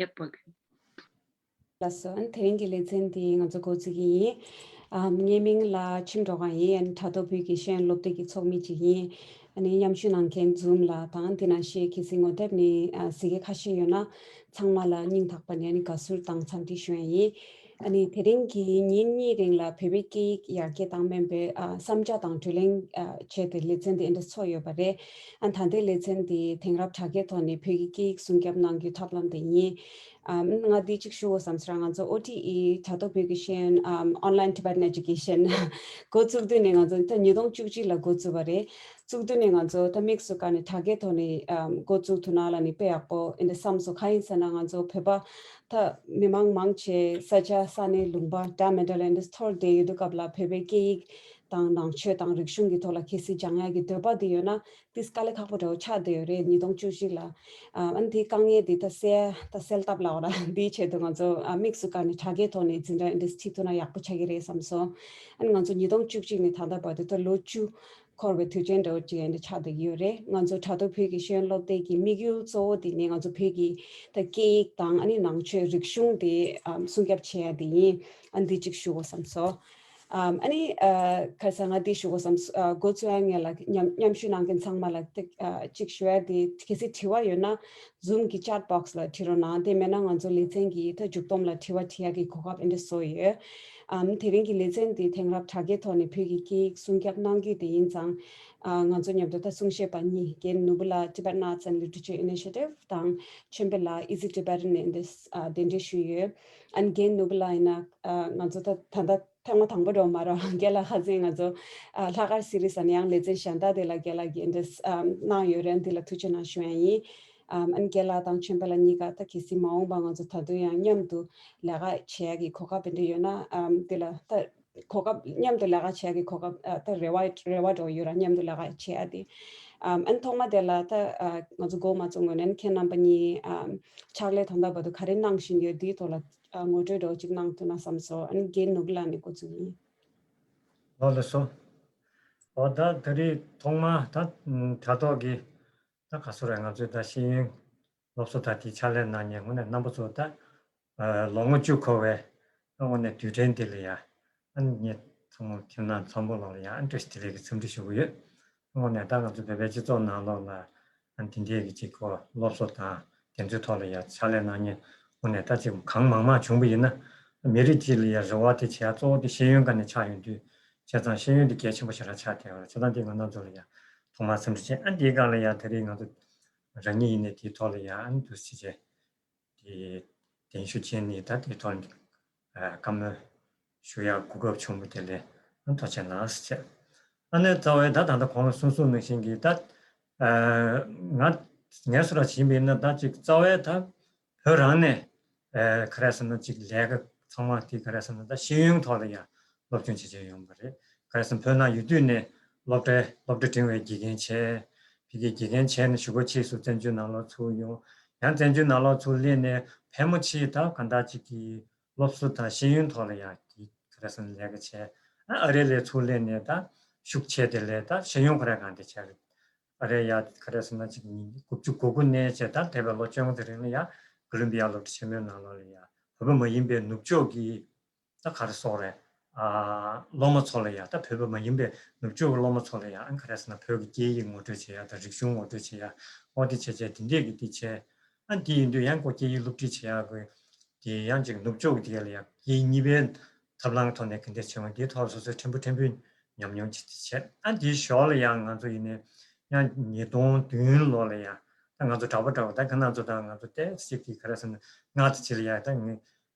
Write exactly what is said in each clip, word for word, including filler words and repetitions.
ཡག་པོ། ལགས་སོ། ཨ་ནི་དེ་རིང་གི་ལེ་ཚན་འདི་ང་ཚོ་འགོ་འཛུགས་ཀྱི་ཡིན། ཨམ། ངའི་མིང་ལ་ཁྱིམ་སྒྲོལ་དཀར་ཡིན། ཨ་ནི་དྲ་ཐོག་བོད་ཀྱི་ཤེས་ཡོན་སློབ་སྡེ་གི་ཚོགས་མི་ཅིག་ཡིན། ཨ་ནི་མཉམ་ཞུགས་གནང་མཁན་Zoom་ལ་དང་དེ་ནང་བཞིན་གལ་སྲིད་ངོ་དེབ་ནས་ཨ་གཟིགས་མཁན་ཁ་ཤས་ཡོད་ན་ཚང་མ་ལ་སྙིང་ཐག་པ་ནས་ཨ་ནི་དགའ་བསུ་དང་འཚམས་འདྲི་ཞུ་ཡ་ཡིན། ཨ་ནི་དེ་རིང་གི་ཉིན་གཉིས་རིང་ལ་བོད་པའི་སྐད་ཡིག་ཡར་རྒྱས་དང་སྨན་པའི་ཨ་བསམ་འཆར་དང་གྲོས་གླེང་ཨ་བྱས་ཏེ་ལེ་ཚན་འདི་འདྲ་ཚོགས་ཡོད་པ་རེད། ཨ་ད་ལྟའི་ལེ་ཚན་འདི་དེང་རབས་དྲ་རྒྱའི་ཐོག་ནས་བོད་ཀྱི་སྐད་ཡིག་སྲུང་སྐྱོབ་གནང་རྒྱུའི་ཐབས་ལམ་དེ་ཡིན། ཨམ། ང་འདི་གཅིག་ཞུ་དགོས་བསམ་སོང་། ང་ཚོ་ཨོ་ཊི་ཨི་དྲ་ཐོག་བོད་ཀྱི་ཤེས་ཡོན་ཨམ། Online Tibetan Education་འགོ་བཙུགས་དུས་ནས་ང་ཚོ་ད་ཉིས་སྟོང་བཅུ་གཅིག་ལ་འགོ་བཙུགས་པ་རེད། བཙུགས་དུས་ནས་ང་ཚོ་ད་དམིགས་སུ་བཀར་ནས་དྲ་རྒྱའི་ཐོག་ནས་ཨམ། འགོ་བཙུགས་ཐུབ་ན་ལབ་ནས་དཔེ་ཡག་པོ་འདི་འདྲ་བསམ་སོང་། གང་ཡིན་ཟེར་ན་ང་ཚོ་བོད་པ་ད་མི་མང་མང་ཆེ་ས་ཆ་ས་གནས་ལུང་པ་འདྲ་མི་འདྲ་ལ་འདི་འདྲ་འཚོ་བསྡད་ཡོད་དུས་སྐབས་ལ་བོད་པའི་སྐད་ཡིག་དང་ནང་ཆོས་དང་རིག་གཞུང་གི་ཐོག་ལ་གལ་སྲིད་སྦྱང་ཡག་གི་འདོད་པ་འདི་ཡོད་ན། དེ་དཀའ་ལས་ཁག་པོ་འདྲ་བོ་ཆགས་བསྡད་ཡོད་རེད། ཉིས་སྟོང་བཅུ་གཅིག་ལ། ཨ་ཨ་ནི་དེའི་དཀའ་ངལ་དེ་ད་སེལ་ད་སེལ་ཐབས་ལབ་ར་དེའི་ཆེད་དུ་ང་ཚོ་ཨ་དམིགས་སུ་བཀར་ནས་དྲ་རྒྱའི་ཐོག་ནས་འཛིན་གྲྭ་འདི་ཁྲིད་ཐུབ་ན་ཡག་པོ་ཆགས་ཀྱི་རེད་བསམ་སོང་། ཨ་ནི་ང་ཚོ་ཉིས་སྟོང་བཅུ་གཅིག་ནས་ད་ལྟ་བར་དུ་ད་ལོ་བཅུ་འཁོར་བའི་དུས་ཆེན་འདྲ་བོ་ཅིག་ཨ་ནི་ཆགས་བསྡད་ཀྱི་ཡོད་རེད། ང་ཚོ་དྲ་ཐོག་བོད་ཀྱི་ཤེས་ཡོན་སློབ་སྡེ་གི་དམིགས་ཡུལ་གཙོ་བོ་དེ་ནི་ང་ཚོ་བོད་ཀྱི་ད་སྐད་ཡིག་དང་ཨ་ནི་ནང་ཆོས་རིག་གཞུང་དེ་ཨ་སྲུང་སྐྱོབ་བྱེད་ཡ་དེ་ཡིན། ཨ་ནི་འདི་གཅིག་ཞུ་དགོས་བསམ་སོང་། ཨམ། ཨ་ནི་ཨ་ཁ་སང་ང་འདི་ཞུ་དགོས་བསམ་སོང་། ཨ་འགོ་བཙུགས་ཡ་ངེད་ལ་མཉམ་མཉམ་ཞུགས་གནང་མཁན་ཚང་མ་ལ་ཏིག་ཨ་གཅིག་ཞུ་ཡ་དེ། གལ་སྲིད་དྲི་བ་ཡོད་ན་Zoom་གི་chat box་ལ་དྲི་རོགས་གནང་། དེ་མེད་ན་ང་ཚོ་ལེ་ཚན་གྱི་ད་མཇུག་སྡོམ་ལ་དྲི་བ་དྲི་ཡ་གི་གོ་སྐབས་ཨེ་འདྲ་བཟོ་ཡོད། ཨམ། དེ་རིང་གི་ལེ་ཚན་འདི་དེང་རབས་དྲ་རྒྱའི་ཐོག་ནས་བོད་ཀྱི་སྐད་ཡིག་སྲུང་སྐྱོབ་གནང་རྒྱུ་དེ་ཡིན་ཙང་། ཨ་ང་ཚོ་མཉམ་དུ་ད་གསུང་བཤད་པ་གཉིས་རྒན་ནོར་བུ་ལགས་Tibetan Arts and Literature Initiative་དང་ཆོས་འཕེལ་ལགས་Easy Tibetan་ནས་འདི་ཨ་གདན་འདྲེན་ཞུས་ཡོད། ཨ་ནི་རྒན་ནོར་བུ་ལགས་ཡིན་ན་ཨ་ང་ཚོ་ད་ད་ལྟ་ཐེངས་མ་དང་པོ་འགྲོ་མ་རོགས། རྒན་ལགས་ཁ་སང་ང་ཚོ་ཨ་ལྷག་དཀར་སི་རི་ས་ནས་ཡང་ལེ་ཚན་གཞན་དག་དེ་ལ་རྒན་ལགས་ཀྱིས་འདི་ཨ་གནང་ཡོད་རེད། འདི་ལ་ཐུགས་རྗེ་གནང་ཞུ་ཡ་ཡིན། ཨ་ནི་རྒན་ལགས་དང་ཆོས་འཕེལ་ལགས་གཉིས་ཀ་ད་གལ་སྲིད་མ་འོངས་པ་ང་ཚོ་ད་དུང་ཡང་མཉམ་དུ་ལས་ཀ་བྱེད་ཡ་གི་གོ་སྐབས་དེ་འདྲ་ཡོད་ན་ཨ་འདི་ལ་ད་གོ་སྐབས་མཉམ་དུ་ལས་ཀ་བྱེད་ཡ་གི་གོ་སྐབས་ཨ་ད་རེ་བ་རེ་བ་འདྲ་བོ་ཡོད་ར། མཉམ་དུ་ལས་ཀ་བྱེད་ཡ་དེ་ཨ་ཨ་ནི་ཐོག་མ་དེ་ལ་ད་ཨ་ང་ཚོ་འགོ་མ་བཙུགས་སྔོན་ནས་ཁྱེད་རྣམ་པ་གཉིས་ཨ་ཕྱག་ལས་ད་ལྟ་བར་དུ་ག་རེ་གནང་བཞིན་ཡོད་འདིའི་ཐོག་ལ། ཨ་ངོ་སྤྲོད་འདྲ་བོ་ཅིག་གནང་ཐུབ་ན་བསམ་སོང་། ཨ་ནི་རྒན་ནོར་བུ་ལགས་ནས་འགོ་བཙུགས་ཡིན། ལགས་སོ། འོ་ད་ད་རེས་ཐོག་མ་ད་དྲ་ཐོག་གི་ད་ག་ཚོད་རེད། ང་ཚོས་ད་ཤེས་ཡོན་སློབ་གསོ་ད་དེ་ཕྱག་ལས་གནང་མཁན་དངོས་གནས་རྣམ་པ་ཚོ་ད་ཨ་ལོ་ངོ་བཅུ་འཁོར་བའི་དངོས་གནས་དུས་དྲན་དེ་ལ་ཡ། ཨ་ནི་ངས་ཚང་མ་ཁྱེད་རྣམ་ཚང་མ་ལོག་ལ་ཡ་ཨ་ནི་བཀྲ་ཤིས་བདེ་ལེགས་ཀྱི་འཚམས་འདྲི་ཞུ་གི་ཡོད། དངོས་གནས་ད་ང་ཚོ་བོད་པའི་སྤྱི་ཚོགས་ནང་ལོགས་ལ་ཨ་ནི་དེ་འདྲའི་གི་ཅིག་གོ་སློབ་གསོ་དང་དེ་ཚོའི་ཐོག་ལ་ཡ་ཕྱག་ལས་གནང་མཁན་དངོས་གནས་ད་ཅིག་གང་མང་མང་བྱུང་བ་ཡིན་ན། མི་རིགས་གཅིག་ལ་ཡ་རེ་བ་དེ་བྱེད་ཡ་གཙོ་བོ་དེ་ཤེས་ཡོན་སྒང་ནས་ཆགས་ཡོང་དུས། བྱས་ཙང་ཤེས་ཡོན་དེ་གལ་ཆེན་པོ་ཞེ་དྲག་ཆགས་བསྡད་ཡོད་རེད། བྱས་ཙང་དེ་ང་རང་ཚོ་ལ་ཡ་ཐོག་མར་འཚམས་འདྲི་བྱས། ཨ་ནི་དེའི་སྒང་ལ་ཡ་ད་རེས་ང་ཚོ་རང་ཉིད་ཡིན་ནའི་དེའི་ཐོག་ལ་ཡ་ཨ་ནི་འདུག་སེ་བྱས། དེ་གདན་ཞུ་བྱས་ནས་ད་དེ་ཐོག་ནས་ཨ་བཀའ་མོལ་ཞུ་ཡག་གོ་སྐབས་བྱུང་བ་དེ་ལ་ཨ་ཐུགས་རྗེ་གནང་ཟེར་བྱས། ཨ་ནི་རྩ་བའི་ད་ད་ལྟ་གོང་ལ་གསུངས་གསུངས་ནང་བཞིན་གྱི་ད་ཨ་ང་ངས་སུ་ར་བྱིན་པ་ཡིན་ན་ད་ཅིག་རྩ་བའི་ད་བོད་རང་ནས་ཨ་ག་རེ་ཟེར་ན་ཅིག་ལས་ཀ་ཚང་མ་དེ་ག་རེ་ཟེར་ན་ད་ཤེས་ཡོན་ཐོག་ལ་ཡ་སློབ་སྦྱོང་བྱེད་བྱས་ཡོང་བ་རེད། ག་རེ་ཟེར་ན་བོད་ནང་ཡོད་དུས་ནས་སློབ་གྲྭའི་སློབ་གྲྭ་འབྲིང་བའི་དགེ་རྒན་བྱས། ཕ་གིའི་དགེ་རྒན་བྱས་ནས་གཞུག་གུ་ཕྱིས་སུ་བཙན་བྱོལ་ནང་ལོགས་ཚུར་ཡོང་། ཡང་བཙན་བྱོལ་ནང་ལོགས་ཚུར་སླེབས་ནས་ཕལ་མོ་ཆེ་ད་གང་ལྟར་ཅིག་གི་སློབ་གསོ་དང་ཤེས་ཡོན་ཐོག་ལ་ཡང་གི་ག་རེ་ཟེར་ན་ལས་ཀ་བྱས། ཨ་ཨ་རི་ལ་ཚུར་སླེབས་ནས་ད་ཤུགས་ཆེ་དེ་ལས་ད་ཤེས་ཡོན་ཁོ་རའི་སྒང་དེ་བྱས་རེད། ཨ་རི་ཡ་ག་རེ་ཟེར་ན་ཅིག་ཉིས་དགུ་བཅུ་གོ་དགུ་ནས་བྱས་ད་འདས་པའི་ལོ་བཅོ་ལྔ་དེ་རིང་ལ་ཡ་ཀོ་ལོམ་བི་ཡ་སློབ་གྲྭ་ཆེན་མོའི་ནང་ལོགས་ལ་ཡ་བོད་པ་མ་ཡིན་པའི་ནུབ་ཕྱོགས་ཀྱི་ད་ག་རེ་ཟེར་དགོས་རེད། ཨ་སློབ་མ་ཚོ་ལ་ཡ་ད་བོད་པ་མ་ཡིན་པའི་ནུབ་ཕྱོགས་ཀྱི་སློབ་མ་ཚོ་ལ་ཡ་ཨ་ག་རེ་ཟེར་ན་བོད་ཀྱི་སྐད་ཡིག་ངོ་སྤྲོད་བྱེད་ཡ་དང་རིག་གཞུང་ངོ་སྤྲོད་བྱེད་ཡ་ཨོ་དེ་བྱས་བྱས་དེ་འདྲས་ཀྱི་དེ་བྱས། ཨ་འདི་ཡིན་དུས་ཡང་ཁོ་སྐད་ཡིག་སློབ་ཁྲིད་བྱེད་ཡ་དགོས། དེ་ཡང་ཅིག་ནུབ་ཕྱོགས་ཀྱི་དེ་ལ་ཡ་སྐད་ཡིག་གཉིས་པའི་ཐབས་ལམ་ཐོག་ནས་ག་འདྲས་བྱེད་འོང་དེའི་ཐོག་སོ་སོའི་ཕྲན་བུ་ཕྲན་བུའི་ཉམས་མྱོང་ཅིག་དེ་བྱས། ཨ་འདིའི་ཞོར་ལ་ཡང་ང་ཚོ་ཡིན་ནའི་ཡང་ཉིས་སྟོང་བདུན་ལོ་ལ་ཡ་ད་ང་ཚོ་གྲྭ་པ་འདྲ་བོ་ད་ཁྱེད་རྣམ་ཚོ་དང་ང་ཚོ་ཏོག་ཙམ་ཅིག་གི་ག་རེ་ཟེར་ན་སྔ་ཙམ་ཅིག་ལ་ཡ་ད་ངས།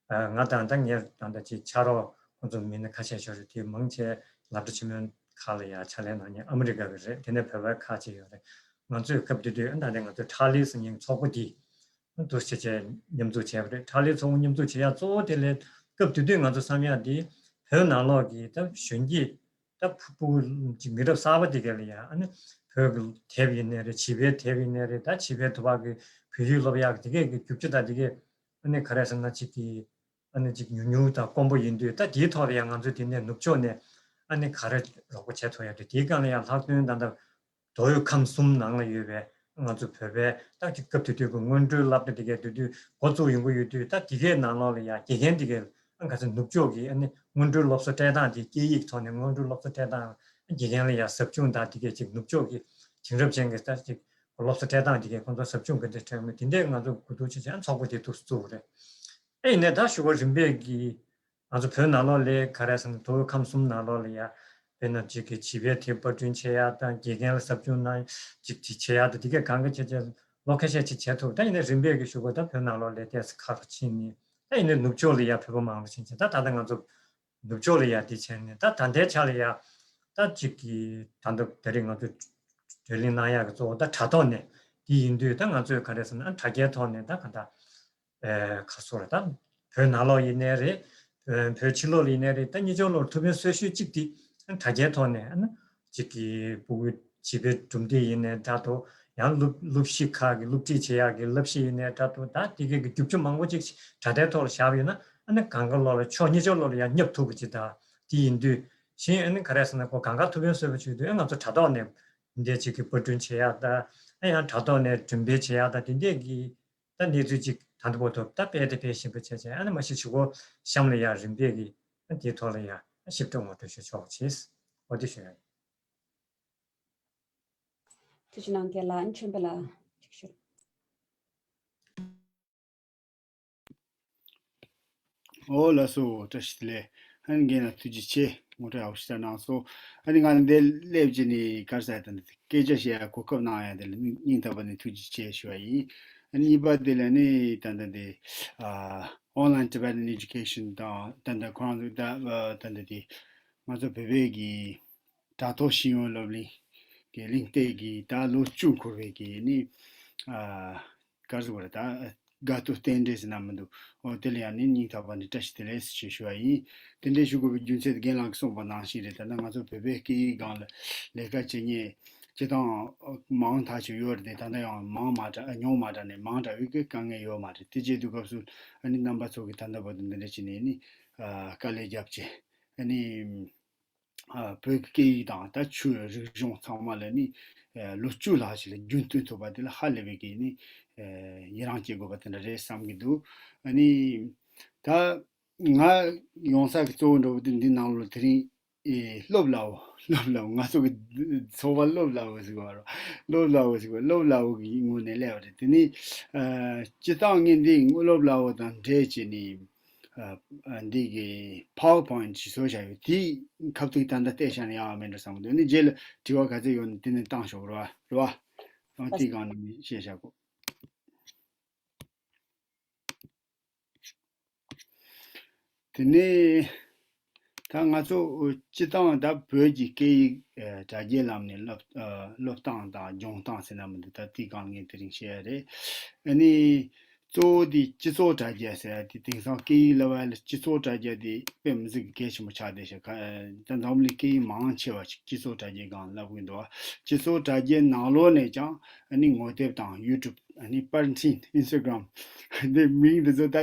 ང་དང་ད་ངའི་ད་ལྟ་ཅིག་ཕྱག་རོགས་ཁོང་ཚོ་མི་སྣ་ཁ་ཤས་ཤིག་རེད། དེ་མང་ཆེ་སློབ་གྲྭ་ཆེན་མོའི་ཁག་ལ་ཡང་ཕྱག་ལས་གནང་མཁན་ཨ་མི་རི་ཀ་གི་རེད། དེ་ནས་བོད་པའི་ཁག་ཅིག་ཡོད་རེད། ང་ཚོས་སྐབས་དེ་དུས་ད་ལྟ་ང་ཚོའི་ཁྲ་ལི་ཟེར་མཁན་ཚོགས་པ་འདི་འདུག་སེ་བྱས་མཉམ་འཛུགས་བྱས་པ་རེད། ཁྲ་ལི་ཚོགས་པ་མཉམ་འཛུགས་བྱེད་ཡག་གཙོ་བོ་དེ་ལས་སྐབས་དེ་དུས་ང་ཚོ་བསམ་ཡག་འདི་བོད་ནང་ལོགས་ཀྱི་ད་གཞོན་སྐྱེས་ད་ཕྲུ་གུ་ཅིག་མི་རབས་གསར་པ་དེ་ག་ལ་ཡ་ཨ་ནི་བོད་ཀྱི་དེབ་ཡིན་ནའི་རེད། བྱིས་པའི་དེབ་ཡིན་ནའི་རེད། ད་བྱིས་པའི་དུ་བ་གི་བོད་ཡིག་སློབ་ཡག་གི་དེ་གའི་གི་རྒྱུ་ཆ་དང་དེ་གའི་ཨ་ནི་ག་རེ་ཟེར་ན་ཅིག་གི་ཨ་ནི་ཅིག་ཉུང་ཉུང་དང་དཀོན་པོ་ཡིན་དུས་ད་དེའི་ཐོག་ལ་ཡང་ང་ཚོས་དེ་ནས་ནུབ་ཕྱོགས་ནས་ཨ་ནི་ག་རེ་རོགས་པ་བྱེད་ཐུབ་ཡ་དེ་དེའི་སྒང་ལ་ཡང་ལྷག་དོན་ད་ལྟ་མདོ་དབུས་ཁམས་གསུམ་ནང་ལ་ཡོད་པའི་ ང་ཚོ་བོད་པའི་ད་ཅིག་སྐབས་དེ་དུས་ཀྱི་སྔོན་འགྲོའི་སློབ་གྲྭ་དེ་གའི་དེ་དུས་འགོ་བཙུགས་ཡོང་གི་ཡོད་དུས། ད་དེ་གའི་ནང་ལོགས་ལ་ཡ་དགེ་རྒན་དེ་གའི་ཨ་ག་ཚོད་ནུབ་ཕྱོགས་ཀྱི་ཨ་ནི་སྔོན་འགྲོའི་སློབ་གསོ་སྤྲད་སྟངས་དེ། སྐད་ཡིག་ཐོག་ནས་སྔོན་འགྲོའི་སློབ་གསོ་སྤྲད་སྟངས། དགེ་རྒན་ལ་ཡ་ཟབ་སྦྱོང་དང་དེ་གའི་ཅིག་ནུབ་ཕྱོགས་ཀྱི་དེང་རབས་ཅན་གྱི་ད་ཅིག་སློབ་གསོ་སྤྲད་སྟངས་དེ་གའི་ཁོང་ཚོ་ཟབ་སྦྱོང་གི་འདི་སྤྲད་མི་དེ་འདྲས་ང་ཚོ་གོ་བསྡུར་བྱས་བྱས་ཚོགས་པ་དེ་ཐུགས་སུ་བཙུགས་པ་རེད། ཨེ་ཡིན་ནའི་ད་ཞུ་བ་རིམ་པས་ཀྱིས་ང་ཚོ་བོད་ནང་ལོགས་ལ་ག་རེ་ཟེར་ན། མདོ་དབུས་ཁམས་གསུམ་ནང་ལོགས་ལ་ཡ་དཔེར་ན་ཅིག་གི་བྱིས་པའི་དེབ་པར་སྐྲུན་བྱེད་ཡག་དང་། དགེ་རྒན་ལ་ཟབ་སྦྱོང་གནང་ཅིག་ཅིག་བྱེད་ཡག་དང་། དེ་གས་གང་ག་བྱས་བྱས་ལོ་ཁ་ཤས་ཅིག་བྱས་ཐུབ། ད་ཡིན་ནའི་རིམ་པས་ཀྱིས་ཞུ་དགོས། ད་བོད་ནང་ལོགས་ལ་ཏོག་ཙམ་ཁག་ཁག་ཕྱིན་ནས། ད་ཡིན་ནའི་ནུབ་ཕྱོགས་ལ་ཡ་བོད་པ་མང་པོ་ཕྱིན་བྱས། ད་ད་ལྟ་ང་ཚོ་ནུབ་ཕྱོགས་ལ་ཡ་དེ་བྱས་ནས། ད་ད་ལྟའི་ཆ་ལ་ཡ་ད་ཅིག་གི་ད་ལྟ་ད་རེས་ང་ཚོ་བགྲོ་གླེང་གནང་ཡག་གི་གཙོ་བོ་ད་དྲ་ཐོག་ནས་དེ་ཡིན་དུས། ད་ང་ཚོས་ག་རེ་ཟེར་ན། ཨ་དྲ་རྒྱའི་ཐོག་ནས་ད་ག་ད་ཨེ་ཁ་སོ་ར་ད་བོད་ནང་ལོགས་ཡིན་ནའི་རེད། ཨེ་བོད་ཕྱི་ལོགས་ལ་ཡིན་ནའི་རེད། ད་གཉིས་ཆར་ལོགས་ཐུབ་པའི་གསོལ་ཞུ་གཅིག་དེ་ཨ་དྲ་རྒྱའི་ཐོག་ནས། ཨ་ནི་གཅིག་གི་ཕྲུ་གུ་བྱིས་པའི་གྲུབ་འབྲས་ཡིན་ནའི་འདྲ་འདུག། ཡང་སློབ་སློབ་གཞི་ཁག་གི་སློབ་ཁྲིད་བྱེད་ཡག་གི་བསླབ་གཞི་ཡིན་ནའི་འདྲ་འདུག། ད་དེ་གའི་གི་རྒྱུ་ཆ་མང་པོ་ཅིག་དྲ་རྒྱའི་ཐོག་ལ་བཞག་པ་ཡིན་ན། ཨ་ནི་གང་ག་ལོགས་ལ་ཕྱོགས་གཉིས་ཆར་ལོགས་ལ་ཡང་བསྙབ་ཐུབ་པ་ཅིག་ད་དེ་ཡིན་དུས། གཞན་ཨ་ནི་ག་རེ་ཟེར་ན། ཁོ་གང་ག་ཐུབ་པའི་གསོལ་བ་ཞུ་དུས། ཨ་ང་ཚོ་དྲ་ཐོག་ནས་འདི་འདྲ་ཅིག་གི་པར་སྐྲུན་བྱེད་ཡག་དང་། ཨ་ཡང་དྲ་ཐོག་ནས་འགྲེམས་སྤེལ་བྱེད་ཡག་དང་། དེ་འདྲས་ཀྱི་ད་གནས་ཚུལ་ཅིག་ད་ལྟ་བར་དུ་ད་སྤེལ་དང་སྤེལ་བཞིན་པ་བྱས་བྱས། ཨ་ནི་མ་གཞི་གཞུག་གུ་གཤམ་ལ་ཡང་རིམ་པས་ཀྱིས་ཨ་དེའི་ཐོག་ལ་ཡང་ཞིབ་ཕྲ་ངོ་སྤྲོད་ཞུ་ཆོག་པ་བྱེད། འོ་དེ་ཞུ་ཡ་ཡིན། ཐུགས་རྗེ་གནང་། རྒན་ལགས། ཨ་ནི་ཆོས་འཕེལ་ལགས་ཅིག་ཞུ། ཨོ་ལགས་སོ། བཀྲ་ཤིས་བདེ་ལེགས། ཨ་ནི་རྒན་ལགས་ཐུགས་རྗེ་ཆེ། ངོ་སྤྲོད་ཡག་པོ་ཞིག་གནང་སོང་། ཨ་ནི་ང་འདིར་སླེབས་བྱས་ནས་ག་རེ་ཟེར། ད་ལྟ་སྐད་ཆ་བཤད་ཡག་གོ་སྐབས་གནང་ཡག་དེ་ལ་སྙིང་ཐག་པ་ནས་ཐུགས་རྗེ་ཆེ་ཞུ་བ་ཡིན། ཨ་ནི་གཉིས་པ་དེ་ལ་ནི་ད་ལྟ་འདི་ཨ་Online Tibetan Education དང་། ད་ལྟ་ཁོ་རང་ཚོ་ད་ད་ལྟ་དེ་ང་ཚོ་བོད་པའི་གི་དྲ་ཐོག་ཤེས་ཡོན་སློབ་གླིང་གི་གླེང་སྟེགས་ཀྱི་ད་ལོ་བཅུ་འཁོར་བའི་གི་ནི་ཨ་ག་རེ་ཟེར་དགོས་རེད། ད་དགའ་སྟོན་རྟེན་འབྲེལ་ཟེར་ན་མི་འདུག། འོ་དེ་ལ་ཡང་ནི་སྙིང་ཐག་པ་ནས་བཀྲ་ཤིས་བདེ་ལེགས་ཞེས་ཞུ་བ་ཡིན། དེ་འདྲའི་ཞུ་དགོས་པའི་རྒྱུ་མཚན་དེ་རྒན་ལགས་ཀྱིས་གསུངས་པ་ནང་བཞིན་རེད། ད་ལྟ་ང་ཚོ་བོད་པའི་སྐད་ཡིག་སྒང་ལ་ལས་ཀ་བྱེད་མཁན་སྤྱིར་བཏང་མང་ཐག་ཆོད་ཡོད་རེད་དེ། ད་ལྟ་ཡང་མང་མ་དྲགས། ཉུང་མ་དྲགས་ནས་མང་དྲགས་པའི་གི་དཀའ་ངལ་ཡོད་མ་རེད། དེ་བྱེད་དུས་སྐབས་སུ་ཨ་ནི་རྣམ་པ་ཚོ་གིས་ད་ལྟ་བར་དུ་འདི་འདྲ་བྱས་ནས་ནི་ཨ་དཀའ་ལས་བརྒྱབ་བྱས། ཨ་ནི་ཨ་བོད་ཀྱི་སྐད་ཡིག་དང་ད་ཆོས་རིག་གཞུང་ཚང་མ་ལ་ནི་ཨ་ལོ་བཅུ་ལྷག་ཞིག་ལ་རྒྱུན་གཏན་ཐུབ་པ་དེ་ལ་ཧ་ལས་པའི་གི་ནི་ཨ་ཡི་རང་བྱེད་དགོས་པ་དེ་འདྲ་རེད་བསམ་གྱི་འདུག། ཨ་ནི་ད་ང་ཡོང་ས་གི་གཙོ་བོ་འདྲ་བོ་དེ་འདི་ནང་ལོགས་དེ་རིང་ཨེ་སློབ་སླ་བོ། སློབ་སླ་བོ། ང་ཚོ་གི་ཚོགས་པ་སློབ་སླ་བོ་ཟེར་བ་རེད། སློབ་སླ་བོ་ཟེར་བ། སློབ་སླ་བོ་གི་ངོས་ནས་སླེབས་པ་རེད། དེ་ནི་ཨ་སྤྱིར་བཏང་ངས་འདི་སློབ་སླ་བོ་དང་འབྲེལ་བྱས་ནས། ཨ་ཨ་འདི་གི་PowerPoint ཅིག་བཟོས་བཞག་ཡོད། དེ་ཁ་ཐུག་ད་ལྟ་བལྟས་བཞག་ན་ཡག་མེད་འགྲོ་བསམ་གྱི་འདུག། ནི་རྗེས་ལ་དྲི་བ་ག་ཚོད་ཡོད་ན་དེ་ནས་བཏང་ཤོག། རེད་བ། རེད་བ། ཨང་། དེའི་སྒང་ནས་བཤད་བཞག་གོ། དེ་ནས་ད་ང་ཚོ་སྤྱིར་བཏང་ད་བོད་ཀྱི་སྐད་ཡིག་ཨ་དྲ་རྒྱའི་ལམ་ནས་སློབ་ཨ་སློབ་སྟངས་དང་སྦྱོང་སྟངས་ཟེར་ན་མི་འདུག། ད་དེའི་སྒང་ངས་དེ་རིང་བཤད་ཡ་རེད། ཨ་ནི་གཙོ་བོ་དེ་སྤྱི་ཚོགས་དྲ་རྒྱ་ཟེར་ཡ་དེ། དེང་སང་སྐད་ཡིག་བསླབ་ཡ་ལ་སྤྱི་ཚོགས་དྲ་རྒྱ་དེ་དཔེ་མི་སྲིད་ཀྱི་གལ་ཆེན་པོ་ཆགས་བསྡད་ཤག། ད་འཛམ་གླིང་སྐད་ཡིག་མང་ཆེ་བ་ཞིག་སྤྱི་ཚོགས་དྲ་རྒྱའི་སྒང་བསླབ་གི་འདུག། སྤྱི་ཚོགས་དྲ་རྒྱའི་ནང་ལོགས་ནས་ཀྱང་ཨ་ནི་ངོ་དེབ་དང་YouTube། ཨ་ནི་པར་འཕྲིན། Instagram། འདི་མིང་འདི་ཚོ་ད་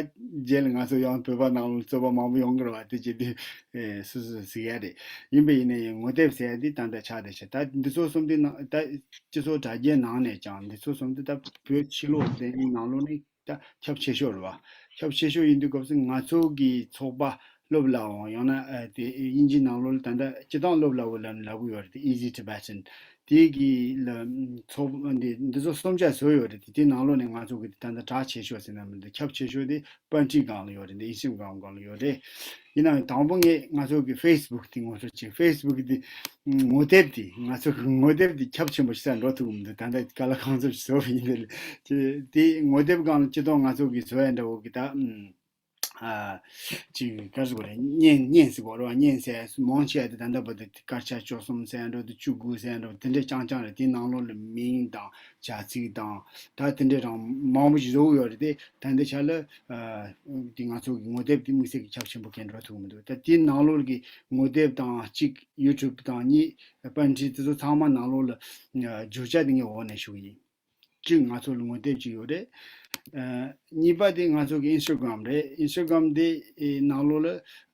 རྗེས་ལ་ང་ཚོ་ཡང་བོད་པ་ནང་ལ་རྩོད་པ་མང་པོ་ཡོང་གི་རེད་བ། དེ་བྱེད་དུས་ཨེ་སུ་སུ་ཟེར་ཡ་རེད། ཡིན་པ་ཡིན་ན་ཡང་ངོ་དེབ་ཟེར་ཡ་འདི་ད་ལྟ་ཆགས་བསྡད་ཤག། ད་འདི་ཚོ་གསུམ་དེ་ནང་ད་སྤྱི་ཚོགས་དྲ་རྒྱའི་ནང་ནས་ཀྱང་འདི་ཚོ་གསུམ་དེ་ད་བོད་ཕྱི་ལོགས་དེ་ནང་ལོགས་ནས་ད་ཁྱབ་ཆེ་ཤོས་རེད་བ། ཁྱབ་ཆེ་ཤོས་ཡིན་དུས་སྐབས་སུ་ང་ཚོ་གི་ཚོགས་པ་སློབ་སླ་བོ། ཡང་ན་ཨ་དེ་དབྱིན་ཇིའི་ནང་ལོགས་ལ་ད་ལྟ་སྤྱིར་བཏང་སློབ་སླ་བོ་ལབ་ལབ་གི་ཡོད་རེད། དེ་Easy Tibetan། དེ་གི་ལ་ཚོགས་འདི་འདི་ཚོ་གསུམ་ཆ་བཟོས་ཡོད་རེད། དེ་དེའི་ནང་ལོགས་ནས་ང་ཚོ་གི་ད་ལྟ་གྲགས་ཆེ་ཤོས་ཟེར་ན་མི་འདུག། ཁྱབ་ཆེ་ཤོས་དེ་པར་འཕྲིན་སྒང་ལ་ཡོད་རེད། འདི་Instagram སྒང་ལ་ཡོད་རེད། ཡིན་ནའང་དང་པོ་ངས་ང་ཚོ་གི་Facebook དེ་ངོ་སྤྲོད་བྱེད། Facebook དེ་ངོ་དེབ་དེ། ང་ཚོ་གི་ངོ་དེབ་དེ་ཁྱབ་ཆེན་པོ་ཞིག་ས་འགྲོ་ཐུབ་ཀྱི་མི་འདུག། ད་ལྟ་ག་ལ་གང་འཚམ་ཞིག་བཟོས་པ་ཡིན། དེ་ལས་དེ་ངོ་དེབ་སྒང་ལ་སྤྱིར་བཏང་ང་ཚོ་གི་བཟོ་ཡ་འདྲ་བོ་གི་ད་ཨ་ཅིག་ག་རེ་ཟེར་དགོས་རེད། བརྙན་བརྙན་ཟེར་དགོས་རེད་བ། བརྙན་ཟེར་མང་ཆེ་བ་དེ་ད་ལྟ་བར་དུ་དཀར་ཆག་བཅུ་གསུམ་ཟེར་ཡ་འདྲ་བོ་དང་། བཅུ་དགུ་ཟེར་ཡ་འདྲ་བོ་དེ་འདྲ་རྐྱང་རྐྱང་རེད། དེའི་ནང་ལོགས་ལ་མིང་དང་བྱ་ཚིག་དང་ད་དེ་འདྲ་རང་མང་པོ་ཞིག་བཟོ་གི་ཡོད་རེད་དེ། ད་ལྟའི་ཆ་ལ་ཨ་དེ་ང་ཚོ་གི་ངོ་དེབ་དེ་དམིགས་བསལ་གྱི་ཁྱབ་ཆེན་པོ་གང་འགྲོ་ཐུབ་མི་འདུག། ད་དེའི་ནང་ལོགས་ཀྱི་ངོ་དེབ་དང་གཅིག། YouTube དང་གཉིས། པར་འཕྲིན་དེ་ཚོ་ཚང་མ་ནང་ལོགས་ལ་ཨ་བསྒྱུར་བྱ་དེ་ངས་འོག་ནས་ཞུ་གི་ཡིན། གཅིག་ང་ཚོ་ལ་ངོ་དེབ་ཅིག་ཡོད་རེད། ཨ་གཉིས་པ་དེ་ང་ཚོ་གི་Instagram རེད། Instagram དེ་ཨེ་ནང་ལོགས་ལ་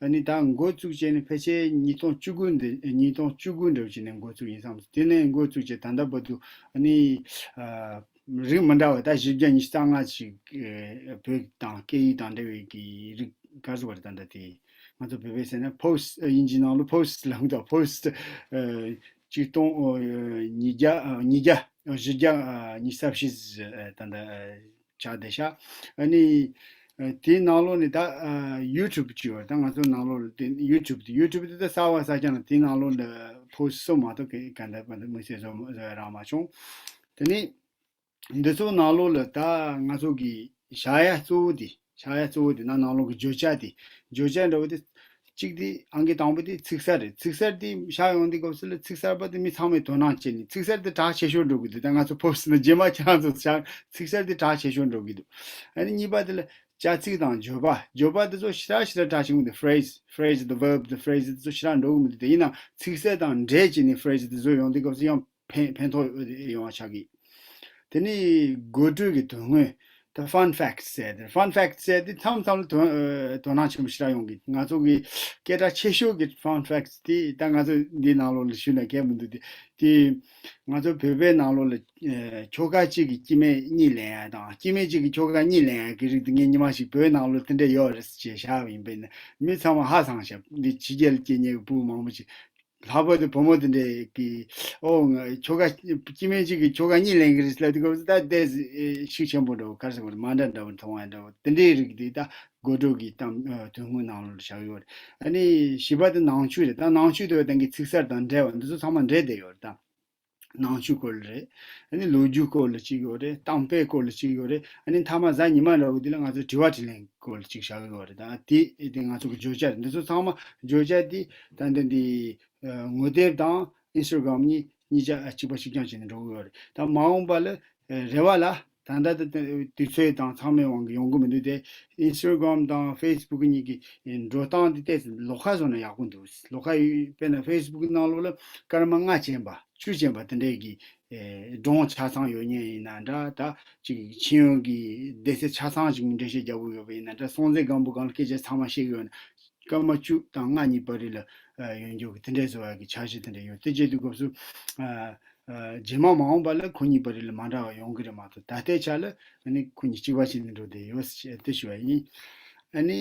ཨ་ནི་ད་འགོ་བཙུགས་བྱས་ནས་ཕལ་ཆེར་ཉིས་སྟོང་བཅུ་དགུ་འདི། ཉིས་སྟོང་བཅུ་དགུ་འདྲ་བོ་བྱས་ནས་འགོ་བཙུགས་ཡིན་བསམ་སོང་། དེ་ནས་འགོ་བཙུགས་བྱས་ད་ལྟ་བར་དུ་ཨ་ནི་ཨ་ རིགས་མི་འདྲ་བ་ད་བཞི་བརྒྱ་ཉི་ཤུ་རྩ་ལྔ་ཞིག་བོད་དང་སྐད་ཡིག་དང་འབྲེལ་བའི་གི་རིགས་ག་ཚོད་བར་ད་ལྟ་དེ་ང་ཚོ་བོད་པའི་ཟེར་ན་post དབྱིན་ཇིའི་ནང་ལོ་post ལབ་འདུག post གཅིག་སྟོང་ཉིས་བརྒྱ་ཉིས་བརྒྱ་བཞི་བརྒྱ་ཉི་ཤུ་རྩ་བཞི་ད་ལྟ་ཆགས་བསྡད་ཤག་ཨ་ནི། དེའི་ནང་ལོགས་ནས་ད་YouTube ཅིག་ཡོད་ད་ང་ཚོའི་ནང་ལོགས་ལ་དེ་YouTube དེ་YouTube དེ་ད་གསར་བ་གསར་རྐྱང་ལ་དེའི་ནང་ལོགས་ལ་post གསུམ་མ་གཏོགས་ག་འདྲ་པ་འདི་མི་ཚེ་བཟོ་བཟོ་ཡ་རག་མ་བྱུང་། དེ་ནས་འདི་ཚོའི་ནང་ལོགས་ལ་ད་ང་ཚོ་གི་བཞག་ཡ་གཙོ་བོ་དེ་བཞག་ཡ་གཙོ་བོ་དེ་ན་ནང་ལོགས་ཀྱི་བརྗོད་བྱ་དེ་བརྗོད་བྱ་འདྲ་བོ་དེ་གཅིག་དེ་ཨང་ཀི་དང་པོ་དེ་ཚིག་གསར་རེད། ཚིག་གསར་དེ་བཞག་ཡོང་དུས་སྐབས་སུ་ལ་ཚིག་གསར་པ་དེ་མི་ཚང་མས་དོ་སྣང་བྱས་ནས་ཚིག་གསར་དེ་གྲགས་ཆེ་ཤོས་འགྲོ་གི་འདུག་ད་ང་ཚོ་post ནང་རྗེས་མ་ཁྱེད་རང་ཚོ་བཞག་ཚིག་གསར་དེ་གྲགས་ཆེ་ཤོས་འགྲོ་གི་འདུག་ཨ་ནི་གཉིས་པ་དེ་ལ་བྱ་ཚིག་དང་བརྗོད་པ་བརྗོད་པ་དེ་ཚོ་ཞེ་དྲག་ཞེ་དྲག་གྲགས་ཆེ་གི་འདུག phrase phrase the verb the phrase དེ་ཚོ་ཞེ་དྲག་འགྲོ་གི་མི་འདུག་དེ་ཡིན་ནའང་ཚིག་གསར་དང་འབྲེལ་བྱས་ནས་phrase དེ་ཚོ་ཡོང་དུས་སྐབས་སུ་ཡང་ཕན་ཕན་ཐོགས་ཡོང་བ་ཆགས་ཀྱི། དེ་ནས་དགོད་བྲོ་གི་དོན་དངོས། The fun facts ཟེར་ཏེ། fun facts ཟེར་ཏེ་མཚམས་མཚམས་ལ་དོ་ཨ་དོ་སྣང་ཆེན་པོ་ཞེ་དྲག་ཡོང་གི། ང་ཚོ་གི་སྐད་གྲགས་ཆེ་ཤོས་ཀྱི་fun facts དེ་ད་ང་ཚོ་འདི་ནང་ལོགས་ལ་ཞུས་ན་གལ་མི་འདུག་དེ་དེ་ང་ཚོ་བོད་པའི་ནང་ལོགས་ལ་ཨ་ཁྱོ་ག་གཅིག་གིས་སྐྱེ་དམན་གཉིས་ལེན་ཡ་དང་། སྐྱེ་དམན་གཅིག་གིས་ཁྱོ་ག་གཉིས་ལེན་ཡ་གི་རིགས་དེ་ངས་ཉི་མ་ཞིག་བོད་ནང་ལོགས་དེ་འདྲ་ཡོད་རེད་ཅེས་བཞག་པ་ཡིན་པས་ན་མི་ཚང་མ་ཧ་སངས་ཤག་འདི་ཕྱི་རྒྱལ་ལ་སྐྱེས་མཁན་གྱི་ཕྲུ་གུ་མང་པོ་ཞིག་ལྷག་པར་དུ་བུ་མོ་དེ་འདྲས་ཀྱིས་ཨོ་ང་ཁྱོ་ག་སྐྱེ་དམན་གཅིག་གིས་ཁྱོ་ག་གཉིས་ལེན་གྱི་རེད་ལབ་དུས་སྐབས་སུ་ད་ལྟས་ཤུགས་ཆེན་པོ་འདྲ་བོ་ག་རེ་ཟེར་དགོས་རེད། མ་འདྲ་འདྲ་བོ་མཐོང་བ་འདྲ་བོ་དེ་འདྲའི་རིགས་དེ་ད་དགོད་བྲོ་གི་གཏམ་དོན་དངོས་ནང་ལོགས་ལ་བཞག་ཡོད་རེད། ཨ་ནི་བཞི་པ་དེ་ནང་ཆོས་རེད། ད་ནང་ཆོས་དེ་བས་ད་གིན་ཚིག་གསར་དང་འབྲེལ་བ་འདི་ཚོ་ཚང་མ་འདྲེས་བསྡད་ཡོད་རེད་ད། ནང་ཆོས་སྐོར་ལ་རེད། ཨ་ནི་ལོ་རྒྱུས་སྐོར་ལ་གཅིག་ཡོད་རེད། གཏམ་དཔེ་སྐོར་ལ་གཅིག་ཡོད་རེད། ཨ་ནི་མཐའ་མ་གཟའ་ཉི་མ་འདྲ་བོ་དེ་ལ་ང་ཚོ་དྲི་བ་དྲིས་ལན་སྐོར་ལ་གཅིག་བཞག་གི་ཡོད་རེད། ད་དེ་དེ་ང་ཚོ་གི་བརྗོད་བྱ་རེད། འདི་ཚོ་ཚང་མ་བརྗོད་བྱ་དེ་ད་འདི་འདི་ངོ་དེབ་དང་ཨིན་སི་ཊ་གྷ་རམ་གཉིས་གཉིས་ཆ་གཅིག་པ་གཅིག་རྐྱང་བྱས་ནས་འགྲོ་གི་ཡོད་རེད། ད་མ་འོངས་པ་ལ་རེ་བ་ལ་ད་ལྟ་དུས་ཚོད་དང་ཚང་མའི་དབང་གིས་ཡོང་གི་མི་འདུག་སྟེ། ཨིན་སི་ཊ་གྷ་རམ་དང་ཕེ་སི་བུག་གཉིས་ཀྱི་འགྲོ་སྟངས་དེ་ཏོག་ཙམ་ལོགས་ཀ་བཟོ་ན་ཡག་པོ་འདུག་ལོགས་ཀ་ཡོད། དཔེར་ན་ཕེ་སི་བུག་ནང་ལོགས་ལ་སྐར་མ་ལྔ་ཅན་པ་བཅུ་ཅན་པ་དེ་འདྲས་ཀྱི་ཨེ་སྒྲུང་ཆ་ཚང་ཡོད་མཁན་ཡིན་ན་འདྲ། ད་ཅིག་ཕྱི་ཡོང་གི་སྡེ་ཚན་ཆ་ཚང་ཞིག་འགྲེལ་བཤད་རྒྱག་དགོས་ཡོད་པ་ཡིན་ན་འདྲ། སྲོང་བཙན་སྒམ་པོ་སྒང་ལ་སྐད་ཆ་ཚང་མ་བཤད་ཀྱི་ཡོད་ན་སྐར་མ་བཅུ་དང་ལྔ་གཉིས་བར་རེ་ལ་ཨ་ཡོང་རྒྱུ་གི་དེ་འདྲས་བཟོ་ཡག་གི་འཆར་གཞི་དེ་འདྲས་ཡོད། དེ་བྱེད་དུས་སྐབས་སུ་ཨ་ཨ་རྗེས་མ་མ་འོངས་པ་ལ་ཁོ་གཉིས་བར་རེ་ལ་མ་འདྲ་བ་ཡོང་གི་རེད་མ་གཏོགས། ད་ལྟའི་ཆ་ལ་ཨ་ནི་ཁོ་གཉིས་གཅིག་པ་བྱས་ནས་འགྲོ་བསྡད་ཡོད་ཟེར་དེ་ཞུ་བ་ཡིན། ཨ་ནི།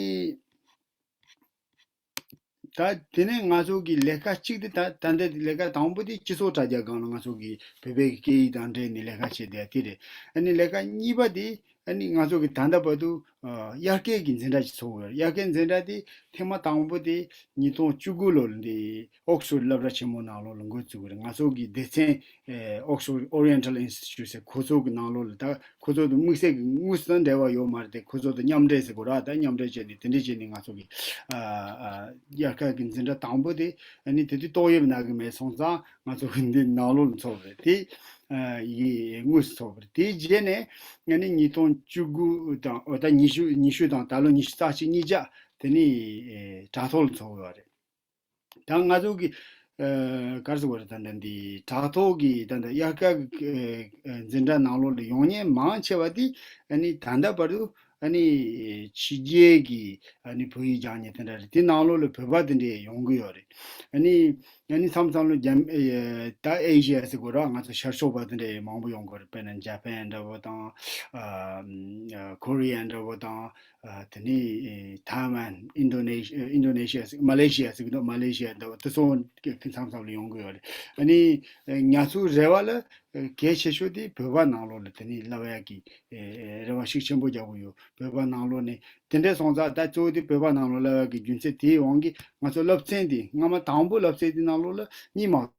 ད་དེ་ནས་ང་ཚོ་གི་ལས་ཀ་གཅིག་དེ་ད་ད་ལྟ་ལས་ཀ་དང་པོ་དེ་སྤྱི་ཚོགས་དྲ་རྒྱ་སྒང་ལ་ང་ཚོ་གི་བོད་པའི་སྐད་ཡིག་དང་འབྲེལ་ནས་ལས་ཀ་བྱས་བསྡད་དེ་རེད། ཨ་ནི་ལས་ཀ་གཉིས་པ་དེ་ཨ་ནི་ང་ཚོ་གི་ད་ལྟ་བར་དུ་ཨ་དབྱར་སྐྱིད་ཀྱི་འཛིན་གྲྭ་ཅིག་ཚོགས་ཡོད་རེད། དབྱར་སྐྱིད་འཛིན་གྲྭ་དེ་ཐེངས་མ་དང་པོ་དེ་ཉིས་སྟོང་བཅུ་དགུ་ལོ་ལ་འདི་ཨོག་སི་ཕོར་ཌི་སློབ་གྲྭ་ཆེན་མོ་ནང་ལོགས་ལ་འགོ་བཙུགས་པ་རེད། ང་ཚོ་གི་སྡེ་ཚན་ཨེ་Oxford Oriental Institute ཟེར་ཁོ་ཚོ་གི་ནང་ལོགས་ལ་ད་ཁོ་ཚོ་དང་དམིགས་བསལ་གྱི་དངོས་སུ་འབྲེལ་བ་ཡོད་མ་རེད་དེ། ཁོ་ཚོ་དང་མཉམ་འབྲེལ་ཟེར་དགོས་ར། ད་མཉམ་འབྲེལ་བྱས་ནས་དེ་འདྲས་བྱས་ནས་ང་ཚོ་གི་ཨ་ཨ་དབྱར་ཁ་གི་འཛིན་གྲྭ་དང་པོ་དེ་ཨ་ནི་དེ་དུས་ཏོག་དབྱིབས་ན་གི་མེད་སོང་ཙང་ང་ཚོ་གི་འདི་ནང་ལོགས་ལ་ཚོགས་པ་རེད། དེ་ཨ་ཡི་དངོས་སུ་ཚོགས་པ་རེད། དེའི་རྗེས་ནས་ཨ་ནི་ཉིས་སྟོང་བཅུ་དགུ་དང་ཨོ་ད་ཉི་ཤུ་ཉི་ཤུ་དང་ད་ལོ་ཉི་ཤུ་རྩ་གཅིག་གཉིས་ཆ་དེ་ནི་ཨེ་དྲ་ཐོག་ལ་ཚོགས་ཡོད་རེད། ད་ང་ཚོ་གི་ཨ་ག་རེ་ཟེར་དགོས་རེད། ད་ལྟ་འདི་དྲ་ཐོག་གི་ད་ལྟ་དབྱར་ཁ་གི་ཨ་འཛིན་གྲྭ་ནང་ལོགས་ལ་ཡོང་མཁན་མང་ཆེ་བ་དེ་ཨ་ནི་ད་ལྟ་བར་དུ་ཨ་ནི་ཕྱི་རྒྱལ་གྱི་ཨ་ནི་བོད་ཡིག་སྦྱང་མཁན་དེ་འདྲ་རེད། དེ་ནང་ལོགས་ལ་བོད་པ་དེ་འདྲས་ཡོང་གི་ཡོད་རེད། ཨ་ནི་ཨ་ནི་མཚམས་མཚམས་ལ་རྒྱ་ཨེ་ད་ཨེ་ཤི་ཡ་ཟེར་དགོས་རེད། ང་ཚོ་ཤར་ཕྱོགས་པ་དེ་འདྲས་མང་པོ་ཡོང་གི་ཡོད་རེད། དཔེར་ན་ཇ་པན་འདྲ་བོ་དང་ཨ་ཨ་ཀོ་རི་ཡ་འདྲ་བོ་དང་། ཨ་དེ་ནས་ཐའེ་ཝན། ཨིན་ཌོ་ནེ་ཤི་ཨ་ཨིན་ཌོ་ནེ་ཤི་ཡ་ཟེར་གི་འདུག་མ་ལེ་ཤི་ཡ་ཟེར་གི་འདུག་མ་ལེ་ཤི་ཡ་འདྲ་བོ་དེ་ཚོ་མཚམས་མཚམས་ལ་ཡོང་གི་ཡོད་རེད། ཨ་ནི་ང་ཚོའི་རེ་བ་ལ་གལ་ཆེ་ཤོས་དེ་བོད་པ་ནང་ལོགས་ལ་དེ་ནས་བསླབ་ཡག་གི་རེ་བ་ཤུགས་ཆེན་པོ་རྒྱག་གི་ཡོད། བོད་པ་ནང་ལོགས་ནས་དེ་འདྲས་སོང་ཙང་ད་གཙོ་བོ་དེ་བོད་པ་ནང་ལོགས་བསླབ་ཡག་གི་རྒྱུ་མཚན་དེའི་དབང་གིས་ང་ཚོ་སློབ་ཚན་དེ་སྔ་མ་དང་པོ་སློབ་ཚན་དེ་ནང་ལོགས་ལ་གཉིས་མ།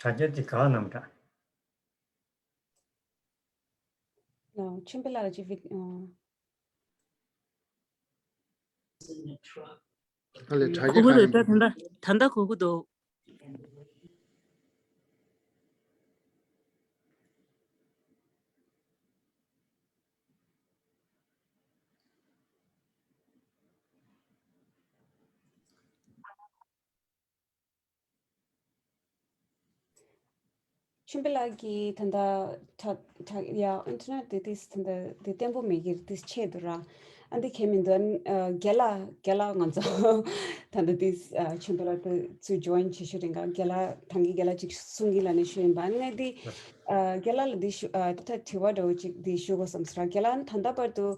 དྲ་རྒྱ་འདི་ག་ནང་འདྲ། ཨ། ཆེན་པོ་ལ་ཅི་ཕིག་ཨ། ཨ་ལས་དྲ་རྒྱ་གོ་གི་འདུག་ད་ད་ལྟ་ད་ལྟ་གོ་གི་འདུག་ཆོས་འཕེལ་ལགས་ཀྱིས་ད་ལྟ་དྲ་དྲ་ཡ་ཨིན་ཊར་ནེཊ་དེ་ཏིས་ད་ལྟ་དེ་བརྟན་པོ་མེད་ཀྱི་ཏིས་ཆད་འདུག་ར། ཨ་འདི་ཁྱད་མི་འདུག་ཨ་རྒན་ལགས་རྒན་ལགས་ང་ཚོ་ད་ལྟ་ཏིས་ཆོས་འཕེལ་ལགས་དེ་ཚུར་ཇོ་ཡིན་བྱེད་ཤོག་རེད་ག་རྒན་ལགས་ད་གིན་རྒན་ལགས་ཅིག་གསུང་གིན་ལ་ནས་ཞུ་ཡིན་པ། ཨ་ངས་འདི་རྒན་ལགས་ལ་འདི་ཞུ་ད་དྲི་བ་འདྲ་བོ་ཅིག་འདི་ཞུ་དགོས་བསམ་སོང་ར། རྒན་ལགས་ད་ལྟ་བར་དུ་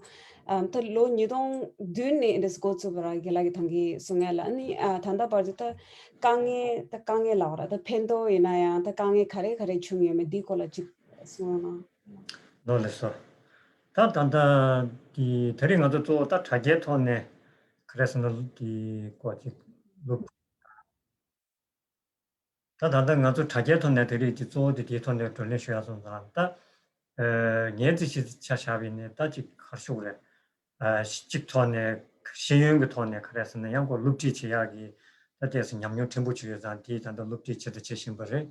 ཨ་ད་ལོ་ཉིས་སྟོང་བདུན་ནས་འདི་འགོ་བཙུགས་པ་ར་རྒན་ལགས་ཀྱིས་ད་གིན་གསུང་ཡ་ལ་ཨ་ནི་ཨ་ད་ལྟ་བར་དུ་ད། དཀའ་ངལ་ད་དཀའ་ངལ་ལབ་ར་ད་ཕན་ཐོགས་ཡིན་ན་ཡང་ད་དཀའ་ངལ་ག་རེ་ག་རེ་བྱུང་ཡོད་མེད་འདིའི་སྐོར་ལ་ཅིག་གསུང་རོགས་གནང་། ལོ་ལེགས་སོ། ད་ད་ལྟ་དེ་ད་རེས་ང་ཚོ་གཙོ་བོ་ད་དྲ་རྒྱའི་ཐོག་ནས་ག་རེ་ཟེར་ན་དེ་སྐོར་ཅིག་ལུགས། ད་ད་ལྟ་ང་ཚོ་དྲ་རྒྱའི་ཐོག་ནས་ད་རེས་དེ་གཙོ་བོ་དེ་དེའི་ཐོག་ནས་བགྲོ་གླེང་ཞུ་ཡག་སོང་ཙང་ད་ངའི་རྩིས་གཞི་ཆ་བཞག་པ་ཡིན་ན་ད་ཅིག་ག་རེ་ཞུ་དགོས་རེད། གཅིག་ཐོག་ནས་ཤེས་ཡོན་གྱི་ཐོག་ནས་ག་རེ་ཟེར་ན་ཡང་ཁོ་སློབ་ཁྲིད་བྱེད་ཡག་གི་ད་ལྟས་སུ་ཉམས་མྱོང་ཕྲན་བུ་ཅིག་ཡོད་ཙང་དེའི་ད་ལྟ་སློབ་ཁྲིད་བྱེད་དང་བྱེད་བཞིན་པ་རེད།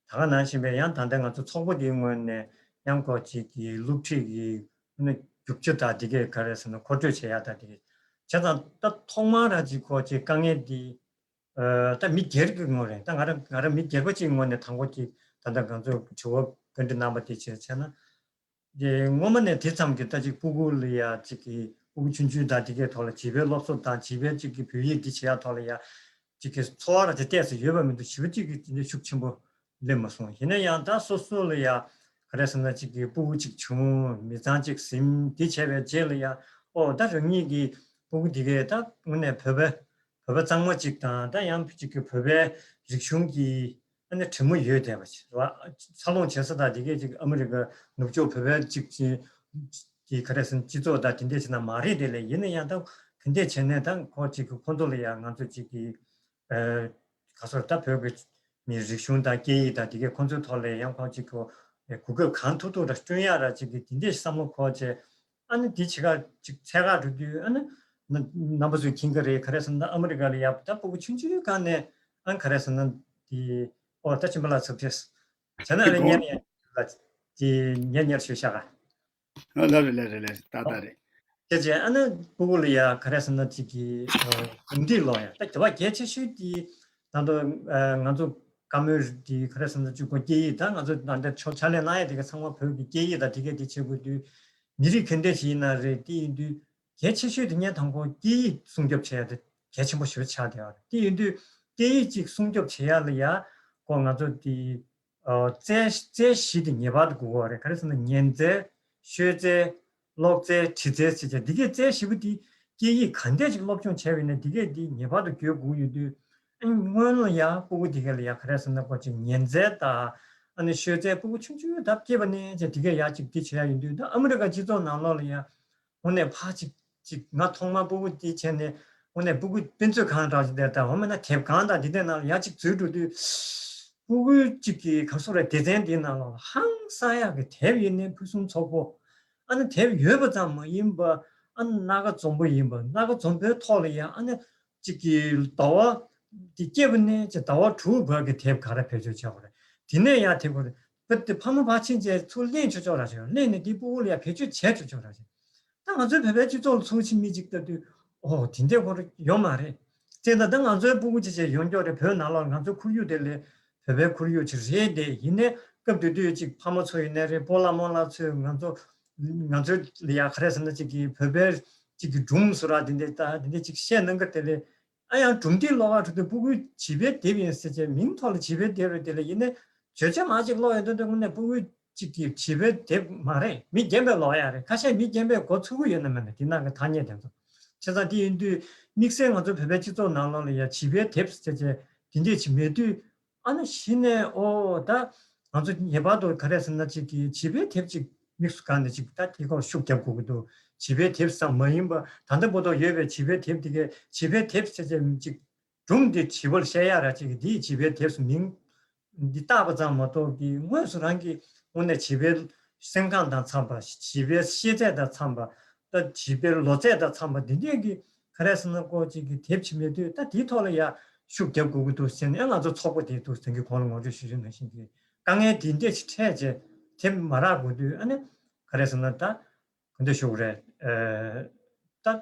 ད་ག་ནང་བཞིན་པའི་ཡང་ད་ལྟ་ང་ཚོ་ཚོགས་པ་འདིའི་ངོས་ནས་ཡང་ཁོ་ཅིག་གི་སློབ་ཁྲིད་ཀྱི་རྒྱུག་ཆ་དང་དེ་གས་ག་རེ་ཟེར་ན་མཁོ་སྤྲོད་བྱེད་ཡག་དང་དེ་གས་བྱས་ཙང་ད་ཐོག་མར་ར་ཅིག་ཁོ་ཅིག་དཀའ་ངལ་འདི། ད་མི་སྒེར་གྱི་ངོས་རེད། ད་ང་རང་ང་རང་མི་སྒེར་པ་གཅིག་ངོས་ནས་དང་པོ་གཅིག་ད་ལྟ་ང་ཚོས་དྲི་བ་བཀའ་འདྲི་གནང་པ་དེ་བྱས་བྱས་ན། དེ་སྔོན་མ་ནས་དེ་ཙམ་གྱི་ད་ཅིག་སྤུ་གུ་ལ་ཡ་ཅིག་གི་སྤུ་གུ་ཆུང་ཆུང་དང་དེ་གའི་ཐོག་ལ་བྱིས་པའི་སློབ་གསོ་དང་བྱིས་པའི་ཅིག་གི་བོད་ཡིག་འདི་བྱེད་ཡ་ཐོག་ལ་ཡ་ཅིག་གི་ཚོར་བ་ར་དེ་ཏོག་ཙམ་ཡོད་པ་མི་འདུག་ཞེ་པོ་ཅིག་གི་དེ་འདྲའི་ཤུགས་ཆེན་པོ་སླེབས་མ་སོང་། ཡིན་ན་ཡང་ད་སོ་སོ་ལ་ཡ་ག་རེ་ཟེར་ན་ཅིག་གི་སྤུ་གུ་ཅིག་བྱུང་མི་ཚང་ཅིག་ཟིན་དེ་བྱས་པའི་རྗེས་ལ་ཡ་ཨོ་ད་རང་ཉིད་ཀྱི་སྤུ་གུ་དེ་གའི་ད་དངོས་གནས་བོད་པའི་བོད་པ་གཙང་མ་གཅིག་དང་ད་ཡང་གཅིག་གི་བོད་པའི་རིག་གཞུང་གི་ཨ་ནི་གྲོས་མོལ་ཡོད་བསྡད་པ་ཞིག་རེད་བ། འཚར་ལོངས་བྱེད་ས་དང་དེ་གས་ཅིག་ཨ་མི་རི་ཀ་ནུབ་ཕྱོགས་བོད་པའི་གཅིག་ཅིག་གི་ག་རེ་ཟེར་ན་སྤྱི་ཚོགས་དང་དེ་འདྲས་བྱས་ན་མ་རེད་དེ་ལས་ཡིན་ན་ཡང་ད་ག་འདྲས་བྱས་ནས་ད་ཁོ་གཅིག་གི་ཁོ་ཚོ་ལ་ཡང་ང་ཚོ་གཅིག་གི་ག་སོ་ད་བོད་ཀྱི་མི་རིག་གཞུང་དང་སྐད་ཡིག་དང་དེ་གས་ཁོ་ཚོའི་ཐོག་ལ་ཡང་ཁོ་གཅིག་གོ་གོ་སྐབས་གང་ཐུབ་ཐུབ་ར་བསྐྲུན་ཡག་ར་གཅིག་གི་དེ་འདྲས་བསམ་བློ་འཁོར་བྱས། ཨ་ནི་དེ་ཕྱི་ཁ་ཅིག་ཚད་བཀག་འགྲོ་དུས་ཨ་ནི་ན་རྣམ་པ་ཚོས་མཁྱེན་གྱི་རེད། ག་རེ་ཟེར་ན་ཨ་མི་རི་ཀ་ལ་ཡ་ད་སྤུ་གུ་ཆུང་ཆུང་སྒང་ནས་ཨ་ག་རེ་ཟེར་ན་དེ་ཨོ་ད་ཆེན་པོ་ལ་ཚབ་ཐེབས་བྱས་ན་ཨ་ནི་གཉེར་ཉེར་ལ་དེ་གཉེར་ཉེར་ཞུ་ཤག་ཨ་ལ་རེ་ལེ་རེ་ལེ་ཏག་ཏག་རེད། དེ་རྗེས་ཨ་ནི་སྤུ་གུ་ལ་ཡ་ག་རེ་ཟེར་ན་ཅིག་གི་གྲུབ་འབྲས་ལོག་ཡ་ད་དེ་བ་གལ་ཆེ་ཤོས་དེ་ད་དུང་ང་ཚོ་བཀའ་མོལ་དེ་ག་རེ་ཟེར་ན་ཅིག་གོ་སྐད་ཡིག་ད་ང་ཚོ་ད་ལྟ་ཕྱོགས་ཕྱག་ལས་གནང་ཡ་དེ་ག་ཚང་མ་བོད་ཀྱི་སྐད་ཡིག་ད་དེ་ག་དེ་བྱེད་དགོས་དུས། མི་རིགས་ག་འདྲ་ཞིག་ཡིན་ན་རེད། དེ་ཡིན་དུས་གལ་ཆེ་ཤོས་དེ་ངས་དང་པོ་སྐད་ཡིག་སྲུང་སྐྱོབ་བྱེད་ཡ་དེ་གལ་ཆེན་པོ་ཞེ་པོ་ཆགས་བསྡད་ཡོད་རེད། དེ་ཡིན་དུས་སྐད་ཡིག་ཅིག་སྲུང་སྐྱོབ་བྱེད་ཡ་ལ་ཡ་ཁོ་ང་ཚོ་དེ་ཨ་རྩལ་རྩལ་བཞི་དེ་ངེས་པར་དུ་དགོས་ཀྱི་ཡོད་རེད། ག་རེ་ཟེར་ན་ཉན་རྩལ། ཤོད་རྩལ། ཀློག་རྩལ། འབྲི་རྩལ་ཟེར་བྱས་འདི་གའི་རྩལ་བཞི་པོ་དེ་སྐད་ཡིག་ག་འདྲ་ཅིག་སློབ་སྦྱོང་བྱས་པ་ཡིན་ན་འདི་གས་དེ་ངེས་པར་དུ་དགོས་ཀྱི་ཡོད་དུས། ཨ་ནི་སྔོན་ལ་ཡ་སྤུ་གུ་དེ་གས་ལ་ཡ་ག་རེ་ཟེར་ན་ཁོ་ཅིག་ཉན་རྩལ་དང་ཨ་ནི་ཤོད་རྩལ་སྤུ་གུ་ཆུང་ཆུང་ད་སྐྱེས་པ་ནས་ཅིག་དེ་གས་ཡ་ཅིག་དེ་བྱེད་ཡ་ཡིན་དུས། ད་ཨ་མི་རི་ཀ་སྤྱི་ཚོགས་ནང་ལོགས་ལ་ཡ་དངོས་གནས་ཕར་ཅིག་ཅིག་ང་ཐོག་མར་སྤུ་གུ་དེ་བྱས་ནས་དངོས་གནས་སྤུ་གུ་དཔེ་མཛོད་ཁང་འདྲ་ཅིག་དེ་ད་འོ་མེད་ན་དེབ་ཁང་དང་དེ་འདྲའི་ནང་ལ་ཡ་ཅིག་འཛུལ་འགྲོ་དུས། སྤུ་གུ་ཅིག་གི་ག་སོ་རེད། སྡེ་ཚན་དེའི་ནང་ལོགས་ལ་ཧང་སང་ཡག་གི་དེབ་ཡིན་ནའི་ཕུན་སུམ་ཚོགས་པོ། ཨ་ནི་དེབ་ཡོད་པ་ཙམ་མ་ཡིན་པ། ཨ་ནི་སྣ་ཁ་འཛོམས་པོ་ཡིན་པ། སྣ་ཁ་འཛོམས་པོའི་ཐོག་ལ་ཡང་ཨ་ནི་གཅིག་གི་ཟླ་བ་འདི་སྐྱེས་པ་ནས་ཅིག་ཟླ་བ་དྲུག་བར་གྱི་དེབ་ག་རེ་བེད་སྤྱོད་བྱ་དགོས་རེད། དེ་ནས་ཡང་དེབ་ཁོ་རེ་བེད་དེ་ཕ་མ་ཕར་ཕྱིན་བྱས་ཚུར་ལེན་ཆོག་ཆོག་ར་བྱས། ལེན་ནས་དེ་སྤུ་གུ་ལ་ཡང་བེད་སྤྱོད་བྱས་ཆོག་ཆོག་ར་བྱས། ད་ང་ཚོའི་བོད་པའི་སྤྱི་ཚོགས་ལ་ཚུར་ཕྱིན་མི་གཅིག་ལྟ་དུས་ཨོ་དེ་འདྲའི་སྐོར་ཡོད་མ་རེད། བྱས་ཙང་ད་ང་ཚོའི་སྤུ་གུ་ཅིག་བྱས་ཡོང་མགྱོགས་རེད། བོད་ནང་ལོགས་ང་ཚོའི་ཁོར་ཡུག་དེ་ལས་བོད་པའི་ཁོར་ཡུག་ཅིག་རེད་དེ། ཡིན་ནའི་སྐབས་དེ་དུས་ཅིག་ཕ་མ་ཚོ་ཡིན་ནའི་རེད། སྤོ་ལགས་རྨོ་ལགས་ཚོས་ང་ཚོ་ང་ཚོའི་ལ་ཡ་ག་རེ་ཟེར་ན་ཅིག་གི་བོད་པའི་ཅིག་གི་སྒྲུང་བཟོ་ར་དེ་འདྲ་ད་དེ་འདྲ་ཅིག་བཤད་གནང་གི་དེ་ལས། ཨ་ཡང་སྒྲུང་དེབ་ཀློག་ག་འགྲོ་དུས་སྤུ་གུའི་བྱིས་པའི་དེབ་ཡིན་ཟེར་བྱས་མིང་ཐོག་ལ་བྱིས་པའི་དེབ་རེད་དེ་ལས། ཡིན་ནའི་བརྗོད་བྱ་མང་ཅིག་ཀློག་ཡོང་དུས་དངོས་གནས་སྤུ་གུའི་ཅིག་གི་བྱིས་པའི་དེབ་མ་རེད། མི་རྒན་པས་ཀློག་ཡ་རེད། ཁ་ཤས་མི་རྒན་པས་མགོ་ཚོས་ཀྱི་ཡོད་ན་མེད་ན་དེ་ནང་གི་ཐ་སྙད་དེ་ཚོ། བྱས་ཙང་དེ་ཡིན་དུས་དམིགས་བསལ་ང་ཚོ་བོད་པའི་སྤྱི་ཚོགས་ནང་ལོགས་ལ་ཡ་བྱིས་པའི་དེབ་ཟེར་བྱས་དེ་འདྲས་ཅིག་མེད་དུས། ཨ་ནི་གཞི་ནས་ཨོ་ད་ང་ཚོ་ངེས་པར་དུ་ག་རེ་ཟེར་ན་ཅིག་གི་བྱིས་པའི་དེབ་ཅིག་དམིགས་སུ་བཀར་ནས་ཅིག་ད་དེའི་སྐོར་ཤུགས་རྒྱབ་དགོས་ཀྱི་འདུག་བྱིས་པའི་དེབ་ཙམ་མ་ཡིན་པ་ད་ལྟ་བར་དུ་ཡོད་པའི་བྱིས་པའི་དེབ་དེ་གའི་བྱིས་པའི་དེབ་ཟེར་བྱས་ཅིག་སྒྲུང་འདི་བྱིས་པར་བཤད་ཡག་ར་ཅིག་གི་འདིའི་བྱིས་པའི་དེབ་སུ་མིང་འདི་བཏགས་པ་ཙམ་མ་གཏོགས་ཀྱི་དངོས་སུ་རང་གི་དངོས་གནས་བྱིས་པའི་སེམས་ཁམས་དང་འཚམས་པ། བྱིས་པའི་ཤེས་ཚད་དང་འཚམས་པ། ད་བྱིས་པའི་ལོ་ཚད་དང་འཚམས་པ་འདི་འདྲས་ཀྱི་ག་རེ་ཟེར་ན་ཀོ་ཅིག་གི་དེབ་ཅིག་མེད་དུས། ད་དེའི་ཐོག་ལ་ཡ་ཤུགས་རྒྱབ་དགོས་ཀྱི་འདུག་ཟེར་ནས་ང་ཚོ་ཚོགས་པ་དེའི་འདུག་ཟེར་གྱི་གོང་ལ་ངོ་སྤྲོད་ཞུ་རྒྱུ་ནང་བཞིན་གྱི་དཀའ་ངལ་འདི་འདྲས་ཅིག་འཕྲད་རྗེས་དེབ་མ་རག་དགོས་དུས། ཨ་ནི་ག་རེ་ཟེར་ན་ད་ག་འདྲ་ཞུ་དགོས་རེད། ཨ་ད།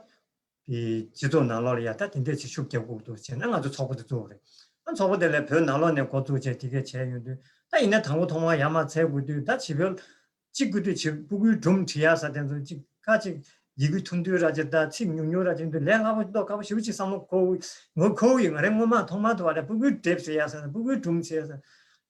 སྤྱི་ཚོགས་ནང་ལོགས་ལ་ཡ་ད་དེ་འདྲས་ཅིག་ཤུགས་རྒྱབ་དགོས་འདུག་བྱས་ན་ང་ཚོ་ཚོགས་པ་དེ་བཙུགས་པ་རེད། ཨ་ཚོགས་པ་དེ་ལས་བོད་ནང་ལོགས་ནས་འགོ་བཙུགས་བྱས་དེ་གས་བྱས་ཡོང་དུས། ད་ཡིན་ན་དང་པོ་ཐོག་མར་ཡར་མར་འཚོལ་དགོས་དུས། ད་བྱིས་པའི་གཅིག་དགོས་དུས་བྱིས་ཕྲུ་གུའི་སྒྲུང་བྲིས་ཡག་ཟེར་དེ་ཚོ་གཅིག་ཁ་ཅིག་ཡི་གེ་ཐུང་ཐུང་ར་ཅིག་དང་ཚིག་ཉུང་ཉུང་ར་ཅིག་འདུག་ལས་སླ་པོ་མདོག་ཁ་པོ་ཞེ་པོ་ཅིག་བསམ་བློ་འཁོར་ངོ་འཁོར་ཡོད། ང་རེ་སྔོན་མ་ཐོག་མར་དུ་བ་རེ་ཕྲུ་གུའི་དེབ་བྲིས་ཡག་ཟེར་ན་ཕྲུ་གུའི་སྒྲུང་བྲིས་ཡག་ཟེར་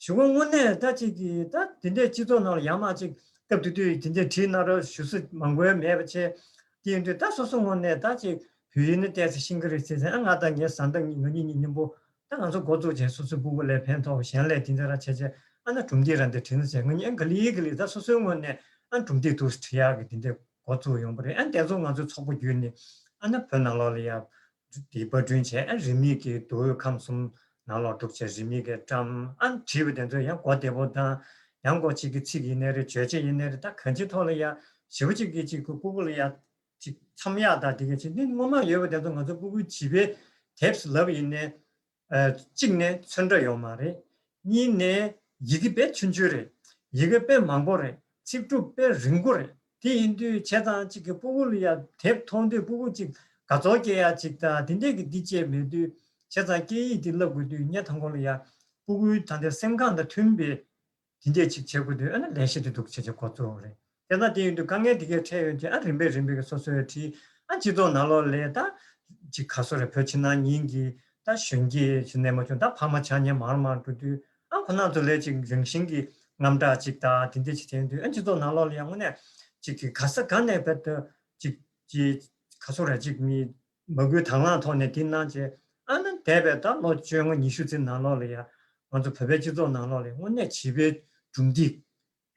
ཞུ་གོ་དངོས་གནས་ད་ཅིག་གིས་ད་དེ་འདྲའི་སྤྱི་ཚོགས་ནང་ལ་ཡར་མར་ཅིག་སྐབས་དེ་དུས་དེ་འདྲའི་བྲིས་གནང་རོགས་ཞུ་ས་མང་པོ་མེད་པ་བྱས། དེ་ཡིན་དུས་ད་སོ་སོ་ངོས་ནས་ད་ཅིག་བོད་ཡིག་ནི་ཏོག་ཙམ་ཤེས་ཀྱི་རེད་ཟེར་ཟེར། ཨ་ང་དང་ངའི་བཟའ་ཟླ་གཉིས་ང་གཉིས་གཉིས་མཉམ་པོ་ད་ང་ཚོ་འགོ་བཙུགས་བྱས་སོ་སོའི་ཕྲུ་གུ་ལ་ཕན་ཐོགས་གཞན་ལ་དེ་འདྲ་ར་བྱས་བྱས། ཨ་ན་སྒྲུང་དེབ་ར་འདི་བྲིས་ན་བྱས་ང་གཉིས་ཨ་ག་ལེ་ག་ལེ་ད་སོ་སོའི་ངོས་ནས་ཨ་སྒྲུང་དེབ་འདུག་བྲིས་ཡག་གི་དེ་འདྲ་འགོ་བཙུགས་ཡོང་པ་རེད། ཨ་དེ་ཚོ་ང་ཚོའི་ཚོགས་པ་བརྒྱུད་ནས་ཨ་ན་བོད་ནང་ལོགས་ལ་ཡ་དེ་པར་སྐྲུན་བྱས། ཨ་རིན་མེད་ཀྱི་མདོ་དབུས་ཁམས་གསུམ་ནང་ལོགས་འདུག་བྱས་རིན་མེད་ཀྱི་བཀྲམ། ཨ་བྲིས་པ་དེ་ཚོ་ཡང་གོ་བདེ་པོ་དང་ཡང་གོ་གཅིག་གི་ཚིག་ཡིན་ནའི་རེད། བརྗོད་བྱ་ཡིན་ནའི་རེད། ད་གང་ཅིའི་ཐོག་ལ་ཡ་ཞེ་པོ་ཅིག་གི་ཅིག་གི་ཕྲུ་གུ་ལ་ཡ་ཅིག་འཚམ་ཡག་དང་དེ་ག་ཅིག་འདི་སྔོན་མ་ཡོད་པ་དེ་ཚོ་ང་ཚོ་ཕྲུ་གུའི་བྱིས་པའི་དེབ་ལབ་ཡིན་ནའི། ཨ་གཅིག་ནས་ཚོན་ཁྲ་ཡོད་མ་རེད། གཉིས་ནས་ཡི་གེ་དཔེ་ཆུང་ཆུང་རེད། ཡི་གེ་དཔེ་མང་པོ་རེད། ཚིག་གྲུབ་དཔེ་རིང་པོ་རེད། དེ་ཡིན་དུས་བྱས་ཙང་གཅིག་གི་ཕྲུ་གུ་ལ་ཡ་དེབ་མཐོང་དུས་ཕྲུ་གུ་གཅིག་དགའ་ཚོར་སྐྱེ་ཡ་གཅིག་དང་དེ་འདྲས་ཀྱི་འདི་བྱས་མེད་དུས། བྱས་ཙང་སྐད་ཡིག་འདི་བསླབ་དགོས་དུས་ཉལ་ཐང་ཁོ་ལ་ཡ་ཕྲུ་གུའི་ད་ལྟའི་སེམས་ཁམས་དང་མཐུན་པའི་དེ་འདྲས་ཅིག་བྱེད་དགོས་དུས། ཨ་ནི་ལས་གཞི་དེ་འདུག་བྱེད་བྱེད་འགོ་བཙུགས་པ་རེད། དེ་ན་དེ་ཡིན་དུས་དཀའ་ངལ་དེ་གས་འཕྲད་ཡོང་དུས། ཨ་རིམ་པས་རིམ་པས་ཀྱི་སོ་སོའི་བྲིས། ཨ་སྤྱི་ཚོགས་ནང་ལོགས་ལ་ད་ཅིག་ག་སོ་རེ་བོད་ཕྱི་ནང་གཉིས་ཀྱི་ད་གཞོན་སྐྱེས་ཞིག་ནས་མ་བྱུང་ད་ཕ་མ་ཆ་མཉམ་མར་མར་འགྲོ་དུས། ཨ་ཁོ་རང་ཚོ་ལས་ཅིག་རང་བཞིན་གྱི་རྔམ་སྐྲག་ཅིག་དང་དེ་འདྲས་ཅིག་དྲན་དུས། ཨ་སྤྱི་ཚོགས་ནང་ལོགས་ལ་ཡང་དངོས་གནས་ཅིག་གི་ག་ས་ག་ནས་བེད་དུ་ཅིག་ཅིག་ག་སོ་རེ་ཅིག་མི་མ་བསྐུལ་དང་བླངས་ཐོག་ནས་དེ་གནང་བྱས། ཨ་ནི་འདས་པའི་ད་ལོ་བཅོ་ལྔ་ཉི་ཤུ་ཙམ་ནང་ལོགས་ལ་ཡ་ང་ཚོ་བོད་པའི་སྤྱི་ཚོགས་ནང་ལོགས་ལ་དངོས་གནས་བྱིས་པའི་སྒྲུང་འདི་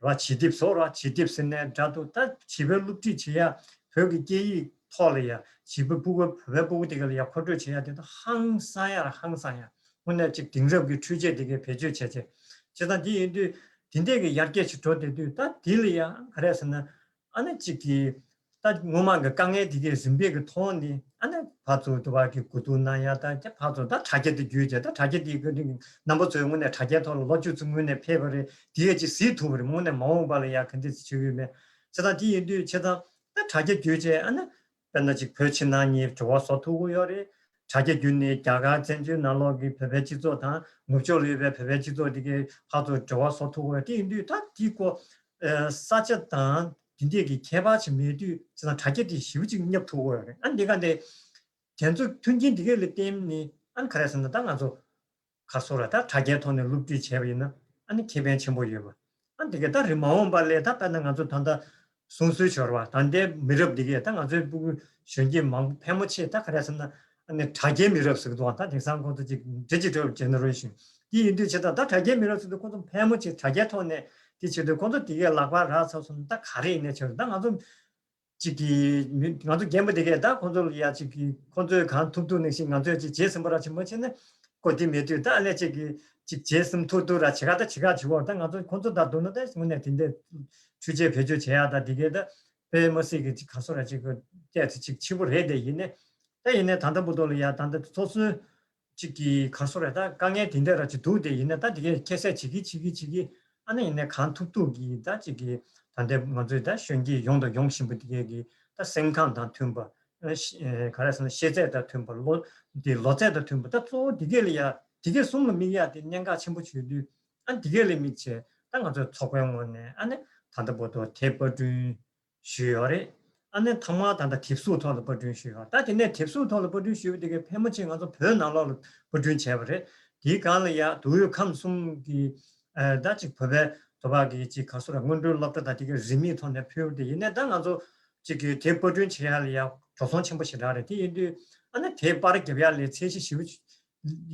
ར་བྱིས་དེབ་བཟོ་ར་བྱིས་དེབ་ཟེར་ནས་འདྲ་འདུག་ད་བྱིས་པའི་སློབ་ཁྲིད་བྱེད་ཡ། བོད་ཀྱི་སྐད་ཡིག་ཐོག་ལ་ཡ་བྱིས་པའི་ཕྲུ་གུ་བོད་པའི་ཕྲུ་གུ་དེ་ག་ལ་ཡ་མཁོ་སྤྲོད་བྱེད་ཡ་དེ་ད་ཧང་སང་ཡ་ར་ཧང་སང་ཡ། དངོས་གནས་ཅིག་དེང་རབས་ཀྱི་འཕྲུལ་ཆས་དེ་གའི་བེད་སྤྱོད་བྱས་བྱས། བྱས་ཙང་དེ་ཡིན་དུས་དེ་འདྲས་ཀྱི་ཡར་རྒྱས་ཅིག་འགྲོ་བསྡད་དུས། ད་དེ་ལ་ཡ་ག་རེ་ཟེར་ན། ཨ་ནི་གཅིག་གིས་ད་སྔོན་མ་གི་དཀའ་ངལ་དེ་གའི་རིམ་པས་ཀྱི་མཐོང་ནས། ཨ་ནི་ཕར་ཚུར་དུ་བ་གི་གོ་བསྡུར་གནང་ཡ་དང་། དེ་ཕར་ཚུར་ད་དྲ་རྒྱ་དེ་བརྒྱུད་བྱས། ད་དྲ་རྒྱ་དེ་གི་རིང་རྣམ་པ་ཚོའི་ངོས་ནས་དྲ་རྒྱའི་ཐོག་ལ་ལོ་བཅུ་ཙམ་སྔོན་ནས་ཕེབས་པ་རེད། དེ་གས་ཅིག་གཟིགས་ཐུབ་པ་རེད། དངོས་གནས་མ་འོངས་པ་ལ་ཡ་ག་འདྲས་ཅིག་བྱེད་ཀྱི་ཡོད་མེད། བྱས་ཙང་དེ་ཡིན་དུས་བྱས་ཙང་ད་དྲ་རྒྱ་བརྒྱུད་བྱས། ཨ་ནི་དཔེར་ན་ཅིག་བོད་ཕྱི་ནང་གཉིས་འབྲེལ་བ་བཟོ་ཐུབ་ཀྱི་ཡོད་རེད། དྲ་རྒྱ་བརྒྱུད་ནས་རྒྱ་གར་བཙན་བྱོལ་ནང་ལོགས་ཀྱི་བོད་པའི་སྤྱི་ཚོགས་དང་ནུབ་ཕྱོགས་ལ་ཡོད་པའི་བོད་པའི་སྤྱི་ཚོགས་དེ་གའི་བར་དུ་འབྲེལ་བ་བཟོ་ཐུབ་ཀྱི་ཡོད། དེ་ཡིན་དུས་ད་དེའི་སྐོར་ས་ཆ་དང་དེ་འདྲས་ཀྱི་ཁྱད་པར་ཅིག་མེད་དུས། བྱས་ཙང་དྲ་རྒྱ་དེ་ཞེ་པོ་ཅིག་བསྙབ་ཐུབ་ཀྱི་ཡོད་རེད། ཨ་འདི་ག་འདི་དེ་ཚོ་མཐུན་རྐྱེན་དེ་ག་ལ་བརྟེན་ནས། ཨ་ནི་ག་རེ་ཟེར་ན་ད་ང་ཚོ་ག་སོ་ར་ད་དྲ་རྒྱའི་ཐོག་ནས་སློབ་ཁྲིད་བྱས་པ་ཡིན་ན་ཨ་ནི་ཁེ་ཕན་ཆེན་པོ་ཡོད་པ། ཨ་འདི་ག་ད་རེས་མ་འོངས་པ་ལས་ད་དཔེར་ན་ང་ཚོ་ད་ལྟ་གསུང་སྲོལ་འབྱོར་བ་ད་ལྟའི་མི་རབས་འདི་གས། ད་ང་ཚོའི་ཕྲུ་གུ་གཞོན་སྐྱེས་མང་པོ་ཕལ་མོ་ཆེ་ད་ག་རེ་ཟེར་ན་ཨ་ནི་དྲ་རྒྱའི་མི་རབས་ཟེར་གི་འདུག་ད་དེང་སང་ཁོང་ཚོ་ཅིག་ཌི་ཇི་ཊལ་ཇེ་ནེ་རེ་ཤན་དེ་ཡིན་དུས། བྱས་ཙང་ད་དྲ་རྒྱའི་མི་རབས་ཟེར་དུས་ཁོང་ཚོ་ཕལ་མོ་ཆེ་དྲ་རྒྱའི་ཐོག་ནས་དེ་བྱེད་དུས། ཁོང་ཚོ་དེ་གས་ལག་པར་རག་ཚར་སོང་ན་ད་ག་རེ་ཡིན་ནའི་ཆོག་ད་ང་ཚོ་ཅིག་གིས་མི་ང་ཚོ་རྒན་པ་དེ་གས་ད་ཁོང་ཚོ་ལ་ཡ་ཅིག་གིས་ཁོང་ཚོས་གང་ཐུབ་ཐུབ་ནང་བཞིན་ང་ཚོས་ཅིག་བྱེད་ཟིན་པ་ར་ཅིག་མ་བྱས་ན་ཀོ་དེ་མེད་དུས། ད་ཨ་ལས་ཅིག་གིས་ཅིག་བྱེད་ཟིན་ཐུབ་ཐུབ་ར་བྱེད་ག་ད་བྱེད་ག་བྱེད་འོ། ད་ང་ཚོ་ཁོང་ཚོ་ད་བསྡུར་ན་ད་དངོས་གནས་དེ་འདྲའི་འཕྲུལ་ཆས་བེད་སྤྱོད་བྱེད་ཡ་ད་དེ་གས་ད་དཔེ་མ་སྲིད་ཀྱི་ཅིག་ག་སོ་ར་ཅིག་གི་ཏོག་ཙམ་ཅིག་ཕྱི་པོ་རེད། དེ་ཡིན་ནའི་ད་ཡིན་ནའི་ད་ལྟ་བར་དུ་ལ་ཡ་ད་ལྟ་སོ་སོའི་ཅིག་གི་ག་སོ་རེད། ད་དཀའ་ངལ་དེ་འདྲ་ར་ཅིག་འདུག་དེ་ཡིན་ན་ད་དེ་གས་ཁྱད་བསད་བྱེད་ཀྱི་བྱེད་ཀྱི་བྱེད་ཀྱི། ཨ་ནི་ཡིན་ནའི་གང་ཐུབ་ཐུབ་ཀྱིས་ད་ཅིག་གི་ད་ལྟའི་ང་ཚོའི་ད་གཞོན་སྐྱེས་ཡོང་དང་ཡོང་བཞིན་པ་དེ་གས་ཀྱི་ད་སེམས་ཁམས་དང་མཐུན་པ། ཨ་ཤ་ཨ་ག་རེ་ཟེར་ན་ཤེས་ཚད་དང་མཐུན་པ། ལོ་དེ་ལོ་ཚད་དང་མཐུན་པ། ད་གཙོ་བོ་དེ་གས་ལ་ཡ་དེ་གས་གསུམ་ལ་དམིགས་ཡ་དེ་གནད་འགག་ཆེན་པོ་ཆགས་དུས། ཨ་དེ་གས་ལ་དམིགས་བྱས་ད་ང་ཚོའི་ཚོགས་པའི་ངོས་ནས་ཨ་ནི་ད་ལྟ་བར་དུ་དེབ་པར་སྐྲུན་ཞུས་ཡོད་རེད། ཨ་ནི་ཐོག་མར་ད་ལྟ་དེབ་གཟུགས་ཐོག་ལ་པར་སྐྲུན་ཞུས་ཡོད། ད་དེ་ནས་དེབ་གཟུགས་ཐོག་ལ་པར་སྐྲུན་ཞུས་པ་དེ་གའི་ཕལ་མོ་ཆེ་ང་ཚོ་བོད་ནང་ལོགས་ལ་པར་སྐྲུན་བྱས་པ་རེད། དེའི་སྒང་ལ་ཡ་མདོ་དབུས་ཁམས་གསུམ་གྱི་ཨ་ད་ཅིག་བོད་པའི་དོ་བ་གི་ཅིག་ག་སོ་ར་སྔོན་འགྲོའི་སློབ་གྲྭ་དང་དེ་གའི་རིན་མེད་ཐོག་ནས་ཕུལ་བ་དེ་ཡིན་ནའི་ད་ང་ཚོ་ཅིག་གི་དེབ་པར་སྐྲུན་བྱེད་ཡ་ལ་ཡ་འགྲོ་སོང་ཆེན་པོ་ཞེ་དྲག་རེད། དེ་ཡིན་དུས་ཨ་ནི་དེབ་པར་རྒྱབ་ཡ་ལ་ཚད་གཞི་ཞེ་པོ་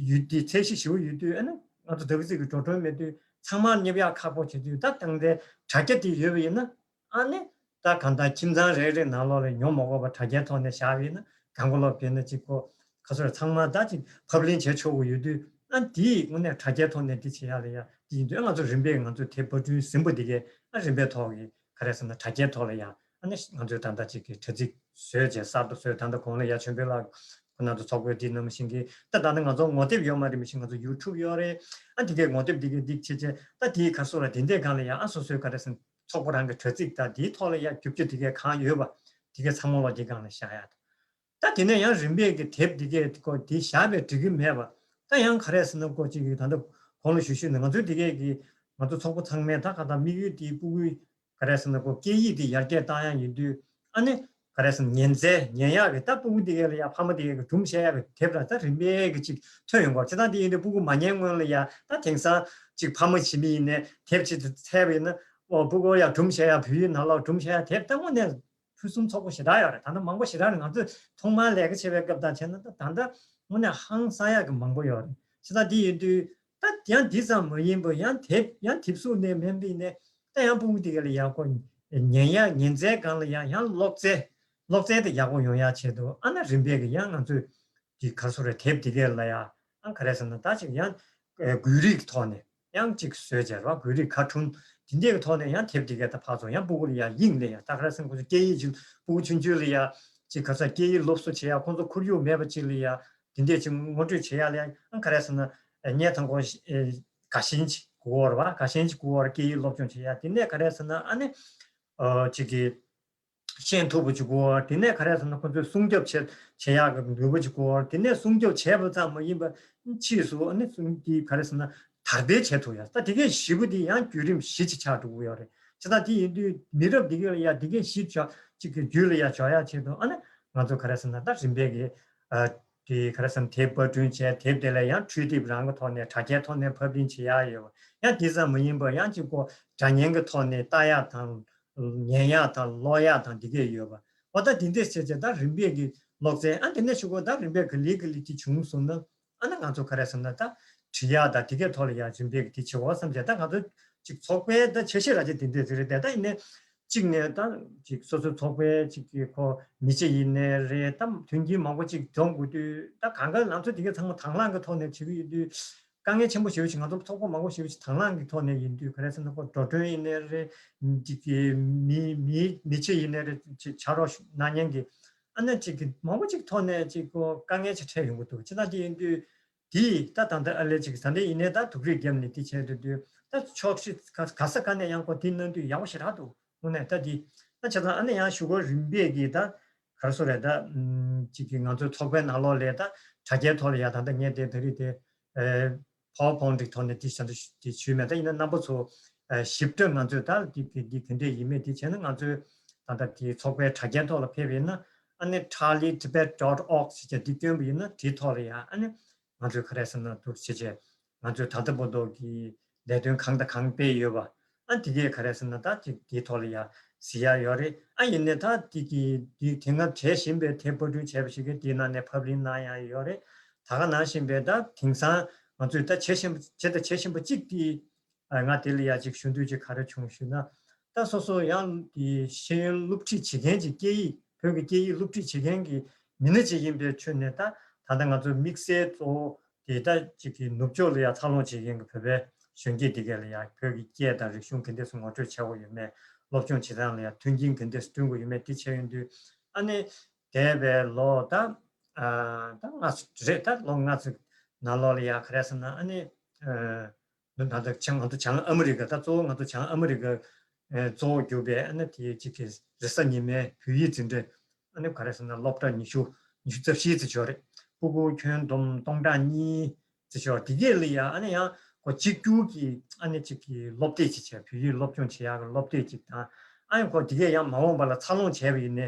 ཡོད་དེ། ཚད་གཞི་ཞེ་པོ་ཡོད་དུས་ཨ་ནི་ང་ཚོ་ད་ག་ཚོད་ཀྱི་འགྲོ་གྲོན་མེད་དུས་ཚང་མར་བསྙབ་ཡག་ཁག་པོ་བྱེད་དུས། ད་དེང་སང་དྲ་རྒྱ་དེ་ཡོད་པ་ཡིན་ན་ཨ་ནི་ད་གང་ལྟར་ཁྱིམ་ཚང་རེ་རེ་ནང་ལོགས་ལ་ཉོ་མ་དགོས་པར་དྲ་རྒྱའི་ཐོག་ནས་བཞག་པ་ཡིན་ན། གང་ག་ལོག་བྱས་ན་ཅིག་གོ་ག་སོ་ར་ཚང་མ་ད་ཅིག་ཕབ་ལེན་བྱེད་ཆོག་གི་ཡོད་དུས། ཨ་དེའི་དངོས་གནས་དྲ་རྒྱའི་ཐོག་ནས་འདི་བྱེད་ཡག་ལ་ཡ་དེ་ཡིན་དུས་ཨ་ང་ཚོ་རིམ་པས་ང་ཚོ་དེབ་པར་སྐྲུན་ཟིན་པ་འདི་གས་ཨ་རིམ་པའི་ཐོག་གི་ག་རེ་ཟེར་ན་དྲ་རྒྱའི་ཐོག་ལ་ཡ་ཨ་ནི་ང་ཚོས་ད་ལྟ་ཅིག་གི་དྲ་ཚིགས་བཟོས་བྱས་གསར་དུ་བཟོས། ད་ལྟ་གོང་ལ་ཡ་ཆོས་འཕེལ་ལགས་ཁོ་ན་ཚོ་ཚོགས་པའི་འདི་ནང་བཞིན་གྱི་ད་ད་ནི་ང་ཚོ་ངོ་དེབ་ཡོད་མ་རེད། མི་ཤེས། ང་ཚོ་ཡུ་ཊུབ་ཡོད་རེད། ཨ་དེ་གའི་ངོ་དེབ་དེ་གའི་འདི་བྱས་བྱས་ད་དེའི་ག་སོ་ར་དེ་འདྲའི་སྒང་ལ་ཡ་ཨ་སོ་སོའི་ག་རེ་ཟེར་ན་ཚོགས་པ་རང་གི་དྲ་ཚིགས་ད་དེའི་ཐོག་ལ་ཡ་རྒྱབ་སྐྱོར་དེ་གའི་གང་ཡོད་པ་དེ་གའི་ཚང་མ་ལོག་དེའི་སྒང་ལ་བཞག་ཡ། ད་དེ་ནས་ཡང་རིམ་པས་ཀྱི་དེབ་འདི་གས་ཀོ་དེ་བཞག་པའི་འགྲིག་གི་མེད་པ། ད་ཡང་ག་རེ་ཟེར་ན་ཀོ་གཅིག་གིས་ད་ལྟ་གོང་ལ་ཞུ་ཞུས་ནས་ང་ཚོའི་འདི་གས་ཀྱི་ ང་ཚོ་ཚོགས་པ་ཚང་མས་ད་ག་ད་དམིགས་ཡུལ་དེ་སྤུ་གུའི་ག་རེ་ཟེར་ན་ཁོ་སྐད་ཡིག་དེ་ཡར་རྒྱས་བཏང་ཡ་ཡིན་དུས། ཨ་ནི་ག་རེ་ཟེར་ན་ཉན་ཚད་ཉན་ཡག་གི་ད་སྤུ་གུ་དེ་གས་ལ་ཡ་ཕ་མ་དེ་གས་ཀྱི་སྒྲུང་བཤད་ཡག་གི་དེབ་ར་ད་རིམ་པས་ཀྱི་ཅིག་ཐོན་ཡོང་གི་ཡོད་རེད། བྱས་ཙང་དེ་ཡིན་དུས་སྤུ་གུ་མ་ཉན་སྔོན་ལ་ཡ་ད་དེང་སང་ཅིག་ཕ་མ་ཞིག་མི་ཡིན་ནའི་དེབ་ཅིག་འཚོལ་བ་ཡིན་ན། ཨོ་སྤུ་གུ་ཡ་སྒྲུང་བཤད་ཡག་བོད་ཡིག་ནང་ལོགས་སྒྲུང་བཤད་ཡག་དེབ་ད་དངོས་གནས་ཕུན་སུམ་ཚོགས་པོ་ཞེ་དྲག་ཡོད་རེད། ད་ལྟ་མང་པོ་ཞེ་དྲག་རེད། ང་ཚོས་ཐོག་མར་ལས་ཀ་བྱེད་པའི་སྐབས་དང་བྱས་ན་ད་ད་ལྟ་དངོས་གནས་ཧང་སང་ཡག་གི་མང་པོ་ཡོད་རེད། བྱས་ཙང་དེ་ཡིན་དུས་ད་ཡང་འདི་ཙམ་མ་ཡིན་པར་ཡང་དེབ་ཡང་དེབ་གཟུགས་ནས་མིན་པ་ཡིན་ནའི་ད་ཡང་སྤུ་གུ་དེ་ག་ལ་ཡག་པོ་ཉན་ཡག་ཉན་ཚད་སྒང་ལ་ཡང་ཡང་ཀློག་རྩལ་ཀློག་རྩལ་དེ་ཡག་པོ་ཡོང་ཡག་ཆེད་དུ་ཨ་ན་རིམ་པས་ཀྱི་ཡང་ང་ཚོས་ཀྱི་ག་རེ་ཟེར་རེད། དེབ་དེ་གས་ལ་ཡ་ཨ་ག་རེ་ཟེར་ན་ད་ཅིག་ཡང་ཨེ་དགོས་རིགས་ཀྱི་ཐོག་ནས་ཡང་ཅིག་བཟོས་བྱས་ར་དགོས་རིགས་ཁ་ཐུན་དེ་འདྲས་ཀྱི་ཐོག་ནས་ཡང་དེབ་དེ་གས་ད་ཕར་ཚུར་ཡང་སྤུ་གུ་ལ་ཡ་དབྱིངས་ལ་ཡ་ད་ག་རེ་ཟེར་ན་ཁོ་ཚོ་སྐད་ཡིག་ཅིག་སྤུ་གུ་ཆུང་ཆུང་ལ་ཡ་ཅིག་ག་ས་སྐད་ཡིག་སློབ་གསོ་བྱེད་ཡ་ཁོ་ཚོ་ཁོར་ཡུག་མེད་པ་ཅིག་ལ་ཡ་དེ་འདྲས་ཅིག་ངོ་སྤྲོད་བྱེད་ཡ་ལ་ཡ་ཨ་ག་རེ་ཟེར་ན་ཨེ་ངས་དང་ཁོ་ཨེ་དགའ་ཞེན་ཅིག་དགོས་བར་བ་དགའ་ཞེན་ཅིག་དགོས་བར་སྐད་ཡིག་སློབ་སྦྱོང་བྱེད་ཡ་དེ་ནས་ག་རེ་ཟེར་ན་ཨ་ནི་ཨ་ཅིག་གི་ཤེས་ཐུབ་པ་ཅིག་དགོས། དེ་ནས་ག་རེ་ཟེར་ན་ཁོ་ཚོས་སྲུང་སྐྱོབ་བྱེད་བྱེད་ཡག་གི་ནུས་པ་ཅིག་དགོས། དེ་ནས་སྲུང་སྐྱོབ་བྱས་པ་ཙམ་མ་ཡིན་པ་ཕྱིས་སུ་ཨ་ནི་སྲུང་དེ་ག་རེ་ཟེར་ན་དར་སྤེལ་བྱེད་ཐུབ་ཡ་ད་དེ་གས་བཞི་པོ་དེ་ཡང་བརྒྱུད་རིམ་བཞི་ཅིག་ཆགས་འགྲོ་གི་ཡོད་རེད། བྱས་ཙང་དེ་ཡིན་དུས་མི་རབས་འདི་གས་ལ་ཡ་དེ་གས་བཞི་ཅོག་ཅིག་གི་རྒྱུད་ལ་ཡ་འཇོག་ཡ་ཆེད་དུ་ཨ་ནི་ང་ཚོ་ག་རེ་ཟེར་ན་ད་རིམ་པས་གི་ཨ་དེ་ག་རེ་ཟེར་ན་དེབ་པར་སྐྲུན་བྱས་དེབ་དེ་ལ་ཡང་འཕྲུལ་དེབ་རང་གི་ཐོག་ནས་དྲ་རྒྱའི་ཐོག་ནས་ཕབ་ལེན་བྱེད་ཡ་ཡོད། ཡང་དེ་ཙམ་མ་ཡིན་པར་ཡང་གཅིག་པོ་སྒྲ་སྙན་གྱི་ཐོག་ནས་ལྟ་ཡག་དང་། ཉན་ཡག་དང་ཀློག་ཡག་དང་འདི་གས་ཡོད་པ། འོ་ད་འདི་འདྲས་བྱས་བྱས་ད་རིམ་པས་ཀྱི་ཀློག་རྩལ་ཨ་འདི་ནས་ཞུ་གོ་ད་རིམ་པས་ག་ལེ་ག་ལེ་དེ་བྱུང་སོང་ན་ཨ་ན་ང་ཚོ་ག་རེ་ཟེར་ན་ད་བྲི་ཡག་དང་འདི་གས་ཐོག་ལ་ཡག་རིམ་པས་ཀྱི་དེ་བྱེད་འོ་བསམ་བྱས་ད་ང་ཚོ་ཅིག་ཚོགས་པའི་ད་འཆར་གཞི་ར་ཅིག་འདི་འདྲས་ཟེར་རེད་དེ་ད་ཡིན་ནའི་གཅིག་ནས་ད་ཅིག་སོ་སོའི་ཚོགས་པའི་ཅིག་གི་ཁོ་མི་སྤྱི་ཡིན་ནའི་རེད་ད་མཐུན་རྐྱེན་མང་པོ་ཅིག་སྦྱོང་དགོས་དུས་ད་གང་ག་ང་ཚོ་འདི་གས་ཚང་མ་དང་བླངས་ཀྱི་ཐོག་ནས་བྱེད་ཀྱི་ཡོད་དུས། དཀའ་ངལ་ཆེན་པོ་ཞེ་པོ་ཞིག་ང་ཚོ་ཚོགས་པ་མང་པོ་ཞེ་པོ་ཞིག་དང་བླངས་ཀྱི་ཐོག་ནས་ཡིན་དུས་ག་རེ་ཟེར་ན་ཁོ་འགྲོ་གྲོན་ཡིན་ནའི་རེད། ཅིག་གི་མི་མི་མི་ཆེ་ཡིན་ནའི་རེད་ཅིག་ཕྱག་རོགས་གནང་མཁན་གྱི་ཨ་ནི་ཅིག་གི་མང་པོ་ཅིག་ཐོག་ནས་ཅིག་ཁོ་དཀའ་ངལ་ཅིག་འཕྲད་ཡོང་གི་འདུག་བྱས་ཙང་དེ་ཡིན་དུས་དེ་ད་ད་ལྟ་ཨ་ལས་ཅིག་ད་ལྟ་ཡིན་ནའི་ད་དུག་རིགས་བརྒྱབ་ནས་དེ་བྱས་དུས་དུས་ད་ཕྱོགས་ཤིག་ག་ས་ག་ནས་ཡང་ཁོ་དེ་གནང་དུས་ཡག་པོ་ཞེ་དྲག་འདུག་དངོས་གནས་ད་དེ་ད་བྱས་ཙང་ཨ་ནི་ཡང་ཞུ་སྒོ་རིམ་པས་ཀྱི་ད། ག་རེ་ཟེར་རེད་ད། ཅིག་གི་ང་ཚོའི་ཚོགས་པའི་ནང་ལོགས་ལས་ད་དྲ་རྒྱའི་ཐོག་ལ་ཡ་ད་ལྟ་ངས་དེ་ད་རེས་དེ་ཨེ་PowerPoint་གི་ཐོག་ནས་དེ་བྱ་འདི་དེ་ཞུས་མེད་ད་ཡིན་ན་རྣམ་པ་ཚོ་ཨེ་ཞིབ་ཕྲ་ང་ཚོས་ད་དེ་དེ་དེ་ག་འདྲས་ཡིན་མེད་དེ་བྱས་ན་ང་ཚོའི་ད་ལྟ་དེ་ཚོགས་པའི་དྲ་རྒྱའི་ཐོག་ལ་ཕེབས་ཡིན་ན་ཨ་ནི་charlie tibet dot org་ཟེར་བྱས་དེ་བསྐྱོན་པ་ཡིན་ན་དེའི་ཐོག་ལ་ཡ་ཨ་ནི། ང་ཚོས་ག་རེ་ཟེར་ན་འདུག་བྱས་བྱས་ང་ཚོས་ད་ལྟ་བར་དུ་གི་ལས་དོན་གང་དང་གང་སྤེལ་ཡོད་པ་ཨ་དེ་གས་ག་རེ་ཟེར་ན་ད་ཅིག་དེའི་ཐོག་ལ་ཡ་གཟིགས་ཡ་ཡོད་རེད། ཨ་ཡིན་ནའི་ད་དེ་གི་དེ་དེ་སྔ་བྱས་བཞིན་པའི་དེབ་པར་སྐྲུན་བྱས་པ་ཞིག་གི་དེའི་ནང་ནས་ཕབ་ལེན་གནང་ཡ་ཡོད་རེད། ད་ག་ནང་བཞིན་པའི་ད་དེང་སང་ང་ཚོས་ད་བྱེད་བཞིན་པ་བྱེད་ད་བྱེད་བཞིན་པ་གཅིག་དེ་ཨ་ང་དེ་ལ་ཡ་ཅིག་ཞུ་འདོད་ཅིག་ག་རེ་བྱུང་ཞུ་ན། ད་སོ་སོ་ཡང་དེ་ཤེས་ཡོན་སློབ་ཁྲིད་བྱེད་མཁན་གྱི་སྐད་ཡིག་བོད་ཀྱི་སྐད་ཡིག་སློབ་ཁྲིད་བྱེད་མཁན་གྱི་མི་སྣ་ཅིག་ཡིན་པའི་ཆོས་ནས་ད་ད་ལྟ་ང་ཚོའི་དམིགས་བསལ་གཙོ་བོ་དེ་ད་ཅིག་གི་ནུབ་ཕྱོགས་ལ་ཡང་འཚར་ལོངས་བྱེད་མཁན་གྱི་བོད་པའི་གཞོན་སྐྱེས་དེ་གས་ལ་ཡང་བོད་ཀྱི་སྐད་དང་རིག་གཞུང་ག་འདྲས་སེ་ངོ་སྤྲོད་བྱེད་དགོས་ཡོད་མེད། སློབ་སྦྱོང་བྱེད་སྟངས་ལ་ཡང་མཐུན་རྐྱེན་ག་འདྲས་སེ་བསྐྲུན་དགོས་ཡོད་མེད་དེ་བྱས་ཡོང་དུས་ཨ་ནི་འདས་པའི་ལོ་ད་ཨ་ད་ལྔ་ཚིག་རེད། ད་ལོ་ལྔ་ཚིག་ནང་ལོགས་ལ་ཡང་ག་རེ་ཟེར་ན་ཨ་ནི་ཨ། ད་ལྟ་བྱང་ང་ཚོ་བྱང་ཨ་མི་རི་ཀ་ད་གཙོ་བོ་ང་ཚོ་བྱང་ཨ་མི་རི་ཀ་ཨེ་གཙོ་བོ་གྱུར་པའི་ཨ་ནི་དེའི་གཅིག་གི་རེས་གཟའ་ཉི་མའི་བོད་ཡིག་འཛིན་གྲྭ་ཨ་ནི་ག་རེ་ཟེར་ན་སློབ་གྲྭ་ཉི་ཤུ་ཉི་ཤུ་རྩ་བཞི་ཙམ་ཞིག་ཡོད་རེད། སྤུ་གུ་ཁྱོན་བསྡོམས་སྟོང་ཕྲག་གཉིས་ཙམ་ཞིག་ཡོད་རེད། དེ་གས་ལ་ཡ་ཨ་ནི་ཡང་ཁོ་གཅིག་གྱུར་གྱི་ཨ་ནི་གཅིག་གི་སློབ་དེབ་ཅིག་བྱས་བོད་ཡིག་སློབ་སྦྱོང་བྱེད་ཡག་གི་སློབ་དེབ་ཅིག་དང་ཨ་ནི་ཁོ་དེ་གས་ཡང་མ་འོངས་པ་ལ་འཚར་ལོངས་བྱས་པ་ཡིན་ནའི།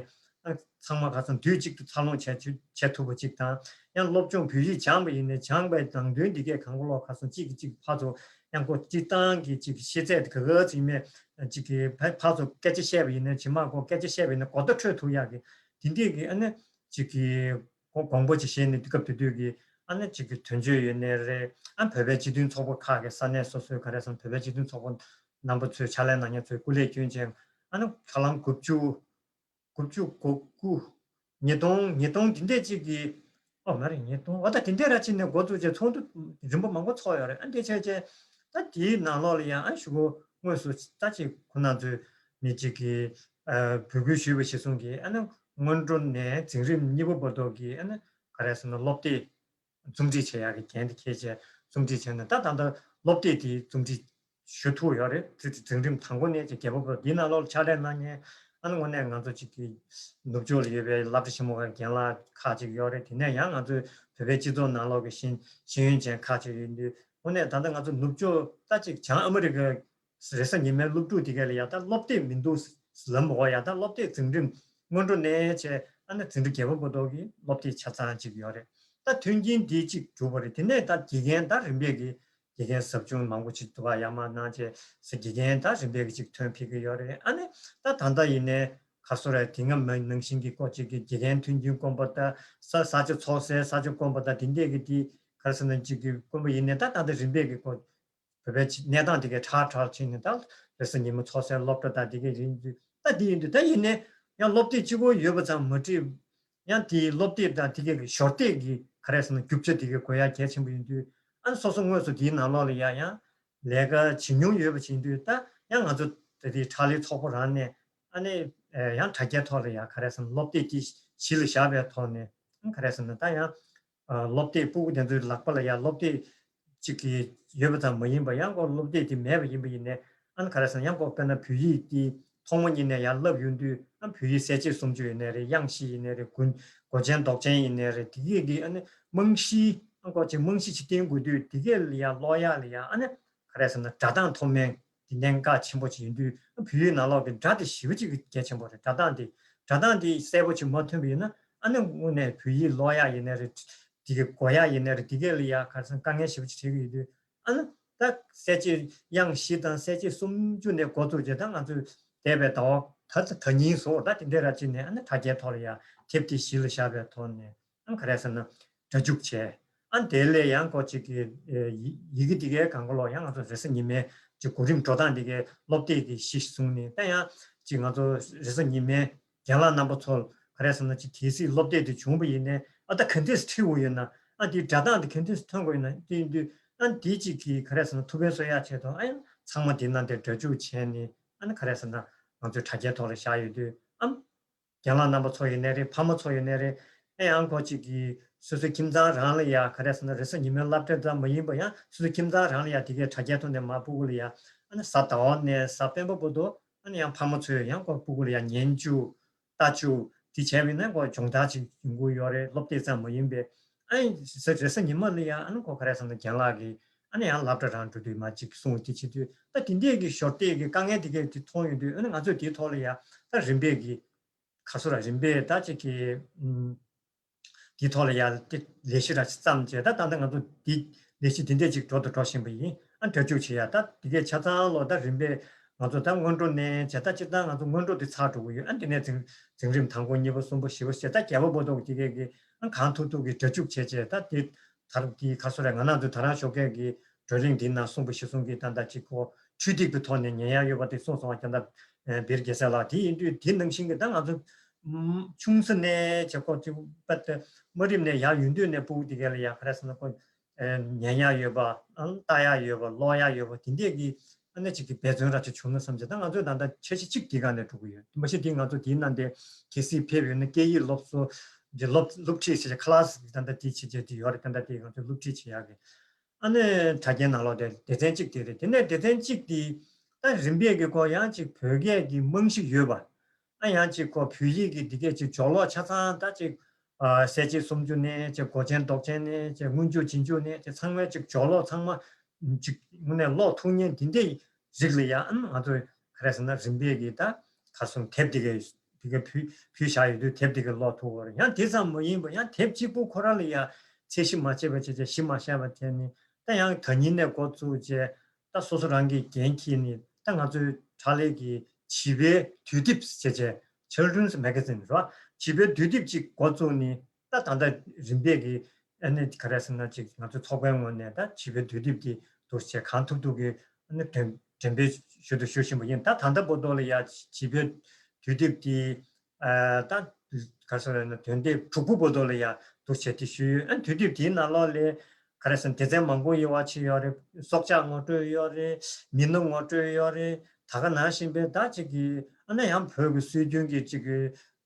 ཚང་མ་ཁ་སང་དུས་གཅིག་ཏུ་འཚར་ལོངས་བྱས་བྱེད་ཐུབ་པ་གཅིག་དང་། ཡང་སློབ་སྦྱོང་བོད་ཡིག་སྦྱངས་པ་ཡིན་ནའི་སྦྱངས་པའི་ནང་དོན་འདི་གས་གང་ག་ལོག་ཁ་སང་གཅིག་གིས་གཅིག་ཕར་ཚུར་ཡང་ཁོ་སྤྱིར་བཏང་གི་གཅིག་ཤེས་ཚད་དེ་ག་ག་ཚོད་ཡིན་མེད་གཅིག་གིས་ཕ་ཕར་ཚུར་སྐད་ཆ་བཤད་པ་ཡིན་ནའི་རྗེས་མ་ཁོ་སྐད་ཆ་བཤད་པ་ཡིན་ན་གོ་བརྡ་འཕྲོད་ཐུབ་ཡག་གི་དེ་འདྲས་ཀྱི་ཨ་ནི་གཅིག་གི་དགོངས་པ་ཅིག་བཞེས་ནས་དུས་སྐབས་དེ་དུས་ཀྱི་ཨ་ནི་གཅིག་གི་དོན་གཅོད་ཡོད་ནའི་རེད། ཨ་བོད་པའི་སྤྱི་མཐུན་ཚོགས་པ་ཁག་གི་ས་གནས་སོ་སོའི་ག་རེ་ཟེར་ན་བོད་པའི་སྤྱི་མཐུན་ཚོགས་པ་རྣམ་པ་ཚོའི་ཕྱག་ལས་གནང་མཁན་ཚོའི་སྐུ་ལས་བསྐྱོན་ཅིང་ཨ་ནི་ཧ་ལམ་དགུ་བཅུ། དགུ་བཅུ་གོ་དགུ། ཉིས་སྟོང་ཉིས་སྟོང་འདི་འདྲས་ཅིག་གི་ཨོ་མ་རེད་ཉིས་སྟོང་འོ་ད་དེ་འདྲས་ར་ཅིག་ནས་འགོ་བཙུགས་བྱས་ཚོགས་འདུ་རིམ་པ་མང་པོ་ཚོགས་ཡོད་རེད། ཨ་འདི་བྱས་བྱས་ད་དེའི་ནང་ལོགས་ལ་ཡང་ཨ་ཞུ་གོ་དངོས་སུ་ད་ཅིག་ཁོ་ན་ཚོའི་མི་གཅིག་གིས་འབོད་སྐུལ་ཞུས་པ་གཞིར་བཟུང་གིས་ཨ་ནི་སྔོན་འགྲོ་ནས་འཛིན་རིམ་གཉིས་པ་བར་དུ་གི་ཨ་ནི་ག་རེ་ཟེར་ན་སློབ་དེབ། རྩོམ་སྒྲིག་བྱེད་ཡག་གི་འགན་དེ་འཁྱེར་བྱས་རྩོམ་སྒྲིག་བྱས་ནས་ད་ད་ལྟ་སློབ་དེབ་དེ་རྩོམ་སྒྲིག་ཞུ་ཐུབ་ཡོད་རེད། དེ་དེ་འཛིན་རིམ་དང་པོ་ནས་ཀྱི་རྒྱལ་པོ་བར་འདིའི་ནང་ལོགས་ཕྱག་ལས་གནང་མཁན་ཨ་ནི་དངོས་གནས་ང་ཚོ་གཅིག་གི་ནུབ་ཕྱོགས་ལ་ཡོད་པའི་སློབ་གྲྭ་ཆེན་མོ་ཁག་རྒན་ལགས་ཁག་ཅིག་ཡོད་རེད། དེ་ནས་ཡང་ང་ཚོའི་བོད་པའི་སྤྱི་ཚོགས་ནང་ལོགས་ཀྱི་ཤེས་ཤེས་ཡོན་ཅན་ཁག་ཅིག་ཡིན་དུས་ དངོས་གནས་ད་ལྟ་ང་ཚོ་ནུབ་ཕྱོགས་ད་ཅིག་བྱང་ཨ་མི་རི་ཀའི་རེས་གཟའ་ཉི་མའི་སློབ་ཕྲུག་དེ་གས་ལ་ཡ་ད་སློབ་དེབ་མི་འདུག་ལབ་མ་དགོས། ཡ་ད་སློབ་དེབ་འཛིན་རིམ་སྔོན་འགྲོ་ནས་བྱས་ཨ་ནི་འཛིན་གྲྭ་བརྒྱད་པ་བར་དུ་གི་སློབ་དེབ་ཆ་ཚང་ཅིག་ཡོད་རེད། ད་མཐུན་རྐྱེན་འདི་གཅིག་གྲུབ་པ་རེད། དེ་ནས་ད་དགེ་རྒན་ད་རིམ་པས་ཀྱི་དགེ་རྒན་ཟབ་སྦྱོང་མང་པོ་ཅིག་འདུག་ག་ཡར་མར་གནང་བྱས་ཟེར་དགེ་རྒན་ད་རིམ་པས་ཀྱི་ཅིག་ཐོན་ཕེབས་ཀྱི་ཡོད་རེད། ཨ་ནི་ད་ད་ལྟ་ཡིན་ནའི་ག་སོ་རེད། དེ་སྔ་མ་ནང་བཞིན་གྱི་སྐོར་ཅིག་གི་དགེ་རྒན་མཐུན་རྐྱེན་དཀོན་པོ་ད་ས་ས་ཆ་འཚོགས་སའི་ས་ཆ་དཀོན་པོ་ད་དེ་འདྲས་ཀྱི་དེ་ག་རེ་ཟེར་ན་ཅིག་གི་དཀོན་པོ་ཡིན་ནའི་ད་ད་ལྟ་རིམ་པས་ཀྱི་སྐོར་བོད་པའི་གནས་སྟངས་དེ་གའི་ཁྲག་ཁྲག་ཕྱིན་ནས་ད་རེས་གཟའ་ཉི་མ་འཚོགས་སའི་སློབ་གྲྭ་དང་དེ་གའི་རིང་དུས་ད་དེ་ཡིན་དུས་ད་ཡིན་ནའི་ཡང་སློབ་དེབ་གཅིག་པོ་ཡོད་པ་ཙམ་མ་འགྲིག་ཡང་དེའི་སློབ་དེབ་དང་དེ་གའི་ཞོར་དེབ་ཀྱི་ག་རེ་ཟེར་ན་རྒྱུ་ཆ་དེ་གའི་དགོས་ཡ་གལ་ཆེན་པོ་ཡིན་དུས་ཨ་ནི་སོ་སོ་དངོས་སུ་དེའི་ནང་ལོགས་ལ་ཡ་ཡང་ལས་ཀ་བྱེད་མྱོང་ཡོད་པ་བྱེད་དུས་ད་ཡང་ང་ཚོ་ད་དེའི་ཕྲག་ལས་ཚོགས་པ་རང་ནས་ཨ་ནི་ཡང་དྲ་རྒྱའི་ཐོག་ལ་ཡ་ག་རེ་ཟེར་ན་སློབ་དེབ་དེ་གཞི་ལ་བཞག་པའི་ཐོག་ནས་ག་རེ་ཟེར་ན་ད་ཡང་། སློབ་དེབ་སྤུ་གུ་དེ་ཚོའི་ལག་པ་ལ་ཡ་སློབ་དེབ་ཅིག་གི་ཡོད་པ་ཙམ་མ་ཡིན་པ་ཡང་ཁོ་སློབ་དེབ་དེ་མེད་པ་ཡིན་པ་ཡིན་ནའི་ཨ་ནི་ག་རེ་ཟེར་ན་ཡང་ཁོ་དཔེར་ན་བོད་ཡིག་དེ་ཐོག་མ་ཉིད་ནས་ཡར་བསླབ་ཡོང་དུས་ཨ་བོད་ཡིག་གསལ་བྱེད་སུམ་ཅུ་ཡིན་ནའི་རེད། དབྱངས་བཞི་ཡིན་ནའི་རེད། མགོ་མགོ་ཅན་འདོགས་ཅན་ཡིན་ནའི་རེད། དེ་གས་ཀྱི་ཨ་ནི་རྨང་གཞི་ཨ་ཁོ་ཅིག་རྨང་གཞི་ཅིག་བརྟེན་དགོས་དུས་དེ་གས་ལ་ཡ་ཀློག་ཡག་ལ་ཡ་ཨ་ནི་ག་རེ་ཟེར་ན་སྒྲ་གདངས་མཐོ་དམན་དེ་གནད་འགག་ཆེན་པོ་ཅིག་ཡིན་དུས་ཨ་བོད་ཡིག་ནང་ལོགས་ཀྱི་སྒྲ་དེ་ཞེ་པོ་ཅིག་གལ་ཆེན་པོ་རེད། སྒྲ་གདངས་དེ་སྒྲ་གདངས་དེ་གསལ་པོ་ཅིག་མ་ཐོན་པ་ཡིན་ན། ཨ་ནི་དངོས་གནས་བོད་ཡིག་ཀློག་ཡག་ཡིན་ནའི་རེད། དེ་གའི་གོ་ཡག་ཡིན་ནའི་རེད། དེ་གས་ལ་ཡ་ག་རེ་ཟེར་དཀའ་ངལ་ཞེ་པོ་ཅིག་འཕྲད་ཀྱི་ཡོད་དུས་ཨ་ནི་ད་གསལ་བྱེད་དབྱངས་བཞི་དང་གསལ་བྱེད་སུམ་ཅུ་ནས་འགོ་བཙུགས་བྱས་ད་ང་ཚོས་འདས་པའི་ཟླ་བ་ད་ད་ཉིན་བཟོ་ད་དེ་འདྲའི་ར་ཅིག་ནས་ཨ་ནི་དྲ་རྒྱའི་ཐོག་ལ་ཡ་དེབ་དེ་གཞི་ལ་བཞག་པའི་ཐོག་ནས་ཨ་ནི་ག་རེ་ཟེར་ན་སྒྲ་འཇུག་བྱས་ཨ་ནི་དེ་ལས་ཡང་ཁོ་ཅིག་གི་ཡི་གེ་དེ་གའི་སྒང་ག་ལོག་ཡང་ང་ཚོ་རེས་གཟའ་ཉི་མའི་ཅིག་གོ་རིམ་འགྲོ་སྟངས་དེ་གའི་སློབ་དེབ་ཀྱི་གཞི་བཟུང་ནས་ད་ཡང་ཅིག་ང་ཚོ་རེས་གཟའ་ཉི་མའི་རྒན་ལགས་རྣམ་པ་ཚོར་ག་རེ་ཟེར་ན་ཅིག་གལ་སྲིད་སློབ་དེབ་དེ་བྱུང་བ་ཡིན་ནའི་ཨ་ད་ག་འདྲས་ཁྲིད་དགོས་ཡོད་ན་ཨ་དེའི་སྒྲ་གདངས་དེ་ག་འདྲས་ཐོན་དགོས་ཡོད་ན་དེ་ཡིན་དུས་ཨ་དེ་ཅིག་གིས་ག་རེ་ཟེར་ན་ཐུགས་ཕན་གསོས་ཡག་ཆེད་དུ་ཨ་ཡང་ཚང་མ་དེ་ནང་དེ་སྒྲ་འཇུག་བྱས་ནས་ཨ་ནི་ག་རེ་ཟེར་ན་ང་ཚོའི་དྲ་རྒྱའི་ཐོག་ལ་བཞག་ཡོད་དུས་ཨ་རྒན་ལགས་རྣམ་པ་ཚོ་ཡིན་ནའི་རེད། ཕ་མ་ཚོ་ཡིན་ནའི་རེད། ཨ་ཡང་ཁོ་ཅིག་གིས་སོ་སོའི་ཁྱིམ་ཚང་རང་ལ་ཡ་ག་རེ་ཟེར་ན་རེས་གཟའ་ཉི་མའི་སློབ་གྲྭ་ཙམ་མ་ཡིན་པ་ཡང་སོ་སོའི་ཁྱིམ་ཚང་རང་ལ་ཡ་དེ་གའི་དྲ་རྒྱའི་ཐོག་ནས་མར་སྤུ་གུ་ལ་ཡ་ཨ་ནི་གཟའ་ཟླ་བ་ནས་གཟའ་སྤེན་པ་བར་དུ། ཨ་ནི་ཡང་ཕ་མ་ཚོས་ཡང་ཁོ་སྤུ་གུ་ལ་ཡང་ཉན་བཅུག་ལྟ་བཅུག་དེ་བྱས་པ་ཡིན་ན་ཁོ་སྦྱོང་བརྡར་ཅིག་ཡོང་གི་ཡོད་རེད། སློབ་དེབ་ཙམ་མ་ཡིན་པའི་ཨ་ནི་རེས་གཟའ་ཉི་མ་ལ་ཡང་ཨ་ནི་ཁོ་ག་རེ་ཟེར་ན་རྒན་ལགས་ཀྱིས་ཨ་ནི་ཡང་སློབ་གྲྭ་རང་འགྲོ་དུས་མ་ཅིག་གསུང་དེ་བྱེད་དུས་ད་དེ་འདྲས་ཀྱི་ཞོར་དེབ་ཀྱི་དཀའ་ངལ་དེ་གས་དེ་མཐོང་ཡོང་དུས་ཨ་ནི་ང་ཚོས་དེའི་ཐོག་ལ་ཡང་ད་རིམ་པས་ཀྱི་ག་སོ་ར་རིམ་པས་ད་ཅིག་གི་ཨུམ། དེའི་ཐོག་ལ་ཡ་དེ་ལས་གཞི་ར་ཅིག་བརྩམས་བྱས་ད་ད་ལྟ་ང་ཚོ་འདི་ལས་གཞི་འདི་འདྲས་ཅིག་འགྲོ་དང་འགྲོ་བཞིན་པ་ཡིན། ཨ་འགྲེལ་བརྗོད་བྱེད་ཡ་ད་དེ་གས་ཆ་ཚང་ལོ་ད་རིམ་པས་ང་ཚོ་ད་སྔོན་འགྲོ་ནས་བྱས་ད་སྤྱིར་བཏང་ང་ཚོ་སྔོན་འགྲོ་དེ་ཚར་འགྲོ་གི་ཡོད། ཨ་འདི་ནས་འཛིན་འཛིན་རིམ་དང་པོ་གཉིས་པ་གསུམ་པ་བཞི་པ་བྱས་ད་བརྒྱད་པ་བར་དུ་དེ་གས་ཀྱི་ཨ་གང་ཐུབ་ཐུབ་ཀྱི་འགྲེལ་བརྗོད་བྱས་བྱས་ད་དེ་ད་དེ་ག་སོ་རེད། ང་རང་ཚོ་ད་རང་ཞོགས་ཀས་ཀྱི་བགྲོ་གླེང་འདི་ནང་གསུངས་པ་གཞིར་བཟུང་གིས་ད་ད་ཅིག་གོ་འཕྲུལ་རིག་པའི་ཐོག་ནས་ཉན་ཡ་ཡོད་པ་དེ་གསུངས་སོང་བ་ཀྱང་ད་བེར་རྒྱལ་སྲས་ལགས་དེ་ཡིན་དུས་དེ་ནང་བཞིན་གྱི་ད་ང་ཚོ་ཆུང་ས་ནས་བྱེད་སྒོ་ཅིག་པད་དམའ་རིམ་ནས་ཡར་ཡོང་དུས་ནས་སྤུ་གུ་དེ་གས་ལ་ཡ་ག་རེ་ཟེར་ན་ཁོ་ཉན་ཡག་ཡོད་པ་ལྟ་ཡག་ཡོད་པ་ཀློག་ཡག་ཡོད་པ་དེ་འདྲས་ཀྱི་ཨ་ནི་ཅིག་གི་འབད་བརྩོན་ར་ཅིག་བྱུང་ན་བསམ་བྱས། ད་ང་ཚོས་ད་ལྟ་འཆར་གཞི་གཅིག་དེ་ག་ནས་འགྲོ་གི་ཡོད། མ་གཞི་དེ་ང་ཚོ་དེའི་ནང་དེ་གལ་སྲིད་ཕེབས་ཡོད་ན་སྐད་ཡིག་སློབ་གསོ་གི་སློབ་སློབ་ཁྲིད་ཟེར་ཅིག་ཁ་ལག་ཟེར་ད་ལྟ་དེ་བྱེད་བྱེད་དེ་ཡོད་རེད། ད་ལྟ་དེ་ང་ཚོས་སློབ་ཁྲིད་བྱེད་ཡག་གི་ཨ་ནི་དྲ་རྒྱའི་ནང་ལོགས་དེ་སྡེ་ཚན་གཅིག་དེ་རེད། དེ་ནས་སྡེ་ཚན་གཅིག་དེ་ད་རིམ་པས་ཀྱི་སྐོར་ཡང་ཅིག་བོད་སྐད་ཀྱི་རྨང་གཞི་ཡོད་པ། ཨ་ཡང་ཅིག་ཁོ་བོད་ཡིག་གི་འདི་སྐད་ཅིག་སྦྱོར་ཀློག་ཆ་ཚང་ད་ཅིག་ཨ་གསལ་བྱེད་སུམ་ཅུ་ནས་ཅིག་མགོ་ཅན་འདོགས་ཅན་ནས་ཅིག་སྔོན་འཇུག་རྗེས་འཇུག་ནས་ཅིག་ཚང་མའི་ཅིག་སྦྱོར་ཀློག་ཚང་མ་ཅིག་དངོས་གནས་ཀློག་ཐུབ་མཁན་འདི་འདྲའི་རིགས་ལ་ཡང་ཨ་ང་ཚོས་ག་རེ་ཟེར་ན་རིམ་པས་ཀྱི་ད་ག་སོང་དེབ་འདི་གའི་འདི་གའི་ཕུལ་ཕུལ་བཞག་ཡོད་དུས་དེབ་འདི་གའི་ཀློག་ཐུབ་པ་རེད། ཡང་དེ་ཙམ་མ་ཡིན་པ་ཡང་དེབ་གཅིག་པུ་ཁོ་རང་ལ་ཡང་ཚད་གཞི་མ་བྱས་པ་བྱས་བྱས་གཞི་མ་བཞག་པ་དེ་ནི་ད་ཡང་ད་ཉིན་ནས་འགོ་བཙུགས་བྱས། ད་སོ་སོ་རང་གི་འགན་འཁྱེར་ནས་ད་ང་ཚོའི་ཕྲག་ལས་ཀྱི་བྱིས་པའི་དུས་དེབ་ཟེར་བྱས་Children's Magazine རེད་བ། བྱིས་པའི་དུས་དེབ་ཅིག་འགོ་བཙུགས་ནས་ད་ད་ལྟ་རིམ་པས་ཀྱི་ཨ་ནི་ག་རེ་ཟེར་ན་ཅིག་ང་ཚོའི་ཚོགས་པའི་ངོས་ནས་ད་བྱིས་པའི་དུས་དེབ་དེ་འདུག་བྱས་གང་ཐུབ་ཐུབ་ཀྱི་ཨ་ནི་འགྲེམས་འགྲེམས་སྤེལ་ཞུ་དང་ཞུ་བཞིན་པ་ཡིན། ད་ད་ལྟ་བར་དུ་ལ་ཡ་བྱིས་པའི་དུས་དེབ་དེ་ཨ་ད་ག་རེ་ཟེར་ན་དོན་དེབ་དྲུག་པོ་བར་དུ་ལ་ཡ་འདུག་བྱས་དེ་ཞུས་ཡོད། ཨ་ནི་དུས་དེབ་དེའི་ནང་ལོགས་ལ། ག་རེ་ཟེར་སྡེ་ཚན་མང་པོ་ཡོད་པ་ཅིག་ཡོད་རེད། སྲོག་ཆགས་ངོ་སྤྲོད་ཡོད་རེད། མི་སྣ་ངོ་སྤྲོད་ཡོད་རེད། ད་ག་ནང་བཞིན་པའི་ད་ཅིག་གི་ཨ་ནི་ཡང་བོད་ཀྱི་སྲོལ་རྒྱུན་གྱི་ཅིག་གི་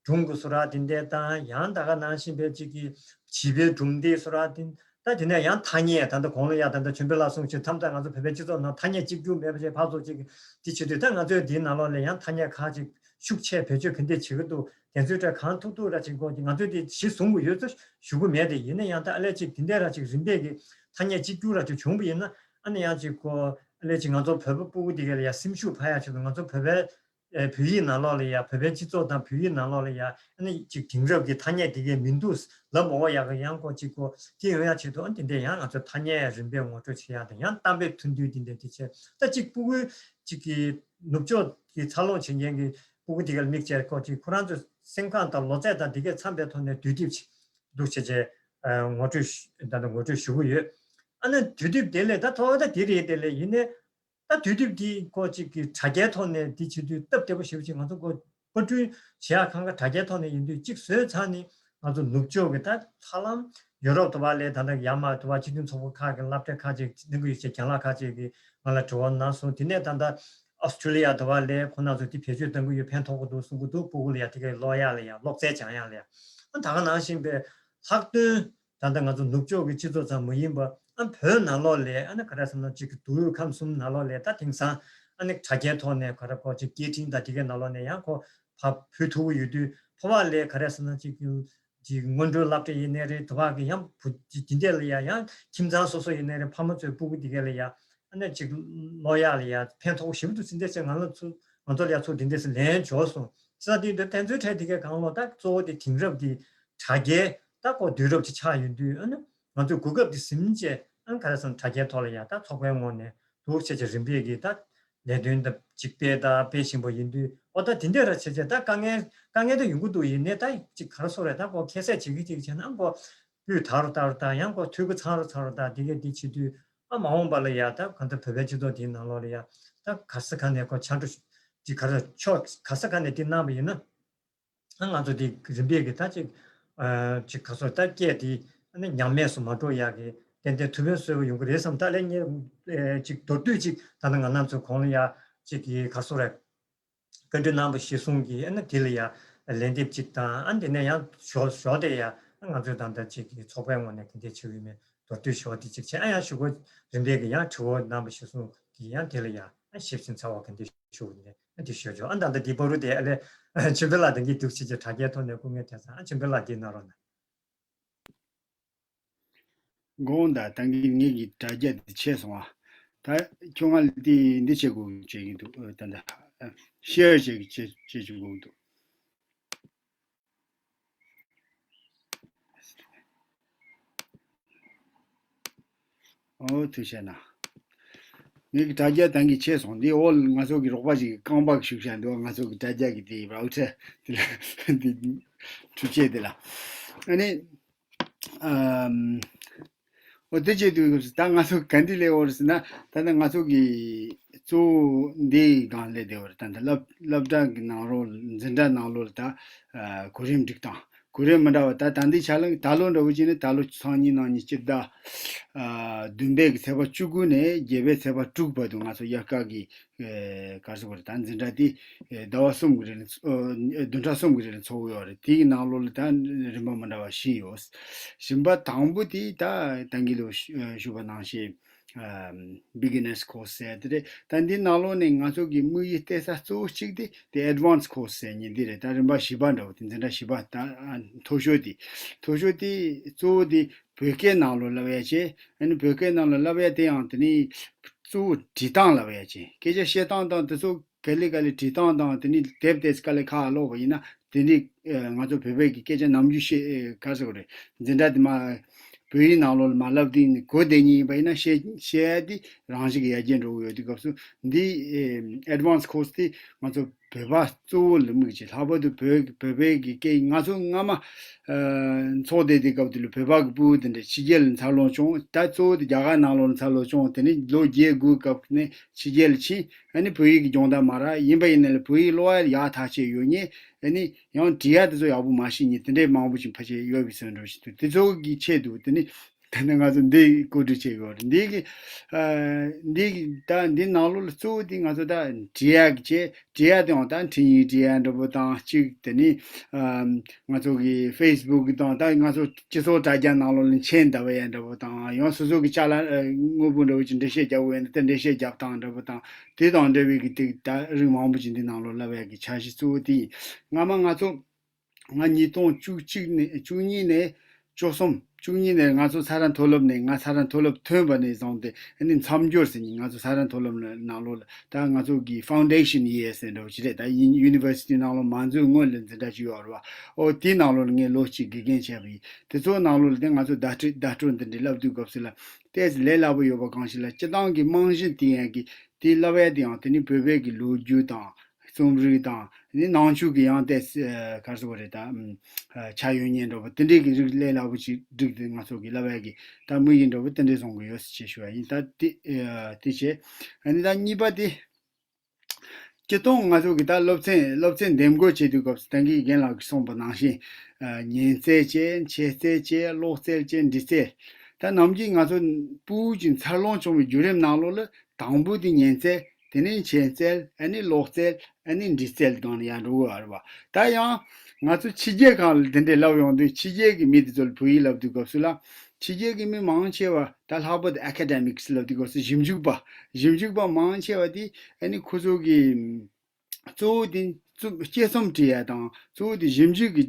སྒྲུང་གི་བཟོ་འདྲ་དེ་འདྲས་དང་ཡང་ད་ག་ནང་བཞིན་པའི་ཅིག་གི་བྱིས་པའི་སྒྲུང་དེབ་བཟོ་འདྲ་དེ་ད་དེ་ནས་ཡང་ཐ་སྙད་ད་ལྟ་གོང་ལ་ཡ་ད་ལྟ་ཆོས་འཕེལ་ལགས་གསུངས་ཕྱིར་ཐམས་ཅད་ང་ཚོ་བོད་པའི་སྤྱི་ཚོགས་ནང་ཐ་སྙད་གཅིག་གྱུར་མེད་པ་ཅིག་ཕར་ཚུར་ཅིག་དེ་བྱེད་དུས་ད་ང་ཚོས་དེའི་ནང་ལོགས་ལ་ཡང་ཐ་སྙད་ཁག་ཅིག་ཤུགས་ཆེ་བེད་སྤྱོད་ག་འདྲས་བྱེད་ཀྱི་འདུག་དེ་ཚོའི་གྲས་གང་ཐུབ་ཐུབ་ར་ཅིག་གོ་ང་ཚོས་དེ་གཞི་བཟུང་དགོས་ཡོད་ཚུལ་ཞུ་གི་མེད་དེ། ཡིན་ན་ཡང་ད་ཨ་ལས་ཅིག་དེ་འདྲས་ར་ཅིག་རིམ་པས་ཀྱི་ཐ་སྙད་གཅིག་གྱུར་ར་ཅིག་བྱུང་བ་ཡིན་ན་ ཨ་ནི་ཡང་ཅིག་ཁོ་ཨ་ལས་ཅིག་ང་ཚོ་བོད་པ་སྤུ་གུ་དེ་ག་ལ་ཡ་སེམས་ཤུགས་འཕར་ཡག་ཆེད་དུ་ང་ཚོ་བོད་པའི་ཨེ་བོད་ཡིག་ནང་ལོགས་ལ་ཡ་བོད་པའི་སྤྱི་ཚོགས་དང་བོད་ཡིག་ནང་ལོགས་ལ་ཡ་ཨ་ནི་ཅིག་དེང་རབས་ཀྱི་ཐ་སྙད་དེ་གའི་མི་འདུག་ལབ་མ་དགོས་ཡག་གི་ཡང་ཁོ་ཅིག་ཁོ་དེ་ཡོང་ཡག་ཆེད་དུ་ཨ་དེ་འདྲས་ཡང་ང་ཚོ་ཐ་སྙད་རིམ་པས་ངོ་སྤྲོད་བྱེད་ཡག་དང་ཡང་གཏམ་དཔེ་ཐུང་ཐུང་དེ་འདྲས་དེ་བྱས་ད་ཅིག་སྤུ་གུའི་ཅིག་གི་ནུབ་ཕྱོགས་ཀྱི་འཚར་ལོངས་བྱེད་མཁན་གྱི་སྤུ་གུ་དེ་ག་ལ་དམིགས་བྱས་ཁོ་ཅིག་ཁོ་རང་ཚོའི་སེམས་ཁམས་དང་ལོ་ཚད་དང་དེ་གས་འཚམ་པའི་ཐོག་ནས་དུས་དེབ་ཅིག་འདུག་བྱས་བྱས་ངོ་སྤྲོད་ཞུ་ད་ལྟ་ངོ་སྤྲོད་ཞུ་གི་ཡོད། ཨ་ནི་དུས་དེབ་དེ་ལས་ད་ཐོག་ད་དེ་རེད་དེ་ལས་ཡིན་ནའི། ད་དུས་དེབ་འདི་སྐོར་ཅིག་གི་དྲ་རྒྱའི་ཐོག་ནས་འདི་བྱེད་དུས་སྟབས་བདེ་པོ་ཞེ་པོ་ཅིག་ང་ཚོ་སྐོར་པར་སྐྲུན་བྱེད་ཡག་གང་ག་དྲ་རྒྱའི་ཐོག་ནས་ཡིན་དུས་གཅིག་བཟོས་ཚར་ནི་ང་ཚོ་ནུབ་ཕྱོགས་ཀྱི་ད་ཧ་ལམ་ཡོ་རོབ་དུ་བ་ལས་ད་ལྟ་ཡར་མར་དུ་བ་སྤྱི་མཐུན་ཚོགས་པ་ཁག་གི་སློབ་གྲྭ་ཁག་ཅིག་གླིང་གི་ཡུལ་ཆེ་རྒན་ལགས་ཁག་ཅིག་གིས་ང་ལ་དྲི་བ་གནང་སོང་། དེ་ནས་ད་ལྟ་ཨོ་སི་ཀྲི་ལི་ཡ་དུ་བ་ལས་ཁོང་རྣམ་ཚོ་དེ་བེད་སྤྱོད་གཏང་གི་ཡོད་ཕན་ཐོགས་ཀྱི་འདུག་གསུང་གི་འདུག་སྤུ་གུ་ལ་ཡ་དེ་གའི་ཀློག་ཡག་ལ་ཡ་ཀློག་རྩལ་སྦྱང་ཡག་ལ་ཡ་ཨ་ད་ག་ནང་བཞིན་པའི་ལྷག་དོན། ད་ལྟ་ང་ཚོ་ནུབ་ཕྱོགས་ཀྱི་སྤྱི་ཚོགས་ཙམ་མ་ཡིན་པ་ཨ་བོད་ནང་ལོགས་ལ་ཨ་ནི་ག་རེ་ཟེར་ན་ཅིག་གི་དུས་ཁམས་གསུམ་ནང་ལོགས་ལ་ད་དེང་སང་ཨ་ནི་དྲ་རྒྱའི་ཐོག་ནས་ག་རེ་གོ་ཅིག་སྐད་འཕྲིན་དང་དེ་གའི་ནང་ལོགས་ནས་ཡང་ཁོ་ཕར་ཕུལ་ཐུབ་ཀྱི་ཡོད་དུས་ཕོ་བ་ལས་ག་རེ་ཟེར་ན་ཅིག་གི་ཅིག་སྔོན་འགྲོའི་སློབ་གྲྭ་ཡིན་ནའི་རེད་དུ་བ་གི་ཡང་བུ་ཅིག་དེ་འདྲས་ལ་ཡ་ཡང་ཁྱིམ་ཚང་སོ་སོ་ཡིན་ནའི་རེད་ཕ་མ་ཚོའི་སྤུ་གུ་དེ་གའི་ལ་ཡ་ཨ་ནི་ཅིག་ཀློག་ཡག་ལ་ཡ་ཕན་ཐོགས་ཞེ་པོ་འདུག་ཟིན་དེ་ཚེ་ང་ལ་ཚུ་ང་ཚོ་ལ་ཡ་ཚུར་དེ་འདྲས་སེ་ལན་འབྱོར་སོང་། ས་དེ་འདི་དེ་ཚོའི་གྲས་དེ་གའི་གང་ལོ་ད་གཙོ་བོ་དེ་དེང་རབས་ཀྱི་དྲ་རྒྱའི་ད་ཀོ་དུས་རབས་ཀྱི་ཆགས་ཡོད་དུས་ཨ་ནི་ང་ཚོས་གོ་སྐབས་དེ་ཟིན་བྱས་ཨ་ནི་ག་རེ་ཟེར་ན་དྲ་རྒྱའི་ཐོག་ལ་ཡ་ད་ཚོགས་པའི་ངོས་ནས་འདུག་བྱས་བྱས་རིམ་པས་ཀྱི་ད་ལས་དོན་ད་ཅིག་སྤེལ་ད་སྤེལ་བཞིན་པ་ཡིན་དུས་ཨོ་ད་དེ་འདྲས་ར་བྱས་བྱས་ད་དཀའ་ངལ་དཀའ་ངལ་ད་ཡོང་གི་འདུག་ཡིན་ནའི་ད་ཅིག་ག་རེ་ཟེར་རེད་ད་ཀོ་ཁྱད་བསད་བྱེད་ཀྱི་ཅིག་བྱས་ན་ཀོ་སྤུས་དག་རུ་ལྟ་རུ་ད་ཡང་ཀོ་འཐུས་སྒོ་ཚང་རུ་ཚང་རུ་ད་དེ་གས་དེ་བྱེད་དུས་ཨ་མ་འོངས་པ་ལ་ཡ་ད་ག་ད་བོད་པའི་སྤྱི་ཚོགས་དེའི་ནང་ལོགས་ལ་ཡ་ད་ག་ས་ག་ནས་ཀོ་ཆགས་འགྲོ་ཅིག་ག་རེ་ཕྱོགས་ག་ས་ག་ནས་དེ་གནང་བ་ཡིན་ན། ང་ཚོ་དེ་རིམ་པས་ཀྱི་ད་ཅིག་ཅིག་ག་ཚོད་ད་སྐད་དེ་ཉམས་དམས་སུ་མ་འགྲོ་ཡག་གི་ཏན་ཏན་ཐུགས་ཕན་གསོས་པ་ཡོང་གི་རེད་བསམ། ད་ལན་ངས་ཅིག་མདོར་བསྡུས་ཅིག་ད་ལྟ་ང་རང་ཚོ་གོང་ལ་ཡ་ཅིག་གི་ག་ཚོད་རེད་བཀའ་འདྲི་གནང་བ་གཞིར་བཟུང་གི་ཨ་ནི་དེ་ལ་ཡ་ལན་འདེབས་ཅིག་དང་ཨ་འདི་ནས་ཡང་ཞོ་ཞོ་དེ་ཡ་ང་ཚོས་ད་ལྟ་ཅིག་གི་ཚོགས་པའི་ངོས་ནས་ག་འདྲས་བྱེད་ཀྱི་ཡོད་མེད། མདོར་བསྡུས་ཞུ་བ་དེ་གཅིག་བྱས། ཨ་ཡང་ཞུ་སྒོ་རིམ་པས་ཀྱི་ཡང་དྲི་བ་གནང་བ་གཞིར་བཟུང་གི་ཡང་དེ་ལ་ཡང་ཨ་ཞིབ་ཅིང་ཚ་བ་ག་འདི་ཞུ་བ་ནས་ཨ་འདི་ཞུ་ཆོག་ཨ་ད་ལྟ་འདི་བར་དུ་དེ་ཨ་ལས་ཆོས་འཕེལ་ལགས་དང་གི་འདུག་ཅེས་ཀྱི་དྲ་རྒྱའི་ཐོག་ནས་སྐུ་ངལ་ཐེབས་ཙང་ཨ་ཆོས་འཕེལ་ལགས་འདི་གནང་རོགས་གནང་། དགོངས་དག་ད་གིན་ངེད་ཀྱི་དྲ་རྒྱ་འདི་ཆད་སོང་ཨ། ད་ཁྱོད་ང་ལ་འདི་འདི་བྱེད་དགོས་བྱེད་ཀྱི་འདུག་ད་ལྟ་ཤེར་བྱེད་ཀྱི་བྱེད་བྱེད་བཅུག་དགོས་འདུག་ཨོ་ཐུགས་རྗེ་གནང་། ངེད་ཀྱི་དྲ་རྒྱ་ད་གིན་ཆད་སོང་། འདི་འོག་ལ་ང་ཚོ་གི་རོགས་པ་ཞིག་གིས་རྐང་པ་གཞུས་བཞག་འདུག་ང་ཚོ་གི་དྲ་རྒྱ་གི་དེ་རའུ་ཊར་དེ་ལ་འདི་འཕྲུལ་ཆས་དེ་ལ་ཨ་ནི་ཨམ། འོ་དེ་བྱེད་དུས་ད་ང་ཚོ་ག་འདི་ལས་འོར་ཟེར་ན་ད་ལྟ་ང་ཚོ་གི་གཙོ་བོ་འདི་སྒང་ལས་བསྡད་པར་ད་ལྟ་སློབ་སློབ་གྲྭ་གི་ནང་ལོགས་འཛིན་གྲྭ་ནང་ལོགས་ལ་ད་གོ་རིམ་སྒྲིག་སྟངས་གོ་རིམ་མི་འདྲ་བ་ད་ད་འདི་ཆ་ལ་ད་ལོ་འདྲ་བོ་བྱས་ན་ད་ལོ་སང་ཉིན་གནངས་ཉིན་སྤྱི་ཟླ་བདུན་པའི་གི་ཚེས་པ་བཅུ་དགུ་ནས་བརྒྱད་པའི་ཚེས་པ་དྲུག་བར་དུ་ང་ཚོ་དབྱར་ཁ་གི་ག་རེ་ཟེར་དགོས་རེད། ད་འཛིན་གྲྭ་དེ་ཟླ་བ་གསུམ་གྱི་རིང་ལ་བདུན་ཕྲག་གསུམ་གྱི་རིང་ལ་འཚོགས་ཡོད་རེད། དེའི་ནང་ལོགས་ལ་ད་རིམ་པ་མི་འདྲ་བ་བཞི་ཡོད། རིམ་པ་དང་པོ་དེ་ད་ད་གིན་ལོ་ཞུ་བ་ནང་བཞིན་beginners course ཟེར་དེ་རེད། ད་འདི་ནང་ལོགས་ནས་ང་ཚོ་གི་དམིགས་ཡུལ་གཏད་ས་གཙོ་བོ་གཅིག་དེ་དེ་advanced course ཟེར་མཁན་འདི་རེད། ད་རིམ་པ་བཞི་པ་འདྲ་བོ་དེ་འཛིན་གྲྭ་བཞི་པ་ད་མཐོ་ཤོས་དེ་མཐོ་ཤོས་དེ་གཙོ་བོ་དེ་བོད་སྐད་ནང་ལོགས་བསླབ་ཡ་བྱས། ཨ་ནི་བོད་སྐད་ནང་ལོགས་བསླབ་ཡ་དེ་ཡང་དེ་ནི་གཙོ་བོ་འབྲི་སྟངས་ལབ་ཡ་ཅིག་སྐད་ཆ་བཤད་སྟངས་དང་དེ་ཚོ་ག་ལེ་ག་ལེ་འབྲི་སྟངས་དང་དེ་ནི་དེབ་དེ་ཚོ་ག་ལེ་ཁ་ལ་ཀློག་པ་ཡིན་ན་དེ་ནི་ང་ཚོ་བོད་པའི་གི་སྐད་ཆ་ནམ་རྒྱུན་བཤད་ག་ཟེར་དགོས་རེད། འཛིན་གྲྭ་དེ་མ་བོད་ཡིག་ནང་ལོགས་ལ་མ་བསླབ་དུས་ནི་གོ་བདེ་ཉིན་ཡིན་པ་ཡིན་ན་བཤད་བཤད་ཡ་དེ་རང་བཞིན་གྱི་ཡར་རྒྱས་འགྲོ་གི་ཡོད་དུས་སྐབས་སུ་འདི་advanced course དེ་ང་ཚོ་བོད་པ་གཙོ་བོ་ལ་དམིགས་ཀྱི་ལྷག་པར་དུ་བོད་བོད་པའི་གི་སྐད་ང་ཚོ་སྔ་མ་ཚོགས་སྡེ་དེ་སྐབས་དེ་ལ་བོད་པ་གི་སྤུ་གུ་དེ་འདྲ་ཕྱི་རྒྱལ་ལ་འཚར་ལོངས་བྱུང་། ད་གཙོ་བོ་དེ་རྒྱ་གར་ནང་ལོགས་ལ་འཚར་ལོངས་བྱུང་། དེ་ནས་ལོ་བརྒྱད་དགུའི་སྐབས་ནས་ཕྱི་རྒྱལ་ལ་ཕྱིན། ཨ་ནི་བོད་ཡིག་གི་སྦྱོང་བརྡར་མ་རག་ཡིན་པ་ཡིན་ན་ལ་བོད་ཡིག་ཀློག་ཡ་ཡག་ཐག་ཆོད་ཡོད་མཁན། ཨ་ནི་ཡང་འབྲི་ཡ་དེ་ཚོ་ཡག་པོ་མ་ཤེས་མཁན་དེ་འདྲའི་མང་པོ་ཞིག་ཕལ་ཆེར་ཡོད་པའི་བཟོ་འདྲ་ཞིག་འདུག་དེ་ཚོ་གི་ཆེད་དུ་དེ་ནི་ད་ནི་ང་ཚོ་འདི་བཀོད་སྒྲིག་བྱས་ཡོད་རེད། འདི་གི་ཨ་འདི་གི་ད་འདི་ནང་ལོགས་ལ་གཙོ་བོ་དེ་ང་ཚོ་ད་འབྲི་ཡ་གི་ཆེད་འབྲི་ཡ་དེའང་ད་འཕྲིན་ཡིག་འབྲི་ཡ་འདྲ་པོ་དང་གཅིག་དེ་ནི་ཨ་ང་ཚོ་གི་ཕེ་སི་བུག་གི་དང་ད་ང་ཚོ་སྤྱི་ཚོགས་དྲ་རྒྱ་ནང་ལོགས་ལ་མཆན་འདེབས་ཡ་འདྲ་པོ་དང་ཡང་སོ་སོ་གི་ཅ་ལག་ཨ་དངོས་པོ་འདྲ་པོ་ཅིག་འགྲེལ་བཤད་རྒྱག་དགོས་ཡ་ན་དེ་འགྲེལ་བཤད་རྒྱབ་སྟངས་འདྲ་པོ་དང་དེ་དང་འབྲེལ་བའི་གི་དེ་ད་རིགས་མང་པོ་ཅིག་འདི་ནང་ལོགས་བསླབ་ཡ་གི་འཆར་གཞི་གཙོ་བོ་དེ་ཡིན། སྔ་མ་ང་ཚོ་ང་ཉིས་སྟོང་བཅུ་གཅིག་ནས་བཅུ་གཉིས་ནས་བཅུ་གསུམ་ བཅུ་གཉིས་ནས་ང་ཚོ་ས་རཱ་མཐོ་སློབ་ནས། ང་ས་རཱ་མཐོ་སློབ་ཐོན་པ་ནས་བཟུང་སྟེ་ཨ་ནི་མཚམས་སྦྱོར་ཟེར་མཁན། ང་ཚོ་ས་རཱ་མཐོ་སློབ་ནང་ལོགས་ལ་ད་ང་ཚོ་གི་foundation year ཟེར་འདྲ་བོ་ཅིག་རེད། ད་ཡུ་ནི་ཝར་སི་ཊི་ནང་ལོགས་མ་འཛུལ་སྔོན་ལ་འཛིན་གྲྭ་ཅིག་ཡོད་རེད་བ། ཨོ་དེའི་ནང་ལོགས་ལ་ངས་ལོ་གཅིག་དགེ་རྒན་བྱས་པ་ཡིན། དེ་ཚོའི་ནང་ལོགས་ལ་དེ་ང་ཚོ་བརྡ་སྤྲོད་བརྡ་སྤྲོད་འདི་འདྲ་བསླབ་དུས་སྐབས་སུ་ལ་ཏོག་ཙམ་ལས་སླ་པོ་ཡོད་པ་གང་ཞིག་ལ། སྤྱིར་བཏང་གི་རྨང་གཞི་དེ་ཡང་གི་དེ་བསླབ་ཡ་དེ་ཡང་དེ་ནི་བོད་པའི་གི་ལོ་རྒྱུས་དང་རྩོམ་རིག་དང་ནི་ནང་ཆོས་ཀྱི་ཡང་ཏོག་ཙམ་ག་རེ་ཟེར་དགོས་རེད། ད་ཨམ་ཆ་ཡོད་མཁན་འདྲ་བོ་དེ་འདྲའི་གི་རིགས་ལས་སླ་པོ་ཅིག་བསྒྲིགས་ཏེ་ང་ཚོ་གི་བསླབ་ཡ་གི་ད་དམིགས་ཡུལ་འདྲ་བོ་དེ་འདྲའི་བཟུང་གི་ཡོད་ཟེར་ཅེས་ཞུ་བ་ཡིན། ད་དེ་ཨ་དེ་བྱས། ཨ་ནི་ད་གཉིས་པ་དེ། སྤྱིར་བཏང་ང་ཚོ་གི་ད་སློབ་ཚན་སློབ་ཚན་འདེམས་བསྐོ་བྱེད་དུས་སྐབས་སུ་ད་གིན་རྒན་ལགས་ཀྱིས་གསུངས་པ་ནང་བཞིན། ཨ་ཉན་རྩལ་བྱས། འཆད་རྩལ་བྱས། ཀློག་རྩལ་བྱས། འབྲི་རྩལ། ད་ནམ་རྒྱུན་ང་ཚོ་ཕྲུ་གུ་ཅིག་འཚར་ལོངས་བྱུང་བའི་བརྒྱུད་རིམ་ནང་ལོགས་ལ་དང་པོ་དེ་ཉན་རྩལ། དེ་ནས་འཆད་རྩལ། ཨ་ནི་ཀློག་རྩལ། ཨ་ནི་འབྲི་རྩལ་སྒང་ལ་ཡར་འགྲོ་གི་ཡོད་རེད་བ། ད་ཡང་ང་ཚོ་ཕྱི་རྒྱལ་ཁག་ལ་དེ་འདྲའི་ལབ་ཡོང་དུས། ཕྱི་རྒྱལ་གྱི་མི་དེ་ཚོ་ལ་བོད་ཡིག་ལབ་དུས་སྐབས་སུ་ལ། ཕྱི་རྒྱལ་གྱི་མི་མང་ཆེ་བ་ད་ལྷག་པར་དུ་ཨ་ཁེ་ཌེ་མིག་སི་ལབ་དུས་སྐབས་སུ་ཞིབ་འཇུག་པ། ཞིབ་འཇུག་པ་མང་ཆེ་བ་དེ་ཨ་ནི་ཁོ་ཚོ་གི་གཙོ་བོ་དེ་རྩོམ་དཔྱད་རྩོམ་བྲིས་ཡ་དང་། གཙོ་བོ་དེ་ཞིབ་འཇུག་གི་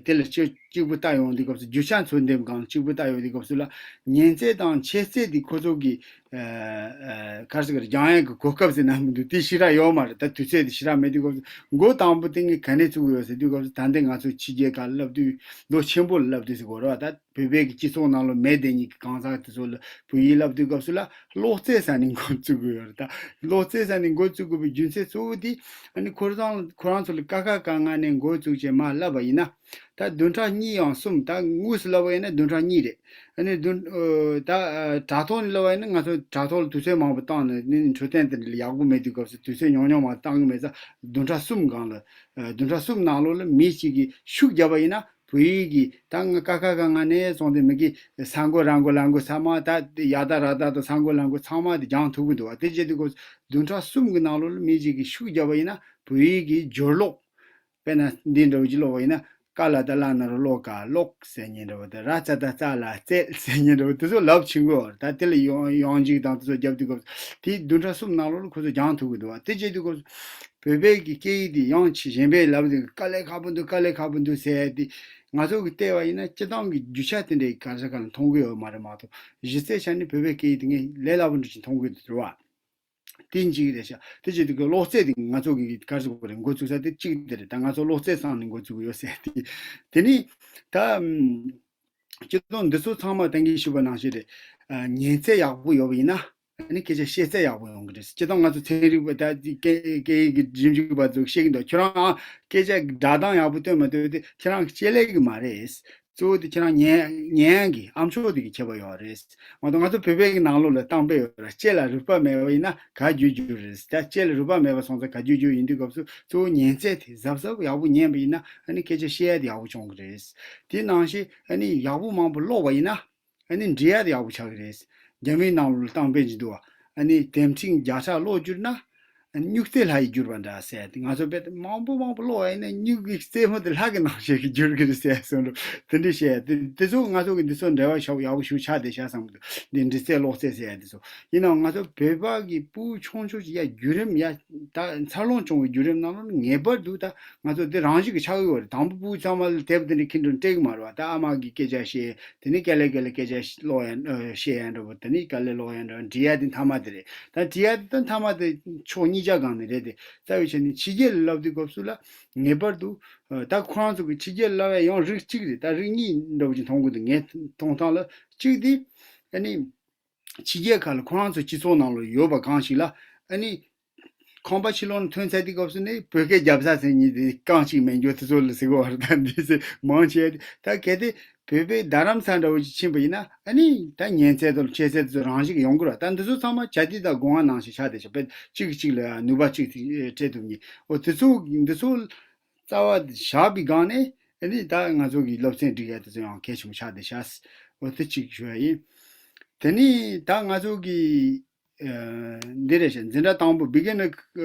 དེ་ལ་གཅིག་གཅིག་པུ་ལྟ་ཡོང་དུས་སྐབས་སུ། རྒྱུ་ཆ་འཚོལ་འདེམས་སྒང་ལ་གཅིག་པུ་ལྟ་ཡོང་དུས་སྐབས་སུ་ལ། ཉན་རྩལ་དང་འཆད་རྩལ་དེ་ཁོ་ཚོ་གི་ཨ་ག་རེ་ཟེར་དགོས་རེད། སྦྱང་ཡག་གི་གོ་སྐབས་ཟེར་ན་མི་འདུག་དེ་ཞེ་དྲག་ཡོད་མ་རེད། ད་དུས་ཚོད་དེ་ཞེ་དྲག་མེད་དུས་སྐབས་སུ། འགོ་དང་པོ་དེ་ངས་ག་ནས་བཙུགས་ཡོད་ཟེར་དུས་སྐབས་སུ། ད་ལྟ་ང་ཚོ་ཕྱི་རྒྱལ་ཁག་ལབ་དུས། ལོ་ཆེན་པོ་ལ་ལབ་དུས་ཟེར་དགོས་རེད་བ། ད་བོད་པའི་གི་སྤྱི་ཚོགས་ནང་ལ་མེད་དེ་ཉིད་ཀྱི་གང་ཟག་དེ་ཚོ་ལ་བོད་ཡིག་ལབ་དུས་སྐབས་སུ་ལ་གློག་རྩེད་ས་ནས་འགོ་བཙུགས་དགོས་ཡོད་རེད། ད་གློག་རྩེད་ས་ནས་འགོ་བཙུགས་དགོས་པའི་རྒྱུ་མཚན་གཙོ་བོ་དེ། ཨ་ནི་ཁོ་རང་ཁོ་རང་ཚོ་ལ་ཀ་ཁ་ག་ང་ནས་འགོ་བཙུགས་བྱས་མར་ལབ་པ་ཡིན་ན། ད་བདུན་ཕྲག་གཉིས་ཡང་གསུམ། ད་དངོས་སུ་ལབ་པ་ཡིན་ན་བདུན་ཕྲག་གཉིས་རེད། ཨ་ནི་བདུན་ཨ་ད་ཨ་དྲ་ཐོག་ནས་ལབ་པ་ཡིན་ན། ང་ཚོ་དྲ་ཐོག་ལ་དུས་ཚོད་མང་པོ་བཏང་ནས། ནི་འཕྲོད་བསྟེན་དེ་འདྲ་ཡག་པོ་མེད་དུས་སྐབས་སུ་དུས་ཚོད་ཉུང་ཉུང་མ་བཏང་གི་མེད་ཙང་། བདུན་ཕྲག་གསུམ་སྒང་ལ་ཨ་བདུན་ཕྲག་གསུམ་ནང་ལོགས་ལ་མི་གཅིག་གིས་ཤུགས་བརྒྱབ་པ་ཡིན་ན། བོད་ཡིག་གི་ད་ང་ཀ་ཁ་ག་ང་ནས་བཟུང་སྟེ། མི་གི་ས་མགོ་ར་མགོ་ལ་མགོ་ཚང་མ། ད་ཡ་ད་ར་ད་དང་ས་མགོ་ལ་མགོ་ཚང་མ་དེ་སྦྱང་ཐུབ་ཀྱི་འདུག་བ། དེ་བྱེད་དུས་སྐབས་སུ་བདུན་ཕྲག་གསུམ་གྱི་ནང་ལོགས་ལ་མི་གཅིག་གིས་ཤུགས་བརྒྱབ་པ་ཡིན་ན། བོད་ཡིག་གི་སྦྱོར་ཀློག་དཔེར་ན་འདི་འདྲ་བོ་ཅིག་ཀློག་པ་ཡིན་ན། ཀ་ལ་བཏགས་ཀླ་ན་རོ་ཀློ་ཀ་ཀློག་ཟེར་མཁན་འདྲ་བོ་དང་། ར་ཙ་བཏགས་རྩ་ལ་རྩལ་ཟེར་མཁན་འདྲ་བོ་དེ་ཚོ་ལབ་ཆེན་པོ། ད་དེ་ལ་ཡང་ཡང་འཇིག་དང་དེ་ཚོ་རྒྱབ་དུས་སྐབས་སུ། དེ་བདུན་ཕྲག་གསུམ་ནང་ལོགས་ལ་ཁོ་ཚོ་སྦྱང་ཐུབ་ཀྱི་འདུག་བ། དེ་བྱེད་དུས་སྐབས་སུ་བོད་པའི་གི་སྐད་ཡིག་དེ་ཡང་ཆེ་གཞན་པས་ལབ་དུས་དཀའ་ལས་ཁག་པོ་འདུག་དཀའ་ལས་ཁག་པོ་འདུག་ཟེར་ཏེ། ང་ཚོ་གི་བལྟས་པ་ཡིན་ན་སྤྱིར་བཏང་གི་རྒྱུ་ཆ་དེ་འདྲའི་ག་རེ་ག་ལ་མཐོང་གི་ཡོད་མ་རེད་མ་གཏོགས། གཞི་རྩའི་ཆ་ནས་བོད་པའི་སྐད་ཡིག་དེ་ངས་ལས་སླ་པོ་འདྲ་ཞིག་མཐོང་གི་འདུག་བ། དེ་གཅིག་རེད་ཤག་དེ་བྱེད་དུས་ཀྱི་ཀློག་རྩལ་དེ་ང་ཚོ་གི་ག་རེ་ཟེར་དགོས་རེད། འགོ་བཙུགས་ས་དེ་གཅིག་དེ་རེད། ད་ང་ཚོ་ཀློག་རྩལ་སང་ནས་འགོ་བཙུགས་ཡོད་ཟེར་ཏེ། དེ་ནི་ད་ཨམ་སྤྱིར་བཏང་འདི་ཚོ་ཚང་མ་ད་གིན་ཞུས་པ་ནང་བཞིན་རེད། ཨ་ཉན་རྩལ་ཡག་པོ་ཡོད་པ་ཡིན་ན། ཨ་ནི་སྐད་ཆ་བཤད་རྩལ་ཡག་པོ་ཡོང་གི་རེད། སྤྱིར་བཏང་ང་ཚོ་ཚན་རིག་པ་ད་སྐད་སྐད་ཡིག་གི་ཞིབ་འཇུག་པ་ཚོ་བཤད་ཀྱི་འདུག་ཁྱོད་རང་ཨ་སྐད་ཆ་སྒྲ་གདངས་ཡག་པོ་སྟོན་མ་སྟོན་དེ་ཁྱེད་རང་གི་ལྕེ་ལས་ཀྱི་མ་རེད། གཙོ་བོ་དེ་ཁྱེད་རང་ཉན་ཉན་ཡག་གི་ཨ་མཆོག་དེ་གི་ཁྱད་པར་ཡོད་རེད། མ་གཏོགས་ང་ཚོ་བོད་པའི་གི་ནང་ལོགས་ལ་གཏམ་དཔེ་ཡོད་རེད། ལྕེ་ལ་རུས་པ་མེད་པ་ཡིན་ན་ག་རྒྱུག་རྒྱུག་རེད། ད་ལྕེ་ལ་རུས་པ་མེད་པ་སོང་ཙང་ག་རྒྱུག་རྒྱུག་ཡིན་དུས་སྐབས་སུ་གཙོ་བོ་ཉན་རྩལ་དེ་གཟབ་གཟབ་ཡག་པོ་ཉན་པ་ཡིན་ན། ཨ་ནི་སྐད་ཆ་བཤད་ཡ་དེ་ཡག་པོ་བྱུང་གི་རེད། དེ་ནང་བཞིན་ཨ་ནི་ཡག་པོ་མང་པོ་ཀློག་པ་ཡིན་ན། ཨ་ནི་འབྲི་ཡ་དེ་ཡག་པོ་ཆགས་ཀྱི་རེད། རྒྱ་མིའི་ནང་ལོགས་ལ་གཏམ་དཔེ་ཅིག་འདུག་བ། ཨ་ནི་དེམ་ཁྲིག་བརྒྱ་ཕྲག་ཀློག་གྱུར་ན། ཨ་ནི་སྨྱུག་རྩེ་ལྷ་ཡིས་བསྒྱུར་བ་འདྲ་ཟེར་ཏེ། ང་ཚོ་དཔེ་མང་པོ་མང་པོ་ཀློག་པ་ཡིན་ན་སྨྱུག་གི་རྩེ་མོ་དེ་ལྷ་གི་ནང་བཞིན་གྱི་འགྱུར་གྱི་རེད་ཟེར་གསུངས་འདུག་དེ་འདྲ་བཤད་ཡ་དེ་དེ་ཚོ་ང་ཚོ་གི་འདི་ཚོ་འབྲེལ་བ་ཞེ་པོ་ཡག་པོ་ཞེ་པོ་ཆགས་བསྡད་ཤག་བསམ་གྱི་འདུག་འདི་འབྲི་རྩལ་ཀློག་རྩལ་ཟེར་ཡ་དེ་ཚོ། ཡིན་ནའང་ང་ཚོ་བོད་པ་གི་ཕྲུ་གུ་ཆུང་ཆུང་ཅིག་ཡ་བརྒྱུད་རིམ་ཡ་ད་འཚར་ལོངས་བྱུང་བའི་བརྒྱུད་རིམ་ནང་ལ་ངེས་པར་དུ་ད་ང་ཚོ་དེ་རང་བཞིན་གྱི་ཆགས་ཀྱི་ཡོད་རེད། དང་པོ་ཕྲུ་གུ་ཚང་མ་ལ་དེབ་དེ་འདྲ་ཁྱེར་འགྲོ་སྤྲད་ཀྱི་མ་རེད་བ། ད་ཨ་མ་གིས་སྐད་ཆ་བཤད། དེ་ནས་དཀའ་ལས་དཀའ་ལས་སྐད་ཆ་ཀློག་ཡ་ཨ་བཤད་ཡ་འདྲ་པོ། དེ་ནས་དཀའ་ལས་ཀློག་ཡ་འདྲ་པོ། འབྲི་ཡ་དེ་མཐའ་མ་དེ་རེད། ད་འབྲི་ཡ་དེ་ད་མཐའ་མ་དེ་ཕྱོགས་གཉིས་ཆ་སྒང་ནས་རེད་དེ། རྩ་བའི་ཆ་ནས་ཕྱི་རྒྱལ་ལ་ལབ་དུས་སྐབས་སུ་ལ་ངེས་པར་དུ་ཨ་ད་ཁོ་རང་ཚོ་གི་ཕྱི་རྒྱལ་ལབ་ཡ་ཡང་རིགས་གཅིག་རེད། ད་རིགས་གཉིས་འདྲ་པོ་ཅིག་མཐོང་གི་འདུག་ངའི་མཐོང་སྟངས་ལ། གཅིག་དེ་ཨ་ནི་ཕྱི་རྒྱལ་ཁག་ལ་ཁོ་རང་ཚོ་སྤྱི་ཚོགས་ནང་ལ་ཡོད་པ་གང་ཞིག་ལ། ཨ་ནི་ཁང་པ་ཕྱི་ལོགས་ནས་ཐོན་ཚར་དུས་སྐབས་སུ་ནི་བོད་སྐད་རྒྱབ་ས་ཟེར་མཁན་དེ་རྐང་གཅིག་མེད་འགྱོ་དེ་ཚོ་ལ་ཟེར་གི་ཡོད་རེད། ད་འདི་ཟེར་མང་ཆེ་ད་གལ་ཏེ་བོད་པའི་རྡ་རམ་ས་འདྲ་བོ་ཅིག་ཕྱིན་པ་ཡིན་ན། ཨ་ནི་ད་ཉན་ཚད་དང་འཆད་ཚད་དེ་ཚོ་རང་བཞིན་གྱིས་ཡོང་གི་རེད། ད་འདི་ཚོ་ཚང་མ་བྱ་དེ་དང་སྒོ་ང་ནང་བཞིན་ཆགས་བསྡད་ཤག་དཔེ་གཅིག་གིས་གཅིག་ལ་ནུས་པ་གཅིག་སྤྲད་ཐུབ་མཁན། འོ་དེ་ཚོ་འདི་ཚོ་རྩ་བ་བཞག་པའི་སྒང་ནས། ཨ་ནི་ད་ང་ཚོ་གི་སློབ་ཚན་སྒྲིག་ཡ་དེ་ཚོ་ཡང་གལ་ཆེན་པོ་ཆགས་བསྡད་ཤག་འོ་དེ་གཅིག་ཞུ་ཡ་ཡིན། དེ་ནས་ད་ང་ཚོ་གི་ཨ་འདི་རེད་ཤག་འཛིན་གྲྭ་དང་པོ་བི་གི་ནར་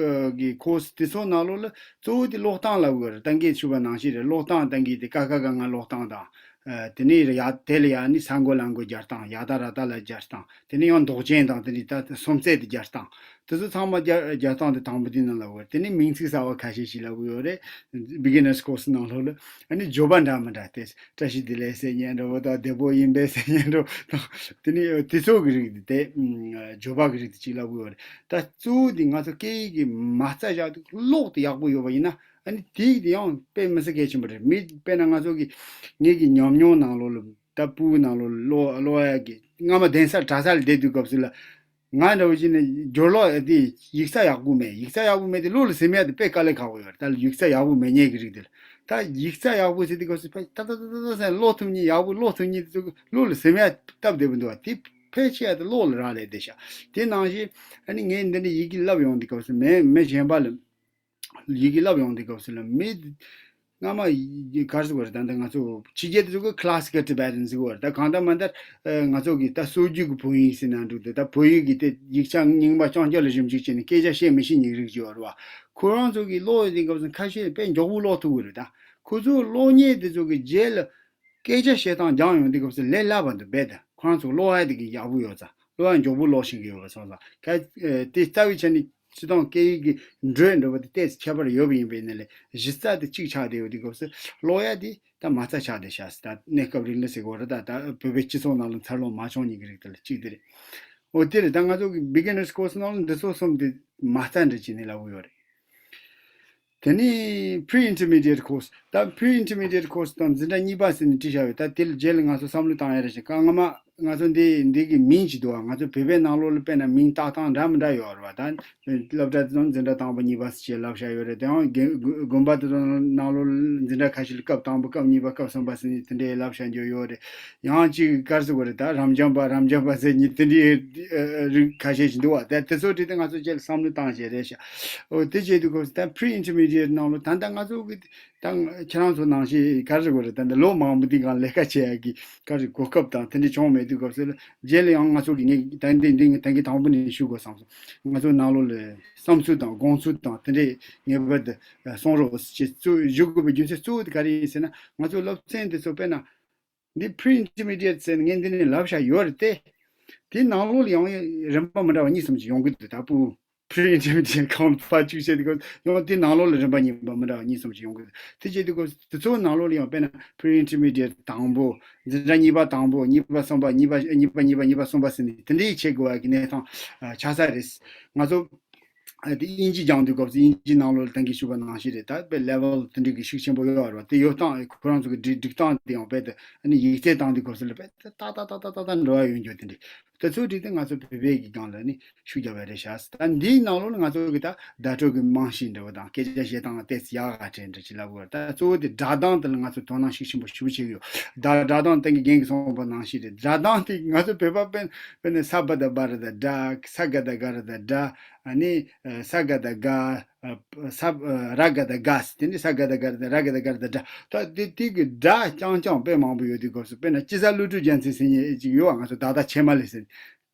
གི་ཀོར་སི་དེ་ཚོ་ནང་ལོགས་ལ་གཙོ་བོ་དེ་ཀློག་སྟངས་ལབ་དགོས་རེད། ད་གིན་ཞུས་པ་ནང་བཞིན་རེད། ཀློག་སྟངས་ད་གིན་དེ་ཀ་ཁ་ག་ང་ཀློག་སྟངས་དང་ ཨ། དེ་ནས་ཡ་དེ་ལ་ཡ་ནི་ས་མགོ་ལ་མགོ་སྦྱར་སྟངས། ཡ་ད་ར་ད་ལ་སྦྱར་སྟངས། དེ་ནས་ཡང་འདོགས་ཅན་དང་དེ་ནས་ད་སུམ་རྩེན་དེ་སྦྱར་སྟངས། དེ་ཚོ་ཚང་མ་སྦྱར་སྦྱར་སྟངས་དེ་དང་པོ་དེ་ནང་ལ་བར། དེ་ནས་མིང་ཚིག་གསར་བ་ཁ་ཤས་ཤིག་ལབ་ཡོད་རེད། Beginners Course ནང་ལོགས་ལ། ཨ་ནི་བརྗོད་པ་འདྲ་མི་འདྲ་དེ། བཀྲ་ཤིས་བདེ་ལེགས་ཟེར་མཁན་འདྲ་བོ་དང་། བདེ་པོ་ཡིན་པས་ཟེར་མཁན་འདྲ་བོ་དང་། དེ་ནས་དེ་ཚོ་གི་རིགས་དེ། བརྗོད་པ་གི་རིགས་དེ་གཅིག་ལབ་ཡོད་རེད། ད་གཙོ་བོ་དེ་ང་ཚོ་སྐད་ཡིག་གི་མ་རྩ་བཞག་དུས་ཀློག་དེ་ཡག་པོ་ཡོད་པ་ཡིན་ན། ཨ་ནི་དེ་ཡིག་དེ་ཡང་དཔེ་མི་སྲིད་གལ་ཆེན་པོ་རེད། མི་དཔེར་ན་ང་ཚོ་གི་ངེད་ཀྱི་ཉམས་མྱོང་ནང་ལོགས་ལ། ད་སྤུ་གུ་ནང་ལོགས་ལ་ཀློག་ཀློག་ཡ་གི་སྔ་མ་གདན་ས་གྲྭ་ས་ལ་བསྡད་དུས་སྐབས་སུ་ལ། ང་འདྲ་བོ་ཅིག་ནི་སྦྱོར་ཀློག་དེ་ཡིག་ཚད་ཡག་པོ་མེད། ཡིག་ཚད་ཡག་པོ་མེད་དེ་བློ་ལ་ཟིན་ཡ་དེ་དཔེ་དཀའ་ལས་ཁག་པོ་ཡོད་རེད། ད་ཡིག་ཚད་ཡག་པོ་མེད་མཁན་གྱི་རིགས་དེ་ལ། ད་ཡིག་ཚད་ཡག་པོ་ཟེར་དུས་སྐབས་སུ་ཕར་ཏག་ཏག་ཏག་ཏག་ཟེར་ཀློག་ཐུབ་མཁན། ཡག་པོ་ཀློག་ཐུབ་མཁན་དེ་ཚོ་གི་བློ་ལ་ཟིན་ཡ་སྟབས་བདེ་པོ་འདུག་བ། དེ་ཕལ་ཆེ་བ་དེ་ཀློག་ལ་རག་ལས་བསྡད་ཤག་དེ་ནང་བཞིན་ཨ་ནི་ངས་འདི་འདྲ་ཡི་གེ་བསླབ་ཡོང་དུས་སྐབས་སུ། མི་མི་གཞན་པ་ལ་ཡི་གེ་བསླབ་ཡོང་དུས་སྐབས་སུ་ལ། མི་སྔ་མ་ཡི་གེ་ག་རེ་ཟེར་དགོས་རེད། ད་ལྟ་ང་ཚོ་ཕྱི་རྒྱལ་དེ་ཚོ་གི་Classical Tibetan ཟེར་གོ་རེད། ད་གང་ལྟར་མ་ལྟར་ཨ་ང་ཚོ་གི་ད་སྲོལ་རྒྱུན་གྱི་བོད་ཡིག་ཟེར་ན་འགྲིག་འདུག་ད་བོད་ཡིག་གི་དེ་ཡིག་ཆ་རྙིང་པ་རྐྱང་རྐྱང་ལ་ཞིབ་འཇུག་བྱས་ནས་སྐད་ཆ་བཤད་མི་ཤེས་མཁན་རིགས་ཅིག་ཡོད་རེད་བ། ཁོ་རང་ཚོ་གི་ཀློག་ཡོང་དུས་སྐབས་སུ་ཁ་ཤས་དཔེ་མགྱོགས་པོ་ཀློག་ཐུབ་ཀྱི་རེད། ད་ཁོ་ཚོ་ཀློག་མཁན་དེ་ཚོ་གི་རྗེས་ལ་སྐད་ཆ་བཤད་སྟངས་སྦྱངས་ཡོང་དུས་སྐབས་སུ་ལས་སླ་བ་འདུག་རྦད་དེ། ཁོ་རང་ཚོ་ཀློག་ཡ་དེ་གི་ཡག་པོ་ཡོད་ཙང་། ཀློག་ཡ་མགྱོགས་པོ་ཀློག་ཤེས་ཀྱི་ཡོད་པ་སོང་ཙང་། ཁ་ཨ་དེ་རྩ་བའི་ཆ་ནས་སྤྱིར་བཏང་སྐད་ཡིག་གི་འགྲོས་འདྲ་བོ་དེ་ཏོག་ཙམ་ཁྱད་པར་ཡོད་པ་ཡིན་པའི་ནི་ལས། གཞི་རྩ་དེ་གཅིག་ཆགས་བསྡད་ཡོད་དུས་སྐབས་སུ་ཀློག་ཡ་དེ་ད་མ་རྩ་ཆགས་བསྡད་ཤག་ད་གནས་སྐབས་རིང་ལ་ཟེར་དགོས་རེད། ད་ད་བོད་པའི་སྤྱི་ཚོགས་ནང་ལ་འཚར་ལོངས་མ་བྱུང་མཁན་གྱི་རིགས་དེ་ལ་གཅིག་དེ་རེད། འོ་དེ་རེད། ད་ང་ཚོ་གི་Beginners Course ནང་ལ་འདི་ཚོ་གསུམ་དེ་མ་རྩ་འདྲ་བྱས་ནས་ལབ་ཀྱི་ཡོད་རེད། དེ་ནས་Pre-Intermediate Course། ད་Pre-Intermediate Course དང་འཛིན་གྲྭ་གཉིས་པ་ཟེར་ནས་བྲིས་བཞག་ཡོད། ད་དེ་ལ་རྗེས་ལ་ང་ཚོ་བསམ་བློ་བཏང་ཡ་རེ་བྱེད། ད་སྔ་མ་ང་ཚོ་འདི་འདི་གི་མིང་ཅིག་འདུག་བ། ང་ཚོ་བོད་པའི་ནང་ལོགས་ལ་དཔེར་ན་མིང་བཏགས་སྟངས་འདྲ་མི་འདྲ་ཡོད་རེད་བ། ད་སློབ་གྲྭ་དེ་ཚོ་འཛིན་གྲྭ་དང་པོ་གཉིས་པ་ཟེར་བྱས་ལབ་བཞག་ཡོད་རེད། དེ་ཡང་དགོན་དགོན་པ་དེ་ཚོ་ནང་ལོགས་ལ་འཛིན་གྲྭ་ཁ་ཤས་ལ་སྐབས་དང་པོ་སྐབས་གཉིས་པ་སྐབས་གསུམ་པ་ཟེར་ནས་དེ་འདྲའི་ལབ་བཞག་རྒྱུ་ཡོད་རེད། ཡང་ཅིག་ག་རེ་ཟེར་དགོས་རེད། ད་རབ་འབྱམས་པ་རབ་འབྱམས་པ་ཟེར་མཁན་དེ་འདྲའི་ཨ་ཨ་རིགས་ཁ་ཤས་ཤིག་འདུག་བ། ད་དེ་ཚོ་བྲིས་ཏེ་ང་ཚོ་རྗེས་ལ་བསམ་བློ་བཏང་བྱས་རེད་ཤག་འོ་དེ་བྱེད་དུས་སྐབས་སུ་ད་Pre-Intermediate ནང་ལོགས་ད་ལྟ་ང་ཚོ་གི་ད་ཁྱེད་རང་ཚོ་ནང་བཞིན་ག་རེ་ཟེར་དགོས་རེད། ད་ལྟ་ལོ་མང་པོ་འདི་སྒང་ལས་ཀ་བྱེད་ཡ་གི་ག་རེ་གོ་སྐབས་དང་དེ་འདྲ་བྱུང་མེད་དུས་སྐབས་སུ་ལ། རྗེས་ལ་ཡང་ང་ཚོ་གི་ངས་ད་འདི་འདི་ངས་ད་གིན་དང་པོ་ནས་ཞུ་དགོས་བསམ་སོང་། ང་ཚོ་ནང་ལོགས་ལ་བསམ་ཚུལ་དང་དགོངས་ཚུལ་དང་དེ་འདྲའི་ངེས་པར་དུ་གསུང་རོགས་ཞེས་གཙོ་ཞུ་དགོས་པའི་རྒྱུ་མཚན་གཙོ་བོ་དེ་ག་རེ་ཡིན་ཟེར་ན། ང་ཚོ་སློབ་ཚན་དེ་ཚོ་དཔེར་ན། འདི་Pre-Intermediate ཟེར་ནས་ངས་འདི་ནས་ལབ་བཞག་ཡོད་རེད་དེ། དེའི་ནང་ལོགས་ལ་ཡང་རིམ་པ་མི་འདྲ་བ་གཉིས་གསུམ་ཅིག་ཡོང་གི་འདུག་ད་སྤུ་Pre-Intermediate གང་ལ་ཕར་བཅུག་བྱས་དུས་སྐབས་ཡང་དེའི་ནང་ལོགས་ལ་རིམ་པ་གཉིས་པ་མི་འདྲ་བ་གཉིས་གསུམ་ཅིག་ཡོང་གི་འདུག་དེ་བྱས་དུས་སྐབས་དེ་ཚོའི་ནང་ལོགས་ལ་ཡང་དཔེར་ན་Pre-Intermediate དང་པོ། འཛིན་གྲྭ་གཉིས་པ་དང་པོ། གཉིས་པ་གསུམ་པ། གཉིས་པ་གཉིས་པ་གཉིས་པ་གཉིས་པ་གསུམ་པ་ཟེར་ནས་དེ་འདྲའི་བྱེད་དགོས་པ་གི་གནས་སྟངས་ཆགས་ས་རེད། ང་ཚོ་ཨ་དེ་དབྱིན་ཇི་སྦྱང་དུས་སྐབས་སུ་དབྱིན་ཇི་ནང་ལོགས་ལ་ད་གིན་ཞུས་པ་ནང་བཞིན་རེད། ད་དཔེ་level དེ་འདྲ་གི་ཤུགས་ཆེན་པོ་ཡོད་རེད་བ། དེ་ཡོད་སྟངས་ཁོ་རང་ཚོ་གི་སྒྲིག་སྒྲིག་སྟངས་དེ་ཡང་དཔེ་དེ་ཨ་ནི་ཡིག་ཚད་བཏང་དུས་སྐབས་སུ་ལ་དཔེ་དེ་ཏག་ཏག་ཏག་ཏག་ཏག་ཏག་འགྲོ་བ་ཡོང་རྒྱུ་དེ་འདྲ། དེ་ཚོའི་གྲས་དེ་ང་ཚོ་བོད་པའི་གི་སྒང་ལ་ནི་ཤུགས་རྒྱབ་པ་རེད་ཤག་ད་འདིའི་ནང་ལོགས་ལ་ང་ཚོ་གི་ད་བརྡ་སྤྲོད་ཀྱི་རྨང་གཞི་འདྲ་བོ་དང་སྐད་ཆ་བཤད་སྟངས་ཏོག་ཙམ་ཡག་ག་དྲན་འདྲ་ཅིག་ལབ་དགོས་རེད། ད་གཙོ་བོ་དེ་སྒྲ་གདངས་དེ་ལ་ང་ཚོ་དོ་སྣང་ཤུགས་ཆེན་པོ་ཞེ་པོ་བྱེད་ཀྱི་ཡོད། ད་སྒྲ་གདངས་ད་གིན་རྒན་གྱིས་གསུངས་པ་ནང་བཞིན་རེད། སྒྲ་གདངས་དེ་ང་ཚོ་བོད་པ་དཔེར་དཔེར་ན་ས་བ་ད་བ་ར་ད་སྒྲ། ས་ག་ད་ག་ར་ད་སྒྲ། ཨ་ནི་ས་ག་ད་ག་ས་ར་ག་ད་ག་ཟེར། དེ་ནི་ས་ག་ད་ག་ར་ད་ར་ག་ད་ག་ར་ད་སྒྲ། ད་དེ་དེ་གི་སྒྲ་རྐྱང་རྐྱང་དཔེ་མང་པོ་ཡོད་དུས་སྐབས་སུ། དཔེར་ན་དཔྱིད་གསར་ཀླུ་སྒྲུབ་རྒྱལ་མཚན་ཟེར་མཁན་ཅིག་ཡོད་བ། ང་ཚོ་ད་ལྟ་ཆེ་མ་ལེ་ཟེར།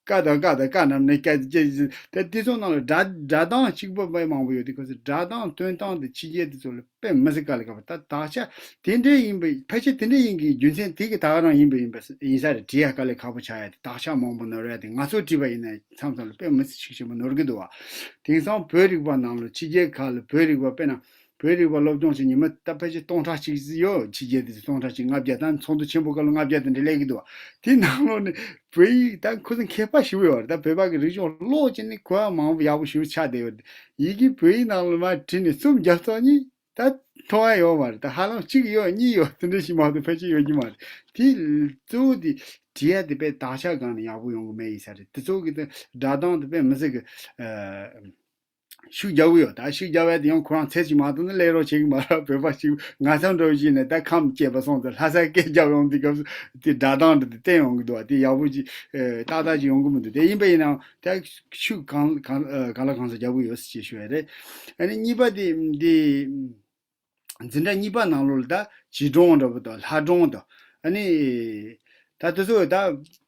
ཀ་དང་ཀ་དང་ཀ་རྣམས་ནི་ཀ་ཀྱེ་ཀྱེ། དེ་དེ་ཚོ་ནང་ལ་སྒྲ་སྒྲ་གདངས་གཅིག་པ་དཔེ་མང་པོ་ཡོད་དུས་སྐབས་སུ། སྒྲ་གདངས་སྟོན་སྟངས་དེ་ཕྱི་རྒྱལ་དེ་ཚོ་ལ་དཔེ་མི་སྲིད་དཀའ་ལས་ཁག་པོ། ད་དག་ཆ་དེ་འདྲའི་ཡིན་པའི་ཕལ་ཆེར་དེ་འདྲའི་ཡིན་གྱི་རྒྱུ་མཚན་དེ་གི་ད་ག་རང་ཡིན་པ་ཡིན་པ་ཡིན་ས་རེད། བྲིས་ཡ་དཀའ་ལས་ཁག་པོ་ཆགས་ཡ་དེ། དག་ཆ་མང་པོ་ནོར་ཡ་དེ། ང་ཚོ་བྲིས་པ་ཡིན་ན་མཚམས་མཚམས་ལ་དཔེ་མི་སྲིད་ཤུགས་ཆེན་པོ་ནོར་གི་འདུག་བ། དེང་སང་བོད་རིག་པ་ནང་ལ་ཕྱི་རྒྱལ་ཁག་ལ་བོད་རིག་པ་དཔེར་ན། བོད་རིག་པ་སློབ་སྦྱོང་བྱེད་མཁན་མི་ད་ཕལ་ཆེར་སྟོང་ཕྲག་གཅིག་ཡོད། ཕྱི་རྒྱལ་དེ་ཚོ་སྟོང་ཕྲག་གཅིག་ལྔ་བརྒྱ། ད་ཚོགས་འདུ་ཆེན་པོ་སྐབས་ལ་ལྔ་བརྒྱ་དེ་འདྲ་སླེབས་ཀྱི་འདུག་བ། དེ་ནང་ལོགས་ནས་བོད་ཡིག་ད་ཁོ་ཚོ་མཁས་པ་ཞེ་པོ་ཡོད་རེད། ད་བོད་པ་གི་རིག་གཞུང་ཀློག་བྱས་ནས་གོ་བ་མང་པོ་ཡག་པོ་ཞེ་པོ་ཆགས་བསྡད་ཡོད་རེད། ཡི་གེ་བོད་ཡིག་ནང་ལ་མར་བྲིས་ནས་རྩོམ་རྒྱག་ཚར་ནས་ད་མཐོང་ཡ་ཡོད་མ་རེད། ད་ཧ་ལམ་གཅིག་ཡོད་གཉིས་ཡོད་དེ་འདྲ་ཞིག་མ་གཏོགས་ཕལ་ཆེར་ཡོད་ཀྱི་མ་རེད། དེ་གཙོ་བོ་དེ་བྲིས་ཡ་དེ་དཔེ་དག་ཆ་སྒང་ནས་ཡག་པོ་ཡོང་གི་མེད་ཡིན་ས་རེད། དེ་ཚོ་གི་ད་སྒྲ་གདངས་དེ་དཔེ་མི་སྲིད་གི་ཨ། ཤུགས་རྒྱག་གི་ཡོད། ད་ཤུགས་རྒྱག་པ་དེ་ཡང་ཁོ་རང་ཚད་ཅིག་མ་གཏོགས་ནི་སླེབས་རོགས་བྱེད་ཀྱི་མ་རེད། བོད་པ་ཞིག་ང་ཚོ་འདྲ་བོ་ཞིག་ནས་ད་ཁམས་སྐྱེས་པ་སོང་ཙང་ལྷ་སའི་སྐད་རྒྱབ་ཡོང་དུས་སྐབས་སུ་དེ་སྒྲ་གདངས་འདྲ་དེ་བསྟན་ཡོང་གི་འདུག་བ། དེ་ཡག་པོ་ཅིག་ཨ་ཏག་ཏག་ཅིག་ཡོང་གི་མི་འདུག་དེ་ཡིན་པ་ཡིན་ནའང་ད་ཤུགས་གང་གང་ཨ་གང་ལ་གང་འཚམ་རྒྱག་གི་ཡོད་ཅེས་ཞུ་ཡ་རེད། ཨ་ནི་གཉིས་པ་དེ་འདི། འཛིན་གྲྭ་གཉིས་པ་ནང་ལོགས་ལ་ད་བྱིས་སྒྲུང་འདྲ་པོ་དང་ལྷ་སྒྲུང་དང་། ཨ་ནི་ ད་དེ་ཚོ་ད་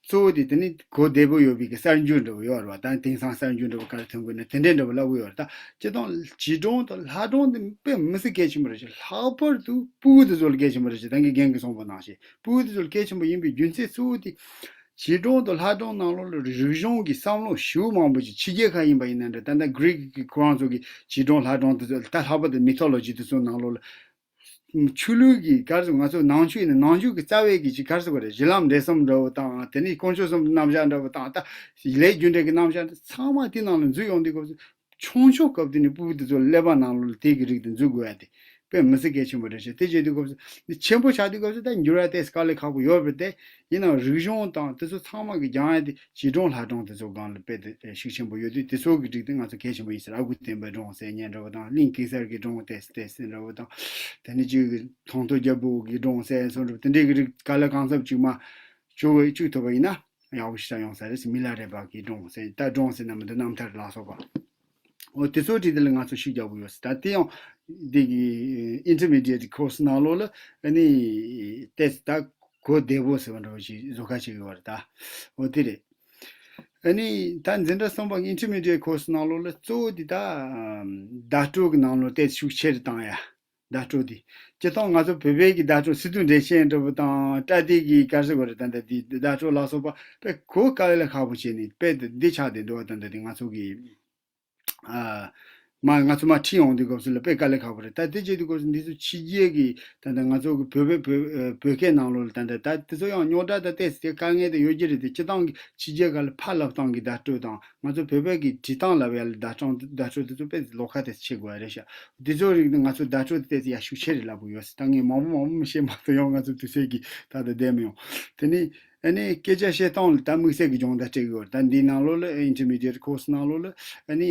གཙོ་བོ་དེ་དེ་ནི་གོ་བདེ་པོ་ཡོད་པའི་གི་གསར་འགྱུར་འདྲ་བོ་ཡོད་རེད་བ། ད་དེང་སང་གསར་འགྱུར་འདྲ་བོ་ག་རེ་ཐོན་དགོས་ན་དེ་འདྲའི་འདྲ་བོ་ལབ་གི་ཡོད་རེད། ད་སྤྱིར་བཏང་བྱིས་སྒྲུང་དང་ལྷ་སྒྲུང་དེ་དཔེ་མི་སྲིད་གལ་ཆེན་པོ་རེད་ཤག། ལྷག་པར་དུ་སྤུ་གུ་དེ་ཚོ་ལ་གལ་ཆེན་པོ་རེད་ཤག། ད་གིན་རྒན་གྱིས་གསུངས་པ་ནང་བཞིན་སྤུ་གུ་དེ་ཚོ་ལ་གལ་ཆེན་པོ་ཡིན་པའི་རྒྱུ་མཚན་གཙོ་བོ་དེ། བྱིས་སྒྲུང་དང་ལྷ་སྒྲུང་ནང་ལོགས་ལ་རིག་གཞུང་གི་བསམ་བློ་ཞེ་པོ་མང་པོ་ཅིག་ཕྱི་རྒྱལ་ཁག་ཡིན་པ་ཡིན་ན་འདྲ། ད་ལྟ་གྷི་རིག་གི་ཁོ་རང་ཚོ་གི་བྱིས་སྒྲུང་ལྷ་སྒྲུང་དེ་ཚོ་ད་ལྷག་པར་དུ་མི་ཐོ་ལོ་ཇི་དེ་ཚོ་ནང་ལོགས་ལ། ཆོས་ལུགས་ཀྱི་ག་རེ་ཟེར། ང་ཚོ་ནང་ཆོས་ཡིན་ན་ནང་ཆོས་ཀྱི་རྩ་བའི་གི་ཅིག་ག་རེ་ཟེར་དགོས་རེད། གཞི་ལམ་འབྲས་གསུམ་འདྲ་བོ་དང་། དེ་ནས་དཀོན་མཆོག་གསུམ་རྣམ་གཞག་འདྲ་བོ་དང་། ད་ལས་རྒྱུ་འབྲས་ཀྱི་རྣམ་གཞག་འདི་ཚང་མ་དེ་ནང་ལ་འཛུལ་ཡོང་དུས་སྐབས་སུ། ཆུང་ཆུང་སྐབས་དེ་ནས་སྤུ་གུ་དེ་ཚོ་ཀླད་པ་ནང་ལོགས་ལ་དེ་གི་རིགས་དེ་འཛུལ་དགོས་ཡ་དེ་དཔེ་མི་སྲིད་གལ་ཆེན་པོ་རེད་ཤག། དེ་བྱེད་དུས་སྐབས་སུ་འདི་ཆེན་པོ་ཆགས་དུས་སྐབས་སུ་ད་འགྱུར་བ་དེ་དཀའ་ལས་ཁག་པོ་ཡོད་པ་རེད་དེ། ཡིན་ནའང་རིག་གཞུང་དང་དེ་ཚོ་ཚང་མ་གི་སྦྱང་ཡ་དེ་བྱིས་སྒྲུང་ལྷ་སྒྲུང་དེ་ཚོ་སྒང་ལ་དཔེ་དེ་ཤུགས་ཆེན་པོ་ཡོད་དུས། དེ་ཚོ་གི་རིགས་དེ་ང་ཚོ་གལ་ཆེན་པོ་ཡིན་ཟེར། ཨ་ཁུ་སྟོན་པའི་སྒྲུང་ཟེར་མཁན་འདྲ་བོ་དང་། གླིང་གེ་སར་གྱི་སྒྲུང་ཏོག་ཙམ་ཏོག་ཙམ་འདྲ་བོ་དང་། དེ་ནས་ཅིག་མཐོང་ཐོས་རྒྱལ་པོ་གི་སྒྲུང་ཟེར་སོགས་འདྲ་བོ་དེ་འདྲའི་གི་རིགས་ག་ལ་གང་འཚམ་ཅིག་མར་བཅུག་བཅུག་ཐུབ་པ་ཡིན་ན་ཡག་པོ་ཞེ་དྲག་ཡོང་ས་རེད་ཟེར། མི་ལ་རས་པ་གི་སྒྲུང་ཟེར། ད་སྒྲུང་ཟེར་ན་མི་འདུག་རྣམ་ཐར་ལ་སོགས་པ། འོ་དེ་ཚོ་བྲིས་དེ་ལ་ང་ཚོ་ཤུགས་རྒྱག་གི་ཡོད་ཟེར། ད་དེ་ཡང་འདི་གི་intermediate course ནང་ལོགས་ལ་ཨ་ནི་ཏོག་ཙམ་ད་གོ་བདེ་པོ་ཟེར་བ་འདྲ་བོ་ཞིག་བཟོ་ཁ་བྱེད་ཀྱི་ཡོད་རེད་ད། འོ་དེ་རེད། ཨ་ནི་ད་འཛིན་གྲྭ་གསུམ་པ་intermediate course ནང་ལོགས་ལ་གཙོ་བོ་འདི་ད་བརྡ་སྤྲོད་ཀྱི་ནང་ལོགས་ཏོག་ཙམ་ཤུགས་ཆེ་རུ་བཏང་ཡ། བརྡ་སྤྲོད་འདི་སྤྱིར་བཏང་ང་ཚོ་བོད་པའི་གི་བརྡ་སྤྲོད་སི་ཏུ་འགྲེལ་ཆེན་འདྲ་བོ་དང་པྲ་ཏི་གི་ག་རེ་ཟེར་དགོས་རེད། ད་ལྟ་འདི་བརྡ་སྤྲོད་ལ་སོགས་པ་དཔེ་གོ་དཀའ་ལས་ཁག་པོ་བྱས་ནས་དཔེ་འདི་ཆགས་བསྡད་འདུག་བ། ད་ལྟ་འདི་ང་ཚོ་གི་ཨ་མ་ང་ཚོ་མར་ཁྲིད་ཡོང་དུས་སྐབས་སུ་ལ་དཔེ་དཀའ་ལས་ཁག་པོ་རེད། ད་དེ་བྱེད་དུས་སྐབས་སུ་འདི་ཚོ་ཕྱི་རྒྱལ་གི་ད་ལྟ་ང་ཚོ་གི་བོད་པའི་བོད་ཨ་བོད་སྐད་ནང་ལོགས་ལ་ད་ལྟ་ད་དེ་ཚོ་ཡང་རྙོག་དྲ་ད་ཏོག་ཙམ་དེ་དཀའ་ངལ་དེ་ཡོད་ཀྱི་རེད་དེ། སྤྱིར་བཏང་གི་ཕྱི་རྒྱལ་ཁག་ལ་ཕར་ལབ་སྟངས་ཀྱི་བརྡ་སྤྲོད་དང་། ང་ཚོ་བོད་པའི་གི་བྲིས་སྟངས་ལབ་ཡ་ལ་བརྡ་སྤྲོད་བརྡ་སྤྲོད་དེ་ཚོ་དཔེ་ལོགས་ཁ་དེ་ཕྱེ་དགོས་ཡ་རེད་ཤག། འདི་ཚོ་རིགས་ནི་ང་ཚོ་བརྡ་སྤྲོད་དེ་ཏོག་ཙམ་ཡ་ཤུགས་ཆེ་རེད་ལབ་དགོས་ཡོད་ཟེར། ད་ངས་མང་པོ་མང་པོ་མི་བཤད་མ་ཐུབ་ཡང་། ང་ཚོ་དུས་ཚོད་ཀྱིས་ད་ལྟ་བསྡད་མི་ཡོང་། དེ་ནི་ཨ་ནི་སྐད་ཆ་བཤད་སྟངས་ལ་ད་དམིགས་བསལ་གྱི་སྦྱོང་བརྡར་སྤྲད་ཀྱི་ཡོད་རེད། ད་འདིའི་ནང་ལོགས་ལ་intermediate course ནང་ལོགས་ལ་ཨ་ནི་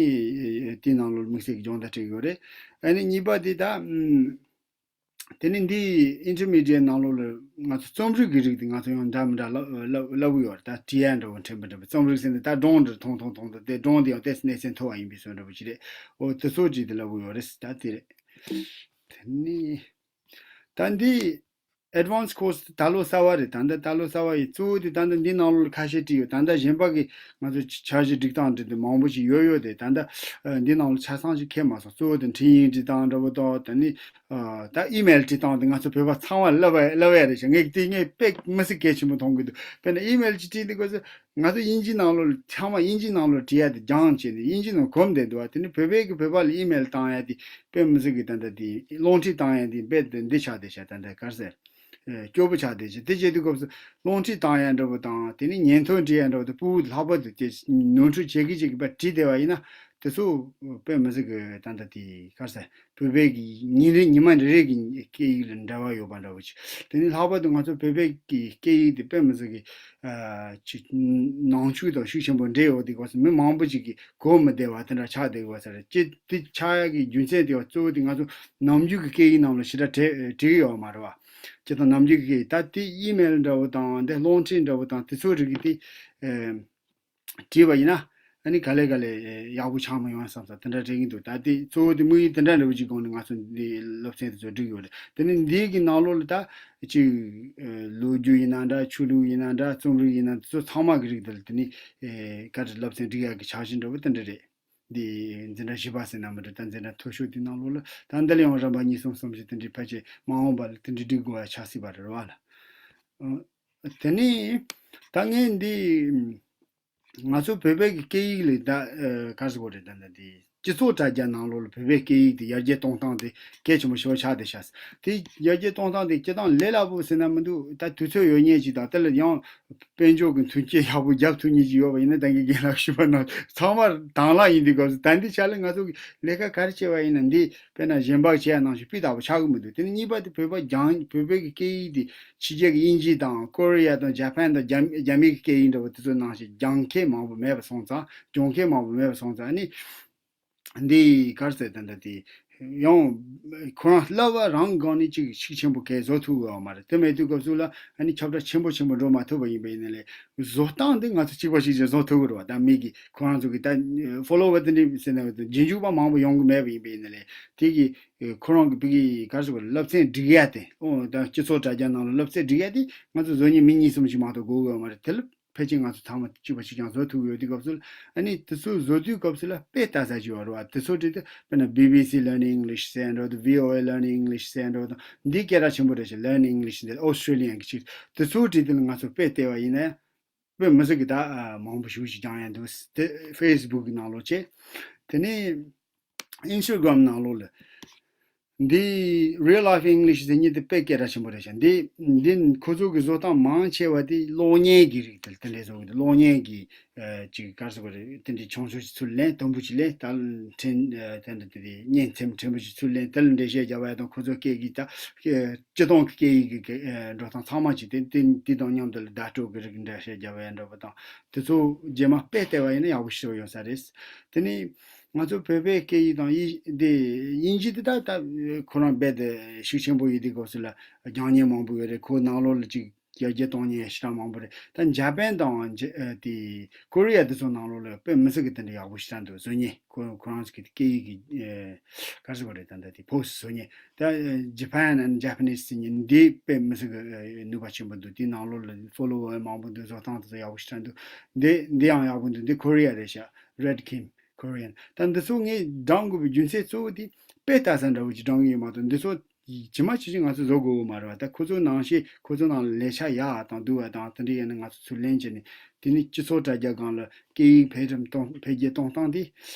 དེའི་ནང་ལོགས་ལ་དམིགས་བསལ་གྱི་སྦྱོང་བརྡར་སྤྲད་ཀྱི་ཡོད་རེད། ཨ་ནི་གཉིས་པ་དེ་ད་ཨམ། དེ་ནི་འདི་intermediate ནང་ལོགས་ལ་ང་ཚོ་རྩོམ་རིག་གི་རིགས་དེ་ང་ཚོ་ཡང་འདྲ་མི་འདྲ་ལབ་ལབ་ལབ་ཡོད་རེད། ད་བྲིས་ཡ་འདྲ་བོ་འཕྲིན་པ་འདྲ་བོ། རྩོམ་རིག་ཟེར་ནས་ད་སྒྲུང་འདྲ་ཐུང་ཐུང་ཐུང་ཐུང་དེ། སྒྲུང་དེ་ཡང་ཏོག་ཙམ་གནས་ཚད་མཐོ་བ་ཡིན་པའི་བཟོ་འདྲ་བོ་ཅིག་རེད། འོ་དེ་ཚོ་བྲིས་ཏེ་ལབ་ཡོད་རེད། ད་དེ་རེད། དེ་ནི་ད་འདི་advance course ད་ལོ་གསར་བ་རེད། ད་འདི་ད་ལོ་གསར་བ་ཡི་གཙོ་བོ་དེ་ད་ལྟ་འདི་ནང་ལོགས་ལ་ཁ་ཤས་བྲིས་ཡོད། ད་ལྟ་གཞན་པ་གི་ང་ཚོ་འཆར་གཞི་སྒྲིག་སྟངས་འདྲ་དེ་མང་པོ་ཞིག་ཡོད་ཡོད་དེ། ད་ལྟ་ཨ་འདི་ནང་ལོགས་ཆ་ཚང་ཞིག་ཁེལ་མ་སོང་། གཙོ་བོ་དེ་འཕྲིན་ཡིག་འབྲི་སྟངས་འདྲ་བོ་དང་། དེ་ནི་ཨ་ད་ཨི་མེལ་བྲིས་སྟངས་དེ་ང་ཚོ་བོད་པ་ཚང་མ་ལབ་ཡ་ལབ་ཡ་རེད་ཤག། ངས་དེ་ངས་དཔེ་མི་སྲིད་གལ་ཆེན་པོ་མཐོང་གི་འདུག། དཔེར་ན་ཨི་མེལ་ཅིག་བྲིས་འདུག་གོ་ཟེར། ང་ཚོ་དབྱིན་ཇི་ནང་ལོགས་ཚང་མ་དབྱིན་ཇི་ནང་ལོགས་བྲིས་ཡ་དེ་སྦྱངས་བྱས་ནས་དབྱིན་ཇི་ནང་གོམས་བསྡད་འདུག་བ། དེ་ནི་བོད་པའི་གི་བོད་པ་ལ་ཨི་མེལ་བཏང་ཡ་དེ་དཔེ་མི་སྲིད་གི་ད་ལྟ་དེ་རླུང་འཕྲིན་བཏང་ཡ་དེ་དཔེ་དེ་འདི་ཆགས་བསྡད་ཤག། ད་ལྟ་ག་རེ་ཟེར། ཨེ་སྐྱོ་པོ་ཆགས་བསྡད་ཤག། དེ་བྱེད་དུས་སྐབས་སུ་རླུང་འཕྲིན་བཏང་ཡ་འདྲ་བོ་དང་། དེ་ནི་སྙན་ཐོ་འབྲི་ཡ་འདྲ་བོ་དེ་སྤུ་གུ་ལྷག་པར་དུ་དེ་ནོར་འཁྲུལ་བྱེད་ཀི་བྱེད་ཀི་པ་བྲིས་བསྡད་པ་ཡིན་ན། དེ་ཚོ་དཔེ་མི་སྲིད་གི་ད་ལྟ་དེ་ག་རེ་ཟེར། བོད་པའི་གི་ཉིན་རེ་ཉི་མ་རེ་རེ་གི་སྐད་ཡིག་ལ་འབྲེལ་བ་ཡོད་པ་འདྲ་བོ་ཅིག། དེ་ནི་ལྷག་པར་དུ་ང་ཚོ་བོད་པའི་གི་སྐད་ཡིག་དེ་དཔེ་མི་སྲིད་གི་ཨ་ཅིག་ནང་ཆོས་དང་ཤུགས་ཆེན་པོ་འདྲེས་ཡོད་དེ་ག་ཚོད་མི་མང་པོ་ཅིག་གིས་གོ་མི་བདེ་བ་དེ་འདྲ་ཆགས་བསྡད་ཡོད་ས་རེད། ཅི་དེ་ཆགས་ཡག་གི་རྒྱུ་མཚན་དེ་བ་གཙོ་བོ་དེ་ང་ཚོ་ནམ་རྒྱུན་གི་སྐད་ཡིག་ནང་ལ་ཞེ་དྲག་བྲིས་བྲིས་ཡོད་མ་རེད་བ། ཅི་དང་ནམ་རྒྱུན་གི་སྐད་ཡིག་ད་དེ་ཨི་མེལ་འདྲ་བོ་དང་། དེ་རླུང་འཕྲིན་འདྲ་བོ་དང་དེ་ཚོ་རིགས་ཀྱི་དེ་ཨེ། བྲིས་པ་ཡིན་ན་ཨ་ནི་ག་ལེ་ག་ལེ་ཡག་པོ་ཆགས་མི་ཡོང་བསམ་ས་དེ་འདྲ་དྲན་གྱི་འདུག། ད་དེ་གཙོ་བོ་དེ་དམིགས་ཡུལ་དེ་འདྲ་འདྲ་བོ་ཅིག་སྒང་ནས་ང་ཚོ་འདི་སློབ་ཚན་དེ་ཚོ་བསྒྲིགས་ཡོད་རེད། དེ་ནི་འདི་གི་ནང་ལོགས་ལ་ད་ཅིག་ལོ་རྒྱུས་ཡིན་ན་འདྲ། ཆོས་ལུགས་ཡིན་ན་འདྲ། རྩོམ་རིག་ཡིན་ན་འདྲ། དེ་ཚོ་ཚང་མ་གི་རིགས་དེ་ལ་དེ་ནི་ག་རེ་སློབ་ཚན་སྒྲིག་ཡག་གི་འཆར་གཞི་འདྲ་བོ་དེ་འདྲ་རེད། འདི་འཛིན་གྲྭ་བཞི་པ་ཟེར་ན་མི་འགྲིག། ད་འཛིན་གྲྭ་མཐོ་ཤོས་དེ་ནང་ལོགས་ལ་ད་འདི་ལ་ཡང་རིམ་པ་གཉིས་གསུམ་གསུམ་བཞི་དེ་འདྲའི་ཕལ་ཆེར་མ་འོངས་པ་ལ་དེ་འདྲའི་སྒྲིག་དགོས་པ་ཆགས་སྲིད་པ་རེད་བ་ལ། དེ་ནས་ད་ངས་འདི་ང་ཚོ་བོད་པའི་གི་སྐད་ཡིག་ལ་ད་ཨ་ག་རེ་ཟེར་དགོས་རེད། ད་ད་འདི་སྤྱི་ཚོགས་དྲ་རྒྱ་ནང་ལོགས་ལ་བོད་པའི་སྐད་ཡིག་དེ་ཡར་རྒྱས་གཏོང་སྟངས་དེ་གལ་ཆེན་པོ་ཞེ་པོ་ཆགས་བསྡད་ཤག། དེ་ཡར་རྒྱས་གཏོང་སྟངས་དེ་སྤྱིར་བཏང་ལས་སླ་པོ་ཟེར་ན་མི་འདུག། ད་དུས་ཚོད་ཡོད་མཁན་ཅིག་དང་། དེ་ལ་ཡང་དཔལ་འབྱོར་གྱི་མཐུན་རྐྱེན་ཡག་པོ་རྒྱབ་ཐུབ་མཁན་ཅིག་ཡོད་པ་ཡིན་ན། ད་གིན་རྒན་ལགས་ཞུས་པ་ནང་ཚང་མ་དང་བླངས་ཡིན་དུས་སྐབས་སུ། ད་འདི་ཆ་ལ་ང་ཚོ་གི་ལས་ཀ་ག་རེ་བྱས་པ་ཡིན་ན་འདི་དཔེར་ན་གཞན་པ་བྱས་ཡ་ནང་བཞིན་སྤུས་དག་པོ་ཆགས་ཀྱི་མི་འདུག། དེ་ནས་གཉིས་པ་དེ་བོད་པ་སྦྱང་བོད་པའི་གི་སྐད་ཡིག་དེ་ཕྱི་རྒྱལ་གི་དབྱིན་ཇི་དང་ཀོ་རི་ཡ་དང་ཇ་པན་དང་རྒྱ་རྒྱ་མི་གི་སྐད་ཡིག་འདྲ་བོ་དེ་ཚོ་ནང་བཞིན་སྦྱང་མཁན་མང་པོ་མེད་པ་སོང་ཙང་། སྦྱོང་མཁན་མང་པོ་མེད་པ་སོང་ཙང་། ཨ་ནི་འདི་ག་རེ་ཟེར། ད་ལྟ་དེ་ ཡང་ཁོ་རང་བསླབ་པ་རང་སྒང་ནས་ཅིག་ཤུགས་ཆེན་པོ་གས་བཟོ་ཐུབ་ཡོད་མ་རེད། དེ་མེད་དུས་སྐབས་སུ་ལ་ཨ་ནི་ཁྱབ་བསྒྲགས་ཆེན་པོ་ཆེན་པོ་འགྲོ་མ་ཐུབ་པ་ཡིན་པ་ཡིན་ན་ལས་བཟོ་སྟངས་འདི་ང་ཚོ་གཅིག་པ་གཅིག་རྐྱང་བཟོ་ཐུབ་ཀྱི་རེད་བ། ད་མི་གི་ཁོ་རང་ཚོ་གི་ད་ཕོ་ལོ་ཝར་དེ་འདྲ་ཟེར་ན་རྒྱུན་འཇུག་པ་མང་པོ་ཡོང་གི་མེད་པ་ཡིན་པ་ཡིན་ན་ལས་དེ་གི་ཁོ་རང་གི་བི་གི་ག་རེ་ཟེར་དགོས་རེད། བསླབ་ཚན་སྒྲིག་ཡ་དེ་ཨོ་ད་སྤྱི་ཚོགས་དྲ་རྒྱ་ནང་ལ་བསླབ་ཚན་སྒྲིག་ཡ་དེ་ང་ཚོ་བཟོ་མཁན་མི་གཉིས་གསུམ་ཞིག་མ་གཏོགས་དགོས་ཀྱི་ཡོད་མ་རེད། དེ་ལ་ཕལ་ཆེར་ང་ཚོ་ཚང་མ་གཅིག་པ་གཅིག་རྐྱང་བཟོ་ཐུབ་ཡོད་དུས་སྐབས་སུ་ལ་ཨ་ནི་དེ་ཚོ་བཟོ་དུས་སྐབས་སུ་ལ་དཔེ་ལྟ་ས་ཅིག་ཡོད་རེད་བ། དེ་ཚོ་བྲིས་ཏེ་དཔེར་ན་བི་བི་སི་Learning English ཟེར་འགྲོ་དང་བི་ཨོ་ཨེ་Learning English ཟེར་འགྲོ་དང་འདི་སྐད་གྲགས་ཆེན་པོ་རེད་ཤག Learning English འདི་ཨོ་སི་ཊྲེ་ལི་ཡན་གྱི་ཅིག་དེ་ཚོ་བྲིས་ཏེ་ལ་ང་ཚོ་དཔེ་བལྟས་པ་ཡིན་ན་དཔེ་མི་སྲིད་ཀྱི་ད་མང་པོ་ཞིག་ཅིག་སྦྱང་ཡ་འདུག་དེ་ཕེ་སི་བུག་གི་ནང་ལོགས་བྱས། དེ་ནས་ཨིན་སི་ཊ་གྷ་རམ་ནང་ལོགས་ལ། འདི་Real Life English ཟེར་མཁན་དེ་དཔེ་སྐད་གྲགས་ཆེན་པོ་རེད་ཤག་འདི་འདི་ཁོ་ཚོ་གི་བཟོ་སྟངས་མང་ཆེ་བ་དེ་གློག་བརྙན་གྱི་རིགས་དེ་དེ་འདྲས་བཟོ་གི་འདུག་གློག་བརྙན་གྱི་ཨ་ཅིག་ག་རེ་ཟེར་དགོས་རེད། དེ་འདྲའི་ཆུང་ཆུང་ཞིག་ཚུར་ལེན། དུམ་བུ་ཅིག་ལེན། ད་ཕྲན་ཨ་དེ་འདྲ་དེ་དེ་བརྙན་ཚེམ་ཕྲན་བུ་ཅིག་ཚུར་ལེན། དེ་ལ་འགྲེལ་བཤད་རྒྱབ་པ་དང་ཁོ་ཚོ་སྐད་ཀྱི་ད་ཨ་སྤྱི་སྟངས་ཀྱི་སྐད་ཡིག་གི་ཨ་འགྲོ་སྟངས་ཚང་མ་ཅིག་དེ་དེ་དེ་དང་མཉམ་དུ་ལ་བརྡ་སྤྲོད་ཀྱི་རིགས་འགྲེལ་བཤད་རྒྱབ་པ་འདྲ་པོ་དང་དེ་ཚོ་རྗེས་མ་དཔེ་བལྟས་པ་ཡིན་ན་ཡག་པོ་ཞེ་པོ་ཡོད་ས་རེད། དེ་ནས། ང་ཚོ་བོད་པའི་སྐད་ཡིག་དང་དབྱིན་དེ་དབྱིན་ཇི་དེ་ད་ད་ཁོ་རང་རྦད་དེ་ཤུགས་ཆེན་པོ་ཡོད་དུས་སྐབས་སུ་ལ་སྦྱང་མཁན་མང་པོ་ཡོད་རེད། ཁོ་ནང་ལོགས་ལ་ཅིག་ཡར་རྒྱས་གཏོང་མཁན་ཞེ་དྲག་མང་པོ་རེད། ད་འཇར་པན་དང་ཇེ་ཨ་དེ་ཀོ་རི་ཡ་དེ་ཚོ་ནང་ལོགས་ལ་དཔེ་མི་སྲིད་ཀྱི་དེ་འདྲ་ཡག་པོ་ཞེ་དྲག་འདུག་བཟོ་མཁན་ཁོ་ཁོ་རང་ཚོ་གི་སྐད་ཡིག་གི་ཨ་ག་རེ་ཟེར་དགོས་རེད། ད་ད་དེ་ཕོ་སི་བཟོ་མཁན་ད་ཇ་པན་ཨེན་ཌི་ཇ་པ་ནི་སི་ཟེར་མཁན་འདི་དཔེ་མི་སྲིད་ཀྱི་ཨ་ནུས་པ་ཆེན་པོ་འདུག་དེའི་ནང་ལོགས་ལ་ཕོ་ལོ་ཝར་མང་པོ་འདུག་བཟོ་སྟངས་དེ་ཚོ་ཡག་པོ་ཞེ་དྲག་འདུག་འདི་འདི་ཡང་ཡག་པོ་འདུག་འདི་ཀོ་རི་ཡ་རེད་ཤག Red Kim Korean། ད་འདི་ཚོ་ངས་བགྲང་དགོས་པའི་རྒྱུ་མཚན་གཙོ་བོ་དེ་དཔེ་ལྟ་ས་འདྲ་བོ་ཅིག་བགྲང་གི་ཡོད་མ་གཏོགས་འདི་ཚོ་ཇི་མ་ཇི་བཞིན་ང་ཚོ་བཟོ་དགོས་ཀྱི་མ་རེད་བ། ད་ཁོ་ཚོ་ནང་བཞིན་ཁོ་ཚོ་ནང་ལ་ལས་འཆར་ཡག་དང་སྡུག་པ་དང་དེ་འདྲ་ཡིན་ན་ང་ཚོ་ཚུར་ལེན་བྱས་ནས་དེ་ནི་སྤྱི་ཚོགས་དྲ་རྒྱ་སྒང་ལ་སྐད་ཡིག་འཕེལ་རིམ་གཏོང་འཕེལ་རྒྱས་གཏོང་སྟངས་དེ་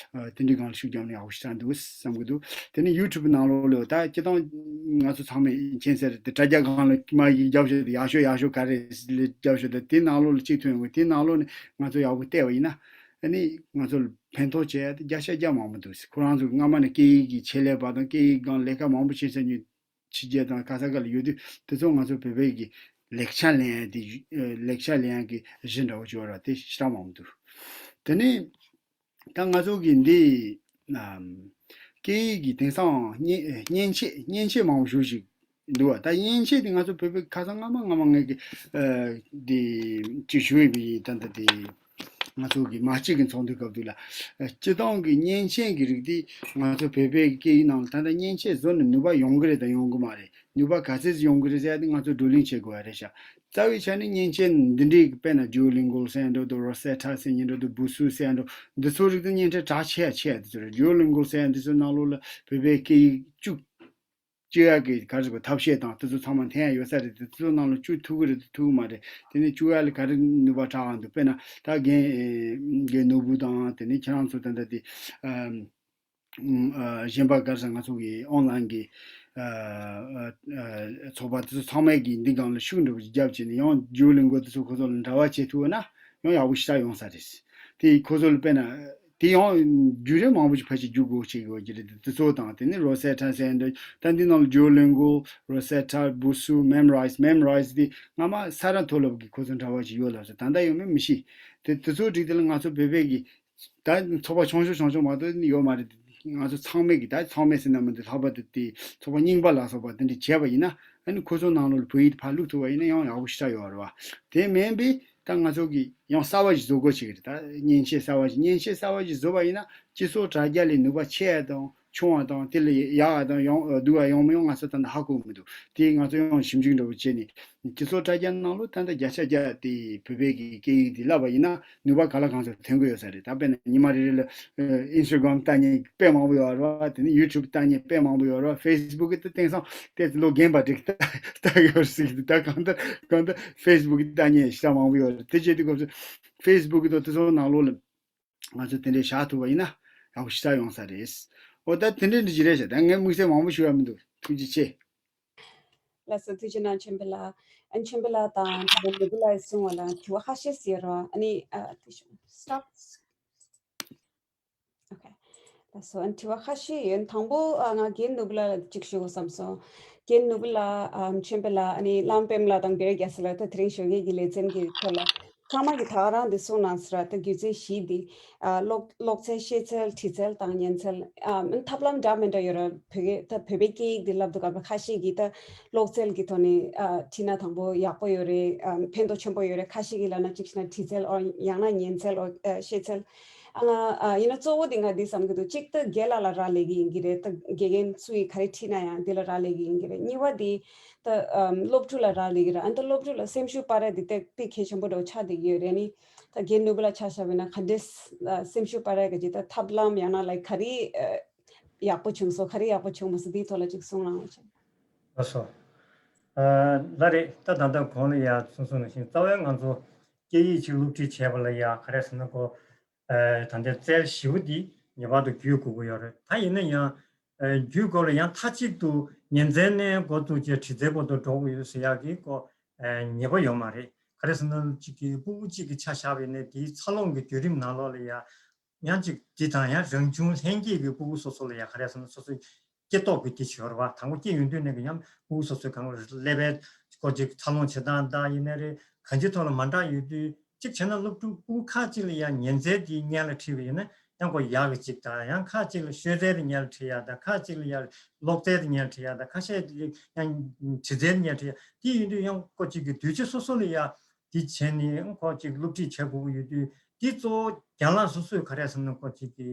དེ་འདྲའི་སྒང་ལ་ཤུགས་བརྒྱབ་ན་ཡག་པོ་ཞེ་དྲག་འདུག་བསམ་གྱི་འདུག་དེ་ནི་ཡུ་ཊུབ་ནང་ལོགས་ལ་ད་སྤྱིར་བཏང་ང་ཚོ་ཚང་མས་མཁྱེན་གསལ་རེད། དེ་དྲ་རྒྱ་སྒང་ལ་མ་ཡིག་རྒྱབ་ཤོག་དེ་ཡག་ཤོས་ཡག་ཤོས་ག་རེ་རྒྱབ་ཤོག་དེ་དེ་ནང་ལོགས་ལ་གཅིག་ཐོན་ཡོང་གི་དེ་ནང་ལོགས་ནས་ང་ཚོ་ཡག་པོ་བལྟས་པ་ཡིན་ན། ཨ་ནི་ང་ཚོ་ལ་ཕན་ཐོགས་བྱེད་ཡ་དེ་བརྒྱ་ཆ་བརྒྱ་མང་པོ་འདུག་ཁོ་རང་ཚོ་སྔ་མ་ནས་སྐད་ཡིག་གི་ཆེད་ལས་པ་དང་སྐད་ཡིག་སྒང་ལས་ཀ་མང་པོ་བྱེད་ས་ཉིད་ཕྱི་རྒྱལ་དང་ག་ས་ག་ལ་ཡོད་དུས་དེ་ཚོ་ང་ཚོ་བོད་པའི་གི་ལེགས་ཆ་ལེན་ཡ་དེ་ཨ་ལེགས་ཆ་ལེན་ཡ་གི་གཞི་འདྲ་བོ་ཅིག་ཡོད་ར་དེ་ཞེ་དྲག་མང་པོ་འདུག་དེ་ནས་ད་ང་ཚོ་གི་འདི་ཨམ་སྐད་ཡིག་གི་དེང་སང་མཉེན་མཉེན་ཆས་མཉེན་ཆས་མང་པོ་ཞེ་ཅིག་འདུག་བ། ད་མཉེན་ཆས་དེ་ང་ཚོ་བོད་པའི་ཁ་སང་སྔ་མ་སྔ་མ་ངས་ཀྱི་ཨ་དེ་ཅིག་ཞུ་ཡི་བི་ད་ད་དེ་ང་ཚོ་གི་མ་གཅིག་གི་ཚོགས་འདུའི་སྐབས་དུ་ལ་ཨ་སྤྱི་བཏང་གི་མཉེན་ཆས་ཀྱི་རིགས་དེ་ང་ཚོ་བོད་པའི་སྐད་ཡིག་ནང་ལ་ད་ལྟ་མཉེན་ཆས་བཟོ་ནས་ནུས་པ་ཡོང་གི་རེད་དང་ཡོང་གི་མ་རེད། ནུས་པ་ག་ཚད་ཅིག་ཡོང་གི་རེད་ཟེར་ཡ་དེ་ང་ཚོ་བགྲོ་གླེང་བྱེད་དགོས་པ་རེད་ཤག་རྩ་བའི་ཆ་ནས་མཉེན་ཆས་འདི་འདྲའི་དཔེར་ན་Duolingo ཟེར་ཡ་འདྲ་འདུག Rosetta ཟེར་མཁན་འདྲ་འདུག Busuu ཟེར་ཡ་འདྲ་འདི་ཚོ་རིགས་དེ་མཉེན་ཆས་གྲགས་ཆེ་ཡ་ཆེ་ཡ་དེ་ཚོ་རེད། Duolingo ཟེར་ཡ་འདི་ཚོ་ནང་ལོགས་ལ་བོད་པའི་སྐད་ཡིག་བཅུག་བཅུག་ཡ་གི་ག་རེ་ཟེར་དགོས་ཐབས་ཤེས་དང་དེ་ཚོ་ཚང་མ་འཐེན་ཡ་ཡོད་ས་རེད། དེ་ཚོ་ནང་ལ་བཅུག་ཐུབ་ཀྱི་རེད་ཐུབ་ཀྱི་མ་རེད། དེ་ནས་བཅུག་ཡ་ལ་ག་རེ་ནུས་པ་དྲག་ག་འདུག་དཔེར་ན་ད་རྒན་རྒན་ནོར་བུ་དང་དེ་ནས་ཁྱེད་རང་ཚོ་ད་ལྟ་དེ་ཨམ། ཨ་གཞན་པ་ག་རེ་ཟེར་ང་ཚོ་གི་ཨོན་ལན་གི་ཨ་ཨ་ཚོགས་པ་དེ་ཚོ་ཚང་མས་ཀྱི་འདི་སྒང་ལ་ཤུགས་འགྲོ་བརྒྱབ་བྱས་ནས་ཡང་Duolingo དེ་ཚོ་ཁོ་ཚོ་ལ་འབྲེལ་བ་བྱེད་ཐུབ་ན་ཡང་ཡག་པོ་ཞེ་དྲག་ཡོང་ས་རེད། དེ་ཁོ་ཚོ་ལ་དཔེར་ན་དེ་ཡང་བརྒྱུད་རིམ་མང་པོ་ཞིག་ཕལ་ཆེར་བརྒྱུད་དགོས་བྱེད་དགོས་ཀྱི་རེད། དེ་ཚོ་དང་དེ་ནི་Rosetta ཟེར་འདི་ད་འདི་ནང་ལ་Duolingo Rosetta Busuu Memrise Memrise དེ་སྔ་མ་ས་རཱ་མཐོ་སློབ་ཀྱི་ཁོ་ཚོ་འབྲེལ་བ་ཞིག་ཡོད་ལབ་སོང་། ད་ལྟ་ཡོད་མེད་མི་ཤེས། དེ་དེ་ཚོ་སྒྲིག་དེ་ལ་ང་ཚོ་བོད་པའི་གི་ད་ཚོགས་པ་ཆུང་ཆུང་ཆུང་ཆུང་མ་གཏོགས་ཡོད་མ་རེད། ང་ཚོ་ཚང་མས་ཀྱི་ད་ཚང་མས་ཟེར་ན་མི་འདུག་ལྷག་པར་དུ་དེ་ཚོགས་པ་རྙིང་པ་ལ་སོགས་པ་དེ་འདྲ་བྱས་པ་ཡིན་ན་ཨ་ནི་ཁོ་ཚོ་ནང་ལོགས་ལ་བོད་ཡིག་ཕར་བླུགས་ཐུབ་པ་ཡིན་ན་ཡང་ཡག་པོ་ཞེ་དྲག་ཡོད་རེད་བ། དེ་མིན་པའི་ད་ང་ཚོ་གི་ཡང་གསར་བ་ཞིག་བཟོ་དགོས་ཆེ་གི་རེད། ད་མཉེན་ཆས་གསར་བ་ཞིག་མཉེན་ཆས་གསར་བ་ཞིག་བཟོ་བ་ཡིན་ན་སྤྱི་ཚོགས་དྲ་རྒྱ་ལས་ནུས་པ་ཆེ་ཡ་དང་ཆུང་བ་དང་དེ་ལས་ཡག་ཡ་དང་ཡོང་སྡུག་ཡ་ཡོང་མི་ཡོང་ང་ཚོ་ད་ལྟ་ཧ་གོ་གི་མི་འདུག་དེ་ང་ཚོ་ཡང་ཞིབ་འཇུག་འདྲ་པོ་བྱས་ནས། སྤྱི་ཚོགས་དྲ་རྒྱ་ནང་ལོ་ད་ལྟ་བརྒྱ་ཆ་བརྒྱ་དེ་བོད་པའི་གི་སྐད་ཡིག་འདི་བསླབ་པ་ཡིན་ན་ནུས་པ་ག་ལ་གང་འཚམ་ཐོན་གི་ཡོད་ས་རེད། ད་དཔེར་ན་ཉི་མ་རེ་རེ་ལ་ཨིན་སི་ཊ་གྷ་རམ་ལྟ་མཁན་དཔེ་མང་པོ་ཡོད་རེད་བ། དེ་ནས་ཡུ་ཊུབ་ལྟ་མཁན་དཔེ་མང་པོ་ཡོད་རེད་བ། ཕེ་སི་བུག་གི་ད་དེང་སང་ཏོག་ཙམ་ལོ་རྒན་པ་འདྲ་ཞིག་ད་ལྟ་ཡོད་སྲིད་ཀྱི་འདུག་ད་གང་ལྟར་གང་ལྟར་ཕེ་སི་བུག་གི་ལྟ་མཁན་ཞེ་དྲག་མང་པོ་ཡོད་རེད། དེ་བྱེད་དུས་སྐབས་སུ་ཕེ་སི་བུག་གི་ཐོག་དེ་ཚོ་ནང་ལོགས་ལ་ང་ཚོ་དེ་འདྲའི་བཞག་ཐུབ་པ་ཡིན་ན་ཡག་པོ་ཞེ་དྲག་ཡོང་ས་རེད། འོ་ད་དེ་འདྲའི་འདྲ་ཞིག་རེད་ཤག་ད་ངས་དམིགས་བསལ་མང་པོ་ཞུ་ཡ་མི་འདུག་ཐུགས་རྗེ་ཆེ། ལགས་སོ། ཐུགས་རྗེ་གནང་མཆོད་འབུལ་ལགས། ཨ་མཆོད་འབུལ་ལགས་དང་དེ་ནས་ནོར་བུ་ལགས་གསུང་བ་ལ་དྲི་བ་ཁ་ཤས་ཤིག་ཡོད་རེད། ཨ་ནི་ཨ་དེ་ཤོག stop. Okay. ལགས་སོ། ཨ་ནི་དྲི་བ་ཁ་ཤས་ཡོད། དང་པོ་ཨ་ང་རྒན་ནོར་བུ་ལགས་ལ་གཅིག་ཞུ་དགོས་བསམ་སོང་། རྒན་ནོར་བུ་ལགས་ཨ་མཆོད་འབུལ་ལགས་ཨ་ནི་བླམ་པདྨ་ལགས་དང་བེར་རྒྱ་མཚོ་ལགས་ད་དེ་རིང་ཞོགས་ཀས་ཀྱི་ལེ་ཚན་གྱི་ཐོག་ལ་ ཚང་མ་གི་ད་ག་རང་འདི་གསུངས་གནང་ཟེར་ར། ད་སྒྱུ་རྩལ་བཞི་འདི་ཨ་ཀློག་ཀློག་རྩལ། ཤེས་རྩལ། འབྲི་རྩལ་དང་ཉན་རྩལ། ཨ་ཐབས་ལམ་འདྲ་མི་འདྲ་ཡོད་ར། བོད་སྐད་ད་བོད་པའི་སྐད་ཡིག་འདི་ལབ་འདུག་ག་ཁ་ཤས་ཀྱིས་ད་ཀློག་རྩལ་གྱི་ཐོག་ནས་ཨ་བྲིས་ན་དང་པོ་ཡག་པོ་ཡོད་རེད། ཨ་ཕན་ཐོགས་ཆེན་པོ་ཡོད་རེད། ཁ་ཤས་ཀྱིས་ལབ་ན་གཅིག་བྱས་ན་འབྲི་རྩལ་ཨོ་ཡང་ན་ཉན་རྩལ་ཨོ་ཨ་ཤེས་རྩལ། ཨ་ང་ཨ་ཡིན་ན་གཙོ་བོ་དེ་ང་འདི་བསམ་གྱི་འདུག་གཅིག་ད་རྒན་ལགས་ལ་རག་ལས་ཀྱི་ཡིན་གྱི་རེད། ད་དགེ་རྒན་སུ་ཡིས་ག་རེ་ཁྲིད་ན་ཡང་འདི་ལ་རག་ལས་ཀྱི་ཡིན་གྱི་རེད། གཉིས་པ་དེ་ད་ཨམ་སློབ་ཕྲུག་ལ་རག་ལས་ཀྱི་རེད། ཨ་ད་སློབ་ཕྲུག་ལ་སེམས་ཤུགས་སྤར་ཡ་དེ་ད་དཔེ་གལ་ཆེན་པོ་འདྲ་བོ་ཆགས་བསྡད་ཀྱི་ཡོད་རེད། ནི་ད་རྒན་ནོར་བུ་ལ་ཆ་བཞག་པ་ཡིན་ན་ག་འདྲས་ཨ་སེམས་ཤུགས་སྤར་ཡ་གི་ཅིག་ད་ཐབས་ལམ་ཡང་ན་ལའིག་ག་རེ་ཨ་ཡག་པོ་བྱུང་སོང་། ག་རེ་ཡག་པོ་བྱུང་མ་སོང་། དེའི་ཐོག་ལ་ཅིག་གསུང་རོགས་གནང་། ལགས་སོ། ཨ་ལགས་རེད། ད་ད་ལྟ་གོང་ལ་ཡ་གསུངས་སོང་ནང་བཞིན་རྩ་བའི་ང་ཚོ་སྐད་ཡིག་ཅིག་སློབ་ཁྲིད་བྱས་པ་ལ་ཡ་ག་རེ་ཟེར་ན་ཁོ། ཨ་ད་ལྟའི་རྩལ་ཞེ་པོ་འདི་ངེས་པར་དུ་བརྒྱུད་དགོས་ཀྱི་ཡོད་རེད། ད་ཡིན་ན་ཡང་ཨ་བརྒྱུད་དགོས་ལ་ཡང་མཐའ་གཅིག་ཏུ་ཉན་རྩལ་ནས་འགོ་བཙུགས་བྱས་འབྲི་རྩལ་བར་དུ་འགྲོ་དགོས་ཡོད་ཟེར་ཡག་གི་ཁོ་ཨ་ངེས་པ་ཡོད་མ་རེད། ག་རེ་ཟེར་ན་གཅིག་གི་སྤུ་གུ་གཅིག་གི་ཆ་བཞག་པ་ཡིན་ན་དེའི་འཚར་ལོངས་ཀྱི་བརྒྱུད་རིམ་ནང་ལོགས་ལ་ཡ། ཡང་ཅིག་འདི་དང་ཡང་རང་བྱུང་ལྷན་སྐྱེས་ཀྱི་སྤུ་གུ་སོ་སོ་ལ་ཡ་ག་རེ་ཟེར་ན་སོ་སོའི་སྐྱེ་སྟོབས་ཀྱི་དེ་བྱོས་ར་བ། དང་པོ་སྐྱེ་ཡོང་དུས་ནས་ཀྱི་ཡང་སྤུ་གུ་སོ་སོའི་གང་ཀླད་པའི་སྐོར་ཅིག་འཚར་ལོངས་བྱེད་སྟངས་དང་ཡིན་ནའི་རེད། གང་ཅིའི་ཐོག་ལ་མ་འདྲ་ཡོད་དུས་གཅིག་བྱས་ན་སློབ་ཕྲུག་སྤུ་གུ་ཁག་ཅིག་ལ་ཡ་ཉན་རྩལ་དེ་སྔོན་ལ་ཁྲིད་པ་ཡིན་ན་ཡང་ཁོ་ཡག་གི་ཅིག་དང་། ཡང་ཁག་ཅིག་ལ་ཤོད་རྩལ་དེ་སྔོན་ལ་ཁྲིད་ཡ་དང་། ཁག་ཅིག་ལ་ཡ་ཀློག་རྩལ་དེ་སྔོན་ལ་ཁྲིད་ཡ་དང་། ཁ་ཤས་དེ་ཡང་འབྲི་རྩལ་དེ་སྔོན་ལ་ཁྲིད་ཡ། དེ་ཡིན་དུས་ཡང་ཁོ་གཅིག་གི་དུས་ཚོད་སོ་སོ་ལ་ཡ། དེ་བྱས་ནས་ཁོ་གཅིག་སློབ་ཁྲིད་བྱེད་དགོས་ཀྱི་ཡོད་དུས། དེ་གཙོ་བོ་རྒན་ལགས་སོ་སོས་ག་རེ་ཟེར་ན་ཁོ་གཅིག་གི་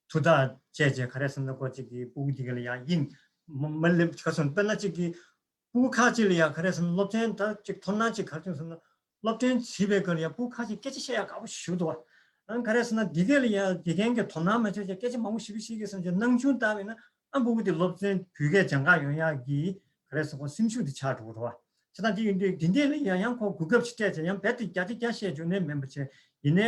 ཐུགས་ཐག་བཅད་བྱས་ག་རེ་ཟེར་ན་ཁོ་གཅིག་གི་སྤུ་གུ་དེ་ག་ལ་ཡང་དབྱིངས་མ་མ་སླེབས་ག་སོང་། དཔེར་ན་གཅིག་གི་སྤུ་གུ་ཁག་ཅིག་ལ་ཡང་ག་རེ་ཟེར་ན་སློབ་ཚན་ད་གཅིག་མཐོང་སྣང་གཅིག་ག་རེ་བྱུང་ཟེར་ན། སློབ་ཚན་བྱེད་པའི་སྐབས་ལ་ཡང་སྤུ་གུ་ཁག་ཅིག་སྐད་ཆ་བཤད་ཡག་དགའ་པོ་ཞེ་པོ་འདུག་བ། ཨང་ག་རེ་ཟེར་ན་འདི་ག་ལ་ཡང་དགེ་རྒན་གྱིས་དོ་སྣང་མ་བྱས་བྱས་སྐད་ཆ་མང་པོ་ཞེ་པོ་བཤད་ཀྱི་བསམ་བྱས་སྣང་ཆུང་བཏང་བ་ཡིན་ན། ཨ་སྤུ་གུ་དེ་སློབ་ཚན་བོད་སྐད་སྦྱང་ག་ཡོང་ཡག་གི་ག་རེ་ཟེར་ཁོ་སེམས་ཤུགས་དེ་ཆག་འགྲོ་གི་རེད་བ། བྱས་ཙང་དེ་ཡིན་དུས་འདི་འདྲས་ལ་ཡང་ཡང་ཁོ་གོ་སྐབས་ཅིག་སྤྲད་བྱས་ཡང་རྦད་དེ་བརྒྱ་ཆ་བརྒྱ་བཤད་རྒྱུ་ནས་མིན་པ་བྱས། ཡིན་ནའི་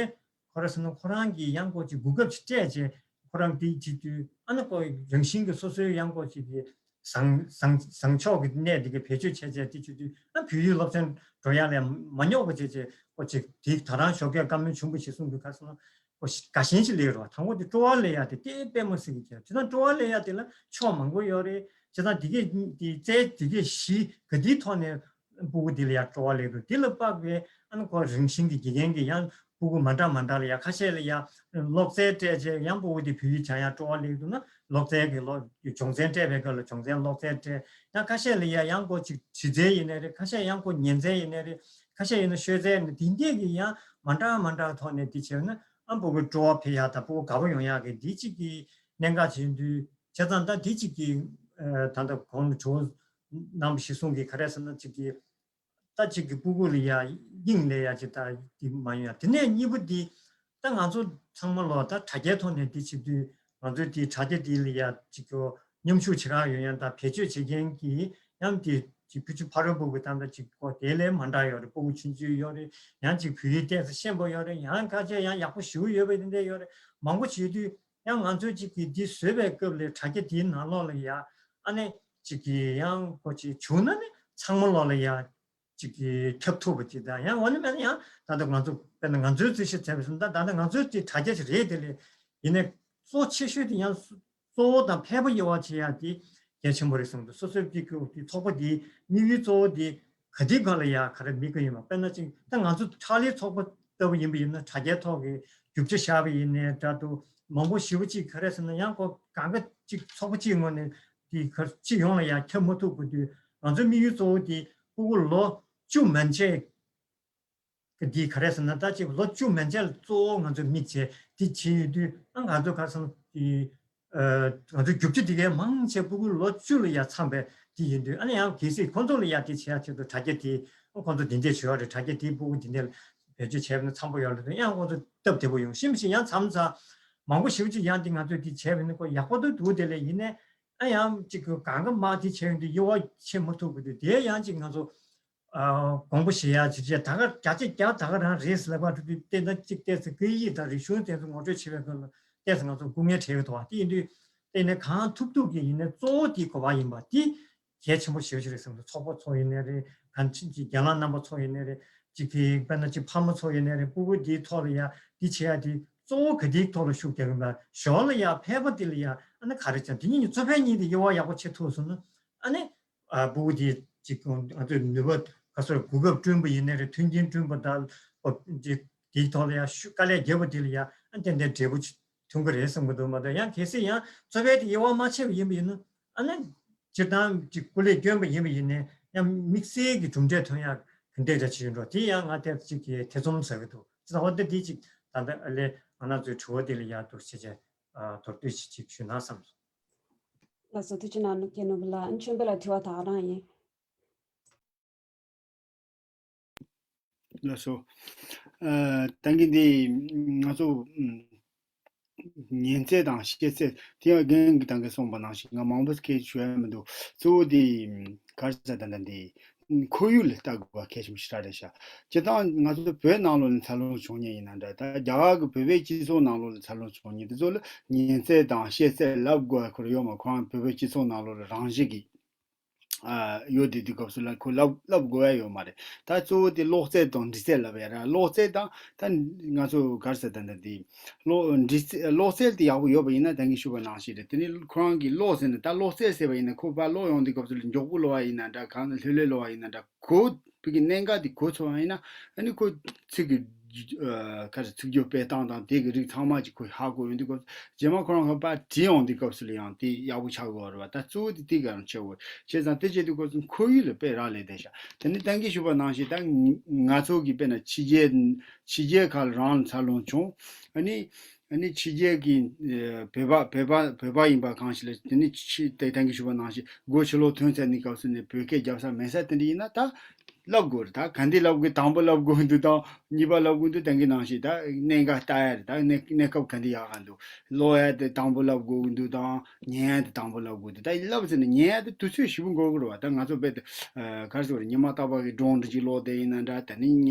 ཁོ་ར་ཟེར་ན་ཁོ་རང་གིས་ཡང་ཁོ་ཅིག་གོ་སྐབས་ཅིག་སྤྲད་བྱས་ཁོ་རང་དེ་བྱེད་དུས་ཨ་ནི་ཁོ་རང་བཞིན་གྱིས་སོ་སོའི་ཡང་ཁོ་ཅིག་གི་བཟང་བཟང་བཟང་ཕྱོགས་ཀྱི་གནས་དེ་གའི་བེད་སྤྱོད་བྱས་བྱས་དེ་བྱེད་དུས་ཨ་བོད་ཡིག་སློབ་ཚན་འགྲོ་ཡག་ལ་མ་རྙོག་པ་བྱས་བྱས་ཁོ་ཅིག་དེ་ད་རང་ཞོགས་ཀས་བཀའ་མོལ་ཆུང་པོ་ཞིག་གསུང་དུས་ག་རེ་ཟེར་ན། ཁོ་དགའ་ཞེན་ཅིག་སླེབས་རོགས། དང་པོ་དེ་སྤྲོ་བ་སླེབས་ཡ་དེ་དེ་དཔེ་མི་སྲིད་ཀྱི་ཁྱད། དེ་དང་སྤྲོ་བ་སླེབས་ཡ་དེ་ལ་ཕྱོགས་མང་པོ་ཡོད་རེད། བྱས་ཙང་དེ་གས་དེ་རྩལ་དེ་གས་གཞི་ག་དེའི་ཐོག་ནས་སྤུ་གུ་དེ་ལ་ཡ་སྤྲོ་བ་སླེབས་འདུག་དེ་ལ་དཔག་པའི་ཨ་ནི་ཁོ་རང་བཞིན་གྱི་དགེ་རྒན་གྱིས་ཡང་སྤུ་གུ་མ་འདྲ་མ་འདྲ་ལ་ཡ་ཁ་ཤས་ལ་ཡ་ཀློག་རྩལ་སྤྲད་བྱས་ཡང་སྤུ་གུ་དེ་བོད་ཡིག་སྦྱང་ཡ་སྤྲོ་བ་སླེབས་འདུག་ན་ཀློག་རྩལ་གྱི་ཀློག་སྦྱོང་ཚན་སྤྲད་པའི་སྐབས་ལ་སྦྱོང་ཚན་ཀློག་རྩལ་སྤྲད། ཡང་ཁ་ཤས་ལ་ཡ་ཡང་ཁོ་ཅིག་བྲིས་རྩལ་ཡིན་ནའི་རེད། ཁ་ཤས་ཡང་ཁོ་ཉན་རྩལ་ཡིན་ནའི་རེད། ཁ་ཤས་ཡིན་ན་ཤོད་རྩལ་ཡིན་ནའི་དེ་འདྲས་ཀྱི་ཡང་མ་འདྲ་མ་འདྲ་ཐོག་ནས་དེ་བྱས་ན། ཨ་སྤུ་གུ་སྤྲོ་བ་འཕེལ་ཡག་དང་སྤུ་གུ་དགའ་པོ་ཡོང་ཡག་གི་འདི་གཅིག་གི་གནད་འགག་བྱེད་དུས་བྱས་ཙང་ད་འདི་གཅིག་གི་ཨ་ད་ལྟ་གོང་ནས་གྲོགས་རྣམ་པ་ཞིག་གསུང་གི་ག་རེ་ཟེར་ན་གཅིག་གི་ད་གཅིག་གི་སྤུ་གུ་ལ་ཡ་དབྱིངས་ལ་ཡ་ཅིག་ད་འདི་མ་ཡོང་ཡ། དེ་ནས་གཉིས་པ་འདི་ད་ང་ཚོ་ཚང་མ་ལོ་ད་དྲ་རྒྱའི་ཐོག་ནས་འདི་བྱེད་དུས་ང་ཚོའི་འདི་དྲ་རྒྱ་འདི་ལ་ཡ་གཅིག་གི་མཉམ་ཞུགས་བྱེད་ག་ཡོང་ཡ་ད་བེད་སྤྱོད་བྱེད་མཁན་གྱི་ཡང་འདི་གཅིག་ཕུ་ཆུ་ཕ་རོལ་པོ་གི་ད་ལྟ་གཅིག་གོ་དེ་ལས་མ་འདྲ་ཡོད་རེད། སྤུ་གུ་ཆུང་ཆུང་ཡོད་རེད། ཡང་གཅིག་བོད་ཡིག་ཏོག་ཙམ་ཤེས་པོ་ཡོད་རེད། ཡང་ཁ་ཤས་ཡང་ཡག་པོ་ཞེ་པོ་ཡོད་པ་དེ་འདྲ་ཡོད་རེད། མང་པོ་བྱེད་དུས་ཡང་ང་ཚོས་གཅིག་གིས་འདི་བཟོས་པའི་སྐབས་ལ་དྲ་རྒྱ་དེའི་ནང་ལོགས་ལ་ཡ་ཨ་ནི་གཅིག་གིས་ཡང་གོ་ཅིག་བྱུང་ན་ནི་ཚང་མ་ལོགས་ལ་ཡ་གཅིག་གིས་ཁྱབ་ཐུབ་པ་ཅིག་དང་། ཡང་འོ་ན་མེད་ན་ཡང་ད་ལྟ་ང་ཚོ་དཔེར་ན་ང་ཚོའི་རྩིས་གཞི་བྱས་པ་ཡིན་ན་ད་ད་ལྟ་ང་ཚོའི་དེ་དྲ་རྒྱ་ཞིག་རེད། དེ་ལས་ཡིན་ནའི་གཙོ་ཆེ་ཤོས་དེ་ཡང་གཙོ་བོ་དང་ཕལ་པ་དབྱེ་བ་ཕྱེ་ཡ་དེ་གལ་ཆེན་པོ་རེད་བསམ་འདུག་སོ་སོའི་གཅིག་གི་དེ་ཚོགས་པ་དེའི་དམིགས་ཡུལ་གཙོ་བོ་དེ་ག་དེའི་སྒང་ལ་ཡ་ག་རེ་དམིགས་ཀྱི་ཡོད་མ། དཔེར་ན་ཅིག་ད་ང་ཚོ་ཁྲག་ལེའི་ཚོགས་པ་ལྟ་བུ་ཡིན་པ་ཡིན་ན་དྲ་རྒྱའི་ཐོག་གི་རྒྱུ་ཆ་བཞག་པ་ཡིན་ནའི་འདྲ་འདུག་མང་པོ་ཞེ་པོ་ཅིག་ག་རེ་ཟེར་ན་ཡང་ཁོ་གང་ག་ཅིག་ཚོགས་པ་གཅིག་ངོས་ནས་དེ་ག་སྤྱི་ཡོངས་ལ་ཡ་ཁྱབ་མ་ཐུབ་དགོས་དུས་ང་ཚོའི་དམིགས་ཡུལ་གཙོ་བོ་དེ་སྤུ་གུ་ལོ་བཅུ་མན་ཆད་གི་འདི་ག་རེ་ཟེར་ན་ད་ཅིག་ལོ་བཅུ་མན་ཆད་ལ་གཙོ་བོ་ང་ཚོ་དམིགས་བྱས་འདི་བྱེད་ཡོད་དུས་ཨ་ང་ཚོ་ག་རེ་ཟེར་ན་དེ་ཨ་ང་ཚོ་རྒྱུ་ཆ་འདི་གའི་མང་ཆེ་སྤུ་གུ་ལོ་བཅུ་ལ་ཡ་འཚམ་པའི་འདི་ཡིན་དུས་ཨ་ནི་ཡང་གལ་སྲིད་ཁོང་ཚོ་ལ་ཡ་དེ་བྱེད་ཡ་ཆེད་དུ་དྲ་རྒྱ་དེ་ཁོང་ཚོ་འདི་འདྲས་བྱེད་ཡོད་རེད། དྲ་རྒྱ་དེ་སྤུ་གུ་འདི་འདྲས་ལ་བེད་སྤྱོད་བྱས་པ་ན་འཚམ་པོ་ཡོད་རེད་དུས་ཡང་ཁོང་ཚོ་སྟབས་བདེ་པོ་ཡོང་། ཤིན་ཤིན་ཡང་མཚམས་མཚམས་མང་པོ་ཞེ་པོ་ཅིག་ཡང་འདི་ང་ཚོས་འདི་བྱས་པ་ཡིན་ན་ཁོ་ཡག་པོ་འདུག་འདུག་དེ་ལས་ཡིན་ནའི་ཨ་ཡང་ཅིག་གང་ག་མ་འདི་བྱས་ཡོང་དུས་དབྱེ་བ་ཕྱེ་མ་ཐུབ་དགོས་དུས་དེ་ཡང་ཅིག་ང་ཚོ་ཨ་དགོངས་པ་བཞེས་ཡ་ཅིག་བྱས་ད་ག་བརྒྱ་ཆ་བརྒྱ་ད་ག་རང་རེད་ཟེར་ལབ་པ་འགྲོ་དུས་བལྟས་ན་གཅིག་བལྟས་ཚེ་སྐད་ཡིག་དང་རིག་གཞུང་དེ་ཚོ་ངོ་སྤྲོད་བྱེད་པའི་སྐབས་ལ་བལྟས་ཚེ་ང་ཚོ་སྐུ་ངལ་འཕྲད་ཀྱི་འདུག་བ། དེ་ཡིན་དུས་བལྟས་ནས་གང་ཐུབ་ཐུབ་ཀྱིས་ཡིན་ནའི་གཙོ་བོ་དེ་གོ་བ་ཡིན་པ་དེ་གལ་ཆེན་པོ་ཞེ་པོ་ཞིག་རེད་བསམ་འདུག་ཚོགས་པ་ཚོ་ཡིན་ནའི་རེད། གང་ཅི་ཅི་རྒན་ལགས་རྣམ་པ་ཚོ་ཡིན་ནའི་རེད། ཅིག་གི་དཔེར་ན་ཅིག་ཕ་མ་ཚོ་ཡིན་ནའི་རེད། སྤུ་གུ་དེའི་ཐོག་ལ་ཡ་དེ་བྱེད་ཡ་དེ་གཙོ་བོ་ག་དེའི་ཐོག་ལ་ཤུགས་རྒྱག་གི་ཡིན་པ། ཞོར་ལ་ཡ་ཕལ་པ་དེ་ལ་ཡ་ཨ་ནི་ག་རེ་བྱ་དེ་གཉིས་གཙོ་ཕལ་གཉིས་དེ་དབྱེ་བ་ཡག་པོ་ཕྱེ་ཐུབ་སོང་ན་ཨ་ནི། ཨ་སྤུ་གུ་དེ་ཅིག་ང་ཚོས་ནུས་པ་ག་ཚོད་གོ་སྐབས་བསྐྲུན་པ་ཡིན་ནའི་རེད། མཐུན་རྐྱེན་བསྐྲུན་པ་དང་ སྤོབས་འདི་དེའི་ཐོག་ལ་ཡང་ཤུ་དཀའ་ལས་བརྒྱབ་པ་དེ་ལ་ཡང་ཨ་ཏན་ཏན་འབྲས་བུ་ཅིག་ཐོན་གི་རེད་བསམ་གི་འདུག་མ་གཏོགས། ཡང་གལ་སྲིད་ཡང་གཙོ་བོའི་དེ་དབྱེ་བ་མ་ཕྱེ་བ་ཡིན་པ་ཡིན་ན་ཨ་ནི་སྤྱིར་བཏང་ཅིག་སྐུ་ལས་བསྐྱོན་པ་ཡིན་པ་ཡིན་ནའི་ཡང་དམིགས་བསལ་གྱི་གྲུབ་འབྲས་ཐོན་ཡག་གི་འདྲ་འདྲ་ཅིག་ཡིན་འགྲོ། དེ་ཡང་ང་དེ་ཅིག་གི་ཐེ་ཚོམ་ཟ་གི་འདུག་ཅི་ད་འོ་དེ་དེ་ཅིག་ད་ལྟ་ཨ་ལས་ང་རང་ཚོའི་དྲི་བ་དེ་ལ་ཡང་འདུག་བྱས་བྱས་མདོར་བསྡུས་ཅིག་ཅིག་ཞུས་ན་བསམ་སོང་། ལགས་སོ། ཐུགས་རྗེ་གནང་། ནུབ་རྒྱལ་ནོར་བུ་ལགས། ཨ་ནི་ཆོས་འཕེལ་ལགས་དྲི་བ་ད་ག་རང་ཡིན། ལགས་སོ། ཨ། ད་གིན་འདི་ང་ཚོ་ཨམ། ཉན་ཚད་དང་ཤེས་ཚད་དེ་ཡང་རྒན་གྱིས་ད་གིན་གསུངས་པ་ནང་བཞིན་ང་མང་པོ་སྐད་ཆ་ཞུ་ཡ་མི་འདུག་གཙོ་བོ་དེ་ག་རེ་ཟེར་ད་ད་འདི་ཁོར་ཡུག་ལ་ལྟ་དགོས་པ་གལ་ཆེན་པོ་ཞེ་དྲག་རེད་ཤག་སྤྱིར་བཏང་ང་ཚོ་བོད་ནང་ལོགས་ལ་འཚར་ལོངས་བྱུང་མཁན་ཡིན་ན་འདྲ། ད་རྒྱ་གར་གྱི་བོད་པའི་སྤྱི་ཚོགས་ནང་ལོགས་ལ་འཚར་ལོངས་བྱུང་མཁན་དེ་ཚོ་ལ་ཉན་ཚད་དང་ཤེས་ཚད་ལབ་དགོས་པ་ཁོ་རང་ཡོད་མ། ཁོ་རང་བོད་པའི་སྤྱི་ཚོགས་ནང་ལོགས་ལ་རང་བཞིན་གྱིས། ཨ། ཡོད་དེ་དུས་སྐབས་སུ་ལ་ཁོ་ལབ་ལབ་དགོས་ཡ་ཡོད་མ་རེད། ད་གཙོ་བོ་དེ་ཀློག་རྩལ་དང་འབྲི་རྩལ་ལབ་ཡ་ར། ཀློག་རྩལ་དང་ད་ང་ཚོ་ག་རེ་ཟེར་ད་ད་དེ་ཀློག་འབྲི་རྩལ་ཀློག་རྩལ་དེ་ཡག་པོ་ཡོད་པ་ཡིན་ན་ད་གིན་ཞུས་པ་ནང་བཞིན་རེད། དེ་ནི་ཁོ་རང་གིས་ཀློག་ཟེར་ན་ད་ཀློག་རྩལ་ཟེར་བ་ཡིན་ན་ཁོ་ཕར་ཀློག་ཡོང་དུས་སྐབས་སུ་ལ་མགྱོགས་པོ་ཀློག་པ་ཡིན་ན་འདྲ། གང་ལྷོད་ལྷོད་ཀློག་པ་ཡིན་ན་འདྲ། གོ་བོད་ཀྱི་གནད་འགག་དེ་གོ་ཚར་བ་ཡིན་ན་ཨ་ནི་ཁོ་ཚིག་གི་ཨ། ག་རེ་ཚིག་སྦྱོར་སྤེལ་སྟངས་དང་དེ་གི་རིགས་ཚང་མ་ཅིག་ཁོས་ཧ་གོ་ཡོང་དུས་སྐབས་རྗེས་མ་ཁོ་རང་གིས་ཕར་བྲིས་ཡོང་དུས་སྐབས་སུ་ལ་ཡང་དེ་ཡག་པོ་ཆགས་དགོས་རེད་བ། ད་གཙོ་བོ་དེ་དེ་ག་རང་ཆགས་དགོས། བྱས་ཙང་དེ་བྱེད་དུས་སྐབས་སུ་ཁོར་ཡུག་ལ་དཔེ་རག་ལས་བསྡད་ཤག་དེ་ནི་ད་གིན་ཞུས་པ་ནང་བཞིན་ད་ང་ཚོ་གི་དཔེར་ན་ཕྱི་རྒྱལ་ཕྱི་རྒྱལ་ཁག་ལ་རང་ལ་འཚར་ལོངས་བྱུང་། ཨ་ནི་ཨ་ནི་ཕྱི་རྒྱལ་གྱི་ཨ། བོད་པ་བོད་པ་བོད་པ་ཡིན་པ་གང་ཞིག་ལ་དེ་ནི་ཕྱི་དེ་ད་གིན་ཞུས་པ་ནང་བཞིན་སྒོ་ཕྱི་ལོགས་ཐོན་ཚར་ནས་སྐབས་སུ་ནས་བོད་སྐད་རྒྱབ་ས་མེད་ས་དེ་འདྲ་ཡིན་ན་ད། ལབ་དགོས་རེད། ད་ག་འདི་ལབ་དགོས། དང་པོ་ལབ་དགོས་འདུག་དང་གཉིས་པ་ལབ་དགོས་འདུག་ད་གིན་ནང་བཞིན་ད་གནད་འགག་ལྟ་ཡ་རེད། ད་གནས་གནས་སྐབས་ག་འདི་ཡག་ག་འདུག་ཀློག་ཡ་དེ་དང་པོ་ལབ་དགོས་འདུག་དང་ཉན་ཡ་དེ་དང་པོ་ལབ་དགོས་འདུག་ད་ལབ་ཟེར་ནས་ཉན་ཡ་དེ་དུས་ཚོད་ཞེ་པོ་འགོར་གི་རེད་བ། ད་ང་ཚོ་རྦད་དེ་ག་རེ་ཟེར་བ་རེད། ཉི་མ་རྟག་པར་གི་སྒྲུང་འབྲི་གཅིག་ཀློག་བསྡད་ཡིན་ན་འདྲ། དེ་ནས་བརྙན་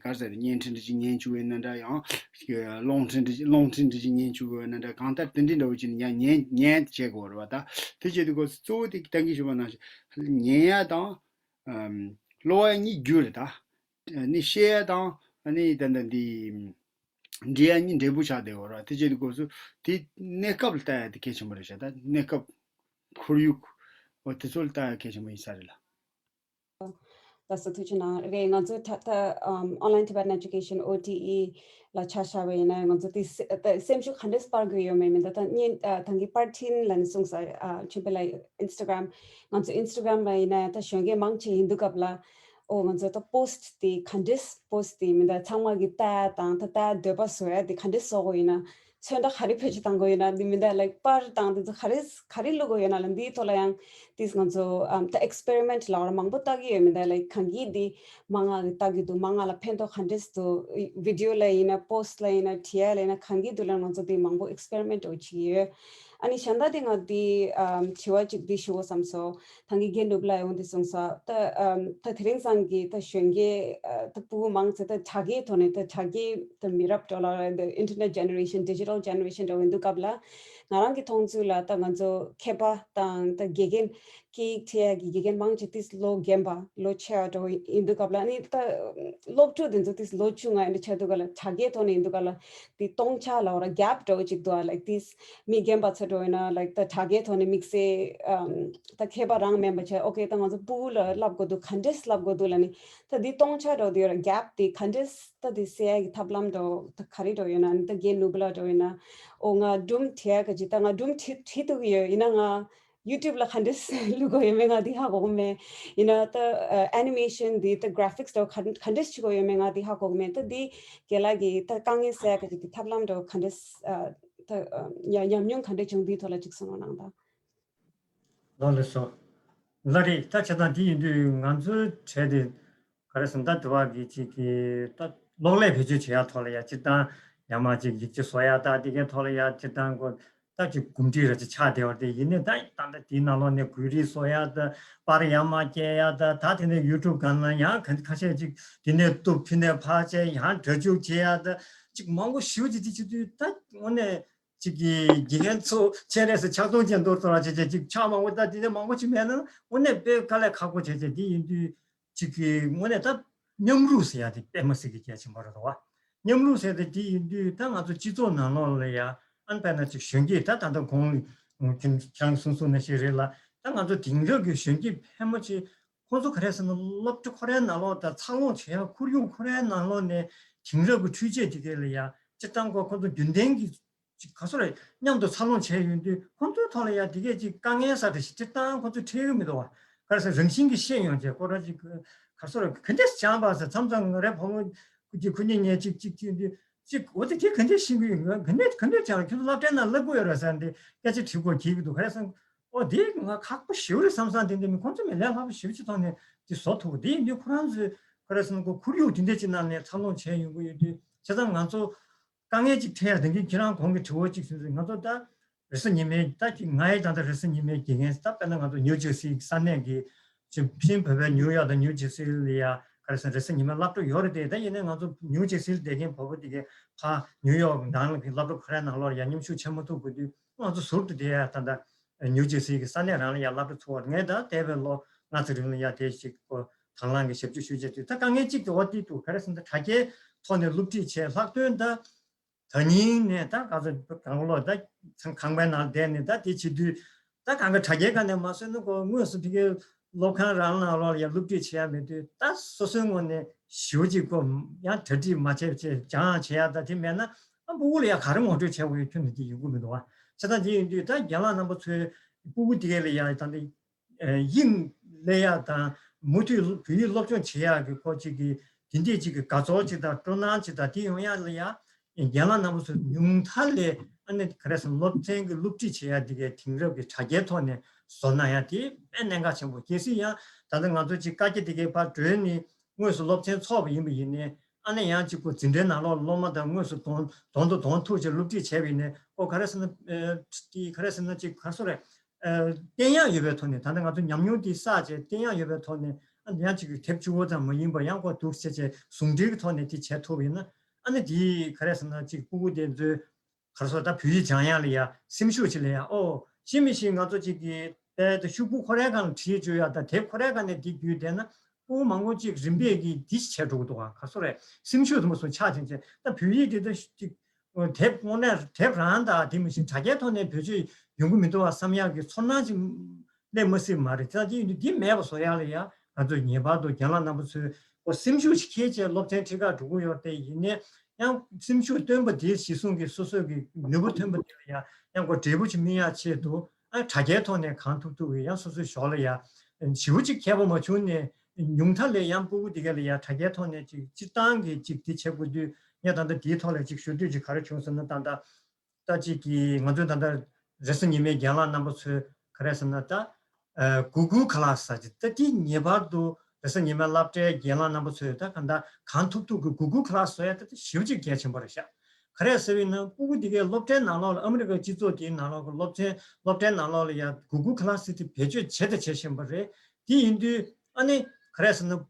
ག་རེ་ཟེར་རེད། བརྙན་འཕྲིན་འབྲི་གཅིག་ཉན་བཅུག་ཡིན་ན་འདྲ། ཡང་རླུང་འཕྲིན་འབྲི་གཅིག་རླུང་འཕྲིན་འབྲི་གཅིག་ཉན་བཅུག་ཡིན་ན་འདྲ། གང་ལྟར་དེ་འདྲའི་འདྲ་བོ་ཅིག་ནས་ཡང་ཉན་ཉན་དེ་བྱེད་དགོས་རེད་བ། ད་དེ་བྱེད་དུས་སྐབས་སུ་གཙོ་བོ་དེ་ད་གིན་ཞུས་པ་ནང་བཞིན་ཉན་ཡ་དང་། ཨམ། ཀློག་ཡ་གཉིས་རྒྱུ་རེད་ད། ནི་བཤད་ཡ་དང་ནི་ད་ལྟ་འདི་འབྲི་ཡ་གཉིས་འབྲས་བུ་ཆགས་བསྡད་ཡོད་རེད། དེ་བྱེད་དུས་སྐབས་སུ་དེ་གནས་སྐབས་ལ་ལྟ་ཡ་དེ་གལ་ཆེན་པོ་རེད་ཤག་ད་གནས་སྐབས་ཁོར་ཡུག་འོ་དེ་ཚོ་ལ་ལྟ་ཡ་གལ་ཆེན་པོ་ཡིན་ས་རེད་ལ། ལགས་སོ། ཐུགས་རྗེ་གནང་། རེད། ང་ཚོ་ད་ལྟ་ཨམ། Online Tibetan Education, O T E ལ་ཆ་བཞག་པ་ཡིན་ན་ང་ཚོ་དེ་སེ་ད་སེམས་ཤུགས་ག་འདྲས་སྤར་དགོས་ཡོད་མེད་མི་འདུག་ད་བརྙན་ཨ། ད་གིན་པར་འཕྲིན་ལ་ནི་གསུངས་ས། ཨ། ཆོས་འཕེལ་ལགས་Instagram། ང་ཚོ་Instagram ལ་ཡིན་ན་ད་གཞོན་སྐྱེས་མང་ཆེ་ཡིན་དུས་སྐབས་ལ་ཨོ་ང་ཚོ་ད་post དེ་ག་འདྲས་post དེ་མི་འདུག་ཚང་མ་གི་ལྟ་ཡ་དང་ད་ལྟ་འདོད་པ་བཟོ་ཡ་དེ་ག་འདྲས་བཟོ་དགོས་ཡིན་ན། ཚོན་ཁྲ་ག་རེ་བེད་སྤྱོད་གཏང་དགོས་ཡོད་ན་འདི་མི་འདྲ། ལའིཀ་པར་དང་འདི་ཚོ་ག་རེ་ག་རེ་བླུག་དགོས་ཡོད་ན་ལ་འདིའི་ཐོག་ལ་ཡང་ཏིས་ང་ཚོ་ཨམ། ད་experiment ལབ་ར་མང་པོ་ལྟ་གི་ཡོད་མི་འདྲ། ལའིཀ་གང་གིས་འདི་མང་ང་གི་ལྟ་གི་འདུག་མང་ང་ལ་ཕན་ཐོགས་ག་འདྲས་འདུག video ལ་ཡིན་ན་post ལ་ཡིན་ན་བྲིས་ཡ་ལ་ཡིན་ན་གང་གི་འདུག་ལ་ང་ཚོ་འདི་མང་པོ་experiment འོ་བྱེད་ཀྱི་ཡོད། ཨ་ནི་གཞན་དག་འདི་ང་འདི་ཨམ། དྲི་བ་གཅིག་འདི་ཞུ་དགོས་བསམ་སོང་། ད་གིན་རྒན་ནོར་བུ་ལགས་ཡོང་དུས་གསུངས་ས། ད་ཨམ། ད་དེ་རིང་སང་གི་ད་གཞོན་སྐྱེས་ཨ། ད་ཕྲུ་གུ་མང་ཆེ་ད་དྲ་རྒྱའི་ཐོག་ནས་ད་དྲ་རྒྱའི་ད་མི་རབས་འགྲོ་ལ་the internet generation, digital generation འགྲོ་ཡིན་དུས་སྐབས་ལ་ང་རང་གི་མཐོང་ཚུལ་ལ་ད་ང་ཚོ་མཁས་པ་དང་ད་དགེ་རྒན་སྐད་ཡིག་ཁྲིད་ཡ་གི་དགེ་རྒན་མང་ཆེ་ཏིས་ལོ་རྒན་པ་ལོ་ཆེ་བ་འགྲོ་ཡིན་དུས་སྐབས་ལ་ནི་ད་སློབ་ཕྲུག་དེ་ཚོ་ཏིས་ལོ་ཆུང་ང་ཡིན་དུས་ཆ་དུས་སྐབས་ལ་དྲ་རྒྱའི་ཐོག་ནས་ཡིན་དུས་སྐབས་ལ་དེ་སྟོང་ཆ་ལ་འོ་ར་gap འགྲོ་ཅིག་འདུག་ཨ། like this མི་རྒན་པ་ཚོ་འགྲོ་ཡིན་ན་like ད་དྲ་རྒྱའི་ཐོག་ནས་དམིགས་བསལ་ཨམ། ད་མཁས་པ་རང་མིན་པ་བྱས་ཨོ་ཁེ་ད་ང་ཚོ་ཕྲུ་གུ་ལ་བསླབ་དགོས་འདུག་ག་འདྲས་བསླབ་དགོས་འདུག་ལ་ནི་ད་འདི་སྟོང་ཆ་འགྲོ་དུས་ར་gap དེ་ག་འདྲས་ད་འདི་སེལ་ཡ་གི་ཐབས་ལམ་འགྲོ་ད་ག་རེ་འགྲོ་ཡོད་ན་ནི་ད་རྒན་ནོར་བུ་ལགས་འགྲོ་ཡོད་ན་ཨོ་ང་སྒྲུང་བྲིས་ཡ་ག་ཅིག་ད་ང་སྒྲུང་བྲིས་བྲིས་ཐུབ་ཀྱི་ཡོད། ཡིན་ན་ང་YouTube ལ་ག་འདྲས་བླུག་དགོས་ཡོད་མེད་ང་འདི་ཧ་གོ་གི་མེད། ཡིན་ན་ད་animation འདི་ད་graphics འདྲ་ག་ག་འདྲས་བྱེད་དགོས་ཡོད་མེད་ང་འདི་ཧ་གོ་གི་མེད། ད་འདི་རྒན་ལགས་ཀྱི་ད་དཀའ་ངལ་སེལ་ཡ་ག་ཅིག་གི་ཐབས་ལམ་འགྲོ་ག་འདྲས་ད་ཉམས་མྱོང་ག་འདྲས་བྱུང་འདིའི་ཐོག་ལ་ཅིག་གསུང་རོགས་གནང་དང་། ལགས་ལགས་སོ། ལགས་རེད། ད་བྱས་ཙང་དེ་ཡིན་དུས་ང་ཚོའི་གྲས་དེ་ག་རེ་ཟེར་ན་ད་དུ་བ་གི་ཅིག་གི་ད་གློག་ཀླད་བེད་སྤྱོད་བྱེད་ཡ་ཐོག་ལ་ཡ་སྤྱིར་བཏང་ཡ་མ་ཅིག་ཡིག་ཆ་བཟོ་ཡ་ད་དེ་གའི་ཐོག་ལ་ཡ་སྤྱིར་བཏང་ཀོ་ད་ཅིག་གོམས་འདྲིས་ར་ཅིག་ཆགས་བསྡད་པ་དེ་ཡིན་ནའི་ད་ད་ད་དེའི་ནང་ལོགས་ནས་བོད་རིགས་བཟོ་ཡ་ད་པར་ཡ་མ་སྐྱེལ་ཡ་ད་ད་དེ་ནས་YouTube སྒང་ལ་ཡང་ག་ཁ་ཤས་ཅིག་དེ་ནས་གཏུབ་དེ་ནས་ཕར་བྱས་ཡང་སྒྲ་འཇུག་བྱེད་ཡ་ད་ཅིག་མང་པོ་ཞེ་པོ་ཅིག་དེ་བྱེད་དུས་ད་དངོས་གནས། གཅིག་གིས་དགེ་རྒན་ཚོ་སྤྱན་རས་གཟིགས་ཕྱག་སྟོང་ཅན་མདོར་བསྡུ་ར་བྱས་བྱས་གཅིག་ཕྱག་མང་པོ་ད་དེ་འདྲ་མང་པོ་ཅིག་མེད་ན་དངོས་གནས་དཔེ་དཀའ་ལས་ཁག་པོ་བྱས་བྱས་དེ་ཡིན་དུས་གཅིག་གིས་དངོས་གནས་ད་མཉམ་རུབ་ཟེར་ཡ་དེ་དཔེ་མི་སྲིད་ཀྱི་གལ་ཆེན་པོ་རེད་དོ། མཉམ་རུབ་ཟེར་ཏེ་དེ་ཡིན་དུས་ད་ང་ཚོ་སྤྱི་ཚོགས་ནང་ལོགས་ལ་ཡ་ཨན་དཔེར་ན་ཅིག་གཞོན་སྐྱེས་ད་ད་ལྟ་གོང་ཁྱེད་རང་གསུང་གསུང་ནང་བཞིན་རེད་ལ་ད་ང་ཚོ་དེང་རབས་ཀྱི་གཞོན་སྐྱེས་ཕལ་མོ་ཆེ། ཁོང་ཚོ་ག་རེ་ཟེར་ན་སློབ་གྲྭ་ཁོ་རའི་ནང་ལོགས་དང་འཚར་ལོངས་བྱེད་ཡ་ཁོར་ཡུག་ཁོ་རའི་ནང་ལོགས་ནས་ དེང་རབས་ཀྱི་འཕྲུལ་ཆས་དེ་གའི་ལ་ཡ་སྤྱིར་བཏང་ཁོ་ཁོ་ཚོ་རྒྱུན་ལྡན་གྱི་ཅིག་ག་ཚོད་རེད་མཉམ་དུ་འཚར་ལོངས་བྱས་ཡོང་དུས་ཁོ་ཚོའི་ཐོག་ལ་ཡ་དེ་གའི་ཅིག་དཀའ་ངལ་ས་དེ་ཞིག་སྤྱིར་བཏང་ཁོ་ཚོས་འཕྲད་ཀྱི་མི་འདུག་བ། ག་རེ་ཟེར་རང་བཞིན་གྱིས་ཤེས་ཡོང་བྱས་ཁོ་རང་ཅིག་ག་ཚོད་རེད་ག་འདྲས་སྦྱངས་པ་ཟེར་མཚམས་མཚམས་ང་རའི་བུ་མོ་ཅིག་ཁོ་གཉིས་ངས་ཅིག་ཅིག་ཅིག་འདི་ཅིག་འོ་དེ་དེ་ག་འདྲས་ཤེས་ཀྱི་ཡོད་ག་འདྲས་ག་འདྲས་སྦྱངས་ཁྱོད་ཚོ་སློབ་གྲྭའི་ནང་བསླབ་ཀྱི་ཡོད་རེད་ཟེར་འདི་སྐད་ཆ་དྲི་དགོས་གྱིས་ཀྱི་འདུག་ག་རེ་ཟེར། ཨོ་དེ་ང་ཁག་པོ་ཞེ་པོ་རེད་བསམ་བསམ་དེ་འདྲ་མི་ཁོང་ཚོ་མི་ལས་སླ་པོ་ཞེ་པོ་ཅིག་ཐོག་ནས་དེ་བཟོ་ཐུབ་དེ་ཡིན་དུས་ཁོ་རང་ཚོས་ག་རེ་ཟེར་ན་ཁོ་ཁོར་ཡུག་དེ་འདྲ་ཅིག་ནང་ནས་འཚར་ལོངས་བྱས་ཡོང་གི་ཡོད་དུས་བྱས་ཙང་ང་ཚོ་དཀའ་ངལ་ཅིག་འཕྲད་ཡ་དེ་འདྲ་ཁྱེད་རང་གོང་གི་དྲི་བ་ཅིག་ཟེར་ཚེ་ང་ཚོ་ད་རེས་གཟའ་ཉི་མའི་ད་ཅིག་ང་ཡི་ད་ལྟ་རེས་གཟའ་ཉི་མའི་དགེ་རྒན་ད་དཔེར་ན་ང་ཚོ་ནིའུ་ཇར་སིའི་ས་གནས་ཀྱི་ཅིག་ཕྱིན་བོད་པའི་ནིའུ་ཡོག་དང་ནིའུ་ཇར་སི་ལ་ཡ་ག་རེ་ཟེར་རེས་གཟའ་ཉི་མའི་སློབ་གྲྭ་ཡོད་རེད་དེ་ད་ཡིན་ནའི་ང་ཚོ་ནིའུ་ཇར་སི་ལ་བསྡད་མཁན་བོད་པ་དེ་གས་ཕ་ནིའུ་ཡོག་ནང་ལ་གི་སློབ་གྲྭ་ཁོ་རའི་ནང་ལོགས་ལ་ཡ་མཉམ་ཞུགས་བྱེད་མ་ཐུབ་དགོས་དུས་ང་ཚོ་ཟུར་དུ་བསྡད་ཡ་ད་ལྟ་ནིའུ་ཇར་སི་གི་ས་གནས་རང་ལ་ཡ་སློབ་གྲྭ་ཚུགས་པ་ངས་ད་འདས་པའི་ལོ་ལྔ་ཙམ་རིང་ལ་ཡ་དེ་ཞིག་གོ་དང་བླངས་ཀྱི་ཞབས་ཞུ་ཞུས་བྱས་དུས་ད་དཀའ་ངལ་གཅིག་དེ་འོ་དེ་འདུག་ག་རེ་ཟེར་ན་དྲ་རྒྱའི་ཐོག་ནས་སློབ་ཁྲིད་བྱས་ལྷག་དོན་ད་ད་ཉིན་ནས་ད་ག་ཚོད་གང་ལོ་ད་ཚང་ཁང་པའི་ནང་བསྡད་ནས་ད་དེ་བྱེད་དུས་ད་གང་ག་དྲ་རྒྱའི་སྒང་ནས་མ་བཟོས་ན་ཁོ་དངོས་སུ་དེ་གའི་སློབ་ཁང་རང་ནང་ལོགས་ལ་ཡང་སློབ་ཁྲིད་བྱེད་ཡ་མེད་དུས་ད་སོ་སོའི་ངོས་ནས་ཞེ་པོ་ཅིག་ཁོ་ཡང་གྲ་སྒྲིག་མ་བྱས་བྱས་སྦྱང་ཡང་བྱེད་ཡ་ད་དེ་མེད་ན་ཨ་སྤུ་གུ་ལ་ཡང་ག་རེ་ངོ་སྤྲོད་བྱེད་དགོས་ཡོད་ཁྱོན་ནས་དེ་ཡོང་གི་མི་འདུག་བ། བྱས་ཙང་དེ་ཡིན་དུས་ད་རྒན་ལགས་རྣམ་པ་ཚོའི་སྤུ་གུ་དེ་གའི་ལ་ཡང་ད་འདི་དབྱིངས་སླེབས་ཡག་དང་མུ་མཐུད་བོད་ཡིག་སློབ་སྦྱོང་བྱེད་ཡག་གི་སྐོར་ཅིག་གི་དེ་འདྲས་ཅིག་གི་དགའ་ཚོར་ཅིག་དང་སྤྲོ་སྣང་ཅིག་དང་དེ་ཡོང་ཡག་ལ་ཡང་རྒན་ལགས་རྣམ་པ་ཚོ་ཉུང་མཐའ་ལས་ཨ་ནི་ག་རེ་ཟེར་སློབ་ཚན་གྱི་སློབ་ཁྲིད་བྱེད་ཡག་དེ་གའི་དེང་རབས་ཀྱི་དྲ་རྒྱའི་ཐོག་ནས་བཟོ་གནང་ཡག་དེ་དཔེ་གནད་འགག་ཆེན་པོ། གལ་སྲིད་ཡང་ད་ལྟ་ང་ཚོ་ཅིག་བཀའ་རྒྱ་དེ་གའི་ཕར་སྒྲོལ་ནས་དངོས་སུ་སློབ་ཚན་ཚོགས་པ་ཡིན་པ་ཡིན་ནའི་ཨ་ནི་ཡང་ཅིག་ཁོ་འཛིན་གྲྭའི་ནང་ལོགས་སློབ་མ་དང་དངོས་སུ་གདོང་གདོང་དུ་གདོང་ཐུག་བྱས་སློབ་ཁྲིད་བྱས་པ་ཡིན་ནའི་ཁོ་ག་རེ་ཟེར་ན་ཨ་དེ་ག་རེ་ཟེར་ན་ཅིག་ག་རེ་ཟེར་རེད། ཨ་བསྟན་ཡག་ཡོད་པའི་ཐོག་ནས་ད་ལྟ་ང་ཚོ་ཉམས་མྱོང་དེ་བསགས་བྱས་བསྟན་ཡག་ཡོད་པའི་ཐོག་ནས་ཨ་ཡང་ཅིག་གི་དེབ་བཅུ་བོ་ཙམ་མ་ཡིན་པར་ཡང་ཁོ་འདུག་བྱས་བྱས་ཟུང་འབྲེལ་གྱི་ཐོག་ནས་དེ་བྱས་ཐུབ་ཡིན་ན་ཨ་ནི་དེ་ག་རེ་ཟེར་ན་ཅིག་སྤུ་གུ་དེ་ཚོའི་ག་རེ་ཟེར་ད་བོད་ཡིག་སྦྱང་ཡག་ལ་ཡ་སེམས་ཤུགས་ཅིག་ལེན་ཡག་ཨོ་ཤི་མི་ཤི་ང་ཚོ་ཅིག་གི་དཔེ་ད་ཤོག་བུ་ཁོ་རའི་སྒང་ལ་བྲིས་བཅུག་ཡག་དང་དེབ་ཁོ་རའི་སྒང་ནས་དེ་བརྒྱུད་བསྡད་ན་སྤུ་གུ་མང་པོ་ཅིག་རིམ་པས་ཀྱིས་དེ་བྱས་འགྲོ་གི་འདུག་ག་ག་རེ་ཟེར་རེད། སེམས་ཤུགས་དུ་མ་སོང་ཆག་ཅིང་ཅིག་ད་བོད་ཡིག་དེ་ད་ཅིག་དེབ་དངོས་གནས་དེབ་རང་དང་དེ་མི་ཤེས་དྲ་རྒྱའི་ཐོག་ནས་བེད་སྤྱོད་ཡོང་གི་མི་འདུག་བ་བསམ་ཡག་གི་ཚོར་སྣང་ཅིག་སླེབས་མ་སྲིད་མ་རེད། ད་དེ་ཡིན་དུས་འདི་མེད་པ་བཟོ་ཡག་ལ་ཡ་ང་ཚོས་ངེས་པར་དུ་རྒན་ལགས་རྣམ་པ་ཚོས་ཁོ་སེམས་ཤུགས་ཤིག་འཁྱེར་བྱས་སློབ་ཚན་ཁྲིད་ག་འགྲོ་གི་ཡོད་དེ་ཡིན་ནའི་ཡང་སེམས་ཤུགས་བཏོན་པ་དེ་གཞི་བཟུང་གི་སོ་སོས་ཀྱི་ནུས་པ་ཐོན་པ་དེ་ལ་ཡ་ཡང་ཁོ་འབྲས་བུ་ཅིག་སྨིན་ཡག་ཆེད་དུ་ཨ་དྲ་རྒྱའི་ཐོག་ནས་གང་ཐུབ་ཐུབ་ཀྱི་ཡང་སོ་སོའི་ཞོར་ལ་ཡ་ཞེ་པོ་ཅིག་མཁས་པོ་མ་བྱུང་ནས་ཉུང་མཐའ་ལས་ཡང་སྤུ་གུ་དེ་ག་ལ་ཡ་དྲ་རྒྱའི་ཐོག་ནས་ཅིག་སྤྱིར་བཏང་གི་ཅིག་དེ་བྱེད་དགོས་དུས་ངས་ད་ལྟ་དེའི་ཐོག་ལ་ཅིག་ཞུ་འདོད་ཅིག་ག་རེ་བྱུང་ཟེར་ན་ད་ལྟ། ད་ཅིག་གིས་ང་ཚོས་ད་ལྟ་རེས་གཟའ་ཉི་མའི་རྒན་ལགས་རྣམ་པ་ཚོས་ག་རེ་ཟེར་ན་ད་Google Class ཟེར་ཅིག་ད་དེ་ངེས་པར་དུ་རེས་གཟའ་ཉི་མའི་སློབ་གྲྭའི་རྒན་ལགས་རྣམ་པ་ཚོས་ད་གང་ལྟར་གང་ཐུབ་ཐུབ་ཀྱི་Google Class བཟོ་ཡ་ད་ད་ཞེ་པོ་ཅིག་གལ་ཆེན་པོ་རེད་ཤག་ག་རེ་ཟེར་བ་ཡིན་ན་སྤུ་གུ་དེ་གའི་སློབ་གྲྭའི་ནང་ལོགས་ལ་ཨ་མི་རི་ཀའི་སྤྱི་ཚོགས་དེའི་ནང་ལོགས་ཀྱི་སློབ་ཚན་སློབ་གྲྭའི་ནང་ལོགས་ལ་ཡ་Google Class དེ་བེད་སྤྱོད་བྱེད་དང་བྱེད་བཞིན་པ་རེད། དེ་ཡིན་དུས་ཨ་ནི་ག་རེ་ཟེར་ན།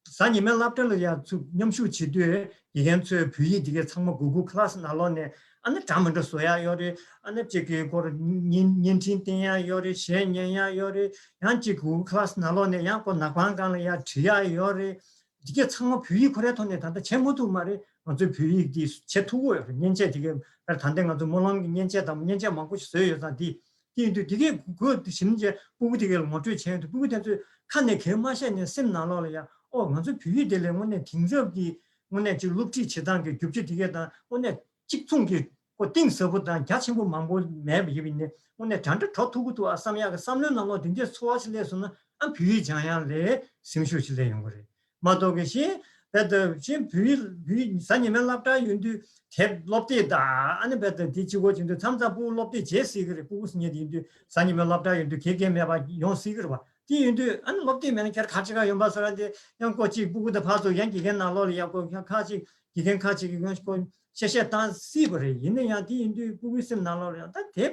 གཟའ་ཉི་མའི་སློབ་གྲྭ་ལ་ཡང་ཚུར་མཉམ་ཞུགས་བྱེད་དུས་དགེ་རྒན་ཚོས་བོད་ཡིག་འདི་གའི་ཚང་མ་Google Class ནང་ལོགས་ནས་ཨ་ནི་འདྲ་མི་འདྲ་བཟོ་ཡག་ཡོད་རེད། ཨ་ནི་གཅིག་གི་སྐོར་བརྙན་བརྙན་འཕྲིན་བསྟན་ཡག་ཡོད་རེད། གཞས་ཉན་ཡག་ཡོད་རེད། ཡང་གཅིག་Google Class ནང་ལོགས་ནས་ཡང་ཁོ་ནག་པང་སྒང་ལ་ཡང་བྲིས་ཡག་ཡོད་རེད། འདི་གའི་ཚང་མ་བོད་ཡིག་ཁོ་རའི་ཐོག་ནས་ད་ལྟ་བྱེད་མ་ཐུབ་མ་རེད། ང་ཚོའི་བོད་ཡིག་འདི་བྱེད་ཐུབ་ཀྱི་ཡོད་རེད། མཉེན་ཆས་འདི་གའི་ད་ལྟ་ང་ཚོ་སྨོན་ལམ་གྱི་མཉེན་ཆས་དང་མཉེན་ཆས་མང་པོ་ཞིག་བཟོས་ཡོད་ཙང་འདི། དེ་ཡིན་དུས་དེ་གའི་གོ་དེ་ཞིབ་འཇུག་སྤུ་གུ་དེ་གའི་ལ་ངོ་སྤྲོད་བྱས་ཡོང་དུས་སྤུ་གུ་དེ་ཚོས་ཁ་ནས་གང་མ་བཤད་ནས་སེམས་ནང་ལོགས་ལ་ཡ་ཨོ་ང་ཚོ་བོད་ཡིག་དེ་ལས་དངོས་གནས་དེང་རབས་ཀྱི་དངོས་གནས་ཅིག་སློབ་ཁྲིད་བྱེད་སྟངས་ཀྱི་རྒྱུ་ཆ་དེ་གའི་དང་དངོས་གནས་གཅིག་མཚུངས་ཀྱི་ཁོ་གཏིང་ཟབ་པོ་དང་རྒྱ་ཆེན་པོ་མང་པོ་མེད་པ་ཡིན་པ་ཡིན་ནའི་དངོས་གནས་འདྲ་འདྲ་འགྲོ་ཐུབ་ཀྱི་འདུག་ཨ་བསམ་ཡག་གི་བསམ་བློའི་ནང་ལོགས་དེ་འདྲའི་ཚོར་བ་ཞིག་སླེབས་སོང་ན་ཨ་བོད་ཡིག་སྦྱང་ཡག་ལས་སེམས་ཤུགས་ཞིག་སླེབས་ཡོང་གི་རེད། མ་གཏོགས་གི་གཞན་བོད་ཡིག་བོད་ཡིག་གཟའ་ཉི་མའི་སློབ་གྲྭ་ཡོད་དུས་དེབ་སློབ་དེབ་དང་ཨ་ནི་བེད་དེ་གཅིག་པོ་བྱེད་དུས་མཚམས་མཚམས་སྤུ་གུ་སློབ་དེབ་བརྗེད་སྲིད་གི་རེད། སྤུ་གུ་སྙེད་དེ་ཡིན་དུས་གཟའ་ཉི་མའི་སློབ་གྲྭ་ཡོད་དུས་དགེ་རྒན་མེད་པ་ཡོང་སྲིད་གི་རེད་བ། དེ་ཡིན་དུས་ཨ་ནི་སློབ་དེབ་མེད་ན་ཁྱེད་ཁ་ཅིག་ག་ཡོང་པ་ཟེར་ར་དེ་ཡང་ཀོ་གཅིག་སྤུ་གུ་དང་ཕར་ཚུར་ཡང་དགེ་རྒན་ནང་ལོགས་ལ་ཡང་ཀོ་ཁ་ཅིག་དགེ་རྒན་ཁ་ཅིག་གི་ཡང་ཀོ་བཤད་བཤད་བཏང་སྲིད་པ་རེད། ཡིན་ན་ཡང་དེ་ཡིན་དུས་སྤུ་གུའི་སེམས་ནང་ལོགས་ལ་ཡང་ད་དེབ་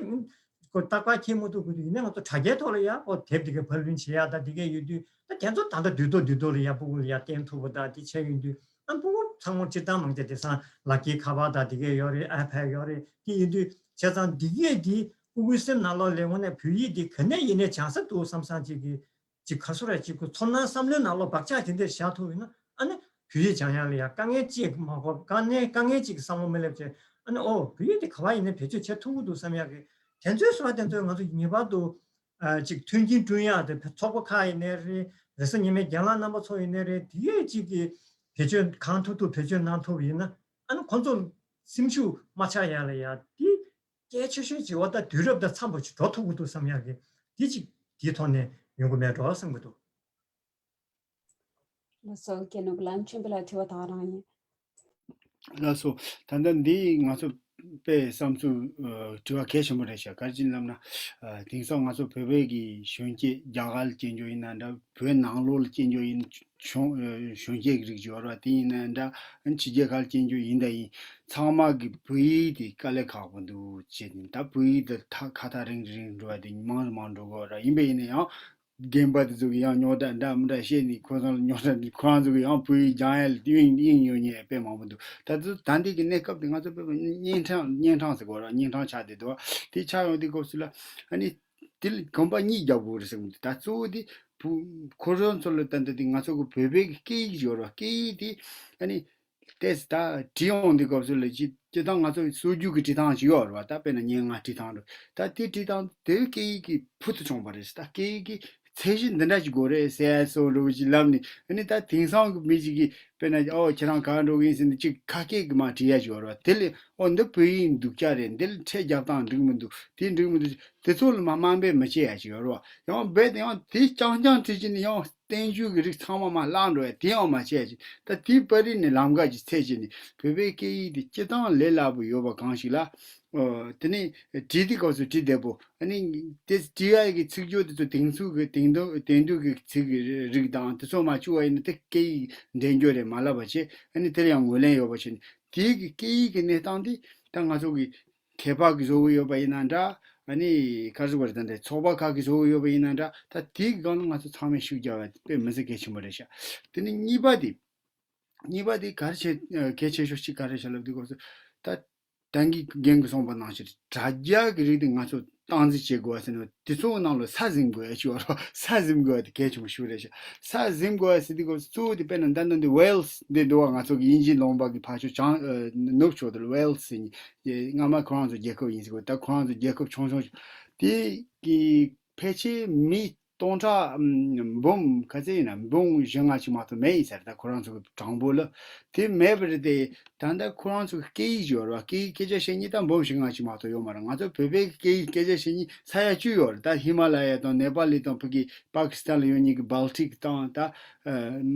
ཁོ་རྟག་པར་འཁྱེར་མ་ཐུབ་དགོས་དུས་ཡིན་ན་ང་ཚོ་དྲ་རྒྱའི་ཐོག་ལ་ཡང་ཨོ་དེབ་དེ་གའི་ཕབ་ལེན་བྱེད་ཡག་ད་དེ་གའི་ཡོད་དུས་ད་དེ་ཚོ་ད་ལྟ་དུས་ཐོག་དུས་ཐོག་ལ་ཡང་སྤུ་གུ་ལ་ཡང་བསྟན་ཐུབ་པ་ད་དེ་བྱས་ཡོད་དུས་ཨ་སྤུ་གུ་ཚང་མ་སྤྱིར་བཏང་མང་ཆེ་དེང་སང་ལག་འཁྱེར་ཁ་པར་ད་དེ་གའི་ཡོད་རེད། ཨའི་པེ་ཌི་ཡོད་རེད། དེ་ཡིན་དུས་བྱས་ཙང་དེ་གའི་དེ་སྤུ་གུའི་སེམས་ནང་ལོགས་ལ་དངོས་གནས་བོད་ཡིག་དེ་ག་ནས་ཡིན་ནའི་སྦྱང་ས་འདུག་བསམ་བསམ་ཅིག་གི་ཅིག་ག་ཚོད་རེད་ཅིག་ཁོ་ཚོར་སྣང་བསམ་བློའི་ནང་ལོགས་བག་ཆགས་དེ་འདྲས་བཞག་ཐུབ་ཡོད་ན་ཨ་ནི་བོད་ཡིག་སྦྱང་ཡག་ལ་ཡང་དཀའ་ངལ་ཅིག་མ་གོ་དཀའ་ངལ་དཀའ་ངལ་ཅིག་གི་བསམ་བློ་མི་སླེབས་བྱས་ཨ་ནི་ཨོ་བོད་ཡིག་དེ་ག་པར་ཡིན་ནའི་བེད་སྤྱོད་བྱེད་ཐུབ་ཀྱི་འདུག་བསམ་ཡག་གི་དེ་ཚོའི་བཟོ་བ་དེ་ཚོས་ང་ཚོ་ངེས་པར་དུ་ཨ་ཅིག་མཐུན་རྐྱེན་བསྐྲུན་ཡག་དེ་ཚོགས་པ་ཁག་ཡིན་ནའི་རེད། རེས་གཟའ་ཉི་མའི་རྒན་ལགས་རྣམ་པ་ཚོ་ཡིན་ནའི་རེད། དེ་གས་ཅིག་གི་ བེད་སྤྱོད་གང་ཐུབ་ཐུབ་བེད་སྤྱོད་གནང་ཐུབ་ཡིན་ན། ཨ་ནི་ཁོང་ཚོ་སེམས་ཤུགས་མ་ཆག་ཡ་ལ་ཡ་དེ་གལ་ཆེ་ཤོས་ཅིག་འོ་ད་དུས་རབས་དང་འཚམ་པོ་ཅིག་འགྲོ་ཐུབ་ཀྱི་འདུག་བསམ་ཡག་གི་དེ་ཅིག་དེའི་ཐོག་ནས་ཡོང་གི་མེད་འགྲོ་བསམ་གྱི་འདུག། ལགས་སོ། རྒན་ནོར་བུ་ལགས། མཆོད་འབུལ་ལ་དྲི་བ་དག་རང་ཡིན། ལགས་སོ། ད་ལྟ་འདི་ང་ཚོ་དཔེ་བསམ་ཚུལ་ཨ་དྲི་བ་གལ་ཆེན་པོ་རེད་ཤག། ག་རེ་ཡིན་ལབ་ན། ཨ་དེང་སང་ང་ཚོ་བོད་པའི་གི་གཞོན་སྐྱེས་རྒྱ་གར་ལ་སྐྱེས་འགྱོ་ཡིན་ན་འདྲ། བོད་ནང་ལོགས་ལ་སྐྱེས་འགྱོ་ཡིན། གཞོན་ཨ་གཞོན་སྐྱེས་ཀྱི་རིགས་ཡོད་ར། དེ་ཡིན་ན་འདྲ། ཕྱི་རྒྱལ་ཁག་ལ་སྐྱེས་འགྱོ་ཡིན་ད་ཡིན། ཚང་མ་གི་བོད་ཡིག་དེ་དཀའ་ལས་ཁག་པོ་འདུག་བྱས་ནས། ད་བོད་ཡིག་དེ་ད་ཁ་ཐག་རིང་རིང་འགྲོ་བ་དེ་མང་རུ་མང་འགྲོ་གི་ཡོད་ར། ཡིན་པ་ཡིན་ན་ཡང་། རྒན་པ་དེ་ཚོ་གིས་ཡང་རྙོག་དྲ་འདྲ་མི་འདྲ་བཤད་ནས། ཁོ་ཚོ་ལ་རྙོག་དྲ་འདི་ཁོ་རང་ཚོ་གིས་ཡང་བོད་ཡིག་སྦྱང་ཡ་ལ་དབྱིངས་དབྱིངས་ཡོད་མཁན་དཔེ་མང་པོ་འདུག། ད་དུང་ད་ལྟའི་གི་གནས་སྐབས་དེ་ང་ཚོ་བོད་པ་གཉན་འཕྲང་གཉན་འཕྲང་ཟེར་གོ་ར། གཉན་འཕྲང་ཆགས་བསྡད་འདུག། དེ་ཆགས་ཡོང་དུས་སྐབས་སུ་ལ་ཨ་ནི་དེ་ལ་གོམ་པ་གཉིས་རྒྱག་དགོས་རེད་ཟེར་གི་འདུག། ད་གཙོ་བོ་དེ་བུ་ཁོ་རང་ཚོ་ལ་ད་ལྟ་དེ་ང་ཚོ་གི་བོད་པའི་གི་སྐད་ཡིག་ཡོད་ར། སྐད་ཡིག་དེ་ཨ་ནི། ཏེས་ད་བྲིས་ཡོང་དུས་སྐབས་སུ་ལ་ཅི་སྤྱིར་བཏང་ང་ཚོ་སྲོལ་རྒྱུན་གྱི་བྲིས་སྟངས་ཅིག་ཡོད་རེད་བ། ད་དཔེར་ན་སྙན་ངག་བྲིས་སྟངས་རེད། ད་དེ་བྲིས་སྟངས་དེ་སྐད་ཡིག་གི་ཕུལ་དུ་བྱུང་བ་རེད། ད་སྐད་ཡིག་གི་ཚད་གཞི་འདི་འདྲ་ཅིག་དགོས་རེད་ཟེར་སོང་འདྲ་བོ་ཅིག་ལབ་ནས། ཨ་ནི་ད་དེང་སང་གི་མི་ཅིག་གིས་དཔེར་ན་ཨོ་ཁྱེད་རང་ག་འགྲོ་གི་ཡིན་ཟེར་ནས་ཅིག་ཁ་སྐད་ཀྱི་མར་བྲིས་ཡ་ཅིག་ཡོད་རེད་བ། དེ་ལས་ཨོ་འདི་བོད་ཡིག་འདུག་ཅག་རེད། འདི་ལ་ཁྲལ་རྒྱབ་སྟངས་འགྲིག་མི་འདུག། དེ་འགྲིག་མི་འདུག། དེ་ཚོ་ལ་མ་དམའ་འབེབས་མི་བྱེད་ཡ་ཅིག་ཡོད་རེད་བ། ཡང་རྦད་དེ་ཡང་དེ་རྐྱང་རྐྱང་བྲིས་ཀྱི་ནི་ཡང་། བསྟན་བཅོས་ཀྱི་རིགས་ཚང་མ་མར་བརླག་འགྲོ་ཡ་དེ་ཡང་མ་བྱས་ཅིག། ད་དེའི་པར་རིས་ནས་ལམ་ཁ་ཅིག་འཚོལ་བྱས་ནས། བོད་པའི་སྐད་ཡིག་དེ་སྤྱིར་བཏང་ལས་སླ་པོ་ཡོད་པ་གང་ཞིག་ལ། ཨོ། དེ་ནས་བྲིས་དུས་སྐབས་སུ་བྲིས་བདེ་པོ། ཨ་ནི་དེ་བྲིས་ཡ་གི་ཚིག་སྦྱོར་དེ་ཚོ་དེང་ཚུགས་ཀྱི་དེང་དུས་དེང་དུས་ཀྱི་ཚིག་གི་རིགས་དང་དེ་ཚོ་མར་བཅུག་པ་ཡིན་ན་དེ་སྐད་ཡིག་འདྲེན་རྒྱུ་རེད་མ་ལབ་པ་བྱས། ཨ་ནི་དེར་ཡང་ངོས་ལེན་ཡོད་པ་བྱས་ནས། དེའི་གི་སྐད་ཡིག་གི་གནས་སྟངས་དེ་ད་ང་ཚོ་གི་མཁས་པ་གིས་བཟོ་གི་ཡོད་པ་ཡིན་ན་འདྲ། ཨ་ནི་ག་རེ་ཟེར་དགོས་རེད། ད་འདྲའི་ཚོགས་པ་ཁག་གིས་བཟོ་གི་ཡོད་པ་ཡིན་ན་འདྲ། ད་དེའི་སྒང་ལ་ང་ཚོ་ཚང་མས་ཤུགས་རྒྱག་པ་དཔེ་མི་སྲིད་གལ་ཆེན་པོ་རེད་ཤག། དེ་ནི་གཉིས་པ་དེ། གཉིས་པ་དེ་ག་རེ་བྱེད་གལ་ཆེ་ཤོས་ཅིག་ག་རེ་ཤག་ལབ་དུས་སྐབས་སུ། ད་ད་གིན་རྒན་གྱིས་གསུངས་པ་ནང་བཞིན་དྲ་རྒྱ་གི་རིགས་དེ་ང་ཚོ་སྟངས་འཛིན་བྱེད་དགོས་པ་ཟེར་ནས། དེ་ཚོའི་ནང་ལ་ས་ཟིན་དགོས་ཡ་ཅིག་ཡོད་རེད། ས་ཟིན་དགོས་པ་དེ་གལ་ཆེན་པོ་ཞིག་རེད་ཤག། ས་ཟིན་དགོས་པ་ཟེར་དུས་སྐབས་སུ་གཙོ་བོ་དེ་དཔེར་ན་ད་ལྟ་འདི་ཝེལ་སི་འདི་འདུག་བ། ང་ཚོ་གི་དབྱིན་ཇིའི་ལུང་པ་གི་ཕར་ཕྱོགས་བྱང་ཨ་ནུབ་ཕྱོགས་དེ་ལ་ཝེལ་སི་ཟེར་མཁན། སྔ་མ་ཁོ་རང་ཚོ་རྒྱལ་ཁབ་ཡིན་ཟེར་གོ། ད་ཁོ་རང་ཚོ་རྒྱལ་ཁབ་ཆུང་ཆུང་ཞིག། དེ་གི་ཕལ་ཆེར་མི་སྟོང་ཕྲག་ཨམ་འབུམ་ག་ཚད་ཡིན་ན་འབུམ་བཞི་ལྔ་ཅིག་མ་གཏོགས་མེད་ཡིན་ཟེར། ད་ཁོ་རང་ཚོ་གི་གྲངས་འབོར་ལ། དེ་མེད་པ་རེད་དེ། ད་ལྟ་ཁོ་རང་ཚོ་གི་སྐད་ཡིག་ཡོད་རེད་བ། སྐད་ཡིག་སྐད་ཆ་བཤད་མཁན་ད་འབུམ་བཞི་ལྔ་ཅིག་མ་གཏོགས་ཡོད་མ་རེད། ང་ཚོ་བོད་པའི་སྐད་ཡིག་སྐད་ཆ་བཤད་མཁན་ས་ཡ་བཅུ་ཡོད་རེད། ད་ཧི་མ་ལ་ཡ་དང་ནེ་པ་ལི་དང་ཕ་གི་པ་ཀི་སི་ཐན་ལ་ཡོད་མཁན་གི་སྦལ་ཊིག་དང་ད་ཨ་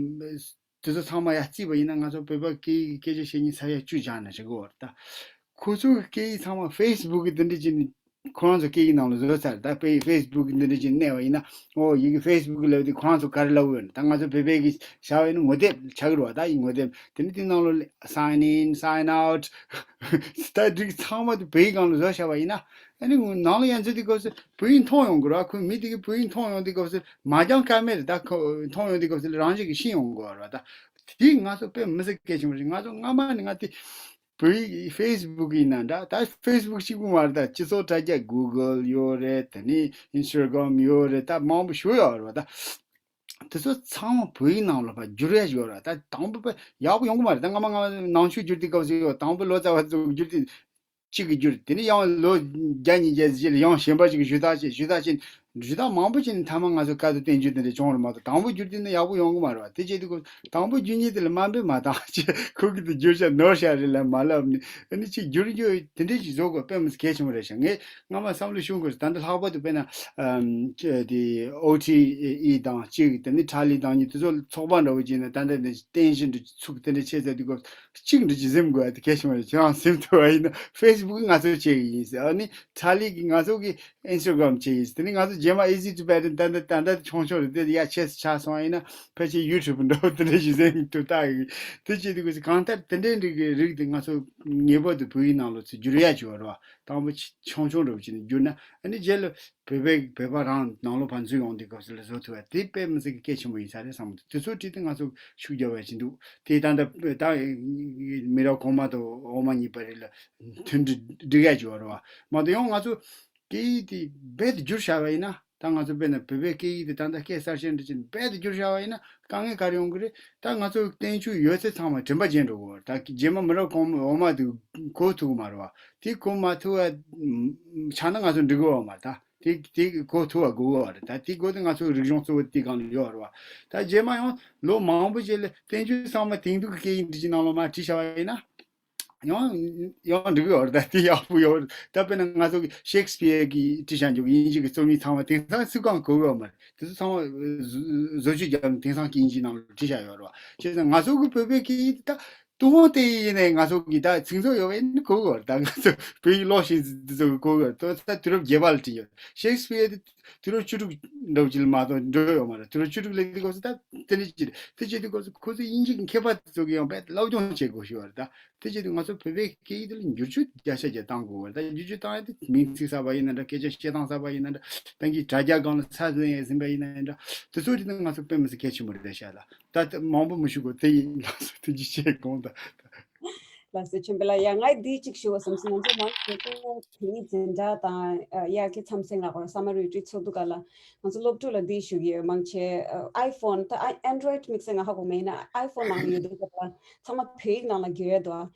དེ་ཚོ་ཚང་མ་ཡར་བརྩིས་པ་ཡིན་ན། ང་ཚོ་བོད་པ་སྐད་ཡིག་སྐད་ཆ་བཤད་མཁན་ས་ཡ་བཅུ་སྦྱར་ན་འགྲིག་གི་ཡོད་རེད། ད་ཁོ་ཚོ་གི་སྐད་ཡིག་ཚང་མ་ཕེ་སི་བུག་གི་འདི་འདྲ་བྱས་ནས་ཁོ་རང་ཚོ་སྐད་ཡིག་ནང་ལ་བཟོས་ཚར། ད་ཕེ་ཕེ་སི་བུག་གི་འདི་འདྲ་བྱས་ནས་གནས་པ་ཡིན་ན། ཨོ་ཡི་གེ་ཕེ་སི་བུག་ལབ་དུས་ཁོ་རང་ཚོ་ག་རེ་ལབ་ཡོད་ན། ད་ང་ཚོ་བོད་པའི་གི་བྱ་བ་ཡིན་ན་ངོ་དེབ་ཆགས་ཀྱི་རེད་བ། ད་ཡི་ངོ་དེབ་དེ་ནི་དེ་ནང་ལོགས་ལ་sign in, sign out ད་འགྲིག་ཚང་མ་དེ་བོད་ཡིག་སྒང་ལ་བཟོས་བཞག་པ་ཡིན་ན། ཨ་ནི་ནང་ལ་ཡར་འཛུལ་དུས་སྐབས་སུ་བོད་ཡིག་མཐོང་ཡོང་གི་རེད་བ། ཁོའི་མི་དེ་གིས་བོད་ཡིག་མཐོང་ཡོང་དུས་སྐབས་སུ་མ་འགྱངས་ཀ་མེད་རེད། ད་ཁོ་མཐོང་ཡོང་དུས་སྐབས་སུ་རང་བཞིན་གྱིས་ཤེས་ཡོང་གི་རེད་བ། ད་དེ་ང་ཚོ་དཔེ་མི་སྲིད་གལ་ཆེན་པོ་རེད། ང་ཚོ་སྔ་མ་ནས་ང་དེ་བོད་ཡིག་ཕེ་སི་བུག་ཡིན་ན་འདྲ། ད་ཕེ་སི་བུག་གཅིག་པུ་མ་རེད། ད་སྤྱི་ཚོགས་དྲ་རྒྱ་གུ་གལ་ཡོད་རེད། དེ་ནས་ཨིན་སི་ཊ་གྷ་རམ་ཡོད་རེད། ད་མང་པོ་ཞིག་ཡོད་རེད་བ། ད་དེ་ཚོ་ཚང་མ་བོད་ཡིག་ནང་ལ་ཕར་བསྒྱུར་ཡ་ཞིག་ཡོད་རེད། ད་དང་པོ་དཔེ་ཡག་པོ་ཡོང་གི་མ་རེད། ད་སྔ་མ་སྔ་མ་ནང་ཆོས་བསྒྱུར་དུས་སྐབས་སུ་ཡོད། དང་པོ་ལོ་ཙཱ་བ་ཚོ་བསྒྱུར་དུས་གཅིག་གིས་བསྒྱུར། དེ་ནས་ཡང་ལོ་བརྒྱ་ཉིས་བརྒྱ་ཙམ་ཅིག་ལ་ཡང་གཞན་པ་ཅིག་གིས་ཞུ་དག་བྱས། ཞུ་དག་བྱས། ཞུ་དག་མང་པོ་བྱས་ནས་མཐའ་མ་ང་ཚོ་བཀའ་སྡོད་བསྟན་བཅོས་དེ་འདྲ་བྱུང་བ་རེད་མ་གཏོགས། དང་པོ་བསྒྱུར་དུས་ནི་ཡག་པོ་ཡོང་གི་མ་རེད་བ། དེ་བྱས་དུས་ཁོ་དང་པོ་བསྒྱུར་མཁན་དེ་ལ་དམའ་འབེབས་མ་བཏང་བྱས། ཁོ་གིས་དེ་བསྒྱུར་བྱས་ནོར་བཞག་རེད་ལབ་མ་ལབ་ནས། ཨ་ནི་ཅིག་བསྒྱུར་རྒྱུ་དེ་འདྲ་ཞིག་བཟོ་དགོས་དཔེ་མི་སྲིད་གལ་ཆེན་པོ་རེད་ཤག། ངས་སྔ་མ་བསམ་བློ་ཤོར་དགོས། ད་ལྟ་ལྷག་པར་དུ་དཔེར་ན་ཨམ་ཅི་དེ་ཨོ་ཊི་ཨི་དང་གཅིག། དེ་ནི་ཁྲ་ལི་དང་གཉིས། དེ་ཚོ་ཚོགས་པ་འདྲ་བོ་བྱས་ནས་ད་ལྟ་ནས་རྟེན་གཞི་འདྲ་ཚུགས། དེ་འདྲ་བྱས་ཚར་དུས་སྐབས་གཅིག་འདྲ་ཅིག་ཟིན་དགོས་ཡ་དེ་གལ་ཆེན་པོ་རེད། ཁྱེད་རང་ཟིན་ཐུབ་པ་ཡིན་ན། ཕེ་སི་བུག་ང་ཚོ་བྱེད་གི་ཡིན་ཟེར། ཨ་ནི་ཁྲ་ལི་གི་ང་ཚོ་གི་ཨིན་སི་ཊ་གྷ་རམ་བྱེད་ཡིན་ཟེར། དེ་ནི་ང་ཚོ་རྗེས་མ་ཨི་ཟི་ཊི་བྷེ་ཊན་ད་ལྟ་ད་ལྟ་ཆུང་ཆུང་རེད། དེ་ཡ་ཆེ་སུ་ཆགས་སོང་བ་ཡིན་ན་ཕལ་ཆེར་ཡུ་ཊུབ་འདྲ་བོ་དེ་འདྲ་ཞིག་ཟིན་ཐུབ་ད་ཡིན། དེ་བྱེད་དུས་སྐབས་སུ་གང་ལྟར་དེ་འདྲའི་རིགས་ཀྱི་རིགས་དེ་ང་ཚོ་ངེས་པར་དུ་བོད་ཡིག་ནང་ལོགས་སུ་བསྒྱུར་ཡ་ཅིག་ཡོད་རེད་བ། དང་པོ་ཆུང་ཆུང་འདྲ་བོ་བྱས་ནས་བསྒྱུར་ན། ཨ་ནི་རྗེས་ལ་བོད་པའི་བོད་པ་རང་ནང་ལོགས་ཕར་འཛུལ་ཡོང་དུས་སྐབས་སུ་ལ་བཟོ་ཐུབ་པ་དེ་དཔེ་མི་སྲིད་ཀྱི་གལ་ཆེན་པོ་ཡིན་ས་རེད་བསམ་གྱི་འདུག། དེ་ཚོའི་གྲས་དེ་ང་ཚོ་ཤུགས་རྒྱབ་པ་བྱེད་འདུག། དེ་ད་ལྟ་ད་མི་རབས་གོང་མ་དང་འོག་མ་གཉིས་བར་ལ་མཐུན་སྒྲིལ་སྒྲིག་ཡ་ཅིག་ཡོད་རེད་བ། མ་གཏོགས་ཡང་ང་ཚོ་སྐད་ཡིག་དེ་རྦད་དེ་བསྒྱུར་བཞག་པ་ཡིན་ན། ད་ང་ཚོ་དཔེར་ན་བོད་པའི་སྐད་ཡིག་དེ་ད་ལྟ་སྐད་གསར་བཞེངས་འདྲ་བྱས་ནས་རྦད་དེ་བསྒྱུར་བཞག་པ་ཡིན་ན་དཀའ་ངལ་ག་རེ་ཡོང་གི་རེད། ད་ང་ཚོ་བསྟན་བཅོས་ཡོད་ཚད་ཚང་མ་དྲན་པ་བརྗེད་འགྲོ་གི་རེད། ད་རྗེས་མ་མི་རབས་གོང་འོག་མ་དེ་གོ་ཐུབ་ཀྱི་མ་རེད་བ། དེ་གོ་མ་ཐུབ་པ་ཆགས་ན་ང་ཚོ་འགྲིག་གི་ཡོད་མ་རེད། ད་ དེ་དེ་གོ་ཐུབ་པ་དགོས་པ་རེད། ད་དེ་དགོས་དུས་ང་ཚོ་རིག་གཞུང་གཙོ་བོ་དེ་སྒང་ལ་ཡོད་རེད་བ། ད་རྗེས་མ་ཡང་ལོ་མང་པོ་རྗེས་ལ་བསྟན་བཅོས་ཚང་མ་དེང་དུས་ཀྱི་སྐད་ཡིག་འབྲི་གཞི་ནང་ལོགས་མར་བྲིས་བཞག་པ་ཡིན་ན། ཡང་ཡང་འགྲིག་ཡོད་རེད། ད་དེ་ཡག་པོ་ཡོད་རེད། ད་དཔེར་ན་ང་ཚོ་གི་ཤེག་སི་པི་ཡར་གྱི་བྲིས་བཞག་འཇུག་དབྱིན་ཇི་གི་རྩོམ་ཡིག་ཚང་མ་དེང་སང་སུས་ཀྱང་གོ་གི་ཡོད་མ་རེད། དེ་ཚོ་ཚང་མ་བཟོ་བཅོས་བརྒྱབ་ནས་དེང་སང་གི་དབྱིན་ཇི་ནང་ལ་བྲིས་བཞག་ཡོད་རེད་བ། བྱས་ཙང་ང་ཚོ་གི་བོད་པའི་སྐད་ཡིག་དེ་ད་ཏུན་ཧོང་དེ་ཡིན་ནའི་ང་ཚོ་གི་ད་ཚིག་མཛོད་ཡོད་པ་ཡིན་ན་གོ་གི་ཡོད་རེད། ད་ང་ཚོ་བོད་ཡིག་ཀློག་ཤེས་ཚད་དེ་ཚོ་གི་གོ་གི་ཡོད་རེད། ད་དུས་རབས་བརྒྱད་པ་ལ་བྲིས་ཡོད། ཤེག་སི་པི་ཡར་དེ་དུས་རབས་བཅུ་དྲུག་འདྲ་བོ་ཅིག་ལ་མ་གཏོགས་འགྲོ་ཡོད་མ་རེད། དུས་རབས་བཅུ་དྲུག་ལ་དེ་སྐབས་སུ་ད་དེ་འདྲ་ཅིག་རེད། དེ་བྱེད་དུས་སྐབས་སུ་ཁོ་ཚོས་དབྱིན་ཇི་གི་མཁས་པ་དེ་ཚོ་གི་ཡང་དཔེ་སློབ་སྦྱོང་བྱེད་དགོས་ཤེས་པ་རེད། ད་དེ་བྱེད་དུས་ང་ཚོ་བོད་པའི་སྐད་ཡིག་དེ་ལ་འགྱུར་བཅོས་བརྒྱ་ཆ་བརྒྱ་གཏང་དགོས་པ་རེད། ད་འགྱུར་བཅོས་བཏང་ཡ་དེ་མིང་ཚིག་གསར་པ་ཡིན་ན་འདྲ། སྐད་ཆ་བཤད་སྟངས་གསར་པ་ཡིན་ན་འདྲ། ད་གིན་དྲ་རྒྱ་སྒང་ལ་ཚ་ཟེར་ཡ་ཟིན་པ་ཡིན་ན་འདྲ། དེ་ཚོ་དེ་ནི་ང་ཚོ་དཔེ་མི་སྲིད་གལ་ཆེན་པོ་རེད་ཤག་ལ། ད་ལྟ་མང་པོ་མི་ཞུ་གོ། དེ་ཡིན། ལགས་སོ། ཐུགས་རྗེ་ཆེ། དགོངས་དག། ལགས་སོ། ཆོས་འཕེལ་ལགས། ཡ་ང་འདི་གཅིག་ཞུ་བ་བསམ་སོང་། ང་ཚོ་མང་ཆེ་ཤོས་དེ་ནི་འཛིན་གྲྭ་དང་ཨ་དབྱར་ཁའི་མཚམས་སེང་ལ་གོ་སམ་མར་རི་ཊི་རིཊ་ཚོགས་དུས་སྐབས་ལ་ང་ཚོ་སློབ་ཕྲུག་ལ་འདི་ཞུ་གི་ཡོད། མང་ཆེ་ཨ་ཨའི་ཕོན་ད་ཨ་ཨན་ཌོ་རོ་ཡིཌ་དམིགས་བསལ་ང་ཧ་གོ་མེད་ན། ཨའི་ཕོན་ནང་ལ་ཡོད་དུས་སྐབས་ལ་ཚང་མ་བོད་ཡིག་ནང་ལ་བསྒྱུར་ཡ་འདུག་ཨ།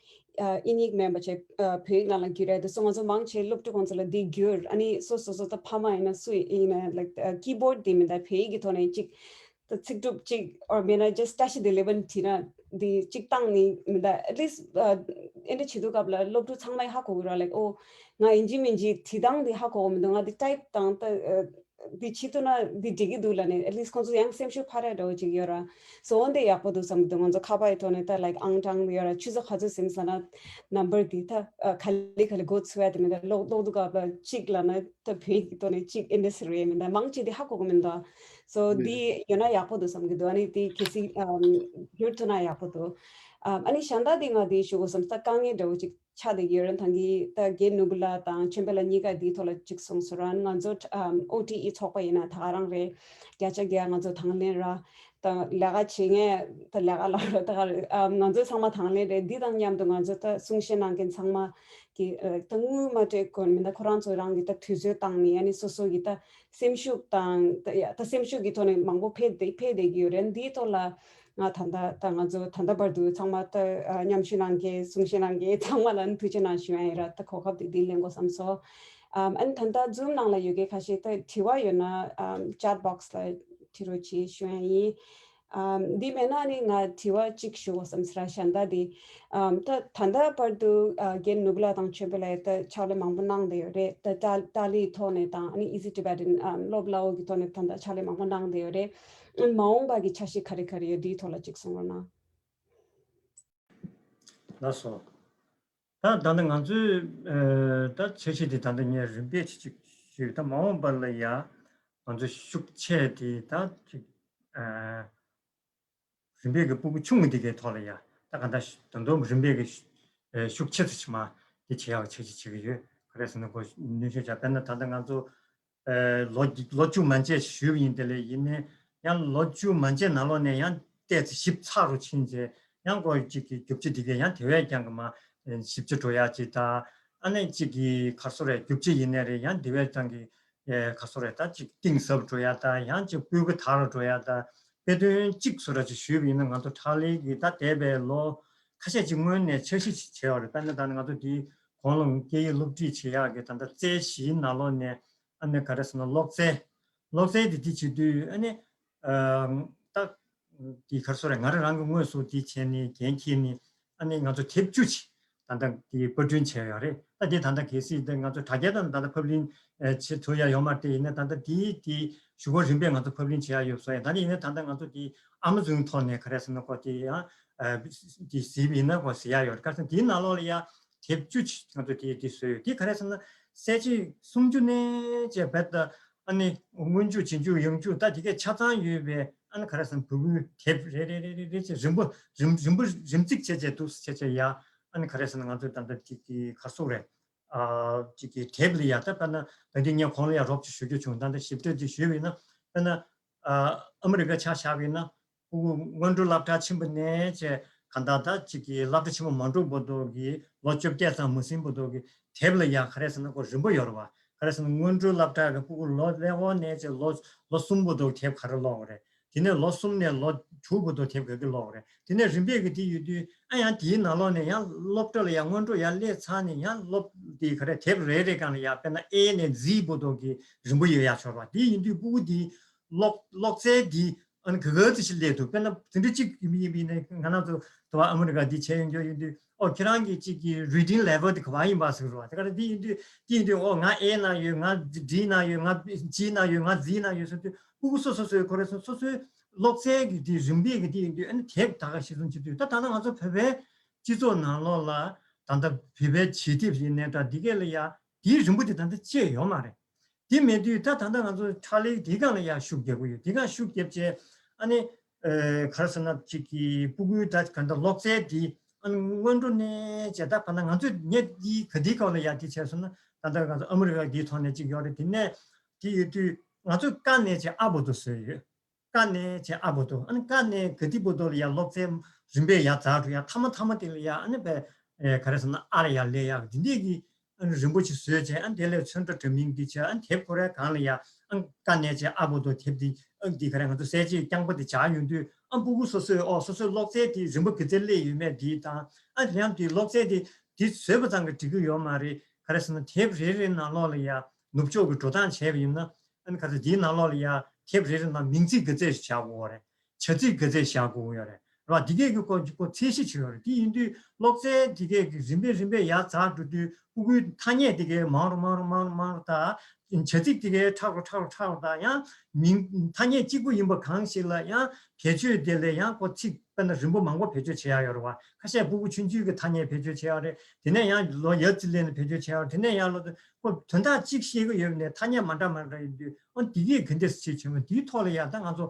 དབྱིན་ཡིག་མིན་པ་བྱས་ཨ་བོད་ཡིག་ནང་ལ་བསྒྱུར་ཡ་འདུག་སོ། ང་ཚོ་མང་ཆེ་སློབ་ཕྲུག་ཁོང་ཚོ་ལ་འདི་བསྒྱུར། ཨ་ནི་སོ་སོ་སོ་ད་ཕ་མ་ཡིན་ན་སུ་ཡིན་ན་ལའིཀ་ཀི་བོར་ཌི་དེ་མིན་ད་བོད་ཡིག་གི་ཐོག་ནས་གཅིག་ད་ཚིག་གྲུབ་གཅིག་ཨོར་མེད་ན་ཇ་སི་ཊི་ཨ་ཤི་དེ་ལེ་བན་བྲིས་ན་འདི་གཅིག་བཏང་ནི་མི་འདུག་ཨེ་ཊི་ལིསཊ་ཨ་འདི་འདྲ་བྱེད་དུས་སྐབས་ལ་སློབ་ཕྲུག་ཚང་མས་ཧ་གོ་གི་རེད། ལའིཀ་ཨོ་ང་ཡིན་གཅིག་མིན་གཅིག་བྲིས་སྟངས་འདི་ཧ་གོ་གི་མི་འདུག་ང་འདི་ཊའིཔ་བཏང་ད་ཨ་འདི་བྱེད་ཐུབ་ན་འདི་འགྲིག་གི་འདུག་ལབ་ནས་ཨེ་ཊི་ལིསཊ་ཁོང་ཚོ་ཡང་སེམས་ཤུགས་འཕར་ཡ་འདྲ་བོ་ཅིག་ཡོད་ར། སོ་འོ་འདི་ཡག་པོ་འདུག་བསམ་གི་འདུག་ང་ཚོ་ཁ་པར་གྱི་ཐོག་ནས་ད་ལའིཀ་ཨང་གྲངས་ཡོད་ར། ཆུ་ཚོད་ག་ཚོད་ཟིན་ཟེར་ན་ནམ་བར་འདི་ད་ཨ་ག་ལེ་ག་ལེ་འགོ་ཚུགས་ཡ་དེ་མི་འདུག་ཀློག་ཀློག་དུས་སྐབས་ལ་གཅིག་ལབ་ན་ད་བོད་ཡིག་གི་ཐོག་ནས་གཅིག་ཨེ་འདྲ་ཟེར་བས་མི་འདུག་མང་ཆེ་འདི་ཧ་གོ་གི་མི་འདུག་སོ་འདི་ཡོད་ན་ཡག་པོ་འདུག་བསམ་གྱི་འདུག་ཨ་ནི་འདི་གལ་སྲིད་ཨམ་བསྒྱུར་ཐུབ་ན་ཡག་པོ་འདུག་ཨམ་ཨ་ནི་གཞན་དག་འདི་ང་འདི་ཞུ་དགོས་བསམ་ད་དཀའ་ངལ་འདྲ་བོ་ཅིག་ཆགས་བསྡད་ཀྱི་ཡོད་རེད། ད་གིན་ད་རྒན་ནོར་བུ་ལགས་དང་ཆོས་འཕེལ་ལགས་གཉིས་ཀ་འདིའི་ཐོག་ལ་ཅིག་གསུངས་སོང་ར། ང་ཚོ་ཨམ་ཨོ་ཊི་ཨི་ཚོགས་པ་ཡིན་ན་ད་ག་རང་རེད། བརྒྱ་ཆ་བརྒྱ་ང་ཚོ་དང་ལེན་ར། ད་ལས་ཀ་བྱེད་མཁན་ད་ལས་ཀ་ལབ་ར་ད་ག་རེད། ཨམ་ང་ཚོ་ཚང་མ་དང་ལེན་རེད། འདི་དང་མཉམ་དུ་ང་ཚོ་ད་གསུང་བཤད་གནང་མཁན་ཚང་མ་གི་ཨ་ད་དངུལ་མ་སྤྲད་གོང་མིན་ད་ཁོ་རང་ཚོ་རང་གི་ད་དུས་ཚོད་བཏང་ནས་ཨ་ནི་སོ་སོ་གི་ད་སེམས་ཤུགས་དང་ད་ཡ་ད་སེམས་ཤུགས་ཀྱི་ཐོག་ནས་མང་པོ་ཕེབས་བསྡད་ཕེབས་བསྡད་ཀྱི་ཡོད་རེད། འདིའི་ཐོག་ལ་ང་ད་ལྟ་ད་ང་ཚོ་ད་ལྟ་བར་དུ་ཚང་མ་ད་ཨ་མཉམ་ཞུགས་གནང་མཁན་གསུང་བཤད་གནང་མཁན་ཚང་མ་ལ་ནི་ཐུགས་རྗེ་གནང་ཞུ་ཡ་ཡིན་ར། ད་གོ་སྐབས་དེ་འདི་ལེན་དགོས་བསམ་སོང་། ཨམ་ཨ་ནི་ད་ལྟ་ཛུམ་ནང་ལ་ཡོད་མཁན་ཁ་ཤས་ད་དྲི་བ་ཡོད་ན་ཨམ་ཅེཊ་བོག་སི་ལ་འབྲི་རོགས་བྱེད་ཞུ་ཡ་ཡིན། ཨམ་འདི་མེད་ན་ནི་ང་དྲི་བ་གཅིག་ཞུ་དགོས་བསམ་སོང་ར། གཞན་དག་འདི་ཨམ་ད་ད་ལྟ་བར་དུ་ཨ་རྒན་ནོར་བུ་ལགས་དང་ཆོས་འཕེལ་ལགས་ད་ཕྱག་ལས་མང་པོ་གནང་བསྡད་ཡོད་རེད། ད་ཏཱ་ཏཱ་ལིའི་ཐོག་ནས་དང་ཨ་ནི་ཨི་ཛི་ཊི་བེ་ཊན་ཨམ་སློབ་གླ་འོག་གི་ཐོག་ནས་ད་ལྟ་ཕྱག་ལས་མང་པོ་གནང་བསྡད་ཡོད་རེད། ཨ་ནི་མ་འོངས་པ་གི་འཆར་གཞི་ག་རེ་ག་རེ་ཡོད་འདིའི་ཐོག་ལ་གཅིག་གསུང་རོགས་གནང་། ལགས་སོ། ད་ད་ལྟ་ང་ཚོའི་ཨ་ད་འཆར་གཞི་འདི་ད་ལྟ་ངས་རིམ་པས་ཅིག་ཅིག་ཞུས། ད་མ་འོངས་པ་ལ་ཡ་ང་ཚོ་ཤུགས་ཆེ་དེ་ད་ཅིག་ཨ་རིམ་པས་ཀྱི་སྤུ་གུ་ཆུང་ངུ་དེ་གའི་ཐོག་ལ་ཡ་ད་ག་ད་ད་དུང་རིམ་པས་ཀྱི་ཨ་ཤུགས་ཆེ་ཙམ་ཞིག་མ་དེ་བྱེད་ཡག་འཆར་གཞི་བྱེད་ཀྱི་ཡོད། ག་རེ་ཟེར་ན་ཁོ་ནུས་ཤུགས་བྱ་དཔེར་ན་ད་ལྟ་ང་ཚོ་ཨ་ལོ་ལོ་བཅུ་མན་ཆད་ཞུས་པ་ཡིན། དེ་ལས་ཡིན་ནའི་ཡང་ལོ་བཅུ་མན་ཆད་ནང་ལོགས་ནས་ཡང་ཏོག་ཙམ་ཞིབ་ཚགས་རུ་ཕྱིན་རྗེས་ཡང་ཁོ་གཅིག་གི་རྒྱུ་ཆ་དེ་གས་ཡང་དེ་བས་ཀྱང་གི་མ་ཞིབ་ཆ་འགྲོ་ཡག་ཅིག་དང་། ཨ་ནི་གཅིག་གི་ག་རེ་ཟེར་རེད། རྒྱུ་ཆ་ཡིན་ནའི་རེད། ཡང་དེ་བས་ཀྱང་གི་ཨེ་ག་རེ་ཟེར་རེད། ད་གཅིག་གཏིང་ཟབ་འགྲོ་ཡག་དང་ཡང་གཅིག་སྤུས་ཀ་དག་རུ་འགྲོ་ཡག་དང་། དཔེ་དོན་གཅིག་བཟོ་འདྲ་ཅིག་ཞུས་པ་ཡིན་ན་ང་ཚོ་ཁྲག་ལེན་གྱི་ད་འདས་པའི་ལོ་ཁ་ཤས་ཅིག་སྔོན་ནས་འཆར་གཞི་ཅིག་བྱས་ཡོད་རེད། དཔེར་ན་ད་ནི་ང་ཚོ་འདིའི་གོང་ལ་སྐད་ཡིག་སློབ་ཁྲིད་བྱེད་ཡག་གི་ད་ལྟ་རྩལ་བཞིའི་ནང་ལོགས་ནས་ཨ་ནི་ག་རེ་ཟེར་ན་ཀློག་རྩལ། ཀློག་རྩལ་དེ་འདི་བྱེད་དུས་ཨ་ནི་ཨ་ད་འདི་ག་རེ་ཟེར་རེད། ང་རང་རང་གི་དངོས་སུ་འདི་བྱས་ནས་འགན་འཁྱེར་ནས་ཨ་ནི་ང་ཚོ་དེབ་བཅུ་ཅིག་ད་ལྟ་འདི་པར་སྐྲུན་བྱས་ཡོད་རེད། ད་འདི་ད་ལྟ་གལ་སྲིད་འདི་ང་ཚོ་དྲ་རྒྱ་དང་ད་ལྟ་ཕབ་ལེན་ཨ་བྱེད་ཐུབ་ཡ་ཡོད་མ་རེད། དེ་ཡིན་ན་ད་ལྟ་འདི་འདི་གཞུག་གུ་རིམ་པས་ང་ཚོ་ཕབ་ལེན་བྱེད་ཡ་ཡོད་བཟོ་ཡ། ད་འདི་ཡིན་ན་ད་ལྟ་ང་ཚོ་འདི་ཨ་མ་ཛོན་ཐོག་ནས་ག་རེ་ཟེར་ན་ཁོ་འདི་ཡང་ཨ་འདི་གཟིགས་པ་ཡིན་ན་ཁོ་གཟིགས་ཡ་ཡོད་རེད། ག་རེ་ཟེར་ན་འདིའི་ནང་ལོགས་ལ་ཡ་དེབ་བཅུ་ཅིག་ང་ཚོ་དེ་དེ་བཟོས་ཡོད། དེ་ག་རེ་ཟེར་ན་གསལ་བྱེད་སུམ་ཅུ་ནས་བཅས་རྦད་དེ་ཨ་ནི་སྔོན་འཇུག་རྗེས་འཇུག་ཡང་འཇུག་ད་དེ་གས་ཆ་ཚང་ཡོད་པའི་ཨ་ནི་ག་རེ་ཟེར་ན་ཕྲུ་གུའི་དེབ་རེ་རེ་རེ་རེ་རེ་བྱས་རིམ་པ་རིམ་རིམ་པ་རིམ་རྩིས་བྱས་བྱས་འདུག་བྱས་བྱས་ཡ་ཨ་ནི་ག་རེ་ཟེར་ན་ང་ཚོས་ད་ལྟ་ཅིག་གི་ག་རེ་ཟེར་རེད། ཨ་ཅིག་གི་དེབ་ལ་ཡ་ད་དཔེར་ན་ད་དེ་ངས་གོང་ལ་ཡ་རོབ་ཅིག་ཞུ་རྒྱུ་བྱུང་། ད་ལྟ་ཞིབ་ཕྲ་ཅིག་ཞུས་པ་ཡིན་ན་དཔེར་ན་ཨ་ཨ་མི་རི་ཀ་ཆ་བཞག་པ་ཡིན་ན། ཕྲུ་གུ་སྔོན་འགྲོ་སློབ་གྲྭ་ཆེན་པོ་ནས་བྱས་གང་ལྟར་ད་ཅིག་གི་སློབ་གྲྭ་ཆེན་པོ་མ་འགྲོ་བར་དུ་གི་ལོ་བཅོ་བརྒྱད་ཙམ་མ་ཟིན་བར་དུ་གི་དེབ་ལ་ཡང་ག་རེ་ཟེར་ན་ཁོ་རིམ་པ་ཡོད་རེད་བ། ག་རེ་ཟེར་ན་སྔོན་འགྲོ་སློབ་གྲྭ་གི་ཕྲུ་གུ་ལོ་ཀླད་ཀོར་ནས་བྱས་ལོ་ལོ་གསུམ་བར་དུ་དེབ་ག་རེ་ཀློག་དགོས་རེད། དེ་ནས་ལོ་གསུམ་ནས་ལོ་དྲུག་བར་དུ་དེབ་ག་གི་ཀློག་རེད། དེ་ནས་རིམ་པས་ཀྱི་དེ་ཡོད་དུས་ཨ་ཡང་དེའི་ནང་ལོགས་ནས་ཡང་སློབ་གྲྭ་ལ་ཡང་སྔོན་འགྲོ་ཡར་སླེབས་ཚར་ནས་ཡང་སློབ་དེ་ག་རེ་དེབ་རེ་རེ་སྒང་ལ་ཡང་དཔེར་ན་ཨེ་ནས་ཛི་བར་དུ་གི་རིམ་པ་ཡོད་ཡག་ཆོག་པ་དེ་ཡིན་དུས་སྤུ་གུ་དེ་ཀློག་ཀློག་རྩལ་དེ་ཨ་ནི་ག་ག་ཙམ་ཞིག་སླེབས་འདུག་དཔེར་ན་དེ་འདྲ་གཅིག་ཡིན་པ་ཡིན་ན་ང་རང་ཚོ་དུ་བ་ཨ་མི་རི་ཀ་འདི་བྱས་ཡོང་རྒྱུ་ཡིན་དུས། ཨོ་ཁྱེད་རང་གི་གཅིག་གི་reading level་དེ་ག་པར་ཡིན་པ་ཟེར་རོ། དེ་ག་རེ་འདི་ཡིན་དུས་འདི་ཡིན་དུས་ཨོ་ང་ཨེ་ན་ཡོད། ང་ཌི་ན་ཡོད། ང་ཇི་ན་ཡོད། ང་ཛི་ན་ཡོད་ཟེར་དུས་སྤུ་གུ་སོ་སོ་སོའི་ཁོ་རེ་སོ་སོ་སོའི་ཀློག་རྩལ་གྱི་དེ་རིམ་པས་ཀྱི་དེ་ཡིན་དུས་ཨ་ནི་དེབ་ད་ག་ཤེས་སོང་བྱེད་དུས་ད་ད་ལྟ་ང་ཚོ་བོད་པའི་སྤྱི་ཚོགས་ནང་ལོགས་ལ་ད་ལྟ་བོད་པའི་བྱེད་དེབ་ཡིན་ནའི་འདྲ་འདི་གས་ལ་ཡ་དེའི་རིམ་པ་དེ་ད་ལྟ་བཅད་ཡོད་མ་རེད། དེ་མེད་དུས་ད་ད་ལྟ་ང་ཚོ་ཕྲ་ལེ་དེའི་སྒང་ལ་ཡང་ཤུགས་རྒྱག་གི་ཡོད། དེའི་སྒང་ཤུགས་རྒྱབ་བྱས་ཨ་ནི་ཨ་ག་རེ་ཟེར་ན་ཅིག་གི་སྤུ་གུའི་ད་ག་འདྲ་ཀློག་རྩལ་དེ་ཨ་ནི་སྔོན་འགྲོ་ནས་བྱས་ད་ཕ་ན་ང་ཚོས་ངས་འདི་ག་དེའི་སྐོར་ལ་ཡང་དེ་བྱས་སོང་ན་ད་ལྟ་ང་ཚོ་ཨ་མི་རི་ཀ་འདིའི་ཐོག་ནས་ཅིག་ཡོད་རེད། དེ་ནས་དེ་ཡོད་དུས་ང་ཚོས་ཀ་ནས་བྱས་ཨ་བར་དུ་བཟོས་ཡོད། ཀ་ནས་བྱས་ཨ་བར་དུ། ཨ་ནི་ཀ་ནས་ག་དི་བར་དུ་ལ་ཡ་སློབ་ཚན་རིམ་པས་ཡར་འཛེགས་འགྲོ་ཡ། མཐའ་མ་མཐའ་མ་དེ་ལ་ཡ་ཨ་ནི་པས་ཨེ་ག་རེ་ཟེར་ན་ཨ་ལ་ཡ་སླེབས་ཡག་འདི་འདྲས་ཀྱི་ཨ་ནི་རིམ་པ་ཞིག་བཟོས་བྱས། ཨ་ནི་དེ་ལས་ཚོན་ཁྲ་འདྲ་མིན་འདི་བྱས། ཨ་ནི་དེབ་ཁོ་རའི་སྒང་ལ་ཡ་ཨ་ནི་ཀ་ནས་བྱས་ཨ་བར་དུ་དེབ་འདི་ཨ་ནི་འདི་ག་རེ་ང་ཚོ་གསལ་བྱེད་རྐྱང་པ་འདི་སྦྱར་ཡོང་དུས་ཨ་ནི་སྤུ་གུ་སོ་སོས་ཨོ་སོ་སོའི་སློབ་ཚན་དེ་རིམ་པ་ག་ཚད་སླེབས་ཡོད་མེད་འདི་དང་། ཨ་ནི་དེ་ཡང་དེ་སློབ་ཚན་དེ་དེ་བཟོས་པ་ཙམ་གྱིས་འགྲིག་གི་ཡོད་མ་རེད། ག་རེ་ཟེར་ན་དེབ་རེ་རེ་ནང་ལོགས་ལ་ཡ་ནུབ་ཕྱོགས་ཀྱི་འགྲོ་སྟངས་བྱས་པ་ཡིན་ན། ཨ་ནི་ག་ཚོད་འདིའི་ནང་ལོགས་ལ་ཡ་དེབ་རེ་རེ་ནང་མིང་ཚིག་ག་ཚོད་བཞག་དགོས་རེད། བྱ་ཚིག་ག་ཚོད་བཞག་དགོས་ཡོད་རེད། རེད་བ། འདི་གས་ཀྱི་སྐོར་གྱི་སྐོར་ཚད་གཞི་ཆེ་ཡོད་རེད། དེ་ཡིན་དུས་ཀློག་རྩལ་འདི་གས་ཀྱི་རིམ་པས་རིམ་པས་ཡར་འཛེགས་འགྲོ་དུས་སྤུ་གུའི་ཐ་སྙད་འདི་གས་མང་རུ་མང་རུ་མང་རུ་མང་རུ་དང་། བྱ་ཚིག་འདི་གས་ཕྲ་རུ་ཕྲ་རུ་ཕྲ་རུ་དང་། ཡང་མིང་ཐ་སྙད་གཅིག་པུ་ཡིན་པ་གང་ཞིག་ལ་ཡང་བེད་སྤྱོད་དེ་ལས་ཡང་ཁོ་ཚིག་དཔེར་ན་རིམ་པ་མང་པོ་བེད་སྤྱོད་བྱེད་ཡག་ཡོད་རེད་བ། ཁ་ཤས་སྤུ་གུ་ཆུང་ཆུང་གི་ཐ་སྙད་བེད་སྤྱོད་བྱེད་ཡག་རེད། དེ་ནས་ཡང་ལོ་ཡ་རྩིས་ལེན་ནས་བེད་སྤྱོད་བྱེད་ཡག་རེད། དེ་ནས་ཡང་ལོ་ཁོ་དོན་དག་གཅིག་ཤེས་ཀྱི་ཡོད་ནས་ཐ་སྙད་མ་འདྲ་མ་འདྲ་ཡིན་དུས་ཨོ་འདི་གས་ག་འདྲས་བྱེད་བྱུང་བ་འདིའི་ཐོག་ལ་ཡང་ད་ང་ཚོ་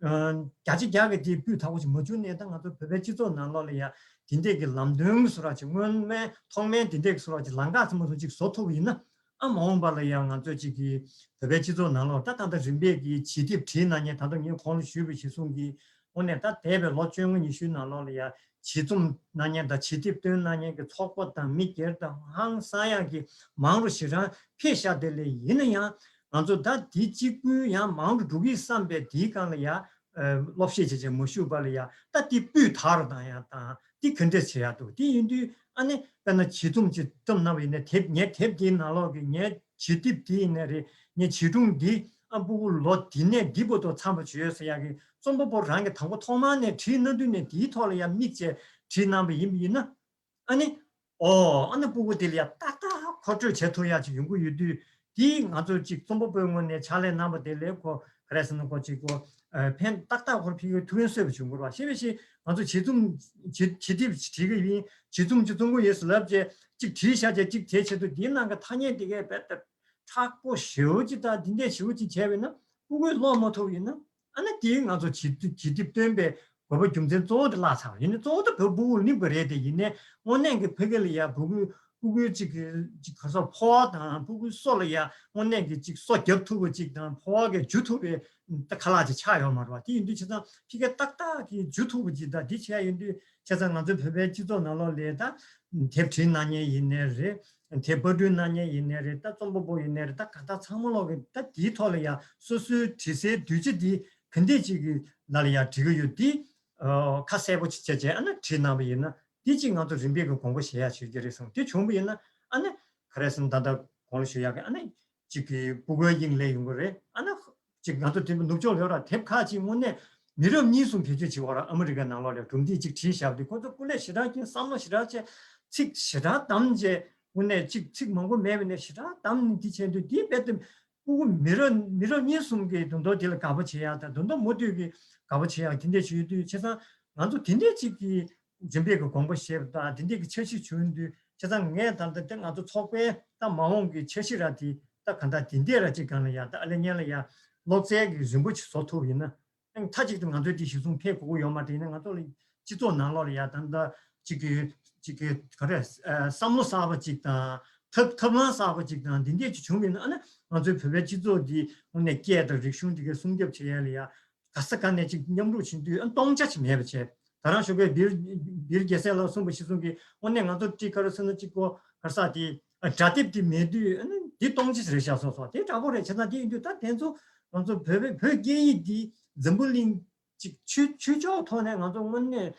ཨ་བརྒྱ་ཆ་བརྒྱ་གི་དེ་སྤུས་དག་པོ་ཞིག་མ་བྱུང་ནས་ད་ང་ཚོ་བོད་པའི་སྤྱི་ཚོགས་ནང་ལོགས་ལ་ཡ་དེ་འདྲས་ཀྱི་ལམ་སྟོན་གྱི་བཟོ་འདྲ་ཅིག་སྔོན་མའི་ཐོག་མའི་དེ་འདྲས་ཀྱི་བཟོ་འདྲ་ཅིག་ལམ་ཁ་ཙམ་མ་ཟུང་ཅིག་བཟོ་ཐུབ་པ་ཡིན་ན། ཨ་མ་འོངས་པ་ལ་ཡང་ང་ཚོས་ཅིག་གི་བོད་པའི་སྤྱི་ཚོགས་ནང་ལོགས་ད་ད་ལྟ་རིམ་པས་ཀྱི་བྱེད་དེབ་བྲིས་གནང་མཁན་ད་ལྟ་ངས་གོང་ལ་ཞུས་པ་གཞིར་བཟུང་གི་དངོས་གནས་ད་འདས་པའི་ལོ་བཅོ་ལྔ་ཉི་ཤུའི་ནང་ལོགས་ལ་ཡང་བྱེད་རྩོམ་གནང་མཁན་དང་བྱེད་དེབ་བཏོན་གནང་མཁན་གྱི་ཚོགས་པ་དང་མི་སྒེར་དང་ཧང་སང་ཡག་གི་མང་རུ་ཞེ་དྲག་འཕེལ་ཤག་དེ་ལས་ཡིན་ན་ཡང་ང་ཚོ་ད་འདི་གཅིག་པུའི་ཡང་མང་རུ་འགྲོ་གི་བསམ་པའི་འདིའི་སྒང་ལ་ཡང་སློབ་བཤད་བྱེད་བྱེད་མ་ཞུགས་པ་ལ་ཡང་ད་འདི་སྤུས་དག་རུ་བཏང་ཡག་དང་། འདི་ག་འདྲས་བྱེད་ཡག་འདུག་དེ་ཡིན་དུས་ཨ་ནི་དཔེར་ན་བྱེད་རྩོམ་ཅིག་བཏོན་གནང་བ་ཡིན་ན་དེབ་ངའི་དེབ་འདིའི་ནང་ལོགས་ཀྱི་ངའི་བྱེད་དེབ་འདི་ཡིན་ན་རེད། ངའི་བྱིས་སྒྲུང་འདི་ཨ་སྤུ་གུ་ལོ་འདི་ནས་འདི་བར་དུ་འཚམས་པ་བྱོས་ཟེར་ཡག་གི་རྩོམ་པ་པོ་རང་གིས་དང་པོ་ཐོག་མར་ནས་བྲིས་གནང་དུས་ནས་འདིའི་ཐོག་ལ་ཡང་དམིགས་བྱས་བྲིས་གནང་བ་ཡིན་པ་ཡིན་ན། ཨ་ནི། ཨོ། ཨ་ནི་སྤུ་གུ་དེ་ལ་ཡང་ཏག་ཏག་མཁོ་སྤྲོད་བྱེད་ཐུབ་ཡག་ཅིག་ཡོང་གི་ཡོད་དུས། དེ་ང་ཚོ་ཅིག་རྩོམ་པ་པོའི་ངོས་ནས་ཕྱག་ལས་གནང་བ་དེ་ལས་ཁོ་ག་རེ་ཟེར་ན་ཁོ་ཅིག་ཁོ་ཨ་ཕན་ཏག་ཏག་ཁོར་ཕན་གྱི་ཐུགས་ཕན་གསོས་པ་བྱུང་དགོས་རེད་བ། ཤེས་པས་ཤེས། ང་ཚོ་བྱེད་རྩོམ་བྱེད་བྱེད་དེབ་བྲིས་གི་ཡིན། བྱེད་རྩོམ་ཅིག་རྩོམ་གི་ཡོད་ཟེར་ལབ་བྱས་ཅིག་བྲིས་བཞག་བྱས་ཅིག་དེའི་ཆེད་དུ་དེའི་ནང་གི་ཐ་སྙད་དེ་གས་རྦད་དེ་མཁྲེགས་པོ་ཞེ་པོ་ཅིག་དང་དེ་འདྲས་ཞེ་པོ་ཅིག་བྱས་པས་ན་སྤུ་གུས་ཀློག་མ་ཐུབ་ཡིན་ན། ཨ་ནི་དེའི་ང་ཚོ་བྱེད་དེབ་བྱེད་དེབ་བཏོན་པའི་དགོས་པ་རྒྱུ་མཚན་གཙོ་བོ་དེ་བརླག་ཚར་བ་ཡིན་ན། གཙོ་བོ་དེ་བོད་སྤུ་གུ་ལ་དམིགས་པ་རེད་དེ། ཡིན་ནའི་དངོས་གནས་ཀྱི་ཕ་གི་ལ་ཡ་སྤུ་གུ་སྤུ་གུའི་ཅིག་གི་ཅིག་ག་རེ་ཟེར། ཕོ་བ་དང་སྤུ་གུའི་སོ་ལ་ཡ་དངོས་གནས་ཀྱི་ཅིག་སོ་རྒྱབ་ཐུབ་པ་ཅིག་དང་ཕོ་བ་གི་འཇུ་ཐུབ་པའི་ད་ཁ་ལག་ཅིག་ཆགས་ཡོད་མ་རེད་བ། དེ་ཡིན་དུས་བྱས་ཙང་ཕ་གི་ཏག་ཏག་གི་འཇུ་ཐུབ་པ་ཅིག་དང་འདི་བྱས་ཡོང་དུས་བྱས་ཙང་ང་ཚོའི་བོད་པའི་སྤྱི་ཚོགས་ནང་ལོགས་ལ་ད་དེབ་བྲིས་གནང་མཁན་ཡིན་ནའི་རེད། དེབ་པར་སྐྲུན་གནང་མཁན་ཡིན་ནའི་རེད། ད་རྩོམ་པ་པོ་ཡིན་ནའི་རེད། ད་གང་ལྟར་ཚང་མ་ལོག་གི་ད་དེའི་ཐོག་ལ་ཡ་སོ་སོའི་བྲིས་སའི་གདུལ་བྱ་འདི་ག་འདྲས་ཅིག་གི་ནང་ལ་ཡ་བྲིས་གི་ཡོད། འདི་ཨ་ཁ་གསལ་པོ་ཅིག་བྱས་བྱས་ཨ་ནི་བྲིས་གནང་བ་ཡིན་ན་འདི་ཅིག་ང་ཚོ་རིམ་པས་ཀྱི་དགོངས་པ་བཞེས་ཡ་བྱེད་ཀྱི་རེད་གསུངས། དེ་བྱུང་བ་ཡིན་ན་ཨ་ནི་ག་རེ་ཟེར་ན་ད་ལྟ་གོང་ལ་ཞུ་ཡག་གི་ཨ་ནི་ཅིག་གི་སྤུ་གུའི་དབྱིངས་སླེབས་ཡོང་གི་རེད། ཨ་ནི་ཅིག་ང་ཚོ་དེ་ནུབ་ཕྱོགས་ལ་ཡོད་ར་དེབ་ཁག་ཅིག་དངོས་གནས་མི་རབས་གཉིས་གསུམ་བེད་སྤྱོད་བྱེད་པ་ར། ཨ་མི་རི་ཀའི་ནང་ལོགས་ལ་གྲུབ་འབྲས་ཅིག་བྲིས་བཞག་དུས་ཁོ་ཚོ་སྐུ་ལས་ཞེ་དྲག་ཀྱིན་བསམ་བློ་ཞེ་དྲག་བྱས། ཚིག་ཞེ་དྲག་བདམས་བྱས། དངོས་གནས་ཅིག་ཚིག་མང་པོ་མེད་པ་ནས་ཞེ་དྲག་བདམས་ནས་འདི་བྱས་དུས་འདི་རྦད་དེ་སྤུ་གུ་མི་རབས་མི་རབས་གཉིས་གསུམ་གྱི་དོན་དག་དེ་ལ་དགའ་པོ་བྱེད་ཡག་དང་དོན་དག་མུ་མཐུད་ཀྱི་དགའ་པོ་བྱེད་ཡག་དེ་འདྲས་བྱེད་དུས་བྱས་ཙང་ང་ཚོ་དེ་འདྲས་ཅིག་གི་རིམ་པས་ཀྱི་དགོངས་པ་བཞེས་པ་དང་དེ་འདྲས་ཀྱི་འཆར་གཞི་བྱུང་དུས་བྱས་ཙང་ངས་ད་ལྟ་དེ་ང་ཚོ་ཚོགས་པའི་ད་མ་འོངས་ཀྱི་འཆར་གཞི་ར་དེ་ད་ག་འདྲ་དེ་འདྲས་ར་ཅིག་སྒང་ལ་ཡ་ད་ཨ་ལེ་ཉན་ལ་ཡ་སློབ་ཚན་གྱི་རིམ་པ་ཅིག་བཟོ་ཐུབ་ཡིན་ན། ཨང་མཐའ་གཅིག་ཏུ་ང་ཚོའི་དེ་གཞི་བཟུང་ཕེབས་དགོས་ཀྱི་ཡོད་མ་རེད། ཡིན་ན་ང་ཚོ་ལ་སྤྱི་ཚོགས་ནང་ལོགས་ལ་ཡ་ད་ལྟ་ཅིག་གི་ཅིག་གི་ག་རེ་ཨ་བསམ་བློ་གསར་པ་ཅིག་དང་ཐབས་ཐབས་ལམ་གསར་པ་ཅིག་དང་འདི་འདྲས་ཅིག་བྱུང་བ་ཡིན་ན་ཨ་ནི་ང་ཚོའི་བོད་པའི་སྤྱི་ཚོགས་འདི་དངོས་གནས་སྐད་དང་རིག་གཞུང་འདི་གའི་སྲུང་སྐྱོབ་བྱེད་ཡ་ལ་ཡ་ག་ས་ག་ནས་ཅིག་མཉམ་རུབ་བྱེད་དུས་ཨ་སྟོང་ཆ་ཅིག་མེད་པ་བྱས། ད་རང་ཞོགས་པའི་སྦིར་སྦིར་རྒྱལ་སྲས་ལགས་གསུངས་པ་གཞིར་བཟུང་གིས་དངོས་གནས་ང་ཚོ་ཅིག་ག་རེ་ཟེར་ན་ཅིག་གོ་ག་རེ་ཟེར་དེ་ཨ་སྒྲ་དེབ་དེ་མེད་དུས་ཨ་ནི་འདི་སྟོང་ཆ་ཅིག་རེད་བཞག་སོང་སོང་དེ་དྲག་པོ་རེད། བྱས་ཙང་དེ་ཡིན་དུས་ད་དེ་ཚོ་ང་ཚོ་བོད་པའི་བོད་སྐད་ཡིག་འདི་ འཛམ་བུ་གླིང་ཅིག་ཆོས་ཆོས་ཕྱོགས་ཐོག་ནས་ང་ཚོ་དངོས་གནས་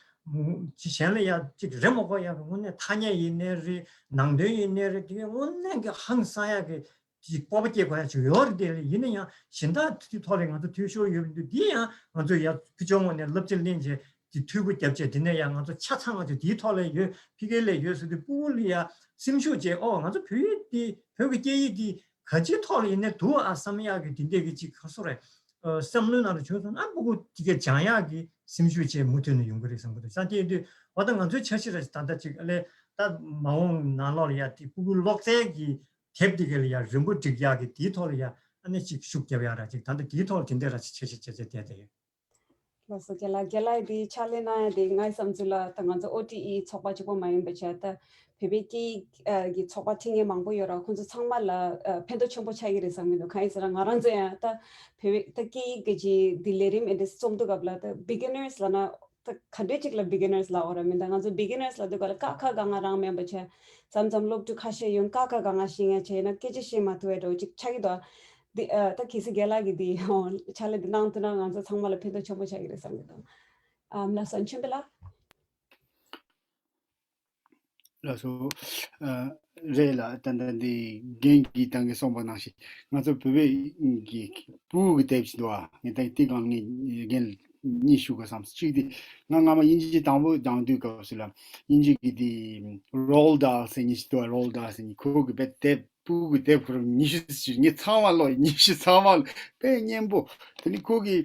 ཅིག་གཞན་ལ་ཡ་ཅིག་རེ་མ་དགོས་ཡ་གི་དངོས་གནས་ཐ་སྙད་ཡིན་ནའི་རེད། ནང་དོན་ཡིན་ནའི་རེད། དེ་གའི་དངོས་གནས་ཀྱི་ཧང་སང་ཡ་གི་ཅིག་སྤོབས་པ་སྐྱེ་དགོས་ཡ་ཅིག་ཡོད་རེད། དེ་ལས་ཡིན་ན་ཡང་གཞན་དག་དེ་ཐོག་ལ་ང་ཚོ་འཐུས་ཤོར་ཡོད་པ་འདུག་དེ་ཡང་ང་ཚོ་ཡ་ཕུ་ཆོ་ངོས་ནས་བསླབ་བྱ་ལེན་བྱས་དེ་འཐུས་སྒོ་བརྒྱབ་བྱས་དེ་ནས་ཡང་ང་ཚོ་ཆ་ཚང་ང་ཚོ་དེའི་ཐོག་ལ་ཡོད་ཕི་གེ་ལ་ཡོད་ཟེར་དུས་ཕྲུ་གུ་ལ་ཡ་སེམས་ཤུགས་བྱས། ཨོ་ང་ཚོ་བོད་ཡིག་འདི་བོད་ཀྱི་སྐད་ཡིག་འདི་ག་ཅིའི་ཐོག་ལ་ཡིན་ནའི་འདུག་ཨ་བསམ་ཡག་གི་དེ་འདྲས་ཀྱི་ཅིག་ག་སོ་རེད། ཨ་བསམ་བློའི་ནང་ལ་བྱུང་སོང་ན་ཕྲུ་གུ་དེ་གས་སྦྱང་ཡག་གི་སེམས་ཤུགས་བཅས་མུ་མཐུད་ནས་ཡོང་གི་རེད་བསམ་གི་འདུག་ས་དེ་ཡིན་དུས་འོ་ད་ང་ཚོའི་འཆར་གཞི་རེད། ད་ལྟ་ཅིག་ཨ་ལས་ད་མ་འོངས་ནང་ལོགས་ལ་ཡ་དེ་ཕྲུ་གུ་ཀློག་རྩལ་གྱི་དེབ་དེ་གས་ལ་ཡ་རིམ་པ་སྒྲིག་ཡག་གི་དེའི་ཐོག་ལ་ཡ་ཨ་ནི་ཅིག་ཤུགས་རྒྱབ་ཡག་ར་ཅིག་ད་ལྟ་དེའི་ཐོག་ལ་དེ་འདྲས་ར་ཅིག་འཆར་གཞི་བྱས་བྱས་བསྡད་བསྡད་ཡོད། ལགས་སོ། རྒན་ལགས། རྒན་ལགས་འདི་ཕྱག་ལས་གནང་ཡ་དེ་ངའི་བསམ་ཚུལ་ལ་ད་ང་ཚོ་ཨོ་ཊི་ཨི་ཚོགས་པ་གཅིག་པོ་མ་ཡིན་པ་བྱས་ད་བོད་པའི་སྐད་ཡིག་ཨ་གི་ཚོགས་པ་འཐེན་མཁན་མང་པོ་ཡོད་ར། ཁོང་ཚོ་ཚང་མ་ལ་ཨ་ཕན་ཐོགས་ཆེན་པོ་ཆགས་ཀྱི་རེད་བསམ་གྱི་འདུག་གང་ཡིན་ཟེར་ན་ང་རང་ཚོ་ཡང་ད་བོད་པའི་ད་སྐད་ཡིག་གི་ཅིག་འདི་ལས་རིམ་ཨེ་འདི་རྩོམ་དུས་སྐབས་ལ་ད་བི་གི་ནར་སི་ལབ་ན་ད་ག་འདྲས་ཅིག་ལ་བི་གི་ནར་སི་ལབ་དགོས་ར་མིན། ད་ང་ཚོ་བི་གི་ནར་སི་ལབ་དུས་སྐབས་ལ་ཀ་ཁ་ག་ང་རང་མིན་པ་བྱས་མཚམས་མཚམས་སློབ་ཕྲུག་ཁ་ཤས་ཡོང་ཀ་ཁ་ག་ང་ཤེས་མཁན་བྱས་ཡིན་ན་སྐད་ཆ་བཤད་མ་ཐུབ་པའི་འདྲ་བོ་ཅིག་ཆགས་ཀྱི་འདུག་འདི་ཨ་ད་གལ་སྲིད་རྒན་ལགས་ཀྱིས་འདི་ཕྱག་ལས་འདི་གནང་ཐུབ་ན་ང་ཚོ་ཚང་མ་ལ་ཕན་ཐོགས་ཆེན་པོ་ཆགས་ཀྱི་རེད་བསམ་གྱི་འདུག་ཨ་ལགས་སོ། མཆོད་འབུལ་ལགས། ལགས་སོ། ཨ་རེད་ལགས། ད་ལྟ་འདི་རྒན་གྱིས་ད་གིན་གསུངས་པ་ནང་བཞིན་ང་ཚོ་བོད་པའི་གི་ཕྲུ་གུ་གི་དེབ་ཅིག་འདུག་ཨ། ངས་ད་དེ་སྒང་ངས་རྒན་གཉིས་ཞུ་དགོས་བསམ་སོང་། གཅིག་དེ་ང་སྔ་མ་དབྱིན་ཇི་དང་པོ་སྦྱང་དུས་སྐབས་སུ་ལ་དབྱིན་ཇི་གི་དེ་Roald Dahl ཟེར་མཁན་ཞིག་འདུག་ཨ། Roald Dahl ཟེར་མཁན་ཁོ་གི་དཔེ་དེབ་ཕྲུ་གུ་དེབ་ཁོ་རང་ཉི་ཤུ་ཅིག་ངས་ཚང་མ་ཀློག་ཉི་ཤུ་ཚང་མ་ཀློག་དཔེ་སྙན་པོ། དེ་ནི་ཁོ་གི་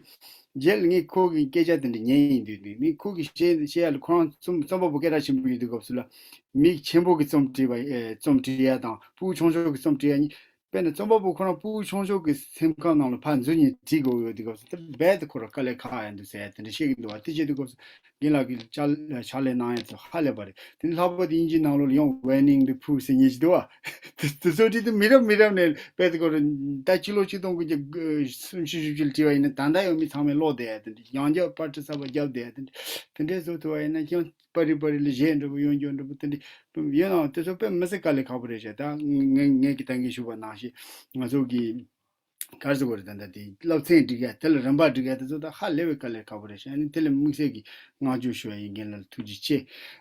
རྗེས་ལ་ངས་ཁོ་གི་སྐད་ཆ་དེ་འདྲ་ཉན་ཡིན་དུས་དེ་ནི་ཁོ་གི་བཤད་བཤད་ཡ་ལ་ཁོ་རང་རྩོམ་རྩོམ་པ་པོ་སྐད་གྲགས་ཆེན་པོ་ཡོད་དུས་སྐབས་སུ་ལ་མི་ཆེན་པོ་གི་རྩོམ་བྲིས་པ་ཨེ་རྩོམ་བྲིས་ཡ་དང་ཕྲུ་གུ་ཆུང་ཆུང་གི་རྩོམ་བྲིས་ཡ་གཉིས། དཔེར་ན་རྩོམ་པ་པོ་ཁོ་རང་ཕྲུ་གུ་ཆུང་ཆུང་གི་སེམས་ཁམས་ནང་ལ་ཕར་འཛུལ་ནས་བྲིས་དགོས་ཡོད་དུས་སྐབས་སུ་དེ་རྦད་དེ་ཁོ་རང་དཀའ་ལས་ཁག་ཡ་འདུག་ཟེར་ཡ་དེ་འདྲ་བཤད་ཀྱི་འདུག་བ། དེ་བྱེད་དུས་སྐབས་སུ་རྒན་ལགས་ཀྱིས་ཕྱག་ཕྱག་ལས་གནང་ཡ་ཚོ་ཧ་ལས་པ་རེད། དེ་ནི་ལྷག་པར་དུ་དབྱིན་ཇིའི་ནང་ལོགས་ལ་ཡང་Winnie the Pooh ཟེར་མཁན་ཞིག་འདུག་བ། དེ་དེ་ཚོ་བྲིས་དུས་མི་རབས་མི་རབས་ནས་རྦད་དེ་ཁོ་རང་ད་ཕྱི་ལོ་ཆིག་སྟོང་དགུ་བརྒྱ་སུམ་ཅུ་བཞི་བཅུ་ལ་བྲིས་པ་ཡིན་ན་ད་ལྟ་ཡང་མི་ཚང་མས་ཀློག་བསྡད་ཡ་དེ་འདྲ། ཡང་བསྐྱར་པར་སྐྲུན་གསར་པ་བརྒྱབ་བསྡད་ཡ་དེ་འདྲ། དེ་འདྲས་བཟོ་ཐུབ་པ་ཡིན་ན་ཡང་པར་རིས་པར་རིས་ལ་གཞས་འདྲ་པོ་གཡོ་སྒྱུ་འདྲ་པོ་དེ་འདྲས་ཡོད་ནའང་དེ་ཚོ་དཔེ་མི་སྲིད་དཀའ་ལས་ཁག་པོ་རེད་ཤག་ད་ངས་ངས་ཀྱིས་ད་གིན་ཞུས་པ་ནང་བཞིན་ང་ཚོ་གི་ག་རེ་ཟེར་དགོས་རེད། ད་ལྟ་དེ་སློབ་ཚན་སྒྲིག་ཡ་དེ་ལ་རིམ་པ་སྒྲིག་ཡ་དེ་ཚོ་ད་ཧ་ལས་པའི་དཀའ་ལས་ཁག་པོ་རེད་ཤག་ཨ་ནི་དེ་ལ་དམིགས་བསལ་གྱི་བསྔགས་བརྗོད་ཞུ་བ་ཡིན། རྒན་ལགས་ལ་ཐུགས་རྗེ་ཆེ།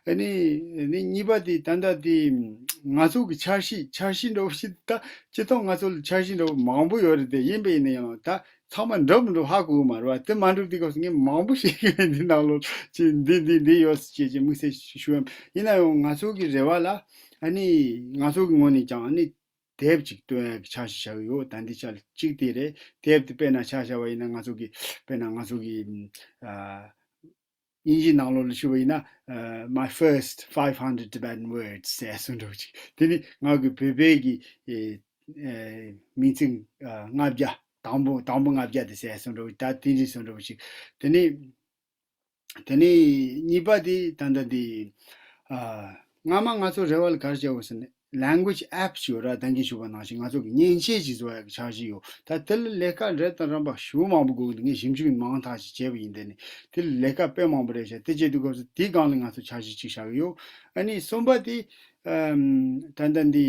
ཨ་ནི་ཨ་ནི་གཉིས་པ་དེ་ད་ལྟ་དེ་ང་ཚོ་གི་འཆར་གཞི་འཆར་གཞི་འདྲ་པོ་ཞིག་ད་སྤྱིར་བཏང་ང་ཚོ་ལ་འཆར་གཞི་འདྲ་པོ་མང་པོ་ཡོད་རེད། དེ་ཡིན་པ་ཡིན་ན་ཡང་ད་ཚང་མ་འགྲུབ་མི་འགྲུབ་ཧ་གོ་གི་མ་རེད་བ། དེ་མ་འགྲུབ་དུས་སྐབས་སུ་ངས་མང་པོ་ཞིག་འདི་ནང་ལོགས་ཅིག་འདི་འདི་འདི་ཡོད་ཟེར་བྱས་ཅིག་དམིགས་བསལ་ཞུ་ཡ་ཡིན་ན་ཡང་ང་ཚོ་གི་རེ་བ་ལ་ཨ་ནི་ང་ཚོ་གི་ངོས་ནས་ཀྱང་ཨ་ནི་དེབ་ཅིག་བཏོན་ཡ་གི་འཆར་གཞི་བཞག་གི་ཡོད། ད་འདི་ཆ་ལ་གཅིག་དེ་རེད། དེབ་དེ་དཔེར་ན་ཆ་བཞག་པ་ཡིན་ན་ང་ཚོ་གི་དཔེར་ན་ང་ཚོ་གི་ཨ། དབྱིན་ཇིའི་ནང་ལོགས་ལ་ཞུ་བ་ཡིན་ན། ཨ། My first five hundred Tibetan words ཟེར་གསུངས་འདྲ་བོ་ཅིག་དེ་ནི་ང་གི་བོད་པའི་གི་ཨེ་ཨེ་མིང་ཚིག་ཨ་ལྔ་བརྒྱ། དང་པོ་དང་པོ་ལྔ་བརྒྱ་དེ་ཟེར་གསུངས་འདྲ་བོ། ད་དེ་འདྲ་གསུངས་འདྲ་བོ་ཅིག་དེ་ནི་དེ་ནི་གཉིས་པ་དེ་ད་ལྟ་དེ་ཨ་སྔ་མ་ང་ཚོ་རེ་བ་ལ་ག་རེ་བྱས་ཡོད་ཟེར་ན། language app ཞིག་ཡོད་ར། ད་གིན་ཞུས་པ་ནང་བཞིན་ང་ཚོ་གི་མཉེན་ཆས་ཤིག་བཟོ་ཡག་གི་འཆར་གཞི་ཡོད། ད་དེ་ལ་ལས་ཀ་རེ་དང་རིམ་པ་ཞེ་པོ་མང་པོ་དགོས་ཀྱི་འདུག་ངས་ཞིབ་འཇུག་མང་དག་ཞིག་བྱས་པ་ཡིན། དེ་ནི་དེ་ལ་ལས་ཀ་དཔེ་མང་པོ་རེད་ཤག་དེ་བྱེད་དུས་སྐབས་སུ་དེའི་སྒང་ལ་ང་ཚོ་འཆར་གཞི་གཅིག་བཞག་གི་ཡོད། ཨ་ནི་གསུམ་པ་དེ་ཨམ་ད་ལྟ་འདི་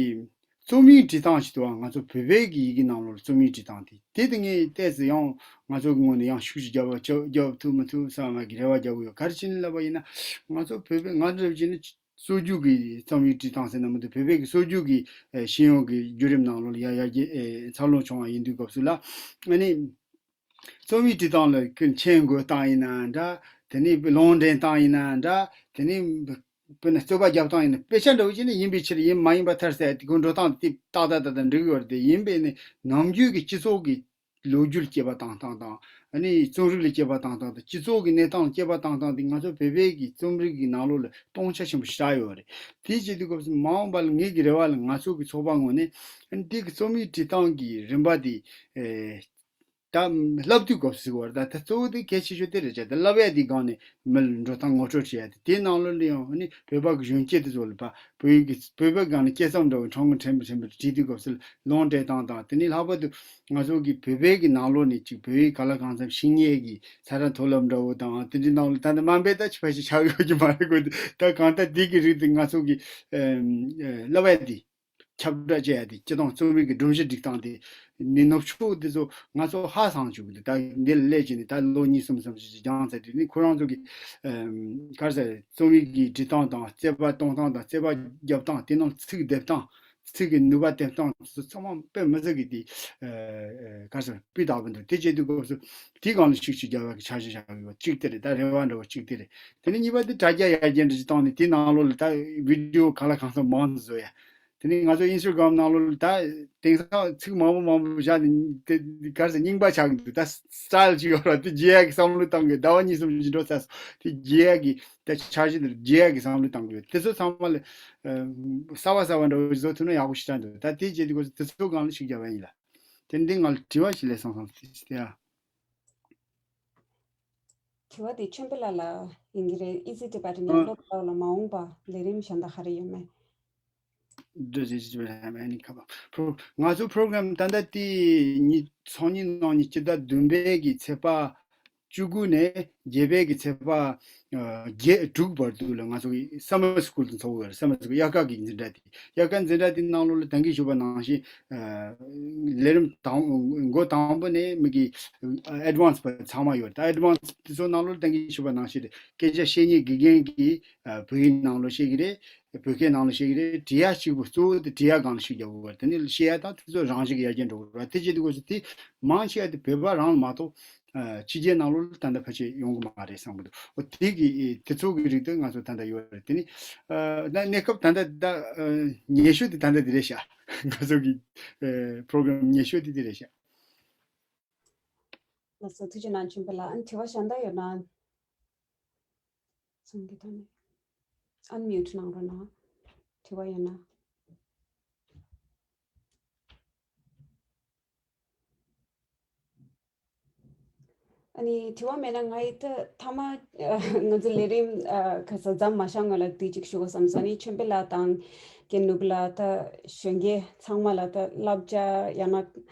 རྩོམ་ཡིག་འབྲི་སྟངས་ཤིག་འདུག་ང་ཚོ་བོད་པའི་གི་ཡི་གེ་ནང་ལོགས་ལ་རྩོམ་ཡིག་འབྲི་སྟངས་དེ་དེ་དེ་ངས་ཏོག་ཙམ་ཡང་ང་ཚོ་གི་ངོས་ནས་ཡང་ཤུགས་ཤིག་རྒྱབ་རྒྱབ་ཐུབ་མི་ཐུབ་བསམ་པ་གི་རེ་བ་རྒྱག་གི་ཡོད། ག་རེ་བྱས་ནས་ལབ་པ་ཡིན་ན་ང་ཚོ་བོད་པའི་ང་འདྲ་བྱས་ནས། སྲོལ་རྒྱུན་གྱི་རྩོམ་ཡིག་འབྲི་སྟངས་ཟེར་ན་མི་འདུག་བོད་པའི་གི་སྲོལ་རྒྱུན་གྱི་ཨེ་ཤེས་ཡོན་གྱི་བརྒྱུད་རིམ་ནང་ལོགས་ལ་ཡར་ཡར་རྒྱས་ཨེ་འཚར་ལོངས་བྱུང་བ་ཡིན་དུས་སྐབས་སུ་ལ་ཨ་ནི་རྩོམ་ཡིག་འབྲི་སྟངས་ལ་ཁྱེད་མཆན་འགོད་སྟངས་ཡིན་ན་འདྲ། དེ་ནས་ལུང་འདྲེན་སྟངས་ཡིན་ན་འདྲ། དེ་ནས་དཔེར་ན་རྩོད་པ་རྒྱབ་སྟངས་ཡིན་ན། དཔེ་ཆ་འདྲ་བོ་ཅིག་ནི་ཡིན་པའི་ཕྱིར་ཡིན་མ་ཡིན་པ་མཐར་གསལ་དེ་ཁོ་འགྲོ་སྟངས་དེ་ཏག་ཏག་ཏག་ཏག་འགྲིག་ཡོད་རེད། དེ་ཡིན་པས་ནི་ནམ་རྒྱུན་གྱི་སྤྱི་ཚོགས་ཀྱི་ལོ་རྒྱུས་ལ་དཔྱད་པ་བཏང་སྟངས་དང་། ཨ་ནི་རྩོམ་རིག་ལ་དཔྱད་པ་བཏང་སྟངས་དང་། སྤྱི་ཚོགས་ཀྱི་གནས་སྟངས་ལ་དཔྱད་པ་བཏང་སྟངས་དེ་ང་ཚོ་བོད་པའི་གི་རྩོམ་རིག་གི་ནང་ལོགས་ལ་སྟོང་ཆ་ཆེན་པོ་ཞེ་དྲག་ཡོད་རེད། དེ་བྱེད་དུས་སྐབས་སུ་མ་འོངས་པ་ལ་ངེད་ཀྱི་རེ་བ་ལ་ང་ཚོ་གི་ཚོགས་པ་ངོས་ནས་ཨ་ནི་དེ་གི་རྩོམ་ཡིག་འབྲི་སྟངས་ཀྱི་རིམ་པ་དེ་ཨེ་ད་བསླབ་དུས་སྐབས་སུ་ཟེར་བ་རེད། ད་ད་གཙོ་བོ་དེ་གལ་ཆེ་ཤོས་དེ་རེད་བྱས། ད་བསླབ་ཡ་དེའི་སྒང་ནས་མི་ལ་འགྲོ་སྟངས་ངོ་སྤྲོད་བྱེད་ཡ་དེ། དེའི་ནང་ལོགས་ལ་ཡང་ཨ་ནི་བོད་པ་གི་གཞོན་སྐྱེས་དེ་ཚོ་ལ་ཕར་བོད་ཡིག་གི་བོད་པའི་སྒང་ནས་སྐྱེས་མཚམས་འདྲ་བོ་ཁྲང་ཁྲེང་བུ་ཆེན་པོ་བྲིས་དུས་སྐབས་སུ་ལུང་འདྲེན་སྟངས་དང་། དེ་ནས་ལྷག་པར་དུ་ང་ཚོ་གི་བོད་པའི་གི་ནང་ལོགས་ནས་ཅིག་བོད་ཡིག་གང་ལ་གང་འཚམ་ཤེས་མཁན་གི་ཚ་ར་མཐོ་སློབ་འདྲ་བོ་དང་། དེ་འདྲའི་ནང་ལ་ད་ནི་དམའ་འབེབས་ད་ཕལ་ཆེར་ཆགས་ཡོད་ཀྱི་མ་རེད་གོ། ད་གང་ལྟར་དེ་གི་རིགས་དེ་ང་ཚོ་གི་ཨེམ་ཨེ་བསླབ་ཡ་དེ་ཁྱབ་བསྒྲགས་བྱེད་ཡ་དེ། སྤྱིར་བཏང་རྩོམ་རིག་གི་སྒྲོམ་གཞི་སྒྲིག་སྟངས་དེ་ ནི་ནུབ་ཕྱོགས་དེ་ཚོ་ང་ཚོ་ཧ་སང་བཅུག་གི་འདུག་ད་འདི་ལ་སླེབས་བྱས་ནས་ད་ལོ་གཉིས་གསུམ་ཙམ་ཞིག་སྦྱངས་ཚར་དུས་ནི་ཁོ་རང་ཚོ་གི་ཨམ་ག་རེ་ཟེར་རྩོམ་ཡིག་གི་འབྲི་སྟངས་དང་རྩོད་པ་གཏོང་སྟངས་དང་རྩོད་པ་རྒྱབ་སྟངས། དེ་ནང་ཚིག་འདེབས་སྟངས། ཚིག་གི་ནུས་པ་ལྡན་སྟངས་སོགས་ཚང་མ་དཔེ་མི་སྲིད་ཀྱི་དེ་ཨ་ག་རེ་ཟེར་སྤུས་དག་པོ་འདུག་དེ་བྱེད་དུས་སྐབས་སུ་དེའི་སྒང་ལ་ཤུགས་ཆེ་རྒྱག་པའི་འཆར་གཞི་བཞག་ཡོད་པ་གཅིག་དེ་རེད། ད་རེ་བ་འདྲ་བོ་གཅིག་དེ་རེད། དེ་ནས་གཉིས་པ་དེ་དྲ་རྒྱ་ཡར་རྒྱས་འདྲ་ཞིག་བཏང་ནས་དེའི་ནང་ལོགས་ལ་ད་བི་ཌི་ཡོ་གང་ལ་གང་འཚམ་མང་དུ་བཟོ་ཡ། དེ་ནས་ང་ཚོ་ཨིན་སི་ཊ་གྷ་རམ་ནང་ལོགས་ལ་ད་དེང་སང་ཚིག་མང་པོ་མང་པོ་བཞག་ནས་དེ་ག་རེ་ཟེར་རྙིང་པ་ཆགས་ཀྱི་འདུག་ད་སི་ཊའིལ་ཅིག་ཡོད་ར། དེ་བརྗེ་ཡ་གི་བསམ་བློ་བཏང་དགོས། ཟླ་བ་གཉིས་གསུམ་ཅིག་འགྲོ་ཚར་སོང་། དེ་བརྗེ་ཡ་གི་ད་འཆར་གཞི་འདིར་རྒྱལ་གྱི་བསམ་བློ་བཏང་དགོས། དེ་ཚོ་ཚང་མ་ལ་ཨ་གསར་བ་གསར་བ་འདྲ་བོ་བཟོ་ཐུབ་ན་ཡག་པོ་ཞེ་དྲག་འདུག་ད་དེ་བྱེད་དུས་སྐབས་སུ་དེ་ཚོ་སྒང་ལ་ཤུགས་རྒྱག་པ་ཡིན་ལ། དེ་འདི་ང་ལ་དྲི་བ་ཞིག་སླེབས་སོང་ཙང་དེ་ཡ། དྲི་བ་དེ་ཆོས་འཕེལ་ལགས་ལ་ཡིན་གྱི་རེད། ཨི་ཟི་ཊི་པ་ཊི་ནས་ཨ། སློབ་གྲྭ་ལ་མ་འོངས་པ་ལས་རིམ་གཞན་དག་ག་རེ་ཡོད་མེད། འདི་ཟེར་ཞིག་བྱས་ན་ཨ་ནི་ཁ་པ། པོ་ང་ཚོ་པོ་རོ་གྷ་རམ་ད་ལྟ་དེ་ཉིས་ཚོགས་གཉིས་གནང་ཉིས་སྤྱི་ཟླ་བདུན་པའི་གི་ཚེས་པ་བཅུ་དགུ་ནས་བརྒྱད་པའི་གི་ཚེས་པ་ཨ་བརྒྱད་དྲུག་བར་དུ་ལ་ང་ཚོ་གི་སམ་མར་སི་ཀུལ་དུ་འཚོགས་ཡོད་རེད། སམ་མར་སི་ཀུལ་དབྱར་ཁ་གི་འཛིན་གྲྭ་དེ། དབྱར་ཁ་འཛིན་གྲྭ་དེའི་ནང་ལོགས་ལ་ད་གིན་ཞུས་པ་ནང་བཞིན་ཨ་ལས་རིམ་དང་འགོ་དང་པོ་ནས་མི་གི་ཨེཌ་ཝན་སི་པ་ཚང་མ་ཡོད་རེད། ད་ཨེཌ་ཝན་སི་དེ་ཚོ་ནང་ལོགས་ལ་ད་གིན་ཞུས་པ་ནང་བཞིན་རེད། སྐད་ཆ་བཤད་མཁན་དགེ་རྒན་གྱིས་ཨ་བོད་ཡིག་ནང་ལོགས་བཤད་ཀྱི་རེད། བོད་སྐད་ནང་ལ་བཤད་ཀྱི་རེད། འབྲི་ཡག་གཅིག་པུ་གཙོ་བོ་དེ་འབྲི་ཡག་སྒང་ལ་ཤུགས་རྒྱག་དགོས་པ་རེད། དེ་ནས་བཤད་ཡག་དང་དེ་ཚོ་རང་བཞིན་གྱི་ཡར་རྒྱས་འགྲོ་དགོས་རེད། དེ་བྱེད་དུས་སྐབས་སུ་དེ་མང་ཆེ་བ་དེ་བོད་པ་རང་ལ་མ་གཏོགས་ཨ་ཕྱི་རྒྱལ་ནང་ལོགས་ལ་ད་ལྟ་ཕལ་ཆེར་ཡོང་གི་མ་རེད་བསམ་གྱི་འདུག་འོ་དེ་གི་དེ་ཚོ་གི་རིགས་དེ་ང་ཚོ་ད་ལྟ་ཡོད་རེད། དེ་ནི་ཨ་ད་གནས་སྐབས་ད་ལྟ་ད་ཨ་ཉེ་ཤོས་དེ་ད་ལྟ་དེ་རེད་ཤག་ང་ཚོ་གི་ཨ་པོ་རོ་གྷ་རམ་ཉེ་ཤོས་དེ་དེ་རེད་ཤག་ལགས་སོ། ཐུགས་རྗེ་གནང་། ཆོས་འཕེལ་ལགས། ཨ་ནི་དྲི་བ་གཞན་དག་ཡོད་ན། ཚང་གི་ཐོག་ནས་ཨན་མིའུ་ཊི་གནང་རོགས་གནང་། དྲི་བ་ཡོད་ན། ཨ་ནི་དྲི་བ་མེད་ན་ང་ཡི་ད་མཐའ་མ་ང་ཚོ་ལས་རིམ་ཨ་ག་ས་མཚམས་མ་བཞག་སྔོན་ལ་དུས་གཅིག་ཞུ་དགོས་བསམ་སོང་། ཨ་ནི་ཆོས་འཕེལ་ལགས་དང་རྒན་ནོར་བུ་ལགས་ད་གཞོན་སྐྱེས་ཚང་མ་ལ་ད་བསླབ་བྱ་ཡང་ན་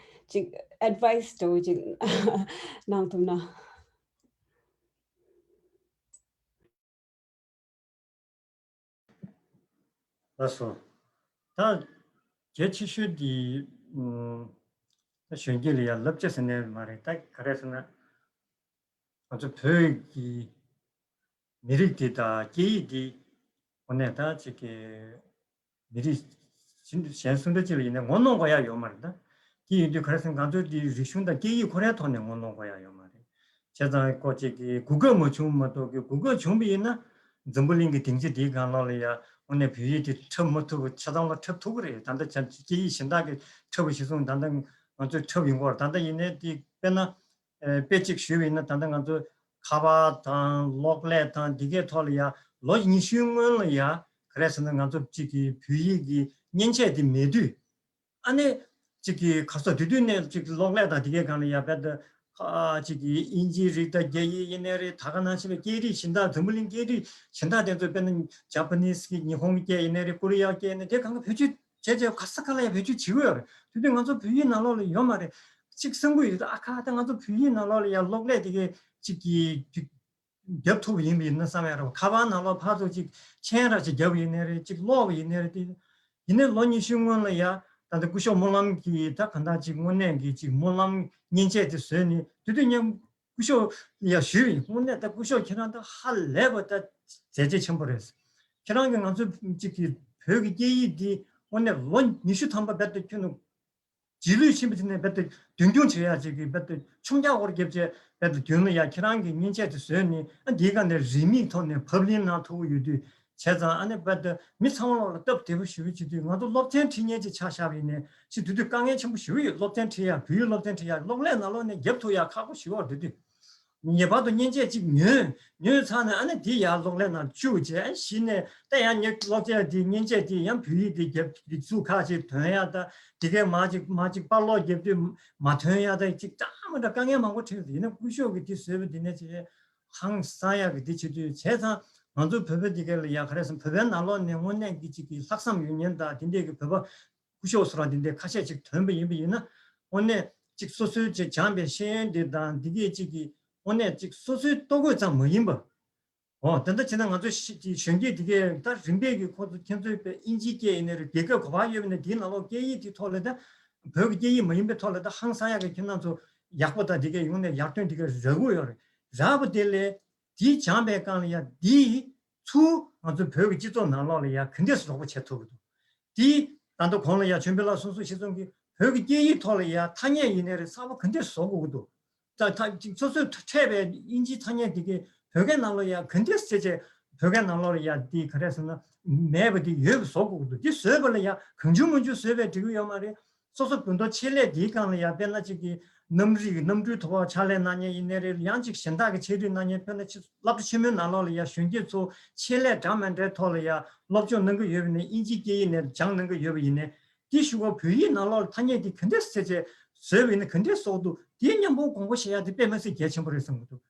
ཅིག་ཨེཌ་ཝའི་སི་འདྲ་བོ་ཅིག་གནང་ཐུབ་ན། ལགས་སོ། ད་གལ་ཆེ་ཤོས་དེ་ཨུམ་ད་གཞོན་སྐྱེས་ལ་ཡང་བསླབ་བྱ་ཟེར་ནས་མ་རེད། ད་ག་རེ་ཟེར་ན་ང་ཚོ་བོད་ཀྱི་མི་རིགས་དེ་དང་སྐད་ཡིག་དེ་དངོས་གནས་ད་ཅིག་གི་མི་རིགས་གཞན་གཞན་སུ་འདྲ་ཅིག་ལ་ཡིན་ནའི་ངོ་གནོང་དགོས་ཡ་ཡོད་མ་རེད་ད། དེ་ཡིན་དུས་ག་རེ་ཟེར་ན་ང་ཚོའི་འདི་རིག་གཞུང་དང་སྐད་ཡིག་ཁོ་རའི་ཐོག་ནས་ངོ་གནོང་དགོས་ཡ་ཡོད་མ་རེད། བྱས་ཙང་ཁོ་ཅིག་གིས་གོ་སྐབས་མ་བྱུང་མ་གཏོགས་ཀྱི་གོ་སྐབས་བྱུང་བ་ཡིན་ན་འཛམ་བུ་གླིང་གི་སྡིངས་ཆ་འདིའི་སྒང་ལོགས་ལ་ཡ་དངོས་གནས་བོད་ཡིག་དེ་འཁྲབ་མ་ཐུབ་པ་ཆ་ཚང་ལ་འཁྲབ་ཐུབ་ཀྱི་རེད། ད་ལྟ་བྱས་སྐད་ཡིག་གཞན་དག་གིས་འཁྲབ་པ་གཞིར་བཟུང་ད་ལྟ་ང་ཚོས་འཁྲབ་ཡོང་གི་ཡོད་རེད། ད་ལྟ་ཡིན་ནའི་དེ་དཔེར་ན། ཨེ་དཔེ་གཅིག་ཞུས་པ་ཡིན་ན་ད་ལྟ་ང་ཚོ་ཁ་པར་དང་གློག་ཀླད་དང་འདི་གའི་ཐོག་ལ་ཡ་ལོ་ཉི་ཤུའི་སྔོན་ལ་ཡ་ག་རེ་ཟེར་ན་ང་ཚོ་གཅིག་གི་བོད་ཡིག་གི་མཉེན་ཆས་དེ་མེད་དུས་ཨ་ནི་གཅིག་གི་ག་སོ་དེ་དུས་ནས་གཅིག་གི་གློག་ཀླད་དང་འདི་གའི་སྒང་ལ་ཡ་རྦད་དེ་ཨ་གཅིག་གི་དབྱིན་ཇིའི་རིགས་དང་རྒྱ་ཡིག་ཡིན་ནའི་རེད། ད་ག་ནང་བཞིན་པའི་སྐད་རིགས་གཞན་དག་འཛམ་བུ་གླིང་སྐད་རིགས་གཞན་དག་དེ་ཚོ་དཔེར་ན་ཇ་པ་ནིས་གི་ཉི་ཧོང་གི་སྐད་ཡིན་ནའི་རེད། ཀོ་རི་ཡ་སྐད་ཡིན་ནའི་དེ་གང་ག་བེད་སྤྱོད་བྱས་བྱས་ག་ས་ག་ལ་ཡང་བེད་སྤྱོད་བྱེད་ཀྱི་ཡོད་རེད། དེ་དུས་ང་ཚོ་བོད་ཡིག་ནང་ལོགས་ལ་ཡོད་མ་རེད། གཅིག་བསམ་གྱི་ཡོད། ཨ་ཁ་ད་ང་ཚོ་བོད་ཡིག་ནང་ལོགས་ལ་ཡང་གློག་ཀླད་དེ་གའི་གཅིག་གིས་རྒྱབ་ཐུབ་པ་ཡིན་པ་ཡིན་ན་བསམ་ཡ་རེད། ཁ་པར་ནང་ལོགས་ཕར་ཚུར་གཅིག་མཆན་ར་གཅིག་རྒྱབ་ཡིན་ནའི་རེད། གཅིག་ཀློག་པ་ཡིན་ནའི་རེད། དེ་ཡིན་ནའི་ལོ་ཉི་ཤུའི་སྔོན་ལ་ཡ་ད་ལྟ་སྐུ་ཞབས་སྨོན་ལམ་གྱིས་ད་གང་ལྟར་གཅིག་དངོས་གནས་ཀྱི་གཅིག་སྨོན་ལམ་མཉེན་ཆས་དེ་བཟོས་ནས་དེ་དུས་ངས་སྐུ་ཞབས་ལ་ཡ་ཞུས་པ་ཡིན། དངོས་གནས་ད་སྐུ་ཞབས་ཁྱེད་རང་ད་ཧ་ལས་པ་ད་མཛད་རྗེས་ཆེན་པོ་རེད། ཁྱེད་རང་གིས་ང་ཚོ་གཅིག་གི་བོད་ཀྱི་སྐད་ཡིག་འདི་དངོས་གནས་ལོ་ཉི་ཤུ་ཐམ་པ་རྦད་དེ་ཁྱོན་ནས་རྗེས་ལུས་ཕྱིན་པ་དེ་ནས་རྦད་དེ་མདུན་སྐྱོང་བྱེད་ཡ་ཅིག་གི་རྦད་དེ་མཆོང་རྒྱག་སྐོར་རྒྱབ་བྱས་རྦད་དེ་མདུན་ལ་ཡ་ཁྱེད་རང་གིས་མཉེན་ཆས་དེ་བཟོས་ནས་ཨ་འདིའི་སྒང་ནས་རིན་མེད་ཐོག་ནས་ཕབ་ལེན་གནང་ཐུབ་ཀྱི་ཡོད་དུས་བྱས་ཙང་ཨ་ནི་རྦད་དེ་མི་ཚང་མ་ལོག་ལ་སྟབས་བདེ་པོ་ཞེ་པོ་བྱེད་དུས་ང་ཚོ་སློབ་ཚན་ཁྲིད་མཁན་ཅིག་ཆགས་བཞག་པ་ཡིན་ནའི་ཅིག་དེ་དུས་དཀའ་ངལ་ཆེན་པོ་ཞེ་པོ་ཡོད། སློབ་ཚན་ཁྲིད་ཡ་བོད་ཡིག་སློབ་ཚན་ཁྲིད་ཡ་གློག་ཀླད་ནང་ལོགས་ནས་རྒྱབ་ཐུབ་ཡ་ཁག་པོ་ཞེ་པོ་རེད། དེ་དུས་ངེས་པར་དུ་མཉེན་ཆས་ཅིག་ཉོས། ཉོས་ཚར་ནས་ཨ་ནི་དེ་ཡར་གློག་ཀླད་ནང་བཅུག་བྱས་གཞི་ནས་ད་ཡང་ངས་གློག་ཀླད་དེ་མཉེན་ཆས་དེ་ཡང་བོད་ཡིག་དེ་རྒྱབ་ཡིག་གཟུགས་ཁག་ཅིག་ཐོན་ཡ་ད་དེ་གའི་མ་ཅིག་མ་ཅིག་པར་ཀློག་རྒྱབ་དུས་མ་ཐོན་ཡ་ད་ཅིག་ཀྱང་མ་འདྲ་དཀའ་ངལ་མང་པོ་འཕྲད་ཡོད། ཡིན་ན་སྐུ་ཞབས་ཀྱིས་དེ་བཟོས་པ་དེ་ནས་ཅིག་ཧང་སང་ཡ་གི་དེ་བྱེད་དུས་བྱས་ཙང་ང་ཚོ་བོད་པ་དེ་ག་ལ་ཡ་ག་རེ་ཟེར་བོད་པའི་ནང་ལོགས་ནས་དངོས་གནས་ཀྱི་ཅིག་གི་ལྷག་བསམ་ཡོད་མཁན་དང་དེ་འདྲས་ཀྱི་བོད་པ་སྐུ་ཞབས་སུ་རང་དེ་འདྲའི་ཁ་ཤས་ཅིག་ཐོན་པ་ཡིན་པ་ཡིན་ན་དངོས་གནས་ཅིག་སོ་སོའི་ཅིག་སྦྱངས་པའི་ཤེས་ཡོན་དེ་དང་འདི་གས་ཅིག་གིས་དངོས་གནས་ཅིག་སོ་སོའི་ལྟོ་གོས་ཙམ་མ་ཡིན་པ། འོ་དེ་འདྲ་བྱས་ན་ང་ཚོ་ཤི་ཅིག་གཞོན་སྐྱེས་དེ་གས་ད་རིམ་པས་ཀྱི་ཁོ་ཚོ་ཁྱེད་ཚོའི་དཔེ་ཨིན་ཇིའི་སྐད་ཡིན་ནའི་རེད། རྒྱལ་ཁབ་ག་པར་ཡོད་པ་ནས་དེའི་ནང་ལོགས་སྐད་ཡིག་དེ་ཐོག་ལ་ད་ བོད་ཀྱི་སྐད་ཡིག་མ་ཡིན་པའི་ཐོག་ལ་ད་ཧང་སང་ཡག་གི་ཁྱེད་རྣམ་ཚོ་ཡག་པོ་དང་དེ་གའི་ཡོང་ནས་ཡར་ཐོན་དེ་གའི་རག་གི་ཡོད་རེད། རག་པ་དེ་ལས་དེའི་སྦྱངས་པའི་སྒང་ལ་ཡ་དེའི་ཚུར་ང་ཚོ་བོད་ཀྱི་སྤྱི་ཚོགས་ནང་ལོགས་ལ་ཡ་ག་འདྲས་རོགས་པ་བྱེད་ཐུབ་ཀྱི་འདུག་དེའི་ད་ལྟ་གོང་ལ་ཡ་ཆོས་འཕེལ་ལགས་གསུང་གསུང་ཞིག་གསུང་གི་བོད་ཀྱི་སྐད་ཡིག་ཐོག་ལ་ཡ་ཐ་སྙད་ཡིན་ནའི་རེད་གསར་པ་ག་འདྲས་བཟོ་དགོས་ཀྱི་འདུག་ད་ད་ཅིག་སོ་སོའི་འཕྲད་པའི་དབྱིན་ཇིའི་ཐ་སྙད་དེ་གའི་བོད་སྐད་ནང་ལོགས་ཡ་ག་འདྲས་བྱས་བྱས་བོད་སྐད་ནང་ལོགས་ལ་ཡ་དེ་ག་རེ་ཟེར་ན་མེད་པ་དེ་ཡོད་པ་བཟོ་དགོས་ཀྱི་འདུག་དེ་བཟོས་པ་ལ་ཡ་གང་བྱུང་མང་བྱུང་བཟོས་པས་འགྲིག་གི་ཡོད་མ་རེད། སོ་སོ་བོད་མདོ་ཆེད་ལས་དེའི་སྒང་ལ་ཡ་དཔེར་ན་ཅིག་གི་གནམ་རིག་གནམ་གྲུའི་ཐོག་ཕྱག་ལས་གནང་མཁན་ཡིན་ནའི་རེད། ཡང་ཅིག་གཞན་དག་གི་ཆེད་རིག་གནང་མཁན་དཔེར་ན་ཕྱི་སློབ་གྲྭ་ཆེན་མོའི་ནང་ལོགས་ལ་ཡ་གཞོན་སྐྱེས་ཚོ་ཆེད་ལས་འདྲ་མི་འདྲའི་ཐོག་ལ་ཡ་སློབ་སྦྱོང་གནང་གི་ཡོད་པ་ཡིན་ནའི་དབྱིན་ཇིའི་སྐད་ཡིག་ནས་སྦྱངས་གནང་གི་ཡོད་པ་ཡིན་ནའི། དེའི་གཞུག་གུ་བོད་ཡིག་ནང་ལོགས་ལ་ཐ་སྙད་དེ་ག་འདྲས་བཟོས་བྱས་བཟོས་པ་ཡིན་ན་ག་འདྲས་བཟོ་འདུག་དེའི་མཉམ་པོ་དགོངས་པ་བཞེས་ཡ་དེ་དཔེ་མི་སྲིད་གལ་ཆེན་པོ་རེད་བསམ་གྱི་འདུག་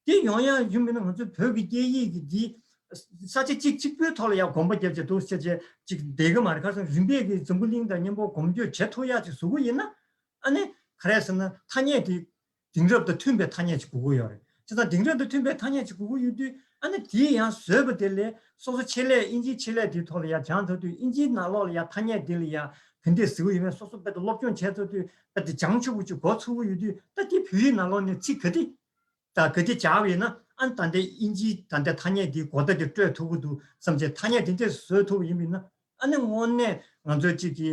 དེ་ཡོང་ཡ་ཡིན་མིན་ན་ང་ཚོའི་བོད་ཀྱི་སྐད་ཡིག་གི་འདི་ས་ཆ་གཅིག་གཅིག་པུའི་ཐོག་ལ་ཡ་གོམ་པ་རྒྱབ་བྱས་འདུག་བྱས་བྱས་ཅིག་བསྡད་གི་མ་རེད། ཁ་སང་རིམ་པས་ཀྱི་འཛམ་བུ་གླིང་དང་མཉམ་པོ་གོམ་བསྐྱོད་བྱེད་ཐུབ་ཡ་ཅིག་བཟོ་གི་ཡིན་ན་ཨ་ནི་ག་རེ་ཟེར་ན་ཐ་སྙད་དེ་དེང་རབས་དང་མཐུན་པའི་ཐ་སྙད་ཅིག་དགོས་ཀྱི་ཡོད་རེད། བྱས་ཙང་དེང་རབས་དང་མཐུན་པའི་ཐ་སྙད་ཅིག་དགོས་ཀྱི་ཡོད་དུས་ཨ་ནི་དེ་ཡང་བཟོས་པ་དེ་ལས་སོ་སོ་ཆེད་ལས་དབྱིན་ཇིའི་ཆེད་ལས་དེའི་ཐོག་ལ་ཡ་སྦྱངས་ཐུབ་དུས་དབྱིན་ཇིའི་ནང་ལོགས་ལ་ཡ་ཐ་སྙད་དེ་ལ་ཡ་ག་འདྲས་ཟེར་གྱི་ཡོད་མེད་སོ་སོ་དཔེ་དེ་སློབ་སྦྱོང་བྱས་ཐུབ་དུས་དཔེ་དེ་སྦྱང་ཆོག་གི་ཅིག་གོ་ཚུགས་ཀྱི་ཡོད་དུས་ད་དེ་བོད་ཡིག་ནང་ལོགས་ནས་ཚིག་ག་དེ་ད་ག་དེ་སྦྱར་བ་ཡིན་ན་ཨ་ནི་ད་ལྟའི་དབྱིན་ཇིའི་ད་ལྟའི་ཐ་སྙད་འདིའི་གོ་བརྡ་དེ་སྤྲོད་ཐུབ་ཀྱི་འདུག་བསམ་བྱས་ཐ་སྙད་དེ་འདྲས་བཟོས་ཐུབ་པ་ཡིན་པ་ཡིན་ན་ཨ་ནི་དངོས་གནས་ང་ཚོའི་གཅིག་གི་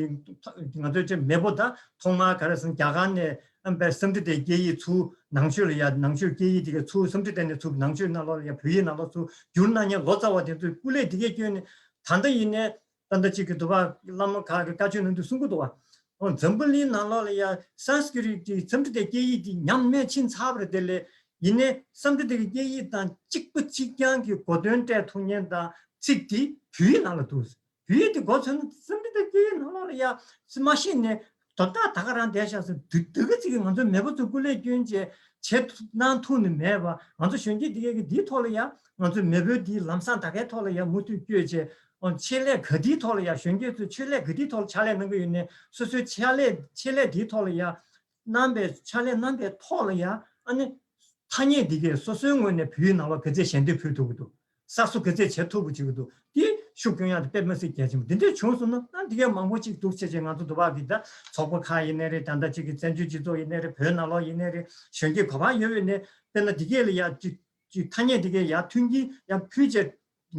ང་ཚོའི་གཅིག་མེས་པོ་ད་ཐོག་མར་ག་རེ་ཟེར་ན་རྒྱ་གར་ནས་ཨ་ནི་སཾ་སྐྲྀ་ཏའི་སྐད་ཡིག་ཚུར་ནང་ཆོས་ལ་ཡ་ནང་ཆོས་སྐད་ཡིག་དེ་ག་ཚུར་སཾ་སྐྲྀ་ཏ་ནས་ཚུར་ནང་ཆོས་ནང་ལོགས་ལ་ཡ་བོད་ཡིག་ནང་ལོགས་ཚུར་བསྒྱུར་གནང་མཁན་ལོ་ཙཱ་བ་དེ་ཚོས་སྐུ་ལས་དེ་གས་བསྐྱོན་ནས་ད་ལྟ་ཡིན་ནའི། ད་ལྟ་གཅིག་གི་འདུལ་བ་བླ་མ་ཁག་གི་བཀའ་ཆོས་ནང་དུ་གསུང་གི་འདུག་བ། འོ་འཛམ་བུ་གླིང་ནང་ལོགས་ལ་ཡ་སཾ་སྐྲྀ་ཏ་གི་སཾ་སྐྲྀ་ཏའི་སྐད་ཡིག་དེ་ཉམས་དམས་ཕྱིན་ཚར་བ་རེད། དེ་ལས་ཡིན་ནའི་སཾ་སྐྲྀ་ཏ་གི་སྐད་ཡིག་དང་གཅིག་པ་གཅིག་རྐྱང་གི་གོ་དོན་སྤྲད་ཐུབ་མཁན་དང་ཚིག་དེ་བོད་ཡིག་ནང་ལ་འདུག་བོད་ཡིག་དེ་གོ་ཚོད་ན་སཾ་སྐྲྀ་ཏ་སྐད་ཡིག་ནང་ལོགས་ལ་ཡ་མ་ཤེས་ནས་དོ་བདག་ད་ག་རང་བསྡད་ཤག་ཟེར་དུ་དུ་གི་ཚིག་གི་ང་ཚོའི་མེས་པོ་ཚོ་སྐུ་ལས་བསྐྱོན་བྱས་བྱེད་ཐུབ་གནང་ཐུབ་ནི་མེད་པ་ང་ཚོ་གཞོན་སྐྱེས་དེ་གས་ཀྱི་དེའི་ཐོག་ལ་ཡ་ང་ཚོའི་མེས་པོའི་དེའི་ལམ་སང་ད་གའི་ཐོག་ལ་ཡ་མུ་མཐུད་བསྐྱོད་བྱས། ཨོ་ཆེད་ལས་ག་དེའི་ཐོག་ལ་ཡ་གཞོན་སྐྱེས་ཚོས་ཆེད་ལས་ག་དེའི་ཐོག་ལ་ཕྱག་ལས་གནང་གི་ཡོད་ནའི་སོ་སོའི་ཕྱག་ལས་ཆེད་ལས་དེའི་ཐོག་ལ་ཡ་གནང་པའི་ཕྱག་ལས་གནང་པའི་ཐོག་ལ་ཡ་ཨ་ནི་ཐ་སྙད་འདི་གས་སོ་སོའི་ངོས་ནས་བོད་ཡིག་ནང་ལོགས་ག་ཚད་ཞལ་འདེབས་ཕུལ་ཐུབ་ཀྱི་འདུག་གསར་བཟོ་ག་ཚད་བྱེད་ཐུབ་པ་བྱེད་ཀྱི་འདུག་དེ་ཤུགས་སྐྱོན་ཡག་དེ་དཔེ་མི་སྲིད་གལ་ཆེན་པོ་འདི་འདྲས་བྱུང་སོང་ན་ཨ་འདི་གས་མང་པོ་ཅིག་འདུག་བྱས་བྱས་ང་ཚོ་འདུ་བག་གི་ད་ཚོགས་པ་ཁག་ཡིན་ནའི་རེད། ད་ལྟ་ཅིག་གི་བཙན་བྱོལ་སྤྱི་ཚོགས་ཡིན་ནའི་རེད། བོད་ནང་ལོགས་ཡིན་ནའི་རེད། གཞོན་སྐྱེས་ག་པར་ཡོད་པའི་ནས་དཔེར་ན་འདི་གས་ལ་ཡ་ཅིག་ཅིག་ཐ་སྙད་འདི་གས་ཡ་མཐུན་གྱི་ཡ་ཕུལ་བྱས།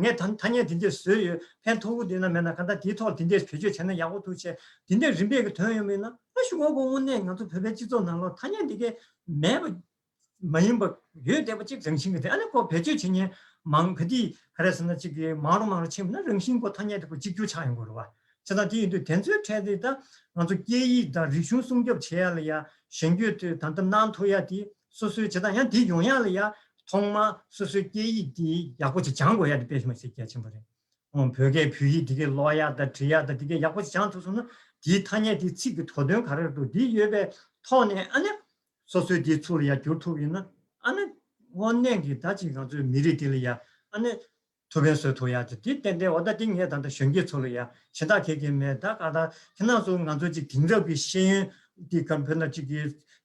ངས་ད་ཐ་སྙད་དེ་འདྲས་བཟོས་ཡོད། ཕན་ཐོགས་ཀྱི་འདུག་ན་མེད་ན་གང་ལྟར་དེའི་ཐོག་དེ་འདྲས་བེད་སྤྱོད་བྱས་ན་ཡག་པོ་འདུག་བྱས་དེ་འདྲས་རིམ་པས་ཀྱི་ཐོན་ཡོང་མིན་ན་ད་ཤུ་གོ་གོ་དངོས་གནས་ང་ཚོ་བོད་པའི་སྤྱི་ཚོགས་ནང་ལོགས་ཐ་སྙད་འདི་གས་མེད་པ་མ་ཡིན་པ་ཡོད་བསྡད་པ་གཅིག་རང་བཞིན་གྱི་དེ་ཨ་ནི་ཁོ་བེད་སྤྱོད་བྱེད་མཁན་མང་ག་དེ་ག་རེ་ཟེར་ན་གཅིག་གི་མང་རུ་མང་རུ་ཕྱིན་པ་ན་རང་བཞིན་ཁོ་ཐ་སྙད་དེ་ཁོ་གཅིག་གྱུར་ཆགས་ཡོང་དགོས་རེད་བ། བྱས་ཙང་དེ་ཡིན་དུས་དེ་ཚོའི་གྲས་དེ་ད་ང་ཚོ་སྐད་ཡིག་དང་རིག་གཞུང་སྲུང་སྐྱོབ་བྱེད་ཡ་ལ་ཡ་གཞོན་སྐྱེས་ཚོས་ད་ལྟ་གནང་ཐུབ་ཡ་དེ་སོ་སོའི་བྱེད་སྟངས་ཡང་དེ་ཡོང་ཡ་ལ་ཡ་ཐོག་མར་སོ་སོའི་སྐད་ཡིག་དེ་ཡག་པོ་ཅིག་སྦྱང་དགོས་ཡ་དེ་དཔེ་མི་སྲིད་གལ་ཆེན་པོ་རེད། ཨོ་བོད་སྐད་བོད་ཡིག་དེ་གའི་ཀློག་ཡ་དང་འབྲི་ཡ་དང་དེ་གའི་ཡག་པོ་ཅིག་སྦྱང་ཐུབ་སོང་ན་དེའི་ཐ་སྙད་དེའི་ཚིག་གི་གོ་དོན་ག་རེ་འདུག་དེ་ཡོད་པའི་ཐོག་ནས་ཨ་ནི་སོ་སོའི་དེའི་ཚུལ་ལ་ཡ་བསྒྱུར་ཐུབ་ཡིན་ན་ཨ་ནི་དངོས་གནས་ཀྱི་ད་ཅིག་ང་ཚོའི་མི་རིགས་དེ་ལ་ཡ་ཨ་ནི་ཐུགས་ཕན་གསོས་ཐུབ་ཡ་དེ་དེ་ཏན་ཏན་འོ་ད་དེ་ངས་ད་ལྟ་གཞོན་སྐྱེས་ཚོ་ལ་ཡ་གཞན་དག་གེ་གེ་མེད་ད་ག་ད་ཁྱེད་རྣམ་ཚོ་ང་ཚོ་ཅིག་དེང་རབས་ཀྱི་ཤེས་ཡོན་དེ་ག་བོད་ན་ཅིག་གི་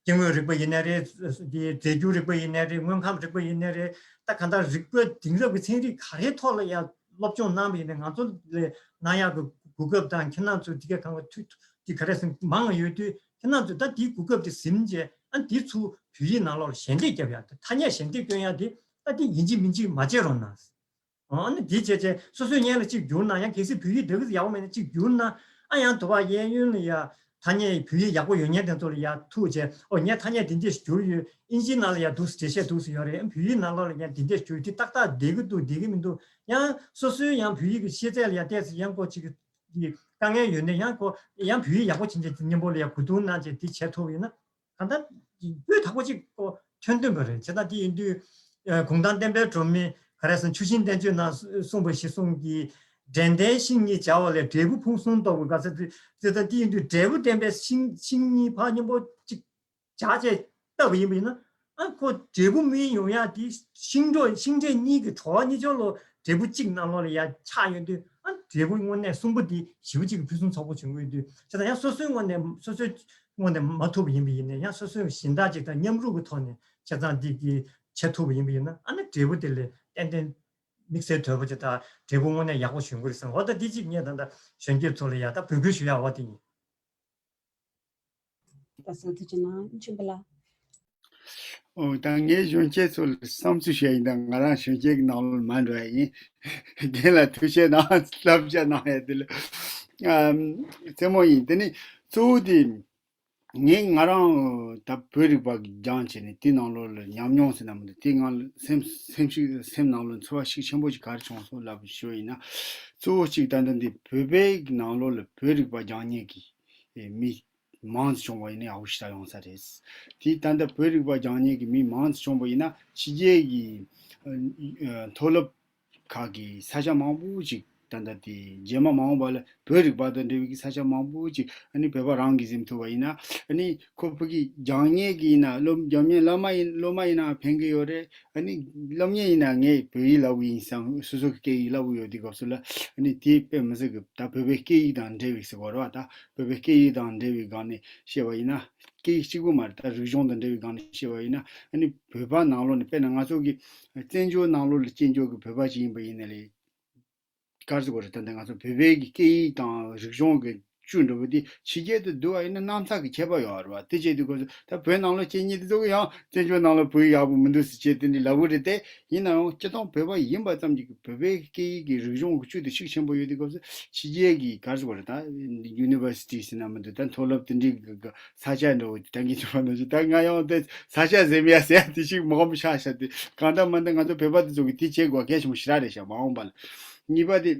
སྐྱེ་དངོས་རིག་པ་ཡིན་ནའི་རེད། དེ་རྫས་འགྱུར་རིག་པ་ཡིན་ནའི་རེད། དངོས་ཁམས་རིག་པ་ཡིན་ནའི་རེད། ད་ག་ད་རིག་པ་དེང་རབས་ཀྱི་ཚན་རིག་ག་རེའི་ཐོག་ལ་ཡ་སློབ་སྦྱོང་གནང་བ་ཡིན་ནའི་ང་ཚོ་ལ་གནང་ཡག་གི་གོ་སྐབས་དང་ཁྱེད་རྣམ་ཚོ་དེ་ག་གང་ག་མཐུད་དེ་ག་རེ་ཟེར་མང་ཡོད་དུས་ཁྱེད་རྣམ་ཚོ་ད་དེའི་གོ་སྐབས་དེ་ཟིན་རྗེས་ཨ་དེ་ཚུར་བོད་ཡིག་ནང་ལོགས་ལ་ཞལ་འདེབས་རྒྱབ་ཡ་ད་ཐ་སྙད་ཞལ་འདེབས་སྐྱོན་ཡ་དེ་ད་དེ་ཡིན་གཅིག་མིན་གཅིག་མ་བྱེད་རོགས་གནང་། ཨ་ནི་དེ་བྱས་བྱས་སོ་སོའི་སྔོན་ལ་གཅིག་བསྒྱུར་ན་ཡང་གལ་སྲིད་བོད་ཡིག་འདྲ་གི་ཡག་པོ་མེད་ན་གཅིག་བསྒྱུར་ན་ཨ་ཡང་དུ་བ་གཡས་གཡོན་ལ་ཡ་ཐ་སྙད་བོད་ཡིག་ཡག་པོ་ཡོད་མཁན་དེ་ཚོ་ལ་ཡ་ཐུག་བྱས་ཨོ་ངས་ཐ་སྙད་འདི་འདྲས་བསྒྱུར་ཡོད། ཨིན་ཇིའི་ནང་ལ་ཡ་འདུག་འགྲེལ་བཤད་འདུག་ཡོད་རེད། བོད་ཡིག་ནང་ལོགས་ལ་ཡང་འདི་འདྲས་བསྒྱུར་དེ་ཏག་ཏག་བསྡད་ཀྱི་འདུག་བསྡད་ཀྱི་མི་འདུག་ཡང་སོ་སོའི་ཡང་བོད་ཡིག་གི་ཤེས་ཚད་ལ་ཡ་ཏོག་ཙམ་ཡང་ཁོ་གཅིག་གི་དཀའ་ངལ་ཡོད་ན་ཡང་ཁོ་ཡང་བོད་ཡིག་ཡག་པོ་བྱེད་མཁན་གྱི་མཉམ་པོ་ལ་ཡ་གོ་བསྡུར་གནང་བྱས་འདི་བྱས་ཐུབ་ཡོད་ན། གང་ལྟར་སྤུས་དག་པོ་ཅིག་ཁོ་ཐོན་ཐོན་པ་རེད། བྱས་ཙང་དེ་ཡིན་དུས་ཨ་གུང་ཐང་བསྟན་པའི་སྒྲོན་མེ་ག་རེ་ཟེར་ཆུ་ཤིང་བསྟན་བཅོས་ནང་གསུངས་པ་ཞིག་གསུངས་ཀྱི། འགྲན་ཟླའི་ཤིང་གཉིས་སྦྱར་བ་ལས་འབྲས་བུ་ཕུན་སུམ་ཚོགས་པའི་དགའ་ས་དེ་བྱས་ཙང་དེ་ཡིན་དུས་འབྲས་བུ་ལྡན་པའི་ཤིང་ཤིང་གཉིས་ཕར་མཉམ་པོ་ཅིག་སྦྱར་བྱས་བཏབ་པ་ཡིན་པ་ཡིན་ན་ཨ་ཁོ་འབྲས་བུ་སྨིན་ཡོང་ཡ་དེ་ཤིང་འབྲས་ཤིང་འབྲས་གཉིས་ཀྱི་བྲོ་བ་གཉིས་ཆར་ལོ་འབྲས་བུ་གཅིག་ནང་ལོགས་ལ་ཡ་ཆགས་ཡོང་དུས་ཨ་འབྲས་བུ་དངོས་གནས་གསུམ་པོ་དེ་ཞེ་པོ་ཅིག་གི་ཕུན་སུམ་ཚོགས་པོ་བྱུང་གི་ཡོད་དུས་བྱས་ཙང་ཡང་སོ་སོའི་ངོས་ནས་སོ་སོའི་དངོས་གནས་མ་ཐུབ་པ་ཡིན་པ་ཡིན་ནའི་ཡང་སོ་སོའི་གཞན་དག་ཅིག་དང་མཉམ་རུབ་ཀྱི་ཐོག་ནས་བྱས་ཙང་འདི་གི་བྱེད་ཐུབ་པ་ཡིན་པ་ཡིན་ན་ཨ་ནི་འབྲས་བུ་དེ་ལས་ཏན་ཏན་དམིགས་བསལ་དོད་པོ་ཅིག་དང་འབྲས་བུ་དངོས་གནས་ཡག་པོ་བྱུང་གི་རེད་བསམ། འོ་ད་འདི་གཅིག་ངས་ད་ལྟ་གཞོན་སྐྱེས་ཚོ་ལ་ཡ་ད་འབོད་སྐུལ་ཞུ་ཡག་འོ་དེ་ཡིན། ལགས་སོ། ཐུགས་རྗེ་གནང་། མཆོད་འབུལ་ལགས། ཨོ། ད་ངས་གཞོན་སྐྱེས་ཚོ་ལ་བསམ་ཚུལ་བཤད་ཡིན། ད་ང་རང་གཞོན་སྐྱེས་ཀྱི་ནང་ལོགས་མ་འགྲོ་ཡ་ཡིན། རྒན་ལགས་ཐུགས་རྗེ་གནང་། བསླབ་བྱ་གནང་ཡ་དེ་ལ་ཨམ་རྩེད་མོ་ཡིན། དེ་ནི་གཙོ་བོ་དེ་ངས་ང་རང་ད་བོད་རིག་པ་གི་སྦྱངས་བྱས་ནས་དེ་ནང་ལོགས་ལ་ཉམས་མྱོང་ཟེར་ན་མི་འདུག་དེ་ང་ལ་སེམས་སེམས་ཤིག་སེམས་ནང་ལ་ཚོར་བ་ཤུགས་ཆེན་པོ་ཞིག་ག་རེ་བྱུང་སོང་ལབ་ཞུ་ཡིན་ན། གཙོ་བོ་གཅིག་ད་ལྟ་འདི་བོད་པའི་གི་ནང་ལོགས་ལ་བོད་རིག་པ་སྦྱང་མཁན་གི་མི་མང་དུ་བྱུང་བ་ཡིན་ན་ཡག་པོ་ཞེ་དྲག་ཡོང་ས་རེད། དེ་ད་ལྟ་བོད་རིག་པ་སྦྱང་མཁན་གྱི་མི་མང་དུ་བྱུང་བ་ཡིན་ན་ཕྱི་རྒྱལ་གྱི་ཨ་ཨ་མཐོ་སློབ་ཁག་གི་ས་ཆ་མང་པོ་ཅིག་ད་ལྟ་དེ་རྗེས་མ་མ་འོངས་པ་ལ་བོད་རིག་པ་དང་འབྲེལ་བའི་གི་ས་ཆ་མང་པོ་ཅིག་ཨ་ནི་བོད་པ་རང་གིས་འཛིན་ཐུབ་པ་ཡིན་ན། ཨ་ནི་ཁོ་ཕ་གི་སྦྱང་མཁན་གྱི་ཡིན་ན་སློབ་སྦྱང་མཁན་སློབ་མ་ཡིན་སློབ་མ་ཡིན་ན་ཕན་གི་ཡོད་རེད། ཨ་ནི་སློབ་གཉེར་ཡིན་ན་ངས་བོད་ཡིག་བསླབ་གི་ཡིན་བསམ། སོ་སོ་གི་སྐད་ཡིག་བསླབ་གི་ཡོད་དུས་སྐབས་སུ་ལ་ཨ་ནི་དེ་དཔེ་མི་སྲིད་གི་ད་བོད་པའི་སྐད་ཡིག་དང་འབྲེལ་བའི་ཟེར་བ་རེད་བ། ད་བོད་པའི་སྐད་ཡིག་དང་འབྲེལ་བའི་སྒང་ནས་བཤད་པ་ཡིན་ན། སྐད་ཡིག་གཅིག་པུ་མ་རེད། ད་རིག་གཞུང་དང་འབྲེལ་བའི་སྒང་ནས་བཤད་པ་ཡིན་ན། ཨ་ནི་བོད་པ་ནང་ལོགས་ནས་དཔེར་ན་ང་ཚོ་གི་བཙན་བྱོལ་ནང་ལོགས་ལ་སྐྱེས་འགྱུར་གི་བོད་པ་ཅིག་ཡིན་པ་ཡིན་ན་ལས། ག་རེ་ཟེར་དགོས་རེད། ད་ལྟ་ང་ཚོ་བོད་པའི་གི་སྐད་ཡིག་དང་རིག་གཞུང་གི་བཅུད་འདྲ་པོ་དེ་ཕྱི་རྒྱལ་དུ་བསྡུ་བ་ཡིན་ན་རྣམ་ཐར་གྱི་ཁྱད་པར་ཡོད་རེད་བ། དེ་བྱས་དུས་སྐབས་སུ་ད་བོད་ནང་ལོགས་སྐྱེས་མཁན་དེ་ཚོ་གི་ཡང་བཙན་བྱོལ་ནང་ལོགས་བོད་ཡིག་ཡག་པོ་མི་འདུག་ཟེར་བྱས་དེ་འདྲ་ལབ་གི་རེད་དེ། ཡིན་ན་ཡང་སྤྱིར་བཏང་བོད་པ་ཡིན་པ་ཙམ་གྱིས་བོད་པའི་སྐད་ཡིག་གི་རིག་གཞུང་གི་བཅུད་དེ་ཤུགས་ཆེན་པོ་ཡོད་དུས་སྐབས་སུ་ཕྱི་རྒྱལ་གྱི་ག་རེ་ཟེར་དགོས་རེད། ད་ཡུ་ནི་ཝར་སི་ཊི་ཟེར་ན་མི་འདུག་ད་མཐོ་སློབ་དེ་འདྲའི་གི་གི་ས་ཆ་འདྲ་བོ་དེ་ད་གིན་ཅི་པ་ནང་བཞིན་ད་ང་ཡང་དེ་ས་ཆ་ཟེར་མི་ཡ་ཟེར་ཡ་དེ་ཞིག་མང་པོ་ཆགས་ཤག་དེ་གང་ལྟར་མ་ལྟར་ང་ཚོ་བོད་པ་དེ་ཚོ་གི་དེ་བྱེད་དགོས་གལ་ཆེན་པོ་ཞེ་དྲག་རེད་ཤག་མ་འོངས་པ་ལ། གཉིས་པ་དེ།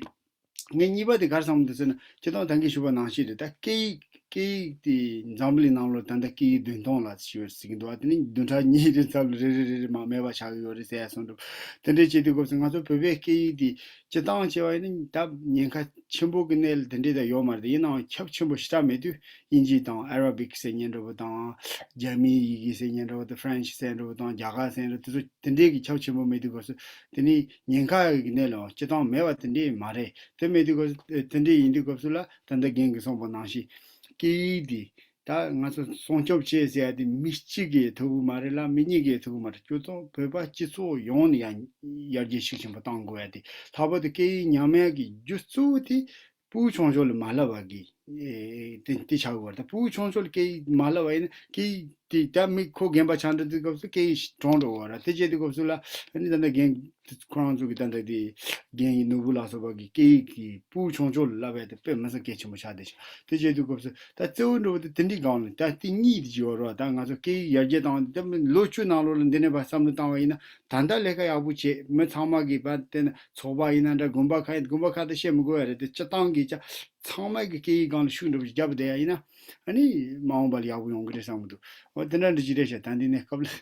ངས་གཉིས་པ་དེ་ག་རེ་བསམ་འདུག་ཟེར་ན། སྤྱིར་བཏང་ད་གིན་ཞུས་པ་ནང་བཞིན་རེད། ད་སྐད་ཡིག་སྐད་ཡིག་དེ་འཛམ་བུ་གླིང་ནང་ལོགས་ད་ལྟ་སྐད་ཡིག་བདུན་སྟོང་ལ་ཞེས་ཟེར་གྱི་འདུག་ཨ་དེ་ནི་བདུན་ཕྲག་གཉིས་རེའི་ཚབ་ལ་རེ་རེ་རེ་རེ་མར་མེད་པ་ཆགས་ཀྱི་ཡོད་རེད་ཟེར་ཡ་སོང་འགྲོ། དེ་འདྲའི་བྱེད་དུས་སྐབས་སུ་ང་ཚོ་བོད་པའི་སྐད་ཡིག་དེ་སྤྱིར་བཏང་བྱས་པ་ཡིན་ན་ད་ཉེན་ཁ་ཆེན་པོ་གི་གནས་ལ་དེ་འདྲའི་ད་ཡོད་མ་རེད། ཡིན་ནའང་ཁྱབ་ཆེན་པོ་ཞེ་དྲག་མེད་དུས་དབྱིན་ཇི་དང་ཨ་ར་བིག་ཟེར་མཁན་འདྲ་པོ་དང་། རྒྱ་མིའི་ཡི་གེ་ཟེར་མཁན་འདྲ་པོ་དང་། ཧྥ་རན་ཆི་ཟེར་འདྲ་པོ་དང་། རྒྱ་གར་ཟེར་འདྲ་པོ་དེ་ཚོ་དེ་འདྲའི་གི་ཁྱབ་ཆེན་པོ་མེད་དུས་སྐབས་སུ་དེ་ནི་ཉེན་ཁ་གི་གནས་ལ་སྤྱིར་བཏང་མེད་པ་དེ་འདྲའི་མ་རེད། དེ་མེད་དུས་སྐབས་སུ་དེ་འདྲའི་ཡིན་དུས་སྐབས་སུ་ལ་ད་ལྟ་རྒན་གྱིས་གསུངས་པ་ནང་བཞིན་སྐད་ཡིག་འདི་ད་ང་ཚོ་སྲུང་སྐྱོབ་བྱེད་ཟེར་ཡ་དེ་མི་གཅིག་གིས་ཐུབ་ཀྱི་མ་རེད་ལ། མི་གཉིས་ཀྱིས་ཐུབ་ཀྱི་མ་རེད། སྤྱིར་བཏང་བོད་པ་སྤྱི་ཚོགས་ཡོངས་ནས་ཡང་ཡར་རྒྱས་ཤུགས་ཆེན་པོ་གཏང་དགོས་ཡ་དེ། ལྷག་པར་དུ་སྐད་ཡིག་ཉམས་ཡ་གི་རྒྱུ་གཙོ་བོ་དེ་ཕྲུ་གུ་ཆུང་ཆུང་ལ་མ་བསླབ་པ་གི་ཨེ་དེ་དེ་ཆགས་ཀྱི་ཡོད་རེད། ད་ཕྲུ་གུ་ཆུང་ཆུང་ལ་སྐད་ཡིག་མ་བསླབ་པ་ཡིན་ན་སྐད་ཡིག་དེ་ད་མི་ཁོ་རྒན་པ་ཆགས་འགྲོ་དུས་སྐབས་སུ་སྐད་ཡིག་གྲོངས་འགྲོ་གི་ཡོད་རེད། དེ་བྱེད་དུས་སྐབས་སུ་ལ་ཨ་ནི་ད་ལྟ་རྒན་ཁོ་རང་ཚོ་གི་ད་ལྟ་དེ་རྒན་ཡི་ནོར་བུ་ལ་སོགས་པ་གི་སྐད་ཡིག་གི་ཕྲུ་གུ་ཆུང་ཆུང་ལ་བསླབ་པ་དེ་དཔེ་མི་སྲིད་གལ་ཆེན་པོ་ཆགས་བསྡད་ཤག་དེ་བྱེད་དུས་སྐབས་སུ་ད་གཙོ་བོ་འདྲ་བོ་དེ་དེ་འདྲའི་སྒང་ལ་ད་དེ་གཉིས་དེ་ཅིག་ཡོད་རེད་བ། ད་ང་ཚོ་སྐད་ཡིག་ཡར་རྒྱས་བཏང་བ་དེ་ད་མི་ལོ་བཅུ་ནང་ལོགས་ལ་འདི་ནས་ཕར་བསམ་བློ་བཏང་བ་ཡིན་ན། ད་ལྟ་ལས་ཀ་ཡག་པོ་བྱེད། མི་ཚང་མ་གིས་བ་དེ་ན་ཚོགས་པ་ཡིན་ན་འདྲ། དགོན་པ་ཁག་ཡིན། དགོན་པ་ཁག་དེ་བཤད་མི་དགོས་ཡ་རེད། དེ་སྤྱིར་བཏང་གི་ཅག་ཚང་མ་གི་སྐད་ཡིག་སྒང་ལ་ཤུགས་འདྲ་པོ་ཞིག་བརྒྱབ་བསྡད་ཡ་ཡིན་ན། ཨ་ནི་མ་འོངས་པ་ལ་ཡག་པོ་ཡོང་གི་རེད་བསམ་གི་འདུག་འོ་དེ་འདྲ་འདྲ་ཅིག་རེད་ཤག་ད་འདི་ནས་སྐབས་ལ།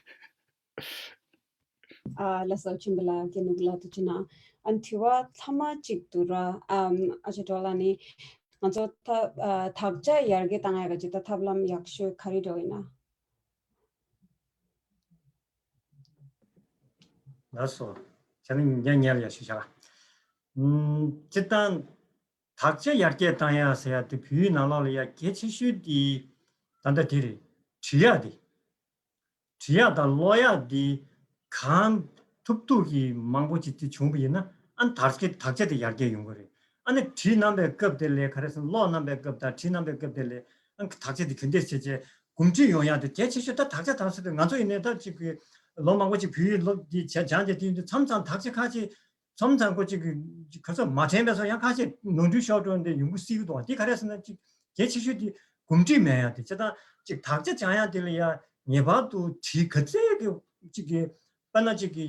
ཨ་ལགས་སོ། མཆོད་འབུལ་ལགས། རྒན་ནོར་བུ་ལགས་ཐུགས་རྗེ་གནང་། ཨ་ནི་དྲི་བ་ཐ་མ་གཅིག་འདུག་ར། ཨམ་ཨ་ཅག་སྒྲོལ་ལགས་ནི་ང་ཚོ་ཐབས་ཨ་དག་ཆ་ཡར་རྒྱས་བཏང་ཡ་གི་ཅིག་ད་ཐབས་ལམ་ཡག་ཤོས་ག་རེ་འདྲ་བོ་ཡིན་ན། ལགས་སོ། ཁྱེད་རང་ཉན་ཉན་ལ་ཡ་ཞུ་བྱ། ཨུམ་སྤྱིར་བཏང་དག་ཆ་ཡར་རྒྱས་བཏང་ཡ་ཟེར་ཡ་དེ་བོད་ཡིག་ནང་ལོགས་ལ་ཡ་གལ་ཆེ་ཤོས་དེ་ད་ལྟ་དེ་རེད། འབྲི་ཡག་དེ། འབྲི་ཡག་དང་ཀློག་ཡག་དེ་གང་ཐུབ་ཐུབ་ཀྱིས་མང་པོ་ཅིག་དེ་བྱུང་བ་ཡིན་ན། ཨ་ནི་དག་ཆ་དག་ཆ་དེ་ཡར་རྒྱས་ཡོང་གི་རེད། ཨ་ནི་བྲིས་གནང་པའི་སྐབས་དེ་ལས་ག་རེ་ཟེར་ན། ཀློག་གནང་པའི་སྐབས་དང་བྲིས་གནང་པའི་སྐབས་དེ་ལས་ཨ་ནི་དག་ཆ་དེ་ག་འདྲས་བྱས་བྱས་གོམས་འདྲིས་ཡོང་ཡག་དེ་གལ་ཆེ་ཤོས། ད་དག་ཆ་དང་ཟེར་དུས་ང་ཚོ་ཡིན་ནའི་ད་ཅིག་གི་ལོ་མང་པོ་ཅིག་བོད་ཡིག་སློབ་དེ་བྱས་སྦྱངས་བྱས་དེ་ཡིན་དུས་མཚམས་མཚམས་དག་ཆ་ཁ་ཤས། མཚམས་མཚམས་ཁོ་ཅིག་གི་ཁ་ཚ་མ་དྲན་པའི་སོ་ཡང་ཁ་ཤས་ནོར་འཁྲུལ་ཤོར་འགྲོ་འདི་ཡོང་གི་སྲིད་ཀྱི་འདུག་དེ་ག་རེ་ཟེར་ན་ཅིག་གལ་ཆེ་ཤོས་དེ་གོམས་འདྲིས་མེད་ཡ་དེ། བྱས་ཙང་ཅིག་དག་ཆ་སྦྱང་ཡ་དེ་ལ་ཡ་ངེས་པར་དུ་བྲིས་ག་ཚད་ཀྱི་ཅིག་གི་དཔེར་ན་ཅིག་གི་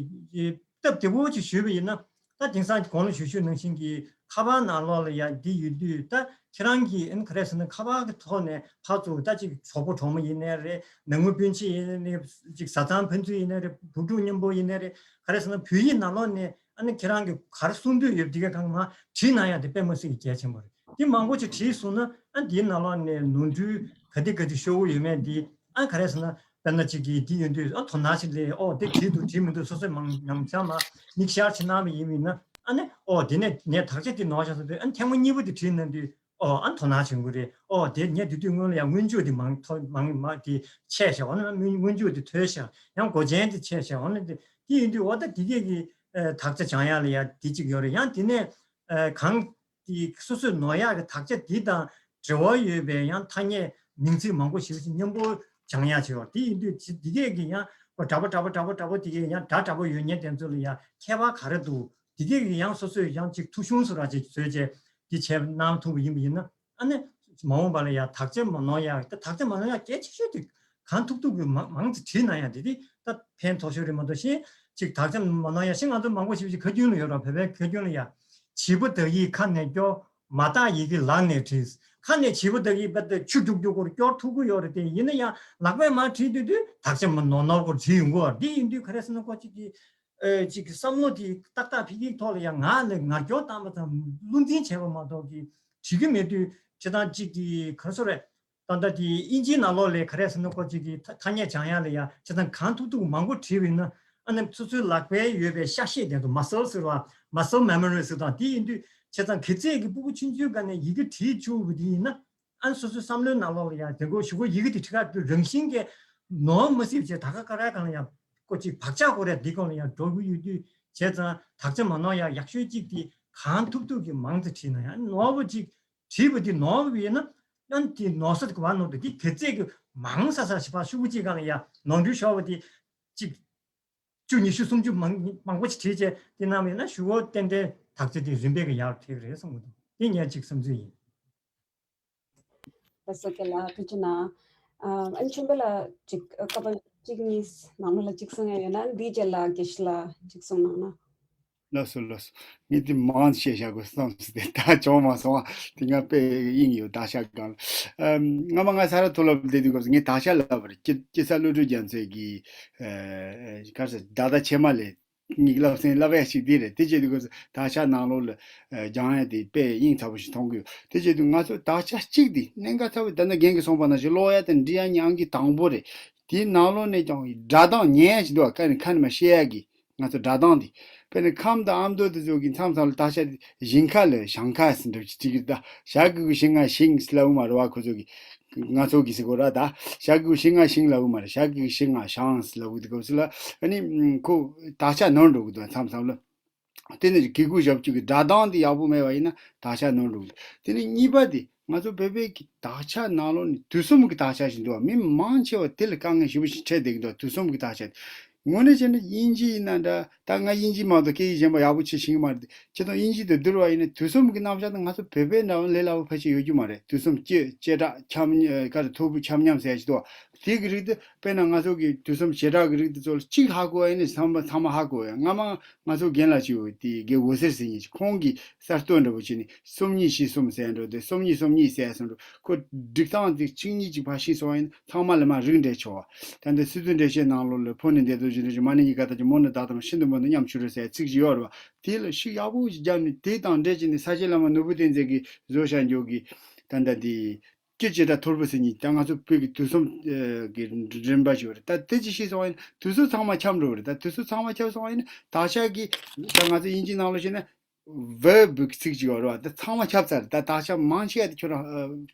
སྟབས་བདེ་པོ་ཅིག་ཞུས་པ་ཡིན་ན། ད་དེང་སང་གོང་ལ་ཞུ་ཞུས་ནང་བཞིན་གྱི་ཁ་པར་ནང་ལོགས་ལ་ཡ་འདི་ཡོད་དུས། ད་ཁྱེད་རང་གིས་ཨ་ནི་ག་རེ་ཟེར་ན་ཁ་པར་གྱི་ཐོག་ནས་ཕར་ཚུར་ད་ཅིག་གྲོགས་པོ་གྲོགས་མོ་ཡིན་ནའི་རེད། ནང་མི་སྤུན་མཆེད་ཡིན་ནའི་རེད། ཅིག་བཟའ་ཚང་ཕན་ཚུན་ཡིན་ནའི་རེད། བུ་ཕྲུག་མཉམ་པོ་ཡིན་ནའི་རེད། ག་རེ་ཟེར་ན་བོད་ཡིག་ནང་ལོགས་ནས་ཨ་ནི་ཁྱེད་རང་གིས་ག་རེ་གསུང་འདོད་ཡོད་དེ་གའི་སྒང་མར་བྲིས་གནང་ཡ་དེ་དཔེ་མི་སྲིད་ཀྱི་གལ་ཆེན་པོ་རེད། དེ་མང་པོ་ཅིག་བྲིས་སོང་ན་ཨ་འདིའི་ནང་ལོགས་ནས་ནོར་འཁྲུལ་ག་དེ་ག་དེ་ཤོར་གྱི་ཡོད་མེད་འདི་ཨ་ག་རེ་ཟེར་ན། དཔེར་ན་ཅིག་གིས་འདི་ཡོང་དུས་ཨ་དོ་སྣང་ཞིག་སླེབས། ཨོ་དེ་བྲིས་འདུག་བྲིས་མི་འདུག་སོ་སོས་མང་ཉམས་ཆག་མ་མིག་ཤར་བྱེད་གནང་བ་ཡིན་མིན་ན། ཨ་ནི་ཨོ་དེ་ནས་ངས་དག་ཆ་དེ་ནོར་ཤག་བསམ་དུས་ཨ་ནི་ཐེངས་མ་གཉིས་པ་དེ་བྲིས་གནང་དུས། ཨོ་ཨ་དོ་སྣང་བྱེད་དགོས་རེད། ཨོ་དེ་ངས་དེ་དུས་སྔོན་ལ་ཡང་སྔོན་འཇུག་དེ་མང་ཐོ་མང་མ་དེ་ཆད་ཤག་འོ་ན་སྔོན་སྔོན་འཇུག་དེ་ཐོལ་ཤག་ཡང་མགོ་ཅན་དེ་ཆད་ཤག་འོ་ན་དེ་དེ་ཡིན་དུས་འོ་ད་དེ་གས་ཀྱི་ཨ་དག་ཆ་སྦྱང་ཡག་ལ་ཡ་དེ་གཅིག་ཡོད་རེད། ཡང་དེ་ནས་ཨ་གང་དེ་སོ་སོས་ནོར་ཡག་གི་དག་ཆ་དེ་དང་འབྲེལ་བ་ཡོད་པའི་ཡང་ཐ་སྙད་ མིང་ཚིག་མང་པོ་ཞིག་ཅིག་མཉམ་པོ་སྦྱང་ཡག་བྱེད་པ་དེ་ཡིན་དུས་དེ་དེ་གས་ཀྱི་ཡང་འདྲ་པོ་འདྲ་པོ་འདྲ་པོ་འདྲ་པོ་དེ་གས་ཡང་འདྲ་འདྲ་པོ་ཡོད་མཁན་དེ་ཚོ་ལ་ཡང་ཁྱད་པར་ག་རེ་འདུག་དེ་གས་ཀྱི་ཡང་སོ་སོས་ཡང་ཅིག་ཐུགས་ཤུགས་སུ་རག་ཅིག་བཟོས་བྱས་འདི་བྱས་གནང་ཐུབ་པ་ཡིན་པ་ཡིན་ན། ཨ་ནི་མ་འོངས་པ་ལ་ཡང་དག་ཆ་མ་ནོར་ཡག་ད་དག་ཆ་མ་ནོར་ཡག་གལ་ཆེ་ཤོས་དེ་གང་ཐུབ་ཐུབ་ཀྱི་མང་མང་ཙམ་བྲིས་གནང་ཡག་དེ་དེ་ད་ཕན་ཐོགས་ཤོས་རེད་མ་གཏོགས་ཤེས་ཅིག་དག་ཆ་མ་ནོར་ཡག་ཤེས་ང་ཚོ་མང་པོ་ཞིག་ཅིག་ཁ་རྒྱུན་ལ་ཡོད་ར་བོད་པའི་ཁ་རྒྱུན་ལ་ཡང་བྱིས་པ་བདག་ཡིག་ཁ་ནས་སྐྱོར་མ་བརྟགས་ཡི་གེ་ལག་ནས་བྲིས་ཁ་ནས་བྱིས་པ་བདག་ཡིག་པ་དེ་ཆུ་རྒྱུག་རྒྱུག་སྐོར་སྐྱོར་ཐུབ་ཀྱི་ཡོད་རེད་དེ་ཡིན་ན་ཡང་ལག་པས་མར་བྲིས་དུས་དུས་དག་ཆ་མ་ནོར་ནོར་སྐོར་བྲིས་ཡོང་གི་ཡོད་རེད་དེ་ཡིན་དུས་ག་རེ་ཟེར་ན་ཁོ་ཅིག་གི་ཨེ་ཅིག་བསམ་བློ་དེ་ཏག་ཏག་འཕེལ་རྒྱས་ཐོག་ལ་ཡང་ང་ལ་ངར་སྐྱོར་བཏང་པ་དང་བློ་འཛིན་བྱས་པ་མ་གཏོགས་ཀྱི་བྲིས་ཀྱི་མེད་དུས་བྱེད་སྟངས་གཅིག་གི་ག་རེ་ཟེར་རེད། ད་ལྟ་དེ་དབྱིན་ཇིའི་ནང་ལོགས་ལ་ག་རེ་ཟེར་ན་ཁོ་གཅིག་གི་ཐ་ཐ་སྙད་སྦྱང་ཡག་ལ་ཡང་བྱེད་སྟངས་གང་ཐུབ་ཐུབ་མང་པོ་བྲིས་པ་ཡིན་ན་ཨ་ནི་སོ་སོའི་ལག་པའི་ཡོད་པའི་ཤ་ཤེད་དེ་ཚོ་མ་སལ་ཟེར་བ་མ་སལ་མེ་མོ་རི་ཟེར་དང་དེ་ཡིན་དུས་བྱེད་སྟངས་གལ་སྲིད་ཀྱི་སྤུ་གུ་ཆུང་ཆུང་སྒང་ནས་ཡི་གེ་བྲིས་བཅུག་པ་དེ་ཡིན་ན། ཨ་ནི་སོ་སོའི་བསམ་བློའི་ནང་ལོགས་ལ་ཡང་དེ་འགོ་ཞུ་གོ་ཡི་གེ་དེ་ཁྲི་ཁ་དུ་རང་བཞིན་གྱི་ནོར་མ་སྲིད་བྱས་ད་ག་ཀ་ར་གང་ལ་ཡང་ཀོ་ཅིག་བག་ཆགས་ཀོ་རེ་འདི་སྐོར་ལ་ཡང་འགྲོ་གི་ཡོད་དུས་བྱས་ཙང་དག་ཆ་མ་ནོར་ཡག་ཡག་ཤོས་གཅིག་དེ་གང་ཐུབ་ཐུབ་ཀྱི་མང་ཙམ་བྲིས་ན་ཡང་ནོར་བ་གཅིག་བྲིས་པ་དེ་ནོར་བ་ཡིན་ན་ཨ་ནི་དེ་ནོར་ས་དེ་ག་བ་ནོར་དུ་དེ་གལ་ཚད་ཀྱི་མང་ས་ས་ཞིག་ཕར་ཤུ་གུ་གཅིག་གང་ལ་ཡང་ནོར་འཁྲུལ་ཤོར་བ་དེ་གཅིག་བཅུ་ཉི་ཤུ་སུམ་ཅུ་མང་མང་པོ་ཞིག་བྲིས་བྱས་དེ་རྣམས་ཡིན་ན་ཞུ་བོ་ཏན་ཏན་དག་ཆ་དེ་རིམ་པས་ཀྱི་ཡར་ཐེག་རེད་བསམ་གྱི་འདུག་དེ་ངས་གཅིག་བསམ་ཚུལ་ཡིན། ལགས་སོ་རྒན་ལགས་ཐུགས་རྗེ་གནང་། ཨ་ཨ་ནི་ཆོས་འཕེལ་ལགས་ཅིག་ཨ་སྐབས་གཅིག་གཉིས་ནང་ལོགས་ལ་གཅིག་གསུང་ཡ་ཡོད་ན་འདིའི་རྗེས་ལ་དགེ་བཤེས་ལགས་གཅིག་གསུང་གནང་ན། ལགས་སོ་ལགས་སོ། ངས་དེ་མང་བཤད་བཞག་དགོས་བསམ་སྲིད་དེ་ད་བྱུང་མ་སོང་བ་དེ་སྔ་དཔེ་དབྱིངས་ཡོད་དག་ཆ་གང་ལ། ཨ་སྔ་མ་ང་ས་ར་མཐོ་སློབ་བསྡད་དུས་སྐབས་སུ་ངས་དག་ཆ་ལབ་པ་རེད། སྐྱེ་སྐྱེ་ས་བློ་གྲོས་རྒྱ་མཚོས་ཀྱི་ཨ་ག་རེ་ཟེར་བརྡ་དག་ཆེན་མ་ལས། ངེད་ཀྱི་བསླབ་ཚན་བསླབ་ཡ་ཞིག་འདི་རེད། དེ་བྱེད་དུས་སྐབས་སུ་དག་ཆ་ནང་ལོགས་ལ་ཨ་སྦྱང་ཡ་དེ་དཔེ་དབྱིངས་ཚ་པོ་ཞིག་མཐོང་གི་ཡོད། དེ་བྱེད་དུས་ང་ཚོ་དག་ཆ་གཅིག་དེ་གནད་འགག་ཚ་པོ་ད་ནི་རྒན་གྱིས་གསུངས་པ་ནང་བཞིན་ཀློག་ཡ་དང་འབྲི་ཡ་གཉིས་ཨང་ཀི་དང་པོ་རེད། དེའི་ནང་ལོགས་ནས་ཀྱང་སྒྲ་གདངས་ཉན་ཡ་ཞིག་འདུག་བ། ཁ་ནས་ཁ་ནས་མ་བཤད་ཡ་གི་ང་ཚོ་སྒྲ་གདངས་དེ་དཔེར་ན་ཁམས་དང་ཨ་མདོ་དེ་ཚོ་གི་མཚམས་མཚམས་ལ་དག་ཆ་དེ་ཞིང་ཁ་ལ་ཞང་ཁ་ཟེར་འདྲ་བྱེད་ཀྱི་ད་ཞག་གི་ཞིང་ང་ཞིང་ཟེར་ལབ་མ་རེད་བ། ཁོ་ཚོ་གི་ང་ཚོ་གི་ཟེར་གོ་ར་ད་ཞག་གི་ཞིང་ང་ཞིང་ལབ་མ་རེད། ཞག་གི་ཞིང་ང་ཞང་ཟེར་ལབ་དེ་སྐབས་སུ་ལ་ཨ་ནི་ཁོ་དག་ཆ་ནོར་འགྲོ་གི་འདུག་མཚམས་མཚམས་ལ། དེ་ནི་གི་གུ་ཞབས་ཀྱུ་གི་སྒྲ་གདངས་དེ་ཡག་པོ་མེད་པ་ཡིན་ན་དག་ཆ་ནོར་འགྲོ་གི་འདུག་དེ་ནི་གཉིས་པ་དེ་ང་ཚོ་བོད་པའི་གི་དག་ཆ་ནང་ལོགས་ནས་དུས་གསུམ་གི་དག་ཆ་ཞིག་འདུག་བ། མི་མང་ཆེ་བ་དེ་ལ་དཀའ་ངལ་ཞེ་པོ་ཞིག་འཕྲད་བསྡད་ཀྱི་འདུག་དུས་གསུམ་གི་དག་ཆ་དེ་དངོས་གནས་བྱས་ན་དབྱིན་ཇི་ཡིན་ན་འདྲ། ད་ང་དབྱིན་ཇི་མ་གཏོགས་སྐད་ཡིག་གཞན་པ་ཡག་པོ་ཅིག་ཤེས་ཀྱི་མ་རེད། ཁྱེད་ཚོ་དབྱིན་ཇི་དེ་བསྡུར་བ་ཡིན་ན་དུས་གསུམ་གྱི་རྣམ་གཞག་དེ་ང་ཚོ་བོད་པའི་འདྲ་བ་ལས་སླ་པོ་ཕལ་ཆེར་ཡོད་རྒྱུ་མ་རེད། དུས་གསུམ་སྤྱི་བྱེ་བྲག་ཁྱབ་མཉམ་ག་རེ་ཐོར་བུ་ཁྱབ་མཉམ་ཟེར་ཡ་ཞིག་འདུག་བ། དེ་གི་རིགས་དེ་དཔེར་ན་ང་ཚོ་གི་དུས་གསུམ་བྱེ་བྲག་གི་རིགས་དེ་ཚོ་ལ་གཅིག་ཧ་གོ་བ་ཡིན་ན་ཚང་མ་ཚང་མ་ཧ་གོ་བ་ཡ། སྔ་མ་ང་ཚོ་རྒན་ལགས་ཅིག་ཡོད་དེ་རྒན་འོད་ཟེར་ཟེར་མཁན་ཅིག་ཁོང་གིས་གསར་གཏོད་འདྲ་པོ་བྱས་ནས་གསུམ་གཉིས་བཞི་གསུམ་ཟེར་འགྲོ་དེ་གསུམ་གཉིས་གསུམ་གཉིས་ཟེར་སོང་འགྲོ། ཁོ་སྒྲིག་སྟངས་དེ་གཅིག་གཉིས་གཅིག་ཕར་ཤེས་སོང་བ་ཡིན་ན་ཚང་མ་ལ་མ་རིགས་འགྲེ་ཆོག་བ། ད་ལྟ་སི་ཏུ་འགྲེལ་བཤད་ནང་ལོགས་ལ་ཕོ་ནི་འདས་རྡོ་རྗེ་འདྲ་ཞིག་མ་ནི་གཉིས་ཀ་ད་ཀྱི་མོ་ནི་བདག་དང་ཤིན་ཏུ་མོ་ནི་མཉམ་ཆུ་རུ་ཟེར་ཚིག་ཅིག་ཡོད་རེད་བ། དེ་ལ་ཤུགས་ཡག་པོ་ཞིག་བརྒྱབ་ནས་དེ་དང་འབྲེལ་བྱས་ནས་ས་སྐྱ་བླ་མ་ནོར་བུ་བསྟན་འཛིན་གྱིས་བཟོ་བཞག་འཇོག་གི་ད་ལྟ་དེ་སྐྱེ་བྱེད་སྒྲ་ཐོར་བུ་ཟེར་གཉིས་ད་ང་ཚོ་བོད་ཀྱི་དུས་གསུམ་གྱི་རིམ་པ་ཞིག་ཡོད་རེད། ད་དེ་ཅི་ཤེས་སོང་བ་ཡིན་དུས་གསུམ་ཚང་མ་ཁྱབ་འགྲོ་གི་རེད། ད་དུས་གསུམ་ཚང་མ་ཁྱབ་སོང་བ་ཡིན་ད་ཆ་གི་ད་ང་ཚོ་དབྱིན་ཇི་ནང་ལ་བཤད་ན་verb་གི་ཚིག་ཅིག་ཡོད་རེད་བ། ད་ཚང་མ་ཁྱབ་ཚར་རེད། ད་དག་ཆ་མང་ཆེ་བ་དེ་ཁྱོད་རང་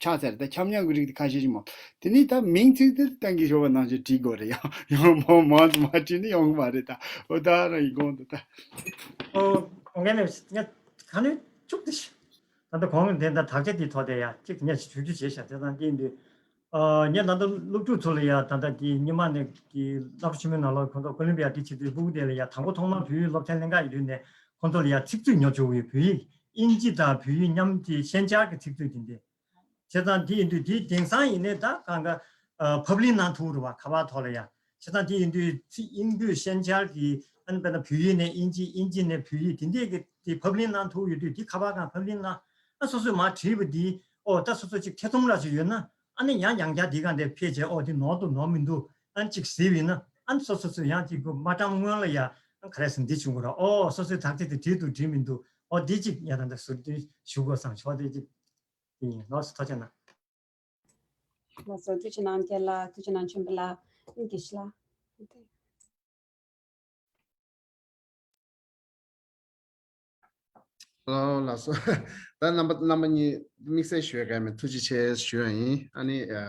ཆགས་ཚར་རེད། ད་ཁྱབ་མཉམ་གྱི་རིགས་དེ་ཁ་ཤས་ཅིག་མ་དེ་ནི་ད་མིང་ཚིག་དེ་གཏན་གྱི་ཞོགས་པ་ནང་བཞིན་བྲིས་དགོས་རེད། ཡང་ཡང་མང་མང་དུ་མ་བྲིས་ནི་ཡོང་གི་མ་རེད། ད་འོ་ད་རང་ཡིན་དགོངས་འདུག་ད། ཨོ་ཨོ་ངས་ནས་ངས་ག་ནས་བཅུག་དེ་ཤི། ད་ལྟ་གོང་དེ་འདྲ་དག་ཆ་དེའི་ཐོག་དེ་ཡ་གཅིག་ངས་ཞུ་རྒྱུ་བྱས་ཤག་དེ་དང་དེ་ཡིན་དུས། ཨ་ངས་ད་ལྟ་སློབ་ཕྲུག་ཚོ་ལ་ཡ་ད་ལྟ་དེ་སྔོན་མ་ནས་ཀྱི་སློབ་གྲྭ་ཆེན་མོའི་ནང་ལོགས་ཁོང་ཚོ་ཀོ་ལོམ་བི་ཡ་དེ་བྱེད་དུས་སྤུ་གུ་དེ་ལ་ཡ་དང་པོ་ཐོག་མར་བོད་ཡིག་སློབ་ཚན་ལེན་ག་ཡོད་དུས་ནས་ཁོང་ཚོ་ལ་ཡ་ཚིག་མཛོད་ཉོ་བཅུག་ཡོད། བོད་ཡིག་དབྱིན་ཇི་དང་བོད་ཡིག་མཉམ་གྱི་ཤན་སྦྱར་གྱི་ཚིག་མཛོད་དེ་འདྲས། བྱས་ཙང་དེ་ཡིན་དུས་དེའི་དེང་སང་ཡིན་ནའི་ད་གང་ག་ཨ་ཕབ་ལེན་གནང་ཐུབ་རེད་བ། ཁ་པར་ཐོག་ལ་ཡ། བྱས་ཙང་དེ་ཡིན་དུས་ཚིག་དབྱིན་བོད་ཤན་སྦྱར་གྱི་ཨ་ནི་དཔེར་ན་བོད་ཡིག་ནས་དབྱིན་ཇི་དབྱིན་ཇི་ནས་བོད་ཡིག་དེ་འདྲས་ཀྱི་དེ་ཕབ་ལེན་གནང་ཐུབ་ཡོད་དུས་དེ་ཁ་པར་སྒང་ཕབ་ལེན་གནང་ཨ་སོ་སོས་མར་བྲིས་པ་འདི་ཨོ་ད་སོ་སོ་ཅིག་ཐེ་ཚོམ་ར་ཅིག་ཡོད་ན་ཨ་ནི་ཡང་ཡང་བསྐྱར་དེ་སྒང་དེ་ཕེབས་བྱས་ཨོ་དེ་ནོར་འདུག་ནོར་མི་འདུག་ཨ་ནི་ཅིག་གཟིགས་པ་ཡིན་ན་ཨ་ནི་སོ་སོ་སོས་ཡང་ཅིག་མ་བཀྲམ་སྔོན་ལ་ཡ་ག་རེ་ཟེར་འདི་བྱུང་གི་ར་ཨོ་སོ་སོའི་དག་ཆ་དེ་བྲིས་འདུག་བྲིས་མི་འདུག་ཨོ་འདི་ཅིག་ཡ་ད་ད་ཟུར་འདི་ཞུ་དགོས་བསམ་ཆོག་དེ་ཅིག་ཡིན་ལོགས་སུ་ཐུགས་རྗེ་གནང་། ལགས་སོ་ཐུགས་རྗེ་གནང་རྒན་ལགས། ཐུགས་རྗེ་གནང་ཆོས་འཕེལ་ལགས། དགེ་བཤེས་ལགས། ལགས་ལགས་སོ། ད་རྣམ་པ་རྣམ་པ་གཉིས་དམིགས་བསལ་ཞུ་ཡ་ག་མེད། ཐུགས་རྗེ་ཆེ་ཞུ་ཡ་ཡིན། ཨ་ནི་ཨ་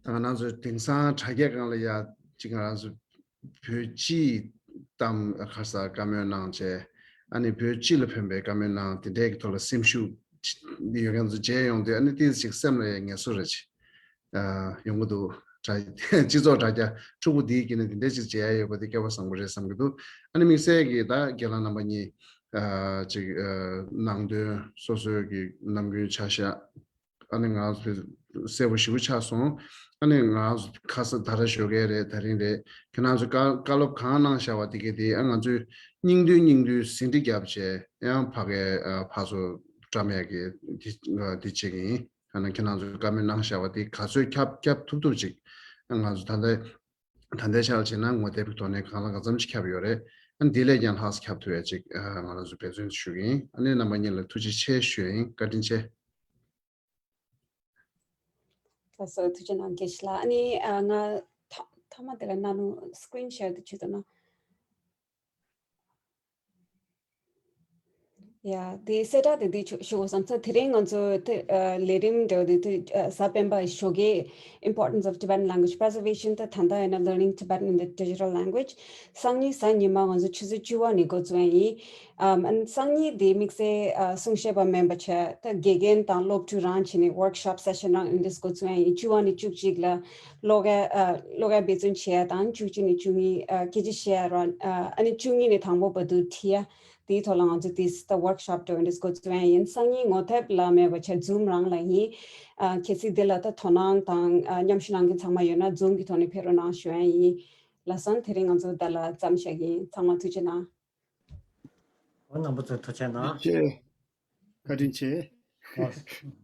ད་ང་རང་ཚོ་དེང་སང་དྲ་རྒྱ་སྒང་ལ་ཡ་ཅིག་ང་རང་ཚོ་བོད་སྤྱིའི་གཏམ་ཁ་ས་བཀའ་མོལ་གནང་བྱས། ཨ་ནི་བོད་སྤྱི་ལ་ཕན་པའི་བཀའ་མོལ་གནང་དེ་འདྲའི་གི་ཐོག་ལ་སེམས་ཤུགས་ཡོད་མཁན་ཚོ་མཇལ་ཡོང་དུས་ཨ་ནི་ཏོག་ཙམ་ཅིག་སེམས་ལ་ཡ་ངལ་གསོ་རེ་བྱེད། ཡོང་གི་འདུག་དྲ་སྤྱི་ཚོགས་དྲ་རྒྱ་ཕྲུ་གུ་འདིའི་དཀྱིལ་ནས་འདི་འདྲ་ཅིག་མཇལ་ཡ་ཡོད་པ་དེ་སྐལ་བ་བཟང་པོ་རེད་བསམ་གྱི་འདུག་ཨ་ནི་དམིགས་བསལ་གྱིས་ད་རྒན་ལགས་རྣམ་པ་གཉིས་ཅིག་ནང་དོན་སོ་སོའི་གི་ནམ་རྒྱུན་ཆ་བཞག་ཨ་ནི་ང་ཚོ་གསལ་པོ་ཞེ་པོ་ཆགས་སོང་། ཨ་ནི་ང་ཚོ་ཁ་ས་ད་ར་ཞོགས་ཀས་རེད། ད་རིང་རེད། ཁྱེད་རང་ཚོ་བཀའ་བཀའ་སློབ་གང་གནང་བཞག་པ་དེ་གས་དེ་ཨ་ང་ཚོས་སྙིང་བསྡུས་སྙིང་བསྡུས་ཟིན་བྲིས་བརྒྱབ་བྱས་ཡང་ཕ་གའི་ཕ་ཚོ་བཀྲམ་ཡག་གི་དེ་དེ་བྱེད་ཀྱི་ཡིན། ཨ་ནི་ཁྱེད་རང་ཚོས་བཀའ་མོལ་གནང་བཞག་པ་དེ་ག་ཚོད་ཁྱབ་ཁྱབ་ཐུབ་ཐུབ་ཅིག་ང་ཚོ་ད་ལྟ་ད་ལྟའི་ཆར་བྱས་ན་ངོ་དེབ་ཀྱི་ཐོག་ནས་གང་ལ་གང་འཚམ་ཅིག་ཁྱབ་ཡོད་རེད། ཨ་ནི་དེ་ལས་ཀྱང་ལྷག་ཙམ་ཁྱབ་ཐུབ་ཡ་ཅིག་ང་རང་ཚོ་འབད་བརྩོན་ཞུ་གི་ཡིན། ཨ་ནི་རྣམ་པ་གཉིས་ལ་ཐུགས་རྗེ་ཆེ་ཞུ་ཡ་ཡིན། བཀའ་དྲིན་ཆེ། ལགས་སོ། ཐུགས་རྗེ་གནང་། དགེ་བཤེས་ལགས། ཨ་ནི་ཨ་ང་ཐ་ཐ་མ་དེ་ལ་གནང་ནུ་screen share དེ་བྱེད་ཐུབ་ན། ཡ། དེ་གསལ་བསྒྲགས་དེ་དེ་ཞུ་ཞུ་དགོས་བསམ་ཚེ། དེ་རིང་ང་ཚོ་དེ་ཨ་ལས་རིམ་འདྲ་བོ་དེ་དེ་ཨ་གཟའ་སྤེན་པ་ཞོགས་ཀས Importance of Tibetan Language Preservation དང་ད་ལྟ་ཡིན་ན Learning Tibetan in the Digital Language སང་ཉིན་གཟའ་ཉི་མ་ང་ཚོ་ཆུ་ཚོད་བཅུ་པ་ནས་འགོ་བཙུགས་ཡ་ཡིན། ཨམ། ཨ་ནི་སང་ཉིན་དེ་དམིགས་བསལ་ཨ་གསུང་བཤད་པ་མིན་པ་བྱས་ད་དགེ་རྒན་དང་སློབ་ཕྲུག་རང་བྱས་ནས་workshop session རང་ཨིན་དིས་འགོ་བཙུགས་ཡ་ཡིན། བཅུ་པ་ནས་བཅུ་གཅིག་ལ་ཀློག་ཡ་ཨ་ཀློག་ཡ་འབད་བརྩོན་བྱེད་ཡ་དང་བཅུ་གཅིག་ནས་བཅུ་གཉིས་ཨ་སྐད་ཆ་བཤད་ཡ་རང་ཨ་ཨ་ནི་བཅུ་གཉིས་ནས་དང་པོ་བར་དུ་ཁྲིད་ཡ་དེའི་ཐོག་ལ་ང་ཚོ་དེ་ད་workshop འདྲ་བོ་ཨིན་དིས་འགོ་བཙུགས་ཡ་ཡིན། སང་ཉིན་ངོ་དེབ་ལ་མེད་པ་བྱས་Zoom རང་ལ་ཡིན། ཨ་གལ་སྲིད་དེ་ལ་ད་དོ་སྣང་དང་ཨ་མཉམ་ཞུགས་གནང་མཁན་ཚང་མ་ཡོད་ན་Zoom གི་ཐོག་ནས་ཕེབས་རོགས་གནང་ཞུ་ཡ་ཡིན། ལགས་སོ། དེ་རིང་ང་ཚོ་ད་ལ་མཚམས་བཞག་གི་ཡིན། ཚང་མ་ཐུགས་རྗེ་གནང་། འོ། རྣམ་པ་ཚོ་ཐུགས་རྗེ་གནང་། ཐུགས་རྗེ་ཆེ། བཀའ་དྲིན་ཆེ། འོ།